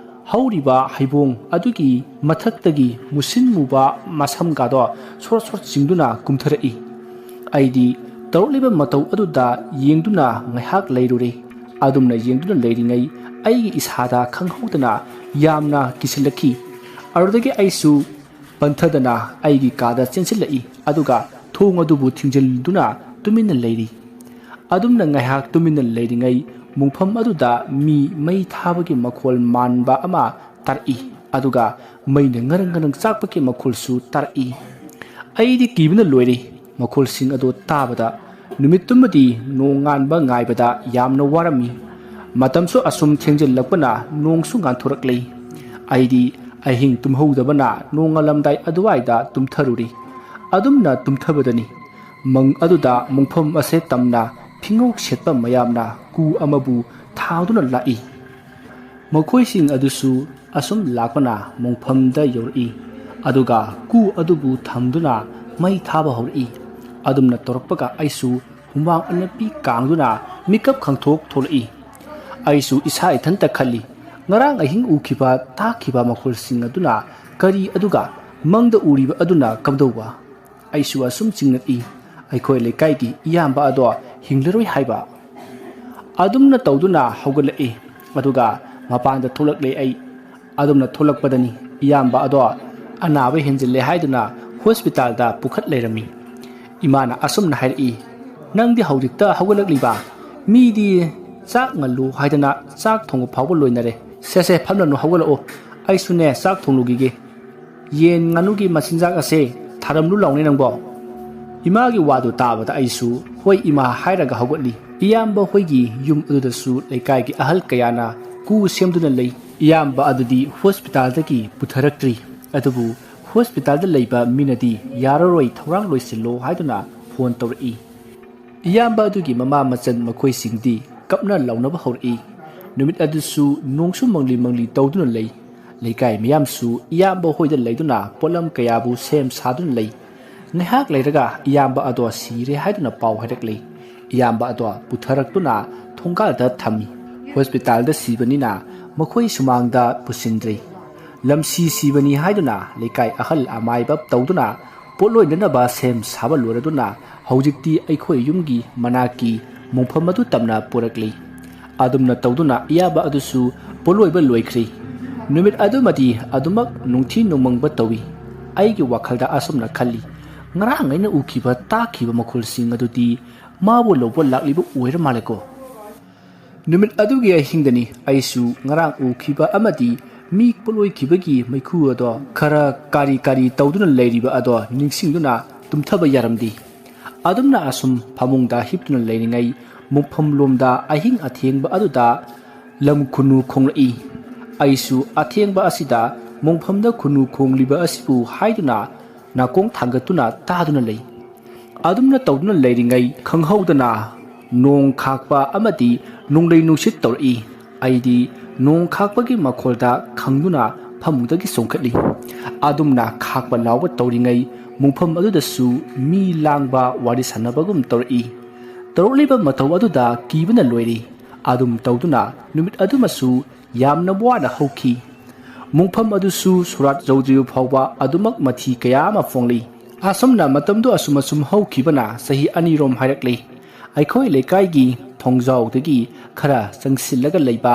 ꯍꯧꯔꯤꯕ ꯍꯩꯕꯣꯡ ꯑꯗꯨꯒꯤ ꯃꯊꯛꯇꯒꯤ ꯃꯨꯁꯤꯟ ꯃꯨꯕ ꯃꯁꯝꯒꯗꯣ ꯁꯣꯔ ꯁꯣꯔ ꯆꯤꯡꯗꯨꯅ ꯀꯨꯝꯊꯔꯛꯏ꯫ ꯑꯩꯗꯤ ꯇꯧꯔꯛꯂꯤꯕ ꯃꯇꯧ ꯑꯗꯨꯗ ꯌꯦꯡꯗꯨꯅ ꯉꯥꯏꯍꯥꯛ ꯂꯩꯔꯨꯔꯦ꯫ ꯑꯗꯨꯝꯅ ꯌꯦꯡꯗꯨꯅ ꯂꯩꯔꯤꯉꯩ ꯑꯩꯒꯤ ꯏꯁꯥꯗ ꯈꯪꯍꯧꯗꯅ ꯌꯥꯝꯅ ꯀꯤꯁꯤꯜꯂꯛꯈꯤ꯫ ꯑꯗꯨꯗꯒꯤ ꯑꯩꯁꯨ ꯄꯟꯊꯗꯅ ꯑꯩꯒꯤ ꯀꯥꯗ ꯆꯦꯟꯁꯤꯜꯂꯛꯏ, ꯑꯗꯨꯒ ꯊꯣꯡ ꯑꯗꯨꯕꯨ ꯊꯤꯡꯖꯤꯟꯗꯨꯅ ꯇꯨꯃꯤꯟꯅ ꯂꯩꯔꯤ꯫ ꯑꯗꯨꯝꯅ ꯉꯥꯏꯍꯥꯛ ꯇꯨꯃꯤꯟꯅ ꯂꯩꯔꯤꯉꯩ ꯃꯣꯡꯐꯝ ꯑꯗꯨꯗ ꯃꯤ ꯃꯩ ꯊꯥꯕꯒꯤ ꯃꯈꯣꯜ ꯃꯥꯟꯕ ꯑꯃ ꯇꯥꯔꯛꯏ, ꯑꯗꯨꯒ ꯃꯩꯅ ꯉꯔꯪ ꯉꯔꯪ ꯆꯥꯛꯄꯒꯤ ꯃꯈꯣꯜꯁꯨ ꯇꯥꯔꯛꯏ꯫ ꯑꯩꯗꯤ ꯀꯤꯕꯅ ꯂꯣꯏꯔꯦ꯫ ꯃꯈꯣꯜꯁꯤꯡ ꯑꯗꯨ ꯇꯥꯕꯗ ꯅꯨꯃꯤꯠꯇꯨꯃꯗꯤ ꯅꯣꯡ ꯉꯥꯟꯕ ꯉꯥꯏꯕꯗ ꯌꯥꯝꯅ ꯋꯥꯔꯝꯃꯤ꯫ ꯃꯇꯝꯁꯨ ꯑꯁꯨꯝ ꯊꯦꯡꯖꯤꯜꯂꯛꯄꯅ ꯅꯣꯡꯁꯨ ꯉꯥꯟꯊꯣꯔꯛꯂꯦ꯫ ꯑꯩꯗꯤ ꯑꯍꯤꯡ ꯇꯨꯝꯍꯧꯗꯕꯅ ꯅꯣꯡꯉꯥꯜꯂꯝꯗꯥꯏ ꯑꯗꯨꯋꯥꯏꯗ ꯇꯨꯝꯊꯔꯨꯔꯤ꯫ ꯑꯗꯨꯝꯅ ꯇꯨꯝꯊꯕꯗꯅꯤ ꯃꯪ ꯑꯗꯨꯗ ꯃꯣꯡꯐꯝ ꯑꯁꯦ ꯇꯝꯅ ꯐꯤꯉꯧ ꯁꯦꯠꯄ ꯃꯌꯥꯝꯅ ꯀꯨ ꯑꯃꯕꯨ ꯊꯥꯗꯨꯅ ꯂꯥꯛꯏ꯫ ꯃꯈꯣꯏꯁꯤꯡ ꯑꯗꯨꯁꯨ ꯑꯁꯨꯝ ꯂꯥꯛꯄꯅ ꯃꯣꯡꯐꯝꯗ ꯌꯧꯔꯛꯏ꯫ ꯑꯗꯨꯒ ꯀꯨ ꯑꯗꯨꯕꯨ ꯊꯝꯗꯨꯅ ꯃꯩ ꯊꯥꯕ ꯍꯧꯔꯛꯏ꯫ ꯑꯗꯨꯝꯅ ꯇꯧꯔꯛꯄꯒ ꯑꯩꯁꯨ ꯍꯨꯃꯥꯡ ꯑꯅꯞꯄꯤ ꯀꯥꯡꯗꯨꯅ ꯃꯤꯀꯞ ꯈꯪꯊꯣꯛ ꯊꯣꯛꯂꯛꯏ꯫ ꯑꯩꯁꯨ ꯏꯁꯥ ꯏꯊꯟꯇ ꯈꯜꯂꯤ, "ꯉꯔꯥꯡ ꯑꯍꯤꯡ ꯎꯈꯤꯕ ꯇꯥꯈꯤꯕ ꯃꯈꯣꯜꯁꯤꯡ ꯑꯗꯨꯅ ꯀꯔꯤ, ꯑꯗꯨꯒ ꯃꯪꯗ ꯎꯔꯤꯕ ꯑꯗꯨꯅ ꯀꯝꯗꯧꯕ?" ꯑꯩꯁꯨ ꯑꯁꯨꯝ ꯆꯤꯡꯅꯔꯛꯏ꯫ ꯑꯩꯈꯣꯏ ꯂꯩꯀꯥꯏꯒꯤ ꯏꯌꯥꯝꯕ ꯑꯗꯣ ꯍꯤꯡꯂꯔꯣꯏ ꯍꯥꯏꯕ꯫ ꯑꯗꯨꯝꯅ ꯇꯧꯗꯨꯅ ꯍꯧꯒꯠꯂꯛꯏ, ꯑꯗꯨꯒ ꯃꯄꯥꯟꯗ ꯊꯣꯛꯂꯛꯂꯦ꯫ ꯑꯩ ꯑꯗꯨꯝꯅ ꯊꯣꯛꯂꯛꯄꯗꯅꯤ ꯏꯌꯥꯝꯕ ꯑꯗꯣ ꯑꯅꯥꯕ ꯍꯦꯟꯖꯤꯜꯂꯦ ꯍꯥꯏꯗꯨꯅ ꯍꯣꯁꯄꯤꯇꯥꯜꯗ ꯄꯨꯈꯠ ꯂꯩꯔꯝꯃꯤ꯫ ꯏꯃꯥꯅ ꯑꯁꯨꯝꯅ ꯍꯥꯏꯔꯛꯏ, "ꯅꯪꯗꯤ ꯍꯧꯖꯤꯛꯇ ꯍꯧꯒꯠꯂꯛꯂꯤꯕ? ꯃꯤꯗꯤ ꯆꯥꯛ ꯉꯜꯂꯨ ꯍꯥꯏꯗꯅ ꯆꯥꯛ ꯊꯣꯡꯕ ꯐꯥꯎꯕ ꯂꯣꯏꯅꯔꯦ꯫ ꯁꯦ ꯁꯦ, ꯐꯝꯂꯅꯨ, ꯍꯧꯒꯠꯂꯛꯑꯣ, ꯑꯩꯁꯨꯅꯦ ꯆꯥꯛ ꯊꯣꯡꯂꯨꯈꯤꯒꯦ꯫ ꯌꯦꯟ ꯉꯥꯅꯨꯒꯤ ꯃꯆꯤꯟꯖꯥꯛ ꯑꯁꯦ ꯊꯥꯔꯝꯂꯨ ꯂꯥꯎꯅꯦ ꯅꯪꯕꯣ?" ꯏꯃꯥꯒꯤ ꯋꯥꯗꯨ ꯇꯥꯕꯗ ꯑꯩꯁꯨ "ꯍꯣꯏ ꯏꯃꯥ" ꯍꯥꯏꯔꯒ ꯍꯧꯒꯠꯂꯤ꯫ ꯏꯌꯥꯝꯕ ꯍꯣꯏꯒꯤ ꯌꯨꯝ ꯑꯗꯨꯗꯁꯨ ꯂꯩꯀꯥꯏꯒꯤ ꯑꯍꯜ ꯀꯌꯥꯅ ꯀꯨ ꯁꯦꯝꯗꯨꯅ ꯂꯩ꯫ ꯏꯌꯥꯝꯕ ꯑꯗꯨꯗꯤ ꯍꯣꯁꯄꯤꯇꯥꯜꯗꯒꯤ ꯄꯨꯊꯔꯛꯇ꯭ꯔꯤ, ꯑꯗꯨꯕꯨ ꯍꯣꯁꯄꯤꯇꯥꯜꯗ ꯂꯩꯕ ꯃꯤꯅꯗꯤ ꯌꯥꯔꯔꯣꯏ, ꯊꯧꯔꯥꯡ ꯂꯣꯏꯁꯤꯜꯂꯣ ꯍꯥꯏꯗꯨꯅ ꯐꯣꯟ ꯇꯧꯔꯛꯏ꯫ ꯏꯌꯥꯝꯕ ꯑꯗꯨꯒꯤ ꯃꯃꯥ ꯃꯆꯟ ꯃꯈꯣꯏꯁꯤꯡꯗꯤ ꯀꯞꯅ ꯂꯥꯎꯅꯕ ꯍꯧꯔꯛꯏ꯫ ꯅꯨꯃꯤꯠ ꯑꯗꯨꯁꯨ ꯅꯣꯡꯁꯨ ꯃꯪꯂꯤ ꯃꯪꯂꯤ ꯇꯧꯗꯨꯅ ꯂꯩ꯫ ꯂꯩꯀꯥꯏ ꯃꯤꯌꯥꯝꯁꯨ ꯏꯌꯥꯝꯕ ꯍꯣꯏꯗ ꯂꯩꯗꯨꯅ ꯄꯣꯠꯂꯝ ꯀꯌꯥꯕꯨ ꯁꯦꯝ ꯁꯥꯗꯨꯅ ꯂꯩ꯫ ꯉꯥꯏꯍꯥꯛ ꯂꯩꯔꯒ ꯏꯌꯥꯝꯕ ꯑꯗꯣ ꯁꯤꯔꯦ ꯍꯥꯏꯗꯨꯅ ꯄꯥꯎ ꯍꯥꯏꯔꯛꯂꯤ꯫ ꯏꯌꯥꯝꯕ ꯑꯗꯣ ꯄꯨꯊꯔꯛꯇꯨꯅ ꯊꯣꯡꯒꯥꯜꯗ ꯊꯝꯃꯤ꯫ ꯍꯣꯁꯄꯤꯇꯥꯜꯗ ꯁꯤꯕꯅꯤꯅ ꯃꯈꯣꯏ ꯁꯨꯃꯥꯡꯗ ꯄꯨꯁꯤꯟꯗ꯭ꯔꯤ꯫ ꯂꯝꯁꯤ ꯁꯤꯕꯅꯤ ꯍꯥꯏꯗꯨꯅ ꯂꯩꯀꯥꯏ ꯑꯍꯜ ꯑꯃꯥꯏꯕ ꯇꯧꯗꯨꯅ ꯄꯣꯠꯂꯣꯏꯅꯅꯕ ꯁꯦꯝ ꯁꯥꯕ ꯂꯣꯏꯔꯗꯨꯅ ꯍꯧꯖꯤꯛꯇꯤ ꯑꯩꯈꯣꯏ ꯌꯨꯝꯒꯤ ꯃꯅꯥꯛꯀꯤ ꯃꯣꯡꯐꯝ ꯑꯗꯨ ꯇꯝꯅ ꯄꯨꯔꯛꯂꯤ꯫ ꯑꯗꯨꯝꯅ ꯇꯧꯗꯨꯅ ꯏꯌꯥꯝꯕ ꯑꯗꯨꯁꯨ ꯄꯣꯠꯂꯣꯏꯕ ꯂꯣꯏꯈ꯭ꯔꯤ꯫ ꯅꯨꯃꯤꯠ ꯑꯗꯨꯃꯗꯤ ꯑꯗꯨꯃꯛ ꯅꯨꯡꯊꯤ ꯅꯣꯡꯃꯪꯕ ꯇꯧꯏ꯫ ꯑꯩꯒꯤ ꯋꯥꯈꯜꯗ ꯑꯁꯨꯝꯅ ꯈꯜꯂꯤ, "ꯉꯔꯥꯡ ꯑꯩꯅ ꯎꯈꯤꯕ ꯇꯥꯈꯤꯕ ꯃꯈꯣꯜꯁꯤꯡ ꯑꯗꯨꯗꯤ ꯃꯥꯕꯨ ꯂꯧꯕ ꯂꯥꯛꯂꯤꯕ ꯑꯣꯏꯔ ꯃꯥꯜꯂꯦꯀꯣ?" ꯅꯨꯃꯤꯠ ꯑꯗꯨꯒꯤ ꯑꯍꯤꯡꯗꯅꯤ ꯑꯩꯁꯨ ꯉꯔꯥꯡ ꯎꯈꯤꯕ ꯑꯃꯗꯤ ꯃꯤ ꯄꯣꯠꯂꯣꯏꯈꯤꯕꯒꯤ ꯃꯩꯈꯨ ꯑꯗꯣ ꯈꯔ ꯀꯥꯔꯤ ꯀꯥꯔꯤ ꯇꯧꯗꯨꯅ ꯂꯩꯔꯤꯕ ꯑꯗꯣ ꯅꯤꯡꯁꯤꯡꯗꯨꯅ ꯇꯨꯝꯊꯕ ꯌꯥꯔꯝꯗꯦ꯫ ꯑꯗꯨꯝꯅ ꯑꯁꯨꯝ ꯐꯃꯨꯡꯗ ꯍꯤꯞꯇꯨꯅ ꯂꯩꯔꯤꯉꯩ ꯃꯣꯡꯐꯝ ꯂꯣꯝꯗ ꯑꯍꯤꯡ ꯑꯊꯦꯡꯕ ꯑꯗꯨꯗ ꯂꯝ ꯈꯨꯅꯨ ꯈꯣꯡꯂꯛꯏ꯫ ꯑꯩꯁꯨ ꯑꯊꯦꯡꯕ ꯑꯁꯤꯗ ꯃꯣꯡꯐꯝꯗ ꯈꯨꯅꯨ ꯈꯣꯡꯂꯤꯕ ꯑꯁꯤꯕꯨ ꯍꯥꯏꯗꯨꯅ ꯅꯥꯀꯣꯡ ꯊꯥꯡꯒꯠꯇꯨꯅ ꯇꯥꯗꯨꯅ ꯂꯩ꯫ ꯑꯗꯨꯝꯅ ꯇꯧꯗꯨꯅ ꯂꯩꯔꯤꯉꯩ ꯈꯪꯍꯧꯗꯅ ꯅꯣꯡ ꯈꯥꯛꯄ ꯑꯃꯗꯤ ꯅꯣꯡꯂꯩ ꯅꯨꯡꯁꯤꯠ ꯇꯧꯔꯛꯏ꯫ ꯑꯩꯗꯤ ꯅꯣꯡ ꯈꯥꯛꯄꯒꯤ ꯃꯈꯣꯜꯗ ꯈꯪꯗꯨꯅ ꯐꯃꯨꯡꯗꯒꯤ ꯆꯣꯡꯈꯠꯂꯤ꯫ ꯑꯗꯨꯝꯅ ꯈꯥꯛꯄ ꯂꯥꯎꯕ ꯇꯧꯔꯤꯉꯩ ꯃꯣꯡꯐꯝ ꯑꯗꯨꯗꯁꯨ ꯃꯤ ꯂꯥꯡꯕ, ꯋꯥꯔꯤ ꯁꯥꯟꯅꯕꯒꯨꯝ ꯇꯧꯔꯛꯏ꯫ ꯇꯧꯔꯛꯂꯤꯕ ꯃꯇꯧ ꯑꯗꯨꯗ ꯀꯤꯕꯅ ꯂꯣꯏꯔꯤ꯫ ꯑꯗꯨꯝ ꯇꯧꯗꯨꯅ ꯅꯨꯃꯤꯠ ꯑꯗꯨꯃꯁꯨ ꯌꯥꯝꯅ ꯋꯥꯅ ꯍꯧꯈꯤ꯫ ꯃꯣꯡꯐꯝ ꯑꯗꯨꯁꯨ ꯁꯣꯔꯥꯠ ꯌꯧꯗ꯭ꯔꯤꯕ ꯐꯥꯎꯕ ꯑꯗꯨꯃꯛ ꯃꯊꯤ ꯀꯌꯥ ꯑꯃ ꯐꯣꯡꯂꯤ꯫ ꯑꯁꯨꯝꯅ ꯃꯇꯝꯗꯨ ꯑꯁꯨꯝ ꯑꯁꯨꯝ ꯍꯧꯈꯤꯕꯅ ꯆꯍꯤ ꯑꯅꯤꯔꯣꯝ ꯍꯥꯏꯔꯛꯂꯤ꯫ ꯑꯩꯈꯣꯏ ꯂꯩꯀꯥꯏꯒꯤ ꯊꯣꯡꯖꯥꯎꯗꯒꯤ ꯈꯔ ꯆꯪꯁꯤꯜꯂꯒ ꯂꯩꯕ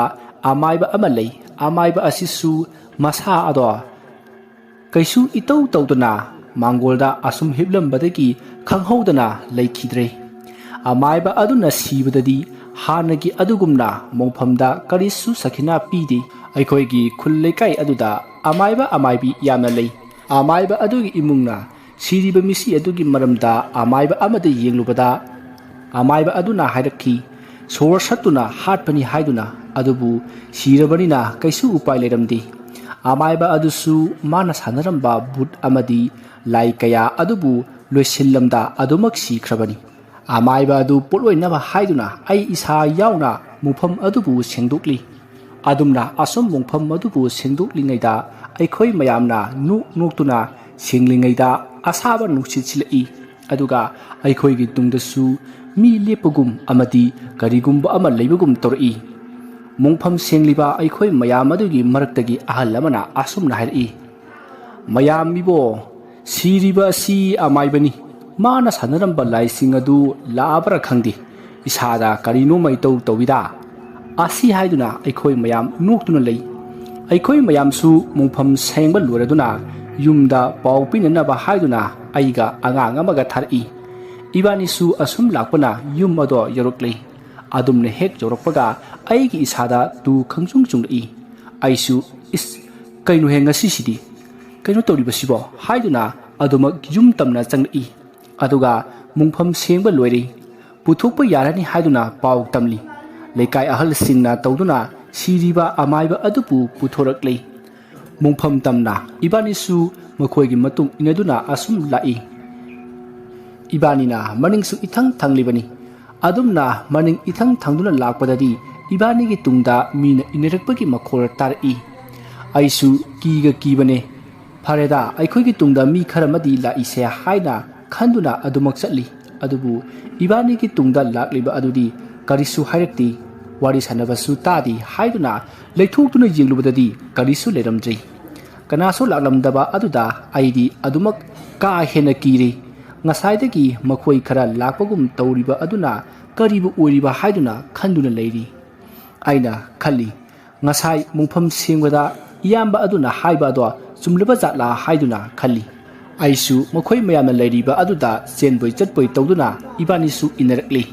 ꯑꯃꯥꯏꯕ ꯑꯃ ꯂꯩ꯫ ꯑꯃꯥꯏꯕ ꯑꯁꯤꯁꯨ ꯃꯁꯥ ꯑꯗꯣ ꯀꯩꯁꯨ ꯏꯇꯧ ꯇꯧꯗꯅ ꯃꯥꯡꯒꯣꯜꯗ ꯑꯁꯨꯝ ꯍꯤꯞꯂꯝꯕꯗꯒꯤ ꯈꯪꯍꯧꯗꯅ ꯂꯩꯈꯤꯗ꯭ꯔꯦ꯫ ꯑꯃꯥꯏꯕ ꯑꯗꯨꯅ ꯁꯤꯕꯗꯗꯤ ꯍꯥꯟꯅꯒꯤ ꯑꯗꯨꯒꯨꯝꯅ ꯃꯣꯡꯐꯝꯗ ꯀꯔꯤꯁꯨ ꯁꯈꯤꯅꯥ ꯄꯤꯗꯦ꯫ ꯑꯩꯈꯣꯏꯒꯤ ꯈꯨꯜ ꯂꯩꯀꯥꯏ ꯑꯗꯨꯗ ꯑꯃꯥꯏꯕ ꯑꯃꯥꯏꯕꯤ ꯌꯥꯝꯅ ꯂꯩ꯫ ꯑꯃꯥꯏꯕ ꯑꯗꯨꯒꯤ ꯏꯃꯨꯡꯅ ꯁꯤꯔꯤꯕ ꯃꯤꯁꯤ ꯑꯗꯨꯒꯤ ꯃꯔꯝꯗ ꯑꯃꯥꯏꯕ ꯑꯃꯗ ꯌꯦꯡꯂꯨꯕꯗ, ꯑꯃꯥꯏꯕ ꯑꯗꯨꯅ ꯍꯥꯏꯔꯛꯈꯤ, "ꯁꯣꯔ ꯁꯠꯇꯨꯅ ꯍꯥꯠꯄꯅꯤ" ꯍꯥꯏꯗꯨꯅ꯫ ꯑꯗꯨꯕꯨ ꯁꯤꯔꯕꯅꯤꯅ ꯀꯩꯁꯨ ꯎꯄꯥꯏ ꯂꯩꯔꯝꯗꯦ꯫ ꯑꯃꯥꯏꯕ ꯑꯗꯨꯁꯨ ꯃꯥꯅ ꯁꯥꯟꯅꯔꯝꯕ ꯚꯨꯠ ꯑꯃꯗꯤ ꯂꯥꯏ ꯀꯌꯥ ꯑꯗꯨꯕꯨ ꯂꯣꯏꯁꯤꯜꯂꯝꯗ ꯑꯗꯨꯃꯛ ꯁꯤꯈ꯭ꯔꯕꯅꯤ꯫ ꯑꯃꯥꯏꯕ ꯑꯗꯨ ꯄꯣꯠꯂꯣꯏꯅꯕ ꯍꯥꯏꯗꯨꯅ ꯑꯩ ꯏꯁꯥ ꯌꯥꯎꯅ ꯃꯐꯝ ꯑꯗꯨꯕꯨ ꯁꯦꯡꯗꯣꯛꯂꯤ꯫ ꯑꯗꯨꯝꯅ ꯑꯁꯨꯝ ꯃꯣꯡꯐꯝ ꯑꯗꯨꯕꯨ ꯁꯦꯡꯗꯣꯛꯂꯤꯉꯩꯗ ꯑꯩꯈꯣꯏ ꯃꯌꯥꯝꯅ ꯅꯣꯛ ꯅꯣꯛꯇꯨꯅ ꯁꯦꯡꯂꯤꯉꯩꯗ ꯑꯁꯥꯕ ꯅꯨꯡꯁꯤꯠ ꯁꯤꯜꯂꯛꯏ꯫ ꯑꯗꯨꯒ ꯑꯩꯈꯣꯏꯒꯤ ꯇꯨꯡꯗꯁꯨ ꯃꯤ ꯂꯦꯞꯄꯒꯨꯝ ꯑꯃꯗꯤ ꯀꯔꯤꯒꯨꯝꯕ ꯑꯃ ꯂꯩꯕꯒꯨꯝ ꯇꯧꯔꯛꯏ꯫ ꯃꯣꯡꯐꯝ ꯁꯦꯡꯂꯤꯕ ꯑꯩꯈꯣꯏ ꯃꯌꯥꯝ ꯑꯗꯨꯒꯤ ꯃꯔꯛꯇꯒꯤ ꯑꯍꯜ ꯑꯃꯅ ꯑꯁꯨꯝꯅ ꯍꯥꯏꯔꯛꯏ, "ꯃꯌꯥꯝ ꯏꯕꯣ, ꯁꯤꯔꯤꯕ ꯑꯁꯤ ꯑꯃꯥꯏꯕꯅꯤ꯫ ꯃꯥꯅ ꯁꯥꯟꯅꯔꯝꯕ ꯂꯥꯏꯁꯤꯡ ꯑꯗꯨ ꯂꯥꯛꯑꯕ꯭ꯔꯥ ꯈꯪꯗꯦ꯫ ꯏꯁꯥꯗ ꯀꯔꯤꯅꯣꯃ ꯏꯇꯧ ꯇꯧꯏꯗ"꯫ ꯑꯁꯤ ꯍꯥꯏꯗꯨꯅ ꯑꯩꯈꯣꯏ ꯃꯌꯥꯝ ꯅꯣꯛꯇꯨꯅ ꯂꯩ꯫ ꯑꯩꯈꯣꯏ ꯃꯌꯥꯝꯁꯨ ꯃꯣꯡꯐꯝ ꯁꯦꯡꯕ ꯂꯣꯏꯔꯗꯨꯅ ꯌꯨꯝꯗ ꯄꯥꯎ ꯄꯤꯅꯅꯕ ꯍꯥꯏꯗꯨꯅ ꯑꯩꯒ ꯑꯉꯥꯡ ꯑꯃꯒ ꯊꯥꯔꯛꯏ꯫ ꯏꯕꯥꯅꯤꯁꯨ ꯑꯁꯨꯝ ꯂꯥꯛꯄꯅ ꯌꯨꯝ ꯑꯗꯣ ꯌꯧꯔꯛꯂꯦ꯫ ꯑꯗꯨꯝꯅ ꯍꯦꯛ ꯌꯧꯔꯛꯄꯒ ꯑꯩꯒꯤ ꯏꯁꯥꯗ ꯇꯨ ꯈꯪꯆꯨꯡ ꯆꯨꯡꯂꯛꯏ꯫ ꯑꯩꯁꯨ, "ꯏꯁ, ꯀꯩꯅꯣꯍꯦ ꯉꯁꯤꯁꯤꯗꯤ? ꯀꯩꯅꯣ ꯇꯧꯔꯤꯕꯁꯤꯕꯣ?" ꯍꯥꯏꯗꯨꯅ ꯑꯗꯨꯃꯛ ꯌꯨꯝ ꯇꯝꯅ ꯆꯪꯂꯛꯏ꯫ ꯑꯗꯨꯒ ꯃꯣꯡꯐꯝ ꯁꯦꯡꯕ ꯂꯣꯏꯔꯦ, ꯄꯨꯊꯣꯛꯄ ꯌꯥꯔꯅꯤ ꯍꯥꯏꯗꯨꯅ ꯄꯥꯎ ꯇꯝꯂꯤ꯫ ꯂꯩꯀꯥꯏ ꯑꯍꯜꯁꯤꯡꯅ ꯇꯧꯗꯨꯅ ꯁꯤꯔꯤꯕ ꯑꯃꯥꯏꯕ ꯑꯗꯨꯕꯨ ꯄꯨꯊꯣꯔꯛꯂꯤ꯫ ꯃꯣꯡꯐꯝ ꯇꯝꯅ ꯏꯕꯥꯅꯤꯁꯨ ꯃꯈꯣꯏꯒꯤ ꯃꯇꯨꯡ ꯏꯟꯅꯗꯨꯅ ꯑꯁꯨꯝ ꯂꯥꯛꯏ꯫ ꯏꯕꯥꯅꯤꯅ ꯃꯅꯤꯡꯁꯨ ꯏꯊꯪ ꯊꯪꯂꯤꯕꯅꯤ꯫ ꯑꯗꯨꯝꯅ ꯃꯅꯤꯡ ꯏꯊꯪ ꯊꯪꯗꯨꯅ ꯂꯥꯛꯄꯗꯗꯤ ꯏꯕꯥꯅꯤꯒꯤ ꯇꯨꯡꯗ ꯃꯤꯅ ꯏꯟꯅꯔꯛꯄꯒꯤ ꯃꯈꯣꯜ ꯇꯥꯔꯛꯏ꯫ ꯑꯩꯁꯨ ꯀꯤꯒ ꯀꯤꯕꯅꯦ꯫ "ꯐꯔꯦꯗ, ꯑꯩꯈꯣꯏꯒꯤ ꯇꯨꯡꯗ ꯃꯤ ꯈꯔ ꯑꯃꯗꯤ ꯂꯥꯛꯏꯁꯦ" ꯍꯥꯏꯅ ꯈꯟꯗꯨꯅ ꯑꯗꯨꯃꯛ ꯆꯠꯂꯤ꯫ ꯑꯗꯨꯕꯨ ꯏꯕꯥꯅꯤꯒꯤ ꯇꯨꯡꯗ ꯂꯥꯛꯂꯤꯕ ꯑꯗꯨꯗꯤ ꯀꯔꯤꯁꯨ ꯍꯥꯏꯔꯛꯇꯦ, ꯋꯥꯔꯤ ꯁꯥꯟꯅꯕꯁꯨ ꯇꯥꯗꯦ ꯍꯥꯏꯗꯨꯅ ꯂꯩꯊꯣꯛꯇꯨꯅ ꯌꯦꯡꯂꯨꯕꯗꯗꯤ ꯀꯔꯤꯁꯨ ꯂꯩꯔꯝꯗ꯭ꯔꯦ꯫ ꯀꯅꯥꯁꯨ ꯂꯥꯛꯂꯝꯗꯕ ꯑꯗꯨꯗ ꯑꯩꯗꯤ ꯑꯗꯨꯃꯛ ꯀꯥ ꯍꯦꯟꯅ ꯀꯤꯔꯦ꯫ ꯉꯁꯥꯏꯗꯒꯤ ꯃꯈꯣꯏ ꯈꯔ ꯂꯥꯛꯄꯒꯨꯝ ꯇꯧꯔꯤꯕ ꯑꯗꯨꯅ ꯀꯔꯤꯕꯨ ꯑꯣꯏꯔꯤꯕ ꯍꯥꯏꯗꯨꯅ ꯈꯟꯗꯨꯅ ꯂꯩꯔꯤ꯫ ꯑꯩꯅ ꯈꯜꯂꯤ, ꯉꯁꯥꯏ ꯃꯣꯡꯐꯝ ꯁꯦꯡꯕꯗ ꯏꯌꯥꯝꯕ ꯑꯗꯨꯅ ꯍꯥꯏꯕ ꯑꯗꯣ ꯆꯨꯝꯂꯕ ꯖꯥꯠꯂꯥ ꯍꯥꯏꯗꯨꯅ ꯈꯜꯂꯤ꯫ ꯑꯩꯁꯨ ꯃꯈꯣꯏ ꯃꯌꯥꯝꯅ ꯂꯩꯔꯤꯕ ꯑꯗꯨꯗ ꯆꯦꯟꯕꯣꯏ ꯆꯠꯄꯣꯏ ꯇꯧꯗꯨꯅ ꯏꯕꯥꯅꯤꯁꯨ ꯏꯟꯅꯔꯛꯂꯤ꯫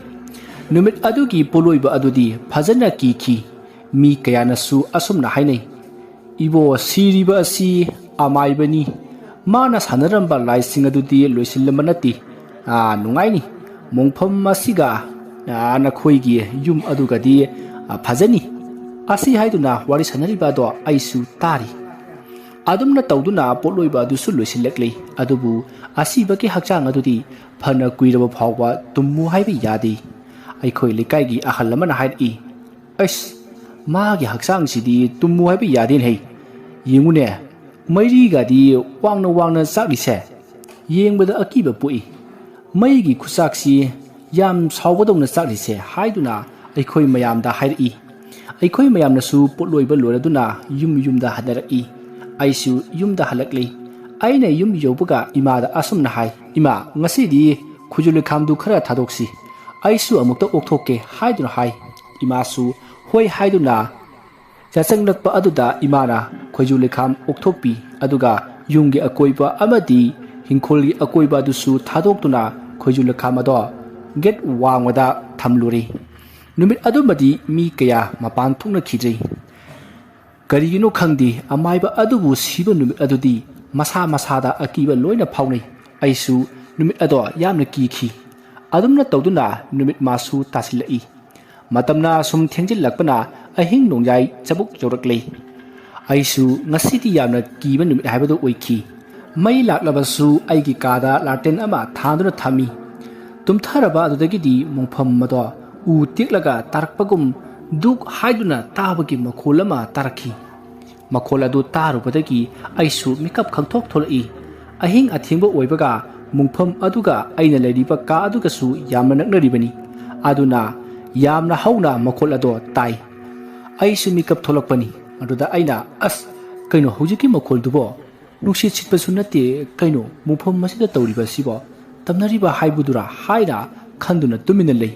ꯅꯨꯃꯤꯠ ꯑꯗꯨꯒꯤ ꯄꯣꯠꯂꯣꯏꯕ ꯑꯗꯨꯗꯤ ꯐꯖꯅ ꯀꯤꯈꯤ꯫ ꯃꯤ ꯀꯌꯥꯅꯁꯨ ꯑꯁꯨꯝꯅ ꯍꯥꯏꯅꯩ, "ꯏꯕꯣ, ꯁꯤꯔꯤꯕ ꯑꯁꯤ ꯑꯃꯥꯏꯕꯅꯤ꯫ ꯃꯥꯅ ꯁꯥꯟꯅꯔꯝꯕ ꯂꯥꯏꯁꯤꯡ ꯑꯗꯨꯗꯤ ꯂꯣꯏꯁꯤꯜꯂꯝꯕ ꯅꯠꯇꯦ꯫ ꯑꯥ, ꯅꯨꯡꯉꯥꯏꯅꯤ꯫ ꯃꯣꯡꯐꯝ ꯑꯁꯤꯒ, ꯑꯥ, ꯅꯈꯣꯏꯒꯤ ꯌꯨꯝ ꯑꯗꯨꯒꯗꯤ, ꯑꯥ, ꯐꯖꯅꯤ"꯫ ꯑꯁꯤ ꯍꯥꯏꯗꯨꯅ ꯋꯥꯔꯤ ꯁꯥꯟꯅꯔꯤꯕ ꯑꯗꯣ ꯑꯩꯁꯨ ꯇꯥꯔꯤ꯫ ꯑꯗꯨꯝꯅ ꯇꯧꯗꯨꯅ ꯄꯣꯠꯂꯣꯏꯕ ꯑꯗꯨꯁꯨ ꯂꯣꯏꯁꯤꯜꯂꯛꯂꯤ꯫ ꯑꯗꯨꯕꯨ ꯑꯁꯤꯕꯒꯤ ꯍꯛꯆꯥꯡ ꯑꯗꯨꯗꯤ ꯐꯅ ꯀꯨꯏꯔꯕ ꯐꯥꯎꯕ ꯇꯨꯝꯃꯨ ꯍꯥꯏꯕ ꯌꯥꯗꯦ꯫ ꯑꯩꯈꯣꯏ ꯂꯩꯀꯥꯏꯒꯤ ꯑꯍꯜ ꯑꯃꯅ ꯍꯥꯏꯔꯛꯏ, "ꯑꯁ, ꯃꯥꯒꯤ ꯍꯛꯆꯥꯡꯁꯤꯗꯤ ꯇꯨꯝꯃꯨ ꯍꯥꯏꯕ ꯌꯥꯗꯦꯅꯦ꯫ ꯌꯦꯡꯉꯨꯅꯦ, ꯃꯩꯔꯤꯒꯗꯤ ꯋꯥꯡꯅ ꯋꯥꯡꯅ ꯆꯥꯛꯂꯤꯁꯦ꯫ ꯌꯦꯡꯕꯗ ꯑꯀꯤꯕ ꯄꯣꯛꯏ꯫ ꯃꯩꯒꯤ ꯈꯨꯆꯥꯛꯁꯤ ꯌꯥꯝ ꯁꯥꯎꯕꯗꯧꯅ ꯆꯥꯛꯂꯤꯁꯦ" ꯍꯥꯏꯗꯨꯅ ꯑꯩꯈꯣꯏ ꯃꯌꯥꯝꯗ ꯍꯥꯏꯔꯛꯏ꯫ ꯑꯩꯈꯣꯏ ꯃꯌꯥꯝꯅꯁꯨ ꯄꯣꯠꯂꯣꯏꯕ ꯂꯣꯏꯔꯗꯨꯅ ꯌꯨꯝ ꯌꯨꯝꯗ ꯍꯟꯅꯔꯛꯏ꯫ ꯑꯩꯁꯨ ꯌꯨꯝꯗ ꯍꯜꯂꯛꯂꯤ꯫ ꯑꯩꯅ ꯌꯨꯝ ꯌꯧꯕꯒ ꯏꯃꯥꯗ ꯑꯁꯨꯝꯅ ꯍꯥꯏ, "ꯏꯃꯥ, ꯉꯁꯤꯗꯤ ꯈꯨꯖꯨ ꯂꯩꯈꯥꯝꯗꯨ ꯈꯔ ꯊꯥꯗꯣꯛꯁꯤ꯫ ꯑꯩꯁꯨ ꯑꯃꯨꯛꯇ ꯑꯣꯛꯊꯣꯛꯀꯦ" ꯍꯥꯏꯗꯨꯅ ꯍꯥꯏ꯫ ꯏꯃꯥꯁꯨ ꯍꯣꯏ ꯍꯥꯏꯗꯨꯅ ꯌꯥꯆꯪꯂꯛꯄ ꯑꯗꯨꯗ ꯏꯃꯥꯅ ꯈꯣꯏꯖꯨ ꯂꯩꯈꯥꯝ ꯑꯣꯛꯊꯣꯛꯄꯤ꯫ ꯑꯗꯨꯒ ꯌꯨꯝꯒꯤ ꯑꯀꯣꯏꯕ ꯑꯃꯗꯤ ꯍꯤꯡꯈꯣꯜꯒꯤ ꯑꯀꯣꯏꯕ ꯑꯗꯨꯁꯨ ꯊꯥꯗꯣꯛꯇꯨꯅ ꯈꯣꯏꯖꯨ ꯂꯩꯈꯥꯝ ꯑꯗꯣ ꯒꯦꯠ ꯋꯥꯡꯃꯗ ꯊꯝꯂꯨꯔꯦ꯫ ꯅꯨꯃꯤꯠ ꯑꯗꯨꯃꯗꯤ ꯃꯤ ꯀꯌꯥ ꯃꯄꯥꯟ ꯊꯣꯛꯅꯈꯤꯗ꯭ꯔꯦ꯫ ꯀꯔꯤꯒꯤꯅꯣ ꯈꯪꯗꯦ, ꯑꯃꯥꯏꯕ ꯑꯗꯨꯕꯨ ꯁꯤꯕ ꯅꯨꯃꯤꯠ ꯑꯗꯨꯗꯤ ꯃꯁꯥ ꯃꯁꯥꯗ ꯑꯀꯤꯕ ꯂꯣꯏꯅ ꯐꯥꯎꯅꯩ꯫ ꯑꯩꯁꯨ ꯅꯨꯃꯤꯠ ꯑꯗꯣ ꯌꯥꯝꯅ ꯀꯤꯈꯤ꯫ ꯑꯗꯨꯝꯅ ꯇꯧꯗꯨꯅ ꯅꯨꯃꯤꯠ ꯃꯥꯁꯨ ꯇꯥꯁꯤꯜꯂꯛꯏ꯫ ꯃꯇꯝꯅ ꯁꯨꯝ ꯊꯦꯡꯖꯤꯜꯂꯛꯄꯅ ꯑꯍꯤꯡ ꯅꯣꯡꯌꯥꯏ ꯆꯕꯨꯛ ꯌꯧꯔꯛꯂꯦ꯫ ꯑꯩꯁꯨ ꯉꯁꯤꯗꯤ ꯌꯥꯝꯅ ꯀꯤꯕ ꯅꯨꯃꯤꯠ ꯍꯥꯏꯕꯗꯨ ꯑꯣꯏꯈꯤ꯫ ꯃꯩ ꯂꯥꯛꯂꯕꯁꯨ ꯑꯩꯒꯤ ꯀꯥꯗ ꯂꯥꯇꯦꯟ ꯑꯃ ꯊꯥꯟꯗꯨꯅ ꯊꯝꯃꯤ꯫ ꯇꯨꯝꯊꯔꯕ ꯑꯗꯨꯗꯒꯤꯗꯤ ꯃꯣꯡꯐꯝ ꯑꯗꯣ ꯎ ꯇꯦꯛꯂꯒ ꯇꯥꯔꯛꯄꯒꯨꯝ ꯗꯨꯛ ꯍꯥꯏꯗꯨꯅ ꯇꯥꯕꯒꯤ ꯃꯈꯣꯜ ꯑꯃ ꯇꯥꯔꯛꯈꯤ꯫ ꯃꯈꯣꯜ ꯑꯗꯨ ꯇꯥꯔꯨꯕꯗꯒꯤ ꯑꯩꯁꯨ ꯃꯤꯀꯞ ꯈꯪꯊꯣꯛ ꯊꯣꯛꯂꯛꯏ꯫ ꯑꯍꯤꯡ ꯑꯊꯦꯡꯕ ꯑꯣꯏꯕꯒ ꯃꯨꯡꯐꯝ ꯑꯗꯨꯒ ꯑꯩꯅ ꯂꯩꯔꯤꯕ ꯀꯥ ꯑꯗꯨꯒꯁꯨ ꯌꯥꯝꯅ ꯅꯛꯅꯔꯤꯕꯅꯤ꯫ ꯑꯗꯨꯅ ꯌꯥꯝꯅ ꯍꯧꯅ ꯃꯈꯣꯜ ꯑꯗꯣ ꯇꯥꯏ꯫ ꯑꯩꯁꯨ ꯃꯤꯀꯞ ꯊꯣꯛꯂꯛꯄꯅꯤ꯫ ꯑꯗꯨꯗ ꯑꯩꯅ, "ꯑꯁ, ꯀꯩꯅꯣ ꯍꯧꯖꯤꯛꯀꯤ ꯃꯈꯣꯜꯗꯨꯕꯣ? ꯅꯨꯡꯁꯤꯠ ꯁꯤꯠꯄꯁꯨ ꯅꯠꯇꯦ, ꯀꯩꯅꯣ ꯃꯨꯡꯐꯝ ꯑꯁꯤꯗ ꯇꯧꯔꯤꯕ ꯑꯁꯤꯕꯣ? ꯇꯝꯅꯔꯤꯕ ꯍꯥꯏꯕꯗꯨꯔꯥ?" ꯍꯥꯏꯅ ꯈꯟꯗꯨꯅ ꯇꯨꯃꯤꯟꯅ ꯂꯩ꯫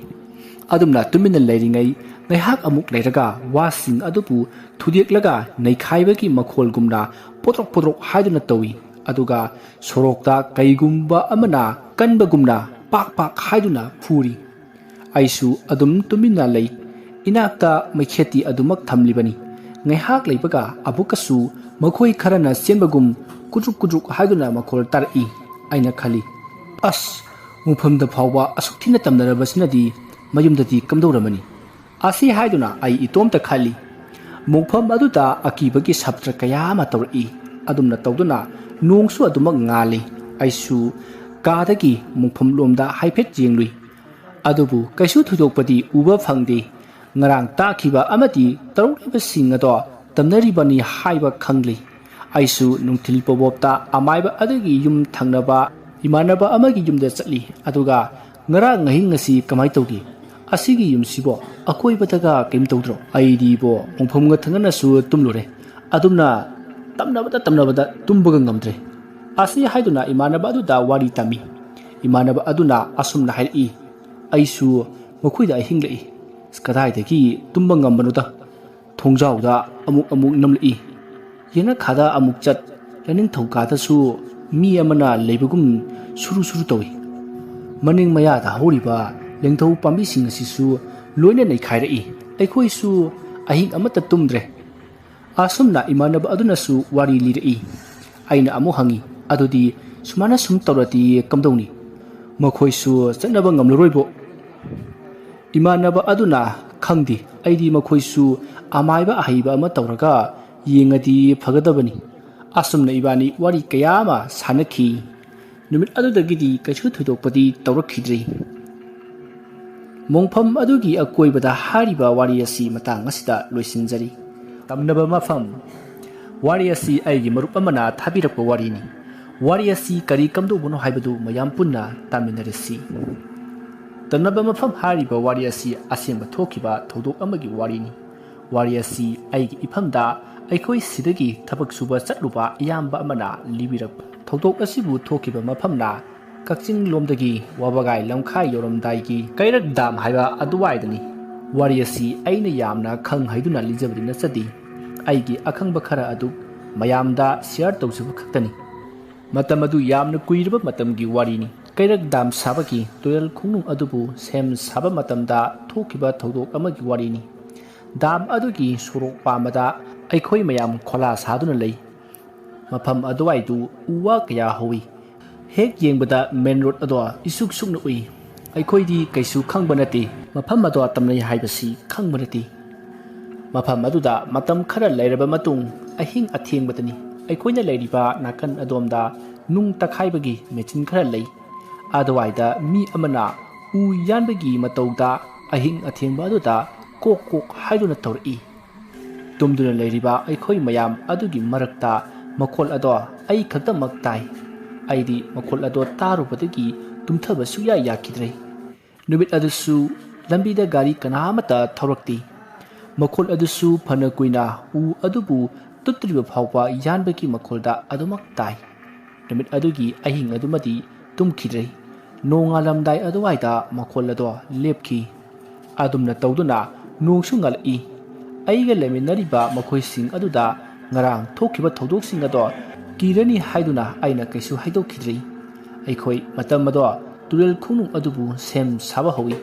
ꯑꯗꯨꯝꯅ ꯇꯨꯃꯤꯟꯅ ꯂꯩꯔꯤꯉꯩ ꯉꯥꯏꯍꯥꯛ ꯑꯃꯨꯛ ꯂꯩꯔꯒ ꯋꯥꯁꯤꯡ ꯑꯗꯨꯕꯨ ꯊꯨꯗꯦꯛꯂꯒ ꯅꯩꯈꯥꯏꯕꯒꯤ ꯃꯈꯣꯜꯒꯨꯝꯅ ꯄꯣꯗ꯭ꯔꯣꯛ ꯄꯣꯗ꯭ꯔꯣꯛ ꯍꯥꯏꯗꯨꯅ ꯇꯧꯏ꯫ ꯑꯗꯨꯒ ꯁꯣꯔꯣꯛꯇ ꯀꯩꯒꯨꯝꯕ ꯑꯃꯅ ꯀꯟꯕꯒꯨꯝꯅ ꯄꯥꯛ ꯄꯥꯛ ꯍꯥꯏꯗꯨꯅ ꯐꯨꯔꯤ꯫ ꯑꯩꯁꯨ ꯑꯗꯨꯝ ꯇꯨꯃꯤꯟꯅ ꯂꯩ꯫ ꯏꯅꯥꯛꯇ ꯃꯩꯈꯦꯠꯇꯤ ꯑꯗꯨꯃꯛ ꯊꯝꯂꯤꯕꯅꯤ꯫ ꯉꯥꯏꯍꯥꯛ ꯂꯩꯕꯒ ꯑꯃꯨꯛꯀꯁꯨ ꯃꯈꯣꯏ ꯈꯔꯅ ꯆꯦꯟꯕꯒꯨꯝ ꯀꯨꯗ꯭ꯔꯨꯛ ꯀꯨꯗ꯭ꯔꯨꯛ ꯍꯥꯏꯗꯨꯅ ꯃꯈꯣꯜ ꯇꯥꯔꯛꯏ꯫ ꯑꯩꯅ ꯈꯜꯂꯤ, "ꯑꯁ, ꯃꯨꯡꯐꯝꯗ ꯐꯥꯎꯕ ꯑꯁꯨꯛ ꯊꯤꯅ ꯇꯝꯅꯔꯕꯁꯤꯅꯗꯤ ꯃꯌꯨꯝꯗꯗꯤ ꯀꯝꯗꯧꯔꯝꯃꯅꯤ?" ꯑꯁꯤ ꯍꯥꯏꯗꯨꯅ ꯑꯩ ꯏꯇꯣꯝꯇ ꯈꯜꯂꯤ꯫ ꯃꯣꯡꯐꯝ ꯑꯗꯨꯗ ꯑꯀꯤꯕꯒꯤ ꯁꯞꯇ꯭ꯔ ꯀꯌꯥ ꯑꯃ ꯇꯧꯔꯛꯏ꯫ ꯑꯗꯨꯝꯅ ꯇꯧꯗꯨꯅ ꯅꯣꯡꯁꯨ ꯑꯗꯨꯃꯛ ꯉꯥꯜꯂꯤ꯫ ꯑꯩꯁꯨ ꯀꯥꯗꯒꯤ ꯃꯣꯡꯐꯝ ꯂꯣꯝꯗ ꯍꯥꯏꯐꯦꯠ ꯌꯦꯡꯂꯨꯏ꯫ ꯑꯗꯨꯕꯨ ꯀꯩꯁꯨ ꯊꯣꯏꯗꯣꯛꯄꯗꯤ ꯎꯕ ꯐꯪꯗꯦ꯫ ꯉꯔꯥꯡ ꯇꯥꯈꯤꯕ ꯑꯃꯗꯤ ꯇꯧꯔꯛꯂꯤꯕꯁꯤꯡ ꯑꯗꯣ ꯇꯝꯅꯔꯤꯕꯅꯤ ꯍꯥꯏꯕ ꯈꯪꯂꯤ꯫ ꯑꯩꯁꯨ ꯅꯨꯡꯊꯤꯜ ꯄꯣꯕꯣꯞꯇ ꯑꯃꯥꯏꯕ ꯑꯗꯨꯒꯤ ꯌꯨꯝ ꯊꯪꯅꯕ ꯏꯃꯥꯟꯅꯕ ꯑꯃꯒꯤ ꯌꯨꯝꯗ ꯆꯠꯂꯤ꯫ ꯑꯗꯨꯒ ꯉꯔꯥꯡ ꯑꯍꯤꯡ ꯑꯁꯤ ꯀꯃꯥꯏ ꯇꯧꯒꯦ? ꯑꯁꯤꯒꯤ ꯌꯨꯝꯁꯤꯕꯣ ꯑꯀꯣꯏꯕꯗꯒ ꯀꯩꯝ ꯇꯧꯗ꯭ꯔꯣ? ꯑꯩꯗꯤꯕꯣ ꯃꯣꯡꯐꯝꯒ ꯊꯪꯅꯅꯁꯨ ꯇꯨꯝꯂꯨꯔꯦ꯫ ꯑꯗꯨꯝꯅ ꯇꯝꯅꯕꯗ ꯇꯝꯅꯕꯗ ꯇꯨꯝꯕꯒ ꯉꯝꯗ꯭ꯔꯦ꯫ ꯑꯁꯤ ꯍꯥꯏꯗꯨꯅ ꯏꯃꯥꯟꯅꯕ ꯑꯗꯨꯗ ꯋꯥꯔꯤ ꯇꯝꯃꯤ꯫ ꯏꯃꯥꯟꯅꯕ ꯑꯗꯨꯅ ꯑꯁꯨꯝꯅ ꯍꯥꯏꯔꯛꯏ, ꯑꯩꯁꯨ ꯃꯈꯣꯏꯗ ꯑꯍꯤꯡꯂꯛꯏ꯫ ꯀꯗꯥꯏꯗꯒꯤ ꯇꯨꯝꯕ ꯉꯝꯕꯅꯣꯗ? ꯊꯣꯡꯖꯥꯎꯗ ꯑꯃꯨꯛ ꯑꯃꯨꯛ ꯅꯝꯂꯛꯏ꯫ ꯌꯦꯅꯈꯥꯗ ꯑꯃꯨꯛ ꯆꯠ, ꯂꯥꯏꯅꯤꯡꯊꯧ ꯀꯥꯗꯁꯨ ꯃꯤ ꯑꯃꯅ ꯂꯩꯕꯒꯨꯝ ꯁꯨꯔꯨ ꯁꯨꯔꯨ ꯇꯧꯏ꯫ ꯃꯅꯤꯡ ꯃꯌꯥꯗ ꯍꯧꯔꯤꯕ ꯂꯦꯡꯊꯧ ꯄꯥꯝꯕꯤꯁꯤꯡ ꯑꯁꯤꯁꯨ ꯂꯣꯏꯅ ꯅꯩꯈꯥꯏꯔꯛꯏ꯫ ꯑꯩꯈꯣꯏꯁꯨ ꯑꯍꯤꯡ ꯑꯃꯠꯇ ꯇꯨꯝꯗ꯭ꯔꯦ꯫ ꯑꯁꯨꯝꯅ ꯏꯃꯥꯟꯅꯕ ꯑꯗꯨꯅꯁꯨ ꯋꯥꯔꯤ ꯂꯤꯔꯛꯏ꯫ ꯑꯩꯅ ꯑꯃꯨꯛ ꯍꯪꯉꯤ, "ꯑꯗꯨꯗꯤ ꯁꯨꯃꯥꯏꯅ ꯁꯨꯝ ꯇꯧꯔꯗꯤ ꯀꯝꯗꯧꯅꯤ? ꯃꯈꯣꯏꯁꯨ ꯆꯠꯅꯕ ꯉꯝꯂꯔꯣꯏꯕꯣ?" ꯏꯃꯥꯟꯅꯕ ꯑꯗꯨꯅ, "ꯈꯪꯗꯦ, ꯑꯩꯗꯤ ꯃꯈꯣꯏꯁꯨ ꯑꯃꯥꯏꯕ ꯑꯍꯩꯕ ꯑꯃ ꯇꯧꯔꯒ ꯌꯦꯡꯉꯗꯤ ꯐꯒꯗꯕꯅꯤ꯫" ꯑꯁꯨꯝꯅ ꯏꯕꯥꯅꯤ ꯋꯥꯔꯤ ꯀꯌꯥ ꯑꯃ ꯁꯥꯟꯅꯈꯤ꯫ ꯅꯨꯃꯤꯠ ꯑꯗꯨꯗꯒꯤꯗꯤ ꯀꯩꯁꯨ ꯊꯣꯏꯗꯣꯛꯄꯗꯤ ꯇꯧꯔꯛꯈꯤꯗ꯭ꯔꯤ꯫ ꯃꯣꯡꯐꯝ ꯑꯗꯨꯒꯤ ꯑꯀꯣꯏꯕꯗ ꯍꯥꯏꯔꯤꯕ ꯋꯥꯔꯤ ꯑꯁꯤ ꯃꯇꯥꯡ ꯑꯁꯤꯗ ꯂꯣꯏꯁꯤꯟꯖꯔꯤ꯫ ꯇꯝꯅꯕ ꯃꯐꯝ꯫ ꯋꯥꯔꯤ ꯑꯁꯤ ꯑꯩꯒꯤ ꯃꯔꯨꯞ ꯑꯃꯅ ꯊꯥꯕꯤꯔꯛꯄ ꯋꯥꯔꯤꯅꯤ꯫ ꯋꯥꯔꯤ ꯑꯁꯤ ꯀꯔꯤ ꯀꯝꯗꯧꯕꯅꯣ ꯍꯥꯏꯕꯗꯨ ꯃꯌꯥꯝ ꯄꯨꯟꯅ ꯇꯥꯃꯤꯟꯅꯔꯁꯤ꯫ ꯇꯝꯅꯕ ꯃꯐꯝ ꯍꯥꯏꯔꯤꯕ ꯋꯥꯔꯤ ꯑꯁꯤ ꯑꯁꯦꯡꯕ ꯊꯣꯛꯈꯤꯕ ꯊꯧꯗꯣꯛ ꯑꯃꯒꯤ ꯋꯥꯔꯤꯅꯤ꯫ ꯋꯥꯔꯤ ꯑꯁꯤ ꯑꯩꯒꯤ ꯏꯐꯝꯗ ꯑꯩꯈꯣꯏ ꯁꯤꯗꯒꯤ ꯊꯕꯛ ꯁꯨꯕ ꯆꯠꯂꯨꯕ ꯏꯌꯥꯝꯕ ꯑꯃꯅ ꯂꯤꯕꯤꯔꯛꯄ꯫ ꯊꯧꯗꯣꯛ ꯑꯁꯤꯕꯨ ꯊꯣꯛꯈꯤꯕ ꯃꯐꯝꯅ ꯀꯛꯆꯤꯡ ꯂꯣꯝꯗꯒꯤ ꯋꯥꯕꯒꯥꯏ ꯂꯝꯈꯥꯏ ꯌꯧꯔꯝꯗꯥꯏꯒꯤ ꯀꯩꯔꯛ ꯗꯥꯝ ꯍꯥꯏꯕ ꯑꯗꯨꯋꯥꯏꯗꯅꯤ꯫ ꯋꯥꯔꯤ ꯑꯁꯤ ꯑꯩꯅ ꯌꯥꯝꯅ ꯈꯪ ꯍꯩꯗꯨꯅ ꯂꯤꯖꯕꯗꯤ ꯅꯠꯆꯗꯦ꯫ ꯑꯩꯒꯤ ꯑꯈꯪꯕ ꯈꯔ ꯑꯗꯨ ꯃꯌꯥꯝꯗ ꯁꯤꯌꯥꯔ ꯇꯧꯖꯕ ꯈꯛꯇꯅꯤ꯫ ꯃꯇꯝ ꯑꯗꯨ ꯌꯥꯝꯅ ꯀꯨꯏꯔꯕ ꯃꯇꯝꯒꯤ ꯋꯥꯔꯤꯅꯤ꯫ ꯀꯩꯔꯛ ꯗꯥꯝ ꯁꯥꯕꯒꯤ ꯇꯨꯔꯦꯜ ꯈꯣꯡꯅꯨꯡ ꯑꯗꯨꯕꯨ ꯁꯦꯝ ꯁꯥꯕ ꯃꯇꯝꯗ ꯊꯣꯛꯈꯤꯕ ꯊꯧꯗꯣꯛ ꯑꯃꯒꯤ ꯋꯥꯔꯤꯅꯤ꯫ ꯗꯥꯝ ꯑꯗꯨꯒꯤ ꯁꯣꯔꯣꯛ ꯄꯥꯝꯕꯗ ꯑꯩꯈꯣꯏ ꯃꯌꯥꯝ ꯈꯣꯂꯥ ꯁꯥꯗꯨꯅ ꯂꯩ꯫ ꯃꯐꯝ ꯑꯗꯨꯋꯥꯏꯗꯨ ꯎ ꯋꯥ ꯀꯌꯥ ꯍꯧꯏ꯫ ꯍꯦꯛ ꯌꯦꯡꯕꯗ ꯃꯦꯟ ꯔꯣꯗ ꯑꯗꯣ ꯏꯁꯨꯛ ꯁꯨꯛꯅ ꯎꯏ꯫ ꯑꯩꯈꯣꯏꯗꯤ ꯀꯩꯁꯨ ꯈꯪꯕ ꯅꯠꯇꯦ, ꯃꯐꯝ ꯑꯗꯣ ꯇꯝꯅꯩ ꯍꯥꯏꯕꯁꯤ ꯈꯪꯕ ꯅꯠꯇꯦ꯫ ꯃꯐꯝ ꯑꯗꯨꯗ ꯃꯇꯝ ꯈꯔ ꯂꯩꯔꯕ ꯃꯇꯨꯡ ꯑꯍꯤꯡ ꯑꯊꯦꯡꯕꯗꯅꯤ꯫ ꯑꯩꯈꯣꯏꯅ ꯂꯩꯔꯤꯕ ꯅꯥꯀꯟ ꯑꯗꯣꯝꯗ ꯅꯨꯡ ꯇꯛꯈꯥꯏꯕꯒꯤ ꯃꯦꯆꯤꯟ ꯈꯔ ꯂꯩ꯫ ꯑꯗꯨꯋꯥꯏꯗ ꯃꯤ ꯑꯃꯅ ꯎ ꯌꯥꯟꯕꯒꯤ ꯃꯇꯧꯗ ꯑꯍꯤꯡ ꯑꯊꯦꯡꯕ ꯑꯗꯨꯗ ꯀꯣꯛ ꯀꯣꯛ ꯍꯥꯏꯗꯨꯅ ꯇꯧꯔꯛꯏ꯫ ꯇꯨꯝꯗꯨꯅ ꯂꯩꯔꯤꯕ ꯑꯩꯈꯣꯏ ꯃꯌꯥꯝ ꯑꯗꯨꯒꯤ ꯃꯔꯛꯇ ꯃꯈꯣꯜ ꯑꯗꯣ ꯑꯩ ꯈꯛꯇꯃꯛ ꯇꯥꯏ꯫ ꯑꯩꯗꯤ ꯃꯈꯣꯜ ꯑꯗꯣ ꯇꯥꯔꯨꯕꯗꯒꯤ ꯇꯨꯝꯊꯕ ꯁꯨꯛꯌꯥ ꯌꯥꯈꯤꯗ꯭ꯔꯦ꯫ ꯅꯨꯃꯤꯠ ꯑꯗꯨꯁꯨ ꯂꯝꯕꯤꯗ ꯒꯥꯔꯤ ꯀꯅꯥ ꯑꯃꯠꯇ ꯊꯧꯔꯛꯇꯦ꯫ ꯃꯈꯣꯜ ꯑꯗꯨꯁꯨ ꯐꯅ ꯀꯨꯏꯅ ꯎ ꯑꯗꯨꯕꯨ ꯇꯨꯠꯇ꯭ꯔꯤꯕ ꯐꯥꯎꯕ ꯌꯥꯟꯕꯒꯤ ꯃꯈꯣꯜꯗ ꯑꯗꯨꯃꯛ ꯇꯥꯏ꯫ ꯅꯨꯃꯤꯠ ꯑꯗꯨꯒꯤ ꯑꯍꯤꯡ ꯑꯗꯨꯃꯗꯤ ꯇꯨꯝꯈꯤꯗ꯭ꯔꯦ꯫ ꯅꯣꯡꯉꯥꯜꯂꯝꯗꯥꯏ ꯑꯗꯨꯋꯥꯏꯗ ꯃꯈꯣꯜ ꯑꯗꯣ ꯂꯦꯞꯈꯤ꯫ ꯑꯗꯨꯝꯅ ꯇꯧꯗꯨꯅ ꯅꯣꯡꯁꯨ ꯉꯥꯜꯂꯛꯏ꯫ ꯑꯩꯒ ꯂꯩꯃꯤꯟꯅꯔꯤꯕ ꯃꯈꯣꯏꯁꯤꯡ ꯑꯗꯨꯗ ꯉꯔꯥꯡ ꯊꯣꯛꯈꯤꯕ ꯊꯧꯗꯣꯛꯁꯤꯡ ꯑꯗꯣ ꯀꯤꯔꯅꯤ ꯍꯥꯏꯗꯨꯅ ꯑꯩꯅ ꯀꯩꯁꯨ ꯍꯥꯏꯗꯣꯛꯈꯤꯗ꯭ꯔꯤ꯫ ꯑꯩꯈꯣꯏ ꯃꯇꯝ ꯑꯗꯣ ꯇꯨꯔꯦꯜ ꯈꯣꯡꯅꯨꯡ ꯑꯗꯨꯕꯨ ꯁꯦꯝ ꯁꯥꯕ ꯍꯧꯏ꯫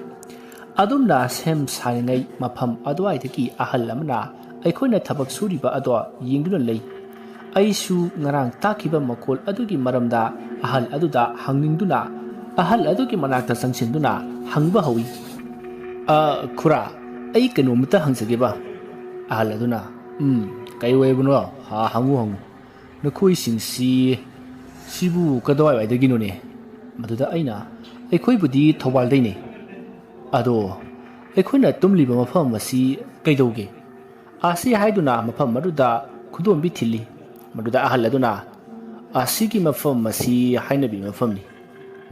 ꯑꯗꯨꯝꯅ ꯁꯦꯝ ꯁꯥꯔꯤꯉꯩ ꯃꯐꯝ ꯑꯗꯨꯋꯥꯏꯗꯒꯤ ꯑꯍꯜ ꯑꯃꯅ ꯑꯩꯈꯣꯏꯅ ꯊꯕꯛ ꯁꯨꯔꯤꯕ ꯑꯗꯣ ꯌꯦꯡꯗꯨꯅ ꯂꯩ꯫ ꯑꯩꯁꯨ ꯉꯔꯥꯡ ꯇꯥꯈꯤꯕ ꯃꯈꯣꯜ ꯑꯗꯨꯒꯤ ꯃꯔꯝꯗ ꯑꯍꯜ ꯑꯗꯨꯗ ꯍꯪꯅꯤꯡꯗꯨꯅ ꯑꯍꯜ ꯑꯗꯨꯒꯤ ꯃꯅꯥꯛꯇ ꯆꯪꯁꯤꯟꯗꯨꯅ ꯍꯪꯕ ꯍꯧꯏ꯫ "ꯑ, ꯈꯨꯔꯥ, ꯑꯩ ꯀꯩꯅꯣꯝꯇ ꯍꯪꯖꯒꯦꯕ?" ꯑꯍꯜ ꯑꯗꯨꯅ, "ꯎꯝ, ꯀꯩ ꯑꯣꯏꯕꯅꯣ? ꯍꯥ, ꯍꯪꯉꯨ, ꯍꯪꯉꯨ꯫ ꯅꯈꯣꯏꯁꯤꯡꯁꯤ, ꯁꯤꯕꯨ ꯀꯗꯥꯏꯋꯥꯏꯗꯒꯤꯅꯣꯅꯦ?" ꯃꯗꯨꯗ ꯑꯩꯅ, "ꯑꯩꯈꯣꯏꯕꯨꯗꯤ ꯊꯧꯕꯥꯜꯗꯩꯅꯦ꯫ ꯑꯗꯣ ꯑꯩꯈꯣꯏꯅ ꯇꯨꯝꯂꯤꯕ ꯃꯐꯝ ꯑꯁꯤ ꯀꯩꯗꯧꯒꯦ?" ꯑꯁꯤ ꯍꯥꯏꯗꯨꯅ ꯃꯐꯝ ꯑꯗꯨꯗ ꯈꯨꯗꯣꯝꯕꯤ ꯊꯤꯜꯂꯤ꯫ ꯃꯗꯨꯗ ꯑꯍꯜ ꯑꯗꯨꯅ, "ꯑꯁꯤꯒꯤ ꯃꯐꯝ ꯑꯁꯤ ꯍꯥꯏꯅꯕꯤ ꯃꯐꯝꯅꯤ꯫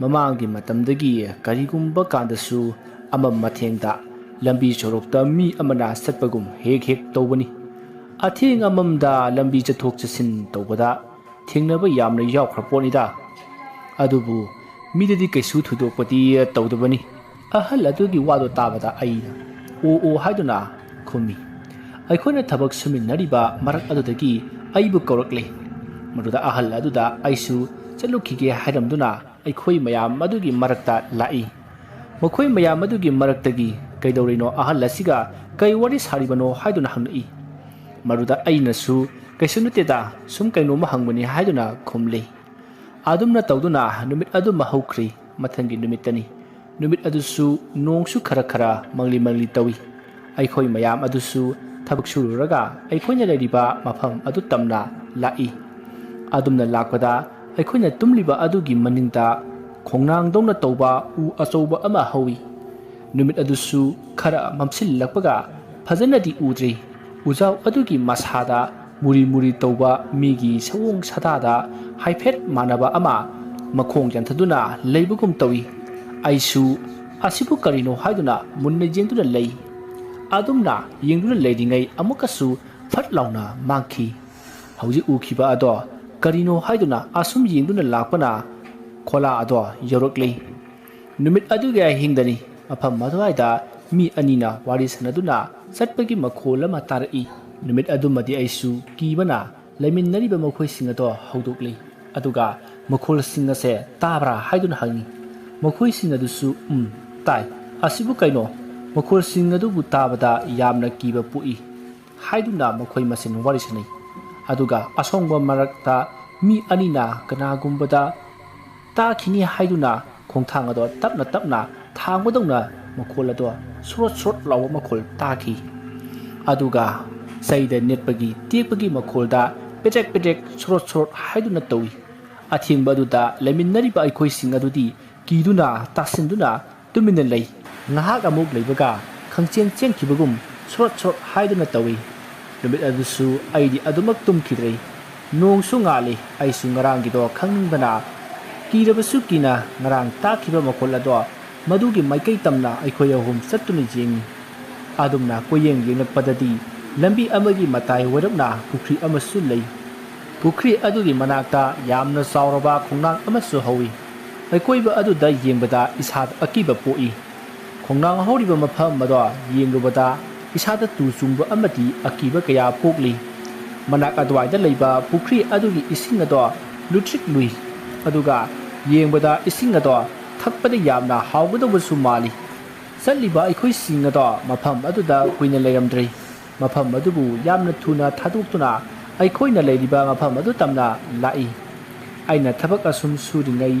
ꯃꯃꯥꯡꯒꯤ ꯃꯇꯝꯗꯒꯤ ꯀꯔꯤꯒꯨꯝꯕ ꯀꯥꯟꯗꯁꯨ ꯑꯃꯝ ꯑꯊꯦꯡꯗ ꯂꯝꯕꯤ ꯁꯣꯔꯣꯛꯇ ꯃꯤ ꯑꯃꯅ ꯆꯠꯄꯒꯨꯝ ꯍꯦꯛ ꯍꯦꯛ ꯇꯧꯕꯅꯤ꯫ ꯑꯊꯦꯡ ꯑꯃꯝꯗ ꯂꯝꯕꯤ ꯆꯠꯊꯣꯛ ꯆꯠꯁꯤꯟ ꯇꯧꯕꯗ ꯊꯦꯡꯅꯕ ꯌꯥꯝꯅ ꯌꯥꯎꯈ꯭ꯔ ꯄꯣꯠꯅꯤꯗ꯫ ꯑꯗꯨꯕꯨ ꯃꯤꯗꯗꯤ ꯀꯩꯁꯨ ꯊꯣꯏꯗꯣꯛꯄꯗꯤ ꯇꯧꯗꯕꯅꯤ꯫" ꯑꯍꯜ ꯑꯗꯨꯒꯤ ꯋꯥꯗꯨ ꯇꯥꯕꯗ ꯑꯩꯅ "ꯑꯣ, ꯑꯣ" ꯍꯥꯏꯗꯨꯅ ꯈꯨꯝꯃꯤ꯫ ꯑꯩꯈꯣꯏꯅ ꯊꯕꯛ ꯁꯨꯃꯤꯟꯅꯔꯤꯕ ꯃꯔꯛ ꯑꯗꯨꯗꯒꯤ ꯑꯩꯕꯨ ꯀꯧꯔꯛꯂꯦ꯫ ꯃꯗꯨꯗ ꯑꯍꯜ ꯑꯗꯨꯗ ꯑꯩꯁꯨ ꯆꯠꯂꯨꯈꯤꯒꯦ ꯍꯥꯏꯔꯝꯗꯨꯅ ꯑꯩꯈꯣꯏ ꯃꯌꯥꯝ ꯑꯗꯨꯒꯤ ꯃꯔꯛꯇ ꯂꯥꯛꯏ꯫ ꯃꯈꯣꯏ ꯃꯌꯥꯝ ꯑꯗꯨꯒꯤ ꯃꯔꯛꯇꯒꯤ "ꯀꯩꯗꯧꯔꯤꯅꯣ ꯑꯍꯜ ꯑꯁꯤꯒ? ꯀꯩ ꯋꯥꯔꯤ ꯁꯥꯔꯤꯕꯅꯣ?" ꯍꯥꯏꯗꯨꯅ ꯍꯪꯂꯛꯏ꯫ ꯃꯗꯨꯗ ꯑꯩꯅꯁꯨ "ꯀꯩꯁꯨ ꯅꯠꯇꯦꯗ, ꯁꯨꯝ ꯀꯩꯅꯣꯝꯃ ꯍꯪꯕꯅꯤ" ꯍꯥꯏꯗꯨꯅ ꯈꯨꯝꯂꯤ꯫ ꯑꯗꯨꯝꯅ ꯇꯧꯗꯨꯅ ꯅꯨꯃꯤꯠ ꯑꯗꯨꯃ ꯍꯧꯈ꯭ꯔꯤ꯫ ꯃꯊꯪꯒꯤ ꯅꯨꯃꯤꯠꯇꯅꯤ꯫ ꯅꯨꯃꯤꯠ ꯑꯗꯨꯁꯨ ꯅꯣꯡꯁꯨ ꯈꯔ ꯈꯔ ꯃꯪꯂꯤ ꯃꯪꯂꯤ ꯇꯧꯏ꯫ ꯑꯩꯈꯣꯏ ꯃꯌꯥꯝ ꯑꯗꯨꯁꯨ ꯊꯕꯛ ꯁꯨꯔꯨꯔꯒ ꯑꯩꯈꯣꯏꯅ ꯂꯩꯔꯤꯕ ꯃꯐꯝ ꯑꯗꯨ ꯇꯝꯅ ꯂꯥꯛꯏ꯫ ꯑꯗꯨꯝꯅ ꯂꯥꯛꯄꯗ ꯑꯩꯈꯣꯏꯅ ꯇꯨꯝꯂꯤꯕ ꯑꯗꯨꯒꯤ ꯃꯅꯤꯡꯗ ꯈꯣꯡꯅꯥꯡꯗꯧꯅ ꯇꯧꯕ ꯎ ꯑꯆꯧꯕ ꯑꯃ ꯍꯧꯏ꯫ ꯅꯨꯃꯤꯠ ꯑꯗꯨꯁꯨ ꯈꯔ ꯃꯝꯁꯤꯜꯂꯛꯄꯒ ꯐꯖꯅꯗꯤ ꯎꯗ꯭ꯔꯤ꯫ ꯎꯖꯥꯎ ꯑꯗꯨꯒꯤ ꯃꯁꯥꯗ ꯃꯨꯔꯤ ꯃꯨꯔꯤ ꯇꯧꯕ ꯃꯤꯒꯤ ꯁꯑꯣꯡ ꯁꯥꯗꯥꯗ ꯍꯥꯏꯐꯦꯠ ꯃꯥꯟꯅꯕ ꯑꯃ ꯃꯈꯣꯡ ꯌꯥꯟꯊꯗꯨꯅ ꯂꯩꯕꯒꯨꯝ ꯇꯧꯏ꯫ ꯑꯩꯁꯨ "ꯑꯁꯤꯕꯨ ꯀꯔꯤꯅꯣ?" ꯍꯥꯏꯗꯨꯅ ꯃꯨꯟꯅ ꯌꯦꯡꯗꯨꯅ ꯂꯩ꯫ ꯑꯗꯨꯝꯅ ꯌꯦꯡꯗꯨꯅ ꯂꯩꯔꯤꯉꯩ ꯑꯃꯨꯛꯀꯁꯨ ꯐꯠ ꯂꯥꯎꯅ ꯃꯥꯡꯈꯤ꯫ ꯍꯧꯖꯤꯛ ꯎꯈꯤꯕ ꯑꯗꯣ ꯀꯔꯤꯅꯣ ꯍꯥꯏꯗꯨꯅ ꯑꯁꯨꯝ ꯌꯦꯡꯗꯨꯅ ꯂꯥꯛꯄꯅ ꯈꯣꯂꯥ ꯑꯗꯣ ꯌꯧꯔꯛꯂꯤ꯫ ꯅꯨꯃꯤꯠ ꯑꯗꯨꯒꯤ ꯑꯍꯤꯡꯗꯅꯤ꯫ ꯃꯐꯝ ꯑꯗꯨꯋꯥꯏꯗ ꯃꯤ ꯑꯅꯤꯅ ꯋꯥꯔꯤ ꯁꯥꯟꯅꯗꯨꯅ ꯆꯠꯄꯒꯤ ꯃꯈꯣꯜ ꯑꯃ ꯇꯥꯔꯛꯏ꯫ ꯅꯨꯃꯤꯠ ꯑꯗꯨꯃꯗꯤ ꯑꯩꯁꯨ ꯀꯤꯕꯅ ꯂꯩꯃꯤꯟꯅꯔꯤꯕ ꯃꯈꯣꯏꯁꯤꯡ ꯑꯗꯣ ꯍꯧꯗꯣꯛꯂꯤ꯫ ꯑꯗꯨꯒ ꯃꯈꯣꯜꯁꯤꯡ ꯑꯁꯦ ꯇꯥꯕ꯭ꯔꯥ ꯍꯥꯏꯗꯨꯅ ꯍꯪꯉꯤ꯫ ꯃꯈꯣꯏꯁꯤꯡ ꯑꯗꯨꯁꯨ "ꯎꯝ, ꯇꯥꯏ꯫ ꯑꯁꯤꯕꯨ ꯀꯩꯅꯣ? ꯃꯈꯣꯜꯁꯤꯡ ꯑꯗꯨꯕꯨ ꯇꯥꯕꯗ ꯌꯥꯝꯅ ꯀꯤꯕ ꯄꯣꯛꯏ" ꯍꯥꯏꯗꯨꯅ ꯃꯈꯣꯏ ꯃꯁꯦꯟ ꯋꯥꯔꯤ ꯁꯥꯟꯅꯩ꯫ ꯑꯗꯨꯒ ꯑꯁꯣꯡꯕ ꯃꯔꯛꯇ ꯃꯤ ꯑꯅꯤꯅ ꯀꯅꯥꯒꯨꯝꯕꯗ ꯇꯥꯈꯤꯅꯤ ꯍꯥꯏꯗꯨꯅ ꯈꯣꯡꯊꯥꯡ ꯑꯗꯣ ꯇꯞꯅ ꯇꯞꯅ ꯊꯥꯡꯕꯗꯧꯅ ꯃꯈꯣꯜ ꯑꯗꯣ ꯁ꯭ꯔꯣꯠ ꯁ꯭ꯔꯣꯠ ꯂꯥꯎꯕ ꯃꯈꯣꯜ ꯇꯥꯈꯤ꯫ ꯑꯗꯨꯒ ꯆꯩꯗ ꯅꯦꯠꯄꯒꯤ ꯇꯦꯛꯄꯒꯤ ꯃꯈꯣꯜꯗ ꯄꯦꯗ꯭ꯔꯦꯛ ꯄꯦꯗ꯭ꯔꯦꯛ ꯁ꯭ꯔꯣꯠ ꯁ꯭ꯔꯣꯠ ꯍꯥꯏꯗꯨꯅ ꯇꯧꯏ꯫ ꯑꯊꯦꯡꯕ ꯑꯗꯨꯗ ꯂꯩꯃꯤꯟꯅꯔꯤꯕ ꯑꯩꯈꯣꯏꯁꯤꯡ ꯑꯗꯨꯗꯤ ꯀꯤꯗꯨꯅ ꯇꯥꯁꯤꯟꯗꯨꯅ ꯇꯨꯃꯤꯟꯅ ꯂꯩ꯫ ꯉꯥꯏꯍꯥꯛ ꯑꯃꯨꯛ ꯂꯩꯕꯒ ꯈꯪꯆꯦꯟ ꯆꯦꯟꯈꯤꯕꯒꯨꯝ ꯁ꯭ꯔꯣꯠ ꯁ꯭ꯔꯣꯠ ꯍꯥꯏꯗꯨꯅ ꯇꯧꯏ꯫ ꯅꯨꯃꯤꯠ ꯑꯗꯨꯁꯨ ꯑꯩꯗꯤ ꯑꯗꯨꯃꯛ ꯇꯨꯝꯈꯤꯗ꯭ꯔꯦ꯫ ꯅꯣꯡꯁꯨ ꯉꯥꯜꯂꯤ꯫ ꯑꯩꯁꯨ ꯉꯔꯥꯡꯒꯤꯗꯣ ꯈꯪꯅꯤꯡꯕꯅ ꯀꯤꯔꯕꯁꯨ ꯀꯤꯅ ꯉꯔꯥꯡ ꯇꯥꯈꯤꯕ ꯃꯈꯣꯜ ꯑꯗꯣ ꯃꯗꯨꯒꯤ ꯃꯥꯏꯀꯩ ꯇꯝꯅ ꯑꯩꯈꯣꯏ ꯑꯍꯨꯝ ꯆꯠꯇꯨꯅ ꯌꯦꯡꯉꯤ꯫ ꯑꯗꯨꯝꯅ ꯀꯣꯏꯌꯦꯡ ꯌꯦꯡꯂꯛꯄꯗꯗꯤ ꯂꯝꯕꯤ ꯑꯃꯒꯤ ꯃꯇꯥꯏ ꯑꯣꯏꯔꯞꯅ ꯄꯨꯈ꯭ꯔꯤ ꯑꯃꯁꯨ ꯂꯩ꯫ ꯄꯨꯈ꯭ꯔꯤ ꯑꯗꯨꯒꯤ ꯃꯅꯥꯛꯇ ꯌꯥꯝꯅ ꯆꯥꯎꯔꯕ ꯈꯣꯡꯅꯥꯡ ꯑꯃꯁꯨ ꯍꯧꯏ꯫ ꯑꯀꯣꯏꯕ ꯑꯗꯨꯗ ꯌꯦꯡꯕꯗ ꯏꯁꯥꯗ ꯑꯀꯤꯕ ꯄꯣꯛꯏ꯫ ꯈꯣꯡꯅꯥꯡ ꯍꯧꯔꯤꯕ ꯃꯐꯝ ꯑꯗꯣ ꯌꯦꯡꯂꯨꯕꯗ ꯏꯁꯥꯗ ꯇꯨ ꯆꯨꯡꯕ ꯑꯃꯗꯤ ꯑꯀꯤꯕ ꯀꯌꯥ ꯄꯣꯛꯂꯤ꯫ ꯃꯅꯥꯛ ꯑꯗꯨꯋꯥꯏꯗ ꯂꯩꯕ ꯄꯨꯈ꯭ꯔꯤ ꯑꯗꯨꯒꯤ ꯏꯁꯤꯡ ꯑꯗꯣ ꯂꯨꯇ꯭ꯔꯤꯛ ꯂꯨꯏ, ꯑꯗꯨꯒ ꯌꯦꯡꯕꯗ ꯏꯁꯤꯡ ꯑꯗꯣ ꯊꯛꯄꯗ ꯌꯥꯝꯅ ꯍꯥꯎꯒꯗꯧꯕꯁꯨ ꯃꯥꯜꯂꯤ꯫ ꯆꯠꯂꯤꯕ ꯑꯩꯈꯣꯏꯁꯤꯡ ꯑꯗꯣ ꯃꯐꯝ ꯑꯗꯨꯗ ꯀꯨꯏꯅ ꯂꯩꯔꯝꯗ꯭ꯔꯦ꯫ ꯃꯐꯝ ꯑꯗꯨꯕꯨ ꯌꯥꯝꯅ ꯊꯨꯅ ꯊꯥꯗꯣꯛꯇꯨꯅ ꯑꯩꯈꯣꯏꯅ ꯂꯩꯔꯤꯕ ꯃꯐꯝ ꯑꯗꯨ ꯇꯝꯅ ꯂꯥꯛꯏ꯫ ꯑꯩꯅ ꯊꯕꯛ ꯑꯁꯨꯝ ꯁꯨꯔꯤꯉꯩ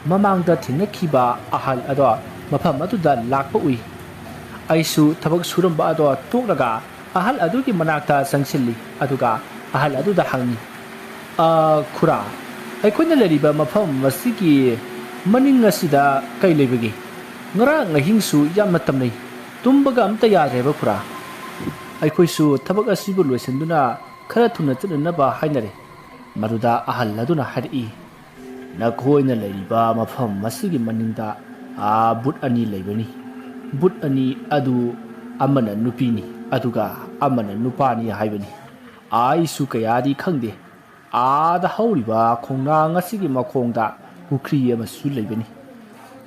ꯃꯃꯥꯡꯗ ꯊꯦꯡꯅꯈꯤꯕ ꯑꯍꯜ ꯑꯗꯣ ꯃꯐꯝ ꯑꯗꯨꯗ ꯂꯥꯛꯄ ꯎꯏ꯫ ꯑꯩꯁꯨ ꯊꯕꯛ ꯁꯨꯔꯝꯕ ꯑꯗꯣ ꯇꯣꯛꯂꯒ ꯑꯍꯜ ꯑꯗꯨꯒꯤ ꯃꯅꯥꯛꯇ ꯆꯪꯁꯤꯜꯂꯤ, ꯑꯗꯨꯒ ꯑꯍꯜ ꯑꯗꯨꯗ ꯍꯪꯉꯤ, ꯑ, ꯈꯨꯔꯥ, ꯑꯩꯈꯣꯏꯅ ꯂꯩꯔꯤꯕ ꯃꯐꯝ ꯑꯁꯤꯒꯤ ꯃꯅꯤꯡ ꯑꯁꯤꯗ ꯀꯩ ꯂꯩꯕꯒꯦ? ꯉꯔꯥꯡ ꯑꯍꯤꯡꯁꯨ ꯌꯥꯝꯅ ꯇꯝꯅꯩ꯫ ꯇꯨꯝꯕꯒ ꯑꯝꯇ ꯌꯥꯗ꯭ꯔꯦꯕ ꯈꯨꯔꯥ꯫ ꯑꯩꯈꯣꯏꯁꯨ ꯊꯕꯛ ꯑꯁꯤꯕꯨ ꯂꯣꯏꯁꯤꯟꯗꯨꯅ ꯈꯔ ꯊꯨꯅ ꯆꯠꯅꯅꯕ ꯍꯥꯏꯅꯔꯦ꯫ ꯃꯗꯨꯗ ꯑꯍꯜ ꯑꯗꯨꯅ ꯍꯥꯏꯔꯛꯏ, "ꯅꯈꯣꯏꯅ ꯂꯩꯔꯤꯕ ꯃꯐꯝ ꯑꯁꯤꯒꯤ ꯃꯅꯤꯡꯗ, ꯑꯥ, ꯕꯨꯠ ꯑꯅꯤ ꯂꯩꯕꯅꯤ꯫ ꯕꯨꯠ ꯑꯅꯤ ꯑꯗꯨ ꯑꯃꯅ ꯅꯨꯄꯤꯅꯤ, ꯑꯗꯨꯒ ꯑꯃꯅ ꯅꯨꯄꯥꯅꯤ ꯍꯥꯏꯕꯅꯤ꯫ ꯑꯩꯁꯨ ꯀꯌꯥꯗꯤ ꯈꯪꯗꯦ꯫ ꯑꯥꯗ ꯍꯧꯔꯤꯕ ꯈꯣꯡꯅꯥꯡ ꯑꯁꯤꯒꯤ ꯃꯈꯣꯡꯗ ꯄꯨꯈ꯭ꯔꯤ ꯑꯃꯁꯨ ꯂꯩꯕꯅꯤ꯫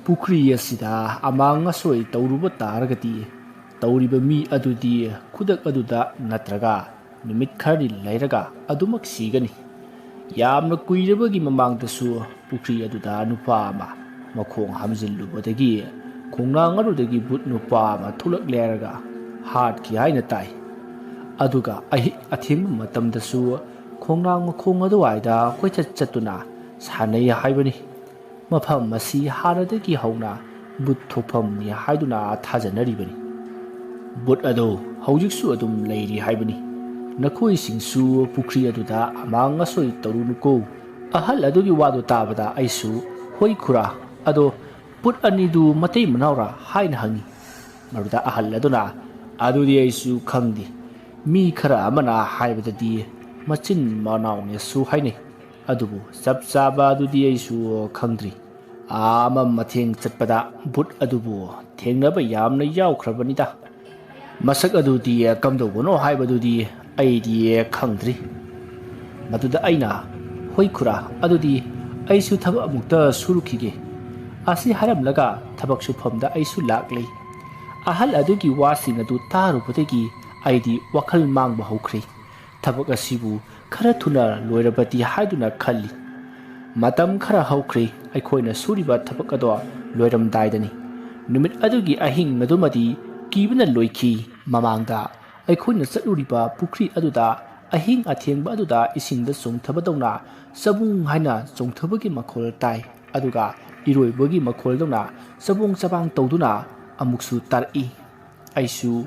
ꯄꯨꯈ꯭ꯔꯤ ꯑꯁꯤꯗ ꯑꯃꯥꯡ ꯑꯁꯣꯏ ꯇꯧꯔꯨꯕ ꯇꯥꯔꯒꯗꯤ, ꯇꯧꯔꯤꯕ ꯃꯤ ꯑꯗꯨꯗꯤ ꯈꯨꯗꯛ ꯑꯗꯨꯗ ꯅꯠꯇ꯭ꯔꯒ ꯅꯨꯃꯤꯠ ꯈꯔꯅꯤ ꯂꯩꯔꯒ ꯑꯗꯨꯃꯛ ꯁꯤꯒꯅꯤ꯫ ꯌꯥꯝꯅ ꯀꯨꯏꯔꯕꯒꯤ ꯃꯃꯥꯡꯗꯁꯨ ꯄꯨꯈ꯭ꯔꯤ ꯑꯗꯨꯗ ꯅꯨꯄꯥ ꯑꯃ ꯃꯈꯣꯡ ꯍꯥꯝꯖꯤꯜꯂꯨꯕꯗꯒꯤ ꯈꯣꯡꯅꯥꯡ ꯑꯗꯨꯗꯒꯤ ꯕꯨꯠ ꯅꯨꯄꯥ ꯑꯃ ꯊꯣꯛꯂꯛꯂꯦ ꯍꯥꯏꯔꯒ ꯍꯥꯠꯈꯤ ꯍꯥꯏꯅ ꯇꯥꯏ꯫ ꯑꯗꯨꯒ ꯑꯍꯤꯡ ꯑꯊꯦꯡꯕ ꯃꯇꯝꯗꯁꯨ ꯈꯣꯡꯅꯥꯡ ꯃꯈꯣꯡ ꯑꯗꯨꯋꯥꯏꯗ ꯀꯣꯏꯆꯠ ꯆꯠꯇꯨꯅ ꯁꯥꯟꯅꯩ ꯍꯥꯏꯕꯅꯤ꯫ ꯃꯐꯝ ꯑꯁꯤ ꯍꯥꯟꯅꯗꯒꯤ ꯍꯧꯅ ꯕꯨꯠ ꯊꯣꯛꯐꯝꯅꯤ ꯍꯥꯏꯗꯨꯅ ꯊꯥꯖꯅꯔꯤꯕꯅꯤ꯫ ꯕꯨꯠ ꯑꯗꯨ ꯍꯧꯖꯤꯛꯁꯨ ꯑꯗꯨꯝ ꯂꯩꯔꯤ ꯍꯥꯏꯕꯅꯤ꯫ ꯅꯈꯣꯏꯁꯤꯡꯁꯨ ꯄꯨꯈ꯭ꯔꯤ ꯑꯗꯨꯗ ꯑꯃꯥꯡ ꯑꯁꯣꯏ ꯇꯧꯔꯨꯅꯨꯀꯣ꯫" ꯑꯍꯜ ꯑꯗꯨꯒꯤ ꯋꯥꯗꯨ ꯇꯥꯕꯗ ꯑꯩꯁꯨ, "ꯍꯣꯏ ꯈꯨꯔꯥ, ꯑꯗꯣ ꯕꯨꯠ ꯑꯅꯤꯗꯨ ꯃꯇꯩ ꯃꯅꯥꯎꯔꯥ?" ꯍꯥꯏꯅ ꯍꯪꯉꯤ꯫ ꯃꯗꯨꯗ ꯑꯍꯜ ꯑꯗꯨꯅ, "ꯑꯗꯨꯗꯤ ꯑꯩꯁꯨ ꯈꯪꯗꯦ꯫ ꯃꯤ ꯈꯔ ꯑꯃꯅ ꯍꯥꯏꯕꯗꯗꯤ ꯃꯆꯤꯟ ꯃꯅꯥꯎꯅꯦꯁꯨ ꯍꯥꯏꯅꯩ꯫ ꯑꯗꯨꯕꯨ ꯆꯞ ꯆꯥꯕ ꯑꯗꯨꯗꯤ ꯑꯩꯁꯨ ꯈꯪꯗ꯭ꯔꯤ꯫ ꯑꯥ, ꯑꯃꯝ ꯑꯊꯦꯡ ꯆꯠꯄꯗ ꯕꯨꯠ ꯑꯗꯨꯕꯨ ꯊꯦꯡꯅꯕ ꯌꯥꯝꯅ ꯌꯥꯎꯈ꯭ꯔꯕꯅꯤꯗ꯫ ꯃꯁꯛ ꯑꯗꯨꯗꯤ ꯀꯝꯗꯧꯕꯅꯣ ꯍꯥꯏꯕꯗꯨꯗꯤ ꯑꯩꯗꯤ ꯈꯪꯗ꯭ꯔꯤ꯫" ꯃꯗꯨꯗ ꯑꯩꯅ, "ꯍꯣꯏ ꯈꯨꯔꯥ, ꯑꯗꯨꯗꯤ ꯑꯩꯁꯨ ꯊꯕꯛ ꯑꯃꯨꯛꯇ ꯁꯨꯔꯨꯈꯤꯒꯦ꯫" ꯑꯁꯤ ꯍꯥꯏꯔꯝꯂꯒ ꯊꯕꯛ ꯁꯨꯐꯝꯗ ꯑꯩꯁꯨ ꯂꯥꯛꯂꯦ꯫ ꯑꯍꯜ ꯑꯗꯨꯒꯤ ꯋꯥꯁꯤꯡ ꯑꯗꯨ ꯇꯥꯔꯨꯕꯗꯒꯤ ꯑꯩꯗꯤ ꯋꯥꯈꯜ ꯃꯥꯡꯕ ꯍꯧꯈ꯭ꯔꯦ꯫ ꯊꯕꯛ ꯑꯁꯤꯕꯨ ꯈꯔ ꯊꯨꯅ ꯂꯣꯏꯔꯕꯗꯤ ꯍꯥꯏꯗꯨꯅ ꯈꯜꯂꯤ꯫ ꯃꯇꯝ ꯈꯔ ꯍꯧꯈ꯭ꯔꯦ, ꯑꯩꯈꯣꯏꯅ ꯁꯨꯔꯤꯕ ꯊꯕꯛ ꯑꯗꯣ ꯂꯣꯏꯔꯝꯗꯥꯏꯗꯅꯤ꯫ ꯅꯨꯃꯤꯠ ꯑꯗꯨꯒꯤ ꯑꯍꯤꯡ ꯑꯗꯨꯃꯗꯤ ꯀꯤꯕꯅ ꯂꯣꯏꯈꯤ꯫ ꯃꯃꯥꯡꯗ ꯑꯩꯈꯣꯏꯅ ꯆꯠꯂꯨꯔꯤꯕ ꯄꯨꯈ꯭ꯔꯤ ꯑꯗꯨꯗ ꯑꯍꯤꯡ ꯑꯊꯦꯡꯕ ꯑꯗꯨꯗ ꯏꯁꯤꯡꯗ ꯆꯣꯡꯊꯕꯗꯧꯅ ꯆꯕꯨꯡ ꯍꯥꯏꯅ ꯆꯣꯡꯊꯕꯒꯤ ꯃꯈꯣꯜ ꯇꯥꯏ, ꯑꯗꯨꯒ ꯏꯔꯣꯏꯕꯒꯤ ꯃꯈꯣꯜꯗꯧꯅ ꯆꯕꯣꯡ ꯆꯕꯥꯡ ꯇꯧꯗꯨꯅ ꯑꯃꯨꯛꯁꯨ ꯇꯥꯔꯛꯏ꯫ ꯑꯩꯁꯨ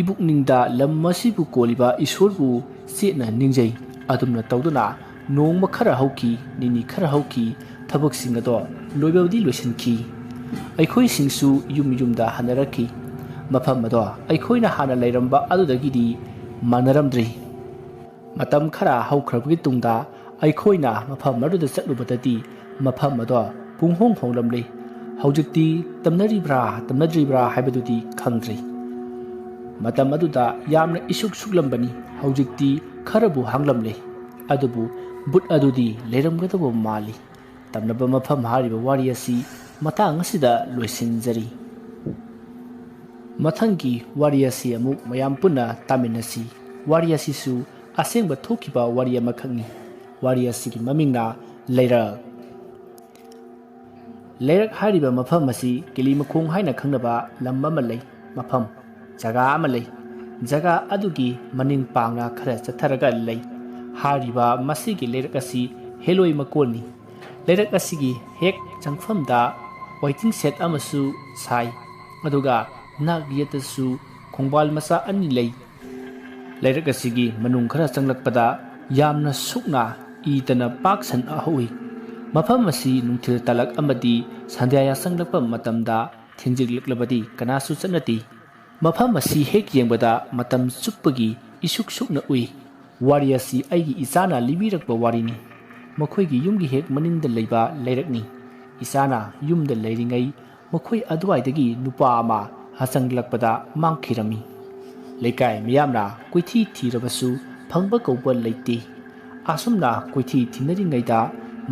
ꯏꯕꯨꯛꯅꯤꯡꯗ ꯂꯝ ꯑꯁꯤꯕꯨ ꯀꯣꯜꯂꯤꯕ ꯏꯁꯣꯔꯕꯨ ꯆꯦꯠꯅ ꯅꯤꯡꯖꯩ꯫ ꯑꯗꯨꯝꯅ ꯇꯧꯗꯨꯅ ꯅꯣꯡꯃ ꯈꯔ ꯍꯧꯈꯤ, ꯅꯤꯅꯤ ꯈꯔ ꯍꯧꯈꯤ, ꯊꯕꯛꯁꯤꯡ ꯑꯗꯣ ꯂꯣꯏꯕꯗꯤ ꯂꯣꯏꯁꯤꯟꯈꯤ꯫ ꯑꯩꯈꯣꯏꯁꯤꯡꯁꯨ ꯌꯨꯝ ꯌꯨꯝꯗ ꯍꯟꯅꯔꯛꯈꯤ꯫ ꯃꯐꯝ ꯑꯗꯣ ꯑꯩꯈꯣꯏꯅ ꯍꯥꯟꯅ ꯂꯩꯔꯝꯕ ꯑꯗꯨꯗꯒꯤꯗꯤ ꯃꯥꯟꯅꯔꯝꯗ꯭ꯔꯤ꯫ ꯃꯇꯝ ꯈꯔ ꯍꯧꯈ꯭ꯔꯕꯒꯤ ꯇꯨꯡꯗ ꯑꯩꯈꯣꯏꯅ ꯃꯐꯝ ꯑꯗꯨꯗ ꯆꯠꯂꯨꯕꯗꯗꯤ ꯃꯐꯝ ꯑꯗꯣ ꯄꯨꯡꯍꯣꯡ ꯍꯣꯡꯂꯝꯂꯦ꯫ ꯍꯧꯖꯤꯛꯇꯤ ꯇꯝꯅꯔꯤꯕ꯭ꯔꯥ ꯇꯝꯅꯗ꯭ꯔꯤꯕ꯭ꯔꯥ ꯍꯥꯏꯕꯗꯨꯗꯤ ꯈꯪꯗ꯭ꯔꯤ꯫ ꯃꯇꯝ ꯑꯗꯨꯗ ꯌꯥꯝꯅ ꯏꯁꯨꯛ ꯁꯨꯛꯂꯝꯕꯅꯤ꯫ ꯍꯧꯖꯤꯛꯇꯤ ꯈꯔꯕꯨ ꯍꯥꯡꯂꯝꯂꯦ꯫ ꯑꯗꯨꯕꯨ ꯕꯨꯠ ꯑꯗꯨꯗꯤ ꯂꯩꯔꯝꯒꯗꯕ ꯃꯥꯜꯂꯤ꯫ ꯇꯝꯅꯕ ꯃꯐꯝ ꯍꯥꯏꯔꯤꯕ ꯋꯥꯔꯤ ꯑꯁꯤ ꯃꯇꯥꯡ ꯑꯁꯤꯗ ꯂꯣꯏꯁꯤꯟꯖꯔꯤ꯫ ꯃꯊꯪꯒꯤ ꯋꯥꯔꯤ ꯑꯁꯤ ꯑꯃꯨꯛ ꯃꯌꯥꯝ ꯄꯨꯟꯅ ꯇꯥꯃꯤꯟꯅꯁꯤ꯫ ꯋꯥꯔꯤ ꯑꯁꯤꯁꯨ ꯑꯁꯦꯡꯕ ꯊꯣꯛꯈꯤꯕ ꯋꯥꯔꯤ ꯑꯃꯈꯛꯅꯤ꯫ ꯋꯥꯔꯤ ꯑꯁꯤꯒꯤ ꯃꯃꯤꯡꯅ ꯂꯩꯔꯛ꯫ ꯂꯩꯔꯛ ꯍꯥꯏꯔꯤꯕ ꯃꯐꯝ ꯑꯁꯤ ꯀꯤꯂꯤꯃꯈꯣꯡ ꯍꯥꯏꯅ ꯈꯪꯅꯕ ꯂꯝ ꯑꯃ ꯂꯩ꯫ ꯃꯐꯝ ꯖꯒꯥ ꯑꯃ ꯂꯩ꯫ ꯖꯒꯥ ꯑꯗꯨꯒꯤ ꯃꯅꯤꯡ ꯄꯥꯡꯅ ꯈꯔ ꯆꯠꯊꯔꯒ ꯂꯩ꯫ ꯍꯥꯏꯔꯤꯕ ꯃꯁꯤꯒꯤ ꯂꯩꯔꯛ ꯑꯁꯤ ꯍꯦꯂꯣꯏ ꯃꯀꯣꯟꯅꯤ꯫ ꯂꯩꯔꯛ ꯑꯁꯤꯒꯤ ꯍꯦꯛ ꯆꯪꯐꯝꯗ waiting shed ꯑꯃꯁꯨ ꯁꯥꯏ꯫ ꯑꯗꯨꯒ ꯅꯥꯛ ꯌꯦꯠꯇꯁꯨ ꯈꯣꯡꯕꯥꯜ ꯃꯆꯥ ꯑꯅꯤ ꯂꯩ꯫ ꯂꯩꯔꯛ ꯑꯁꯤꯒꯤ ꯃꯅꯨꯡ ꯈꯔ ꯆꯪꯂꯛꯄꯗ ꯌꯥꯝꯅ ꯁꯨꯛꯅ ꯏꯇꯅ ꯄꯥꯛ ꯁꯟꯅ ꯍꯧꯏ꯫ ꯃꯐꯝ ꯑꯁꯤ ꯅꯨꯡꯊꯤꯜ ꯇꯥꯂꯛ ꯑꯃꯗꯤ ꯁꯟꯙ꯭ꯌꯥ ꯌꯥꯆꯪꯂꯛꯄ ꯃꯇꯝꯗ ꯊꯦꯡꯖꯤꯜꯂꯛꯂꯕꯗꯤ ꯀꯅꯥꯁꯨ ꯆꯠꯅꯗꯦ꯫ ꯃꯐꯝ ꯑꯁꯤ ꯍꯦꯛ ꯌꯦꯡꯕꯗ ꯃꯇꯝ ꯆꯨꯞꯄꯒꯤ ꯏꯁꯨꯛ ꯁꯨꯛꯅ ꯎꯏ꯫ ꯋꯥꯔꯤ ꯑꯁꯤ ꯑꯩꯒꯤ ꯏꯆꯥꯅ ꯂꯤꯕꯤꯔꯛꯄ ꯋꯥꯔꯤꯅꯤ꯫ ꯃꯈꯣꯏꯒꯤ ꯌꯨꯝꯒꯤ ꯍꯦꯛ ꯃꯅꯤꯡꯗ ꯂꯩꯕ ꯂꯩꯔꯛꯅꯤ꯫ ꯏꯆꯥꯅ ꯌꯨꯝꯗ ꯂꯩꯔꯤꯉꯩ ꯃꯈꯣꯏ ꯑꯗꯨꯋꯥꯏꯗꯒꯤ ꯅꯨꯄꯥ ꯑꯃ ꯍꯥꯆꯪꯂꯛꯄꯗ ꯃꯥꯡꯈꯤꯔꯝꯃꯤ꯫ ꯂꯩꯀꯥꯏ ꯃꯤꯌꯥꯝꯅ ꯀꯣꯏꯊꯤ ꯊꯤꯔꯕꯁꯨ ꯐꯪꯕ ꯀꯧꯕ ꯂꯩꯇꯦ꯫ ꯑꯁꯨꯝꯅ ꯀꯣꯏꯊꯤ ꯊꯤꯅꯔꯤꯉꯩꯗ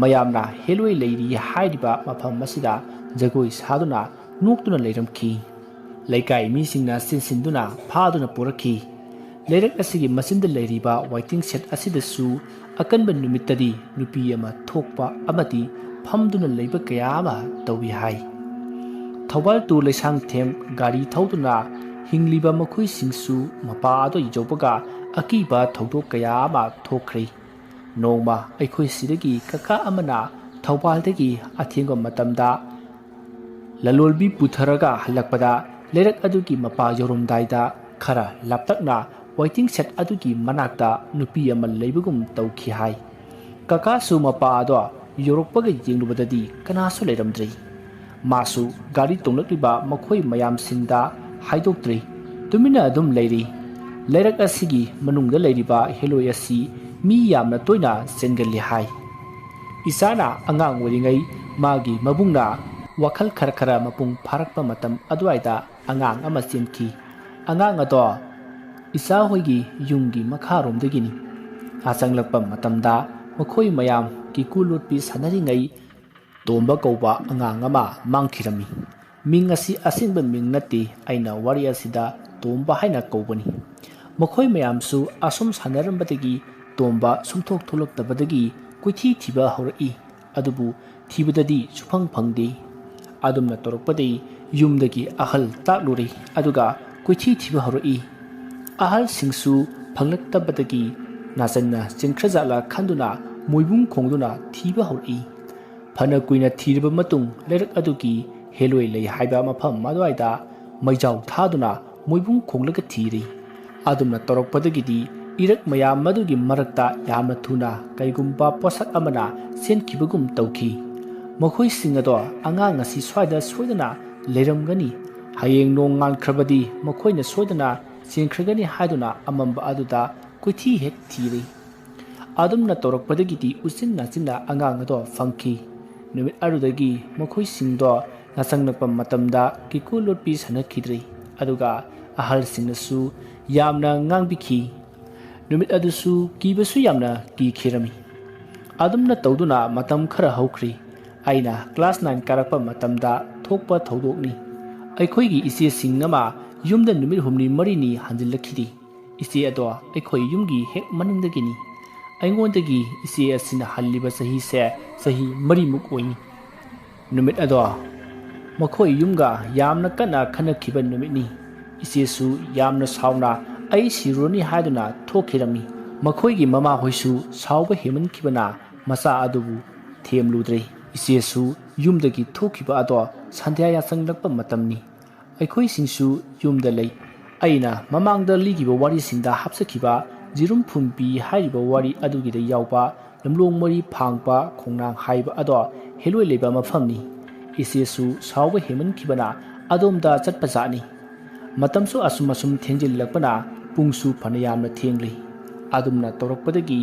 ꯃꯌꯥꯝꯅ ꯍꯦꯂꯣꯏ ꯂꯩꯔꯤ ꯍꯥꯏꯔꯤꯕ ꯃꯐꯝ ꯑꯁꯤꯗ ꯖꯒꯣꯏ ꯁꯥꯗꯨꯅ ꯅꯣꯛꯇꯨꯅ ꯂꯩꯔꯝꯈꯤ꯫ ꯂꯩꯀꯥꯏ ꯃꯤꯁꯤꯡꯅ ꯆꯦꯟꯁꯤꯟꯗꯨꯅ ꯐꯥꯗꯨꯅ ꯄꯨꯔꯛꯈꯤ꯫ ꯂꯩꯔꯛ ꯑꯁꯤꯒꯤ ꯃꯆꯤꯟꯗ ꯂꯩꯔꯤꯕ waiting shed ꯑꯁꯤꯗꯁꯨ ꯑꯀꯟꯕ ꯅꯨꯃꯤꯠꯇꯗꯤ ꯅꯨꯄꯤ ꯑꯃ ꯊꯣꯛꯄ ꯑꯃꯗꯤ ꯐꯝꯗꯨꯅ ꯂꯩꯕ ꯀꯌꯥ ꯑꯃ ꯇꯧꯏ ꯍꯥꯏ꯫ ꯊꯧꯕꯥꯜ to ꯂꯩꯁꯥꯡꯊꯦꯝ ꯒꯥꯔꯤ ꯊꯧꯗꯨꯅ ꯍꯤꯡꯂꯤꯕ ꯃꯈꯣꯏꯁꯤꯡꯁꯨ ꯃꯄꯥ ꯑꯗꯨ ꯌꯧꯕꯒ ꯑꯀꯤꯕ ꯊꯧꯗꯣꯛ ꯀꯌꯥ ꯑꯃ ꯊꯣꯛꯈ꯭ꯔꯦ꯫ ꯅꯣꯡꯃ ꯑꯩꯈꯣꯏ ꯁꯤꯗꯒꯤ ꯀꯀꯥ ꯑꯃꯅ ꯊꯧꯕꯥꯜꯗꯒꯤ ꯑꯊꯦꯡꯕ ꯃꯇꯝꯗ ꯂꯂꯣꯟꯕꯤ ꯄꯨꯊꯔꯒ ꯍꯜꯂꯛꯄꯗ ꯂꯩꯔꯛ ꯑꯗꯨꯒꯤ ꯃꯄꯥ ꯌꯧꯔꯝꯗꯥꯏꯗ ꯈꯔ ꯂꯥꯞꯇꯛꯅ waiting shed ꯑꯗꯨꯒꯤ ꯃꯅꯥꯛꯇ ꯅꯨꯄꯤ ꯑꯃ ꯂꯩꯕꯒꯨꯝ ꯇꯧꯈꯤ ꯍꯥꯏ꯫ ꯀꯀꯥꯁꯨ ꯃꯄꯥ ꯑꯗꯣ ꯌꯧꯔꯛꯄꯒ ꯌꯦꯡꯂꯨꯕꯗꯗꯤ ꯀꯅꯥꯁꯨ ꯂꯩꯔꯝꯗ꯭ꯔꯦ꯫ ꯃꯥꯁꯨ ꯒꯥꯔꯤ ꯇꯣꯡꯂꯛꯂꯤꯕ ꯃꯈꯣꯏ ꯃꯌꯥꯝꯁꯤꯡꯗ ꯍꯥꯏꯗꯣꯛꯇ꯭ꯔꯦ꯫ ꯇꯨꯃꯤꯟꯅ ꯑꯗꯨꯝ ꯂꯩꯔꯤ꯫ ꯂꯩꯔꯛ ꯑꯁꯤꯒꯤ ꯃꯅꯨꯡꯗ ꯂꯩꯔꯤꯕ ꯍꯦꯂꯣꯏ ꯑꯁꯤ ꯃꯤ ꯌꯥꯝꯅ ꯇꯣꯏꯅ ꯆꯦꯟꯒꯜꯂꯤ ꯍꯥꯏ꯫ ꯏꯆꯥꯅ ꯑꯉꯥꯡ ꯑꯣꯏꯔꯤꯉꯩ ꯃꯥꯒꯤ ꯃꯕꯨꯡꯅ ꯋꯥꯈꯜ ꯈꯔ ꯈꯔ ꯃꯄꯨꯡ ꯐꯥꯔꯛꯄ ꯃꯇꯝ ꯑꯗꯨꯋꯥꯏꯗ ꯑꯉꯥꯡ ꯑꯃ ꯆꯦꯟꯈꯤ꯫ ꯑꯉꯥꯡ ꯑꯗꯣ ꯏꯆꯥ ꯍꯣꯏꯒꯤ ꯌꯨꯝꯒꯤ ꯃꯈꯥꯔꯣꯝꯗꯒꯤꯅꯤ꯫ ꯃꯥ ꯆꯪꯂꯛꯄ ꯃꯇꯝꯗ ꯃꯈꯣꯏ ꯃꯌꯥꯝ ꯀꯤꯀꯨ ꯂꯣꯠꯄꯤ ꯁꯥꯟꯅꯔꯤꯉꯩ ꯇꯣꯝꯕ ꯀꯧꯕ ꯑꯉꯥꯡ ꯑꯃ ꯃꯥꯡꯈꯤꯔꯝꯃꯤ꯫ ꯃꯤꯡ ꯑꯁꯤ ꯑꯁꯦꯡꯕ ꯃꯤꯡ ꯅꯠꯇꯦ, ꯑꯩꯅ ꯋꯥꯔꯤ ꯑꯁꯤꯗ ꯇꯣꯝꯕ ꯍꯥꯏꯅ ꯀꯧꯕꯅꯤ꯫ ꯃꯈꯣꯏ ꯃꯌꯥꯝꯁꯨ ꯑꯁꯨꯝ ꯁꯥꯟꯅꯔꯝꯕꯗꯒꯤ ꯇꯣꯝꯕ ꯁꯨꯝꯊꯣꯛ ꯊꯣꯛꯂꯛꯇꯕꯗꯒꯤ ꯀꯣꯏꯊꯤ ꯊꯤꯕ ꯍꯧꯔꯛꯏ꯫ ꯑꯗꯨꯕꯨ ꯊꯤꯕꯗꯗꯤ ꯁꯨꯐꯪ ꯐꯪꯗꯦ꯫ ꯑꯗꯨꯝꯅ ꯇꯧꯔꯛꯄꯗꯒꯤ ꯌꯨꯝꯗꯒꯤ ꯑꯍꯜ ꯇꯥꯛꯂꯨꯔꯦ, ꯑꯗꯨꯒ ꯀꯣꯏꯊꯤ ꯊꯤꯕ ꯍꯧꯔꯛꯏ꯫ ꯑꯍꯜꯁꯤꯡꯁꯨ ꯐꯪꯂꯛꯇꯕꯗꯒꯤ ꯅꯥꯆꯟꯅ ꯆꯦꯟꯈ꯭ꯔꯖꯥꯠꯂ ꯈꯟꯗꯨꯅ ꯃꯣꯏꯕꯨꯡ ꯈꯣꯡꯗꯨꯅ ꯊꯤꯕ ꯍꯧꯔꯛꯏ꯫ ꯐꯅ ꯀꯨꯏꯅ ꯊꯤꯔꯕ ꯃꯇꯨꯡ ꯂꯩꯔꯛ ꯑꯗꯨꯒꯤ ꯍꯦꯂꯣꯏ ꯂꯩ ꯍꯥꯏꯕ ꯃꯐꯝ ꯑꯗꯨꯋꯥꯏꯗ ꯃꯩꯖꯥꯎ ꯊꯥꯗꯨꯅ ꯃꯣꯏꯕꯨꯡ ꯈꯣꯡꯂꯒ ꯊꯤꯔꯤ꯫ ꯑꯗꯨꯝꯅ ꯇꯧꯔꯛꯄꯗꯒꯤꯗꯤ ꯏꯔꯛ ꯃꯌꯥꯝ ꯑꯗꯨꯒꯤ ꯃꯔꯛꯇ ꯌꯥꯝꯅ ꯊꯨꯅ ꯀꯩꯒꯨꯝꯕ ꯄꯣꯠꯁꯛ ꯑꯃꯅ ꯆꯦꯟꯈꯤꯕꯒꯨꯝ ꯇꯧꯈꯤ꯫ ꯃꯈꯣꯏꯁꯤꯡ ꯑꯗꯣ ꯑꯉꯥꯡ ꯑꯁꯤ ꯁ꯭ꯋꯥꯏꯗ ꯁꯣꯏꯗꯅ ꯂꯩꯔꯝꯒꯅꯤ, ꯍꯌꯦꯡ ꯅꯣꯡ ꯉꯥꯟꯈ꯭ꯔꯕꯗꯤ ꯃꯈꯣꯏꯅ ꯁꯣꯏꯗꯅ ꯆꯦꯟꯈ꯭ꯔꯒꯅꯤ ꯍꯥꯏꯗꯨꯅ ꯑꯃꯝꯕ ꯑꯗꯨꯗ ꯀꯣꯏꯊꯤ ꯍꯦꯛ ꯊꯤꯔꯤ꯫ ꯑꯗꯨꯝꯅ ꯇꯧꯔꯛꯄꯗꯒꯤꯗꯤ ꯎꯆꯤꯟ ꯅꯥꯆꯤꯟꯅ ꯑꯉꯥꯡ ꯑꯗꯣ ꯐꯪꯈꯤ꯫ ꯅꯨꯃꯤꯠ ꯑꯗꯨꯗꯒꯤ ꯃꯈꯣꯏꯁꯤꯡꯗꯣ ꯌꯥꯆꯪꯂꯛꯄ ꯃꯇꯝꯗ ꯀꯤꯀꯨ ꯂꯣꯠꯄꯤ ꯁꯥꯟꯅꯈꯤꯗ꯭ꯔꯤ, ꯑꯗꯨꯒ ꯑꯍꯜꯁꯤꯡꯅꯁꯨ ꯌꯥꯝꯅ ꯉꯥꯡꯕꯤꯈꯤ꯫ ꯅꯨꯃꯤꯠ ꯑꯗꯨꯁꯨ ꯀꯤꯕꯁꯨ ꯌꯥꯝꯅ ꯀꯤꯈꯤꯔꯝꯃꯤ꯫ ꯑꯗꯨꯝꯅ ꯇꯧꯗꯨꯅ ꯃꯇꯝ ꯈꯔ ꯍꯧꯈ꯭ꯔꯤ꯫ ꯑꯩꯅ ꯀ꯭ꯂꯥꯁ ꯅꯥꯏꯟ ꯀꯥꯔꯛꯄ ꯃꯇꯝꯗ ꯊꯣꯛꯄ ꯊꯧꯗꯣꯛꯅꯤ꯫ ꯑꯩꯈꯣꯏꯒꯤ ꯏꯆꯦꯁꯤꯡ ꯑꯃ ꯌꯨꯝꯗ ꯅꯨꯃꯤꯠ ꯍꯨꯝꯅꯤ ꯃꯔꯤꯅꯤ ꯍꯟꯖꯤꯜꯂꯛꯈꯤꯗꯦ꯫ ꯏꯆꯦ ꯑꯗꯣ ꯑꯩꯈꯣꯏ ꯌꯨꯝꯒꯤ ꯍꯦꯛ ꯃꯅꯤꯡꯗꯒꯤꯅꯤ꯫ ꯑꯩꯉꯣꯟꯗꯒꯤ ꯏꯆꯦ ꯑꯁꯤꯅ ꯍꯜꯂꯤꯕ ꯆꯍꯤꯁꯦ ꯆꯍꯤ ꯃꯔꯤꯃꯨꯛ ꯑꯣꯏꯅꯤ꯫ ꯅꯨꯃꯤꯠ ꯑꯗꯣ ꯃꯈꯣꯏ ꯌꯨꯝꯒ ꯌꯥꯝꯅ ꯀꯟꯅ ꯈꯟꯅꯈꯤꯕ ꯅꯨꯃꯤꯠꯅꯤ꯫ ꯏꯆꯦꯁꯨ ꯌꯥꯝꯅ ꯁꯥꯎꯅ ꯑꯩ ꯁꯤꯔꯨꯔꯅꯤ ꯍꯥꯏꯗꯨꯅ ꯊꯣꯛꯈꯤꯔꯝꯃꯤ꯫ ꯃꯈꯣꯏꯒꯤ ꯃꯃꯥꯍꯣꯏꯁꯨ ꯁꯥꯎꯕ ꯍꯦꯟꯃꯟꯈꯤꯕꯅ ꯃꯆꯥ ꯑꯗꯨꯕꯨ ꯊꯦꯝꯂꯨꯗ꯭ꯔꯦ꯫ ꯏꯆꯦꯁꯨ ꯌꯨꯝꯗꯒꯤ ꯊꯣꯛꯈꯤꯕ ꯑꯗꯣ ꯁꯟꯙ꯭ꯌꯥ ꯌꯥꯆꯪꯂꯛꯄ ꯃꯇꯝꯅꯤ꯫ ꯑꯩꯈꯣꯏꯁꯤꯡꯁꯨ ꯌꯨꯝꯗ ꯂꯩ꯫ ꯑꯩꯅ ꯃꯃꯥꯡꯗ ꯂꯤꯈꯤꯕ ꯋꯥꯔꯤꯁꯤꯡꯗ ꯍꯥꯞꯆꯈꯤꯕ ꯖꯤꯔꯨꯝ ꯐꯨꯝꯕꯤ ꯍꯥꯏꯔꯤꯕ ꯋꯥꯔꯤ ꯑꯗꯨꯒꯤꯗ ꯌꯥꯎꯕ ꯂꯝꯂꯣꯡ ꯃꯔꯤ ꯐꯥꯡꯕ ꯈꯣꯡꯅꯥꯡ ꯍꯥꯏꯕ ꯑꯗꯣ ꯍꯦꯂꯣꯏ ꯂꯩꯕ ꯃꯐꯝꯅꯤ꯫ ꯏꯆꯦꯁꯨ ꯁꯥꯎꯕ ꯍꯦꯟꯃꯟꯈꯤꯕꯅ ꯑꯗꯣꯝꯗ ꯆꯠꯄꯖꯥꯠꯅꯤ꯫ ꯃꯇꯝꯁꯨ ꯑꯁꯨꯝ ꯑꯁꯨꯝ ꯊꯦꯡꯖꯤꯜꯂꯛꯄꯅ ꯄꯨꯡꯁꯨ ꯐꯅꯌꯥꯝꯅ ꯊꯦꯡꯂꯤ꯫ ꯑꯗꯨꯝꯅ ꯇꯧꯔꯛꯄꯗꯒꯤ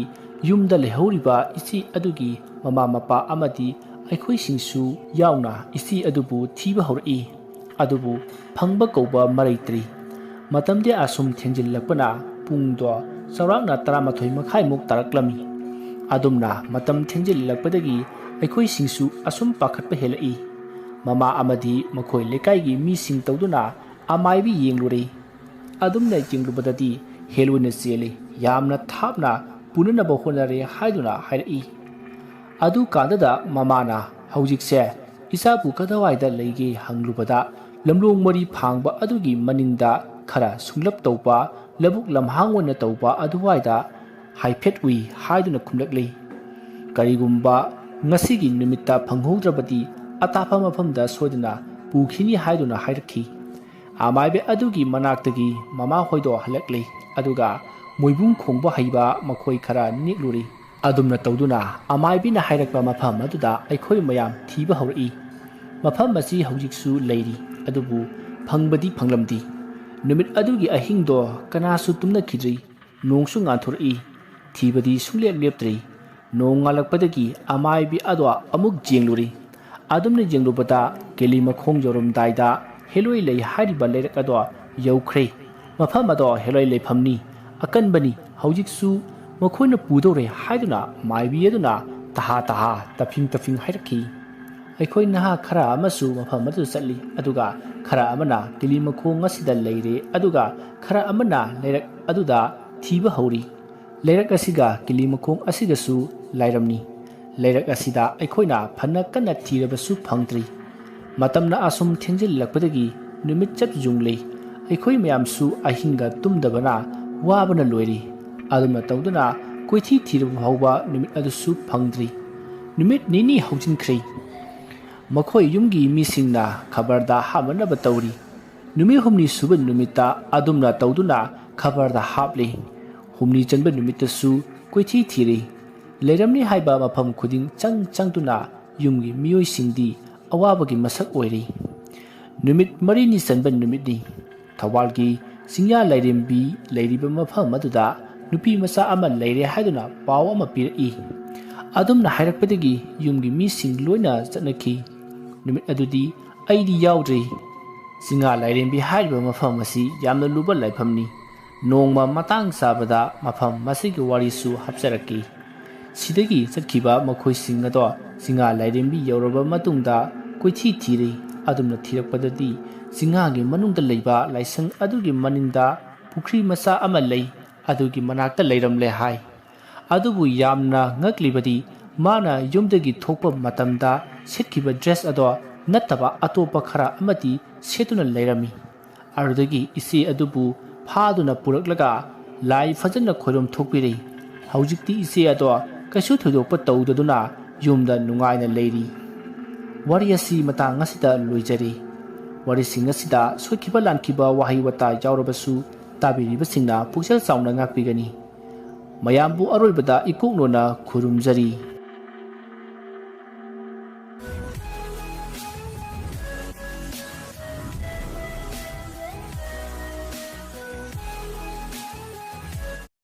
ꯌꯨꯝꯗ ꯂꯩꯍꯧꯔꯤꯕ ꯏꯆꯦ ꯑꯗꯨꯒꯤ ꯃꯃꯥ ꯃꯄꯥ ꯑꯃꯗꯤ ꯑꯩꯈꯣꯏꯁꯤꯡꯁꯨ ꯌꯥꯎꯅ ꯏꯆꯦ ꯑꯗꯨꯕꯨ ꯊꯤꯕ ꯍꯧꯔꯛꯏ꯫ ꯑꯗꯨꯕꯨ ꯐꯪꯕ ꯀꯧꯕ ꯃꯔꯩꯇ꯭ꯔꯤ꯫ ꯃꯇꯝꯗꯤ ꯑꯁꯨꯝ ꯊꯦꯡꯖꯤꯜꯂꯛꯄꯅ ꯄꯨꯡꯗꯣ ꯆꯥꯎꯔꯥꯛꯅ ꯇꯔꯥꯃꯥꯊꯣꯏ ꯃꯈꯥꯏꯃꯨꯛ ꯇꯥꯔꯛꯂꯝꯃꯤ꯫ ꯑꯗꯨꯝꯅ ꯃꯇꯝ ꯊꯦꯡꯖꯤꯜꯂꯛꯄꯗꯒꯤ ꯑꯩꯈꯣꯏꯁꯤꯡꯁꯨ ꯑꯁꯨꯝ ꯄꯥꯈꯠꯄ ꯍꯦꯜꯂꯛꯏ꯫ ꯃꯃꯥ ꯑꯃꯗꯤ ꯃꯈꯣꯏ ꯂꯩꯀꯥꯏꯒꯤ ꯃꯤꯁꯤꯡ ꯇꯧꯗꯨꯅ ꯑꯃꯥꯏꯕꯤ ꯌꯦꯡꯂꯨꯔꯦ꯫ ꯑꯗꯨꯝꯅ ꯌꯦꯡꯂꯨꯕꯗꯗꯤ ꯍꯦꯂꯣꯏꯅ ꯆꯦꯜꯂꯤ, ꯌꯥꯝꯅ ꯊꯥꯞꯅ ꯄꯨꯅꯅꯕ ꯍꯣꯠꯅꯔꯦ ꯍꯥꯏꯗꯨꯅ ꯍꯥꯏꯔꯛꯏ꯫ ꯑꯗꯨꯀꯥꯟꯗꯗ ꯃꯃꯥꯅ, "ꯍꯧꯖꯤꯛꯁꯦ ꯏꯆꯥꯕꯨ ꯀꯗꯥꯏꯋꯥꯏꯗ ꯂꯩꯒꯦ?" ꯍꯪꯂꯨꯕꯗ, "ꯂꯝꯂꯣꯡ ꯃꯔꯤ ꯐꯥꯡꯕ ꯑꯗꯨꯒꯤ ꯃꯅꯤꯡꯗ ꯈꯔ ꯁꯨꯡꯂꯞ ꯇꯧꯕ ꯂꯧꯕꯨꯛ ꯂꯝꯍꯥꯡ ꯑꯣꯏꯅ ꯇꯧꯕ ꯑꯗꯨꯋꯥꯏꯗ ꯍꯥꯏꯐꯦꯠ ꯎꯏ" ꯍꯥꯏꯗꯨꯅ ꯈꯨꯝꯂꯛꯂꯤ꯫ "ꯀꯔꯤꯒꯨꯝꯕ ꯉꯁꯤꯒꯤ ꯅꯨꯃꯤꯠꯇ ꯐꯪꯍꯧꯗ꯭ꯔꯕꯗꯤ ꯑꯇꯥꯞꯄ ꯃꯐꯝꯗ ꯁꯣꯏꯗꯅ ꯄꯨꯈꯤꯅꯤ" ꯍꯥꯏꯗꯨꯅ ꯍꯥꯏꯔꯛꯈꯤ꯫ ꯑꯃꯥꯏꯕꯤ ꯑꯗꯨꯒꯤ ꯃꯅꯥꯛꯇꯒꯤ ꯃꯃꯥꯍꯣꯏꯗꯣ ꯍꯜꯂꯛꯂꯤ, ꯑꯗꯨꯒ ꯃꯣꯏꯕꯨꯡ ꯈꯣꯡꯕ ꯍꯩꯕ ꯃꯈꯣꯏ ꯈꯔ ꯅꯦꯛꯂꯨꯔꯤ꯫ ꯑꯗꯨꯝꯅ ꯇꯧꯗꯨꯅ ꯑꯃꯥꯏꯕꯤꯅ ꯍꯥꯏꯔꯛꯄ ꯃꯐꯝ ꯑꯗꯨꯗ ꯑꯩꯈꯣꯏ ꯃꯌꯥꯝ ꯊꯤꯕ ꯍꯧꯔꯛꯏ꯫ ꯃꯐꯝ ꯑꯁꯤ ꯍꯧꯖꯤꯛꯁꯨ ꯂꯩꯔꯤ, ꯑꯗꯨꯕꯨ ꯐꯪꯕꯗꯤ ꯐꯪꯂꯝꯗꯦ꯫ ꯅꯨꯃꯤꯠ ꯑꯗꯨꯒꯤ ꯑꯍꯤꯡꯗꯣ ꯀꯅꯥꯁꯨ ꯇꯨꯝꯅꯈꯤꯗ꯭ꯔꯤ꯫ ꯅꯣꯡꯁꯨ ꯉꯥꯟꯊꯣꯔꯛꯏ꯫ ꯊꯤꯕꯗꯤ ꯁꯨꯡꯂꯦꯞ ꯂꯦꯞꯇ꯭ꯔꯤ꯫ ꯅꯣꯡ ꯉꯥꯜꯂꯛꯄꯗꯒꯤ ꯑꯃꯥꯏꯕꯤ ꯑꯗꯣ ꯑꯃꯨꯛ ꯌꯦꯡꯂꯨꯔꯤ꯫ ꯑꯗꯨꯝꯅ ꯌꯦꯡꯂꯨꯕꯗ ꯀꯦꯂꯤ ꯃꯈꯣꯡ ꯌꯧꯔꯝꯗꯥꯏꯗ ꯍꯦꯂꯣꯏ ꯂꯩ ꯍꯥꯏꯔꯤꯕ ꯂꯩꯔꯛ ꯑꯗꯣ ꯌꯧꯈ꯭ꯔꯦ꯫ ꯃꯐꯝ ꯑꯗꯣ ꯍꯦꯂꯣꯏ ꯂꯩꯐꯝꯅꯤ, ꯑꯀꯟꯕꯅꯤ, ꯍꯧꯖꯤꯛꯁꯨ ꯃꯈꯣꯏꯅ ꯄꯨꯗꯧꯔꯦ ꯍꯥꯏꯗꯨꯅ ꯃꯥꯏꯕꯤ ꯑꯗꯨꯅ ꯇꯍꯥ ꯇꯍꯥ, ꯇꯐꯤꯡ ꯇꯐꯤꯡ ꯍꯥꯏꯔꯛꯈꯤ꯫ ꯑꯩꯈꯣꯏ ꯅꯍꯥ ꯈꯔ ꯑꯃꯁꯨ ꯃꯐꯝ ꯑꯗꯨꯗ ꯆꯠꯂꯤ, ꯑꯗꯨꯒ ꯈꯔ ꯑꯃꯅ ꯀꯦꯂꯤ ꯃꯈꯣꯡ ꯑꯁꯤꯗ ꯂꯩꯔꯦ, ꯑꯗꯨꯒ ꯈꯔ ꯑꯃꯅ ꯂꯩꯔꯛ ꯑꯗꯨꯗ ꯊꯤꯕ ꯍꯧꯔꯤ꯫ ꯂꯩꯔꯛ ꯑꯁꯤꯒ ꯀꯤꯂꯤ ꯃꯈꯣꯡ ꯑꯁꯤꯒꯁꯨ ꯂꯥꯏꯔꯝꯅꯤ꯫ ꯂꯩꯔꯛ ꯑꯁꯤꯗ ꯑꯩꯈꯣꯏꯅ ꯐꯅ ꯀꯟꯅ ꯊꯤꯔꯕꯁꯨ ꯐꯪꯗ꯭ꯔꯤ꯫ ꯃꯇꯝꯅ ꯑꯁꯨꯝ ꯊꯦꯡꯖꯤꯜꯂꯛꯄꯗꯒꯤ ꯅꯨꯃꯤꯠ ꯆꯞ ꯌꯨꯡꯂꯦ꯫ ꯑꯩꯈꯣꯏ ꯃꯌꯥꯝꯁꯨ ꯑꯍꯤꯡꯒ ꯇꯨꯝꯗꯕꯅ ꯋꯥꯕꯅ ꯂꯣꯏꯔꯦ꯫ ꯑꯗꯨꯝꯅ ꯇꯧꯗꯨꯅ ꯀꯣꯏꯊꯤ ꯊꯤꯔꯕ ꯐꯥꯎꯕ ꯅꯨꯃꯤꯠ ꯑꯗꯨꯁꯨ ꯐꯪꯗ꯭ꯔꯤ꯫ ꯅꯨꯃꯤꯠ ꯅꯤꯅꯤ ꯍꯧꯖꯤꯟꯈ꯭ꯔꯦ꯫ ꯃꯈꯣꯏ ꯌꯨꯝꯒꯤ ꯃꯤꯁꯤꯡꯅ ꯈꯕꯔꯗ ꯍꯥꯞꯅꯅꯕ ꯇꯧꯔꯤ꯫ ꯅꯨꯃꯤꯠ ꯍꯨꯝꯅꯤ ꯁꯨꯕ ꯅꯨꯃꯤꯠꯇ ꯑꯗꯨꯝꯅ ꯇꯧꯗꯨꯅ ꯈꯕꯔꯗ ꯍꯥꯞꯂꯤ꯫ ꯍꯨꯝꯅꯤ ꯆꯟꯕ ꯅꯨꯃꯤꯠꯇꯁꯨ ꯀꯣꯏꯊꯤ ꯊꯤꯔꯤ꯫ ꯂꯩꯔꯝꯅꯤ ꯍꯥꯏꯕ ꯃꯐꯝ ꯈꯨꯗꯤꯡ ꯆꯪ ꯆꯪꯗꯨꯅ ꯌꯨꯝꯒꯤ ꯃꯤꯑꯣꯏꯁꯤꯡꯗꯤ ꯑꯋꯥꯕꯒꯤ ꯃꯁꯛ ꯑꯣꯏꯔꯤ꯫ ꯅꯨꯃꯤꯠ ꯃꯔꯤꯅꯤ ꯆꯟꯕ ꯅꯨꯃꯤꯠꯅꯤ꯫ ꯊꯧꯕꯥꯜꯒꯤ ꯆꯤꯡꯌꯥ ꯂꯥꯏꯔꯦꯝꯕꯤ ꯂꯩꯔꯤꯕ ꯃꯐꯝ ꯑꯗꯨꯗ ꯅꯨꯄꯤ ꯃꯆꯥ ꯑꯃ ꯂꯩꯔꯦ ꯍꯥꯏꯗꯨꯅ ꯄꯥꯎ ꯑꯃ ꯄꯤꯔꯛꯏ꯫ ꯑꯗꯨꯝꯅ ꯍꯥꯏꯔꯛꯄꯗꯒꯤ ꯌꯨꯝꯒꯤ ꯃꯤꯁꯤꯡ ꯂꯣꯏꯅ ꯆꯠꯅꯈꯤ꯫ ꯅꯨꯃꯤꯠ ꯑꯗꯨꯗꯤ ꯑꯩꯗꯤ ꯌꯥꯎꯗ꯭ꯔꯤ꯫ ꯆꯤꯡꯌꯥ ꯂꯥꯏꯔꯦꯝꯕꯤ ꯍꯥꯏꯔꯤꯕ ꯃꯐꯝ ꯑꯁꯤ ꯌꯥꯝꯅ ꯂꯨꯕ ꯂꯥꯏꯐꯝꯅꯤ꯫ ꯅꯣꯡꯃ ꯃꯇꯥꯡ ꯆꯥꯕꯗ ꯃꯐꯝ ꯑꯁꯤꯒꯤ ꯋꯥꯔꯤꯁꯨ ꯍꯥꯞꯆꯔꯛꯀꯦ꯫ ꯁꯤꯗꯒꯤ ꯆꯠꯈꯤꯕ ꯃꯈꯣꯏꯁꯤꯡ ꯑꯗꯣ ꯆꯤꯡꯌꯥ ꯂꯥꯏꯔꯦꯝꯕꯤ ꯌꯧꯔꯕ ꯃꯇꯨꯡꯗ ꯀꯣꯏꯊꯤ ꯊꯤꯔꯤ꯫ ꯑꯗꯨꯝꯅ ꯊꯤꯔꯛꯄꯗꯗꯤ ꯆꯤꯡꯌꯥꯒꯤ ꯃꯅꯨꯡꯗ ꯂꯩꯕ ꯂꯥꯏꯁꯪ ꯑꯗꯨꯒꯤ ꯃꯅꯤꯡꯗ ꯄꯨꯈ꯭ꯔꯤ ꯃꯆꯥ ꯑꯃ ꯂꯩ꯫ ꯑꯗꯨꯒꯤ ꯃꯅꯥꯛꯇ ꯂꯩꯔꯝꯂꯦ ꯍꯥꯏ꯫ ꯑꯗꯨꯕꯨ ꯌꯥꯝꯅ ꯉꯛꯂꯤꯕꯗꯤ ꯃꯥꯅ ꯌꯨꯝꯗꯒꯤ ꯊꯣꯛꯄ ꯃꯇꯝꯗ ꯁꯦꯠꯈꯤꯕ ꯗ꯭ꯔꯦꯁ ꯑꯗꯣ ꯅꯠꯇꯕ ꯑꯇꯣꯞꯄ ꯈꯔ ꯑꯃꯗꯤ ꯁꯦꯠꯇꯨꯅ ꯂꯩꯔꯝꯃꯤ꯫ ꯑꯗꯨꯗꯒꯤ ꯏꯆꯦ ꯑꯗꯨꯕꯨ ꯐꯥꯗꯨꯅ ꯄꯨꯔꯛꯂꯒ ꯂꯥꯏ ꯐꯖꯅ ꯈꯣꯏꯔꯨꯝ ꯊꯣꯛꯄꯤꯔꯦ꯫ ꯍꯧꯖꯤꯛꯇꯤ ꯏꯆꯦ ꯑꯗꯣ ꯀꯩꯁꯨ ꯊꯣꯏꯗꯣꯛꯄ ꯇꯧꯗꯗꯨꯅ ꯌꯨꯝꯗ ꯅꯨꯡꯉꯥꯏꯅ ꯂꯩꯔꯤ꯫ ꯋꯥꯔꯤ ꯑꯁꯤ ꯃꯇꯥꯡ ꯑꯁꯤꯗ ꯂꯣꯏꯖꯔꯦ꯫ ꯋꯥꯔꯤꯁꯤꯡ ꯑꯁꯤꯗ ꯁꯣꯏꯈꯤꯕ ꯂꯥꯟꯈꯤꯕ ꯋꯥꯍꯩ ꯋꯥꯇꯥ ꯌꯥꯎꯔꯕꯁꯨ ꯇꯥꯕꯤꯔꯤꯕꯁꯤꯡꯅ ꯄꯨꯛꯆꯦꯜ ꯆꯥꯎꯅ ꯉꯥꯛꯄꯤꯒꯅꯤ꯫ ꯃꯌꯥꯝꯕꯨ ꯑꯔꯣꯏꯕꯗ ꯏꯀꯣꯛꯅꯣꯅ ꯈꯨꯔꯨꯝꯖꯔꯤ꯫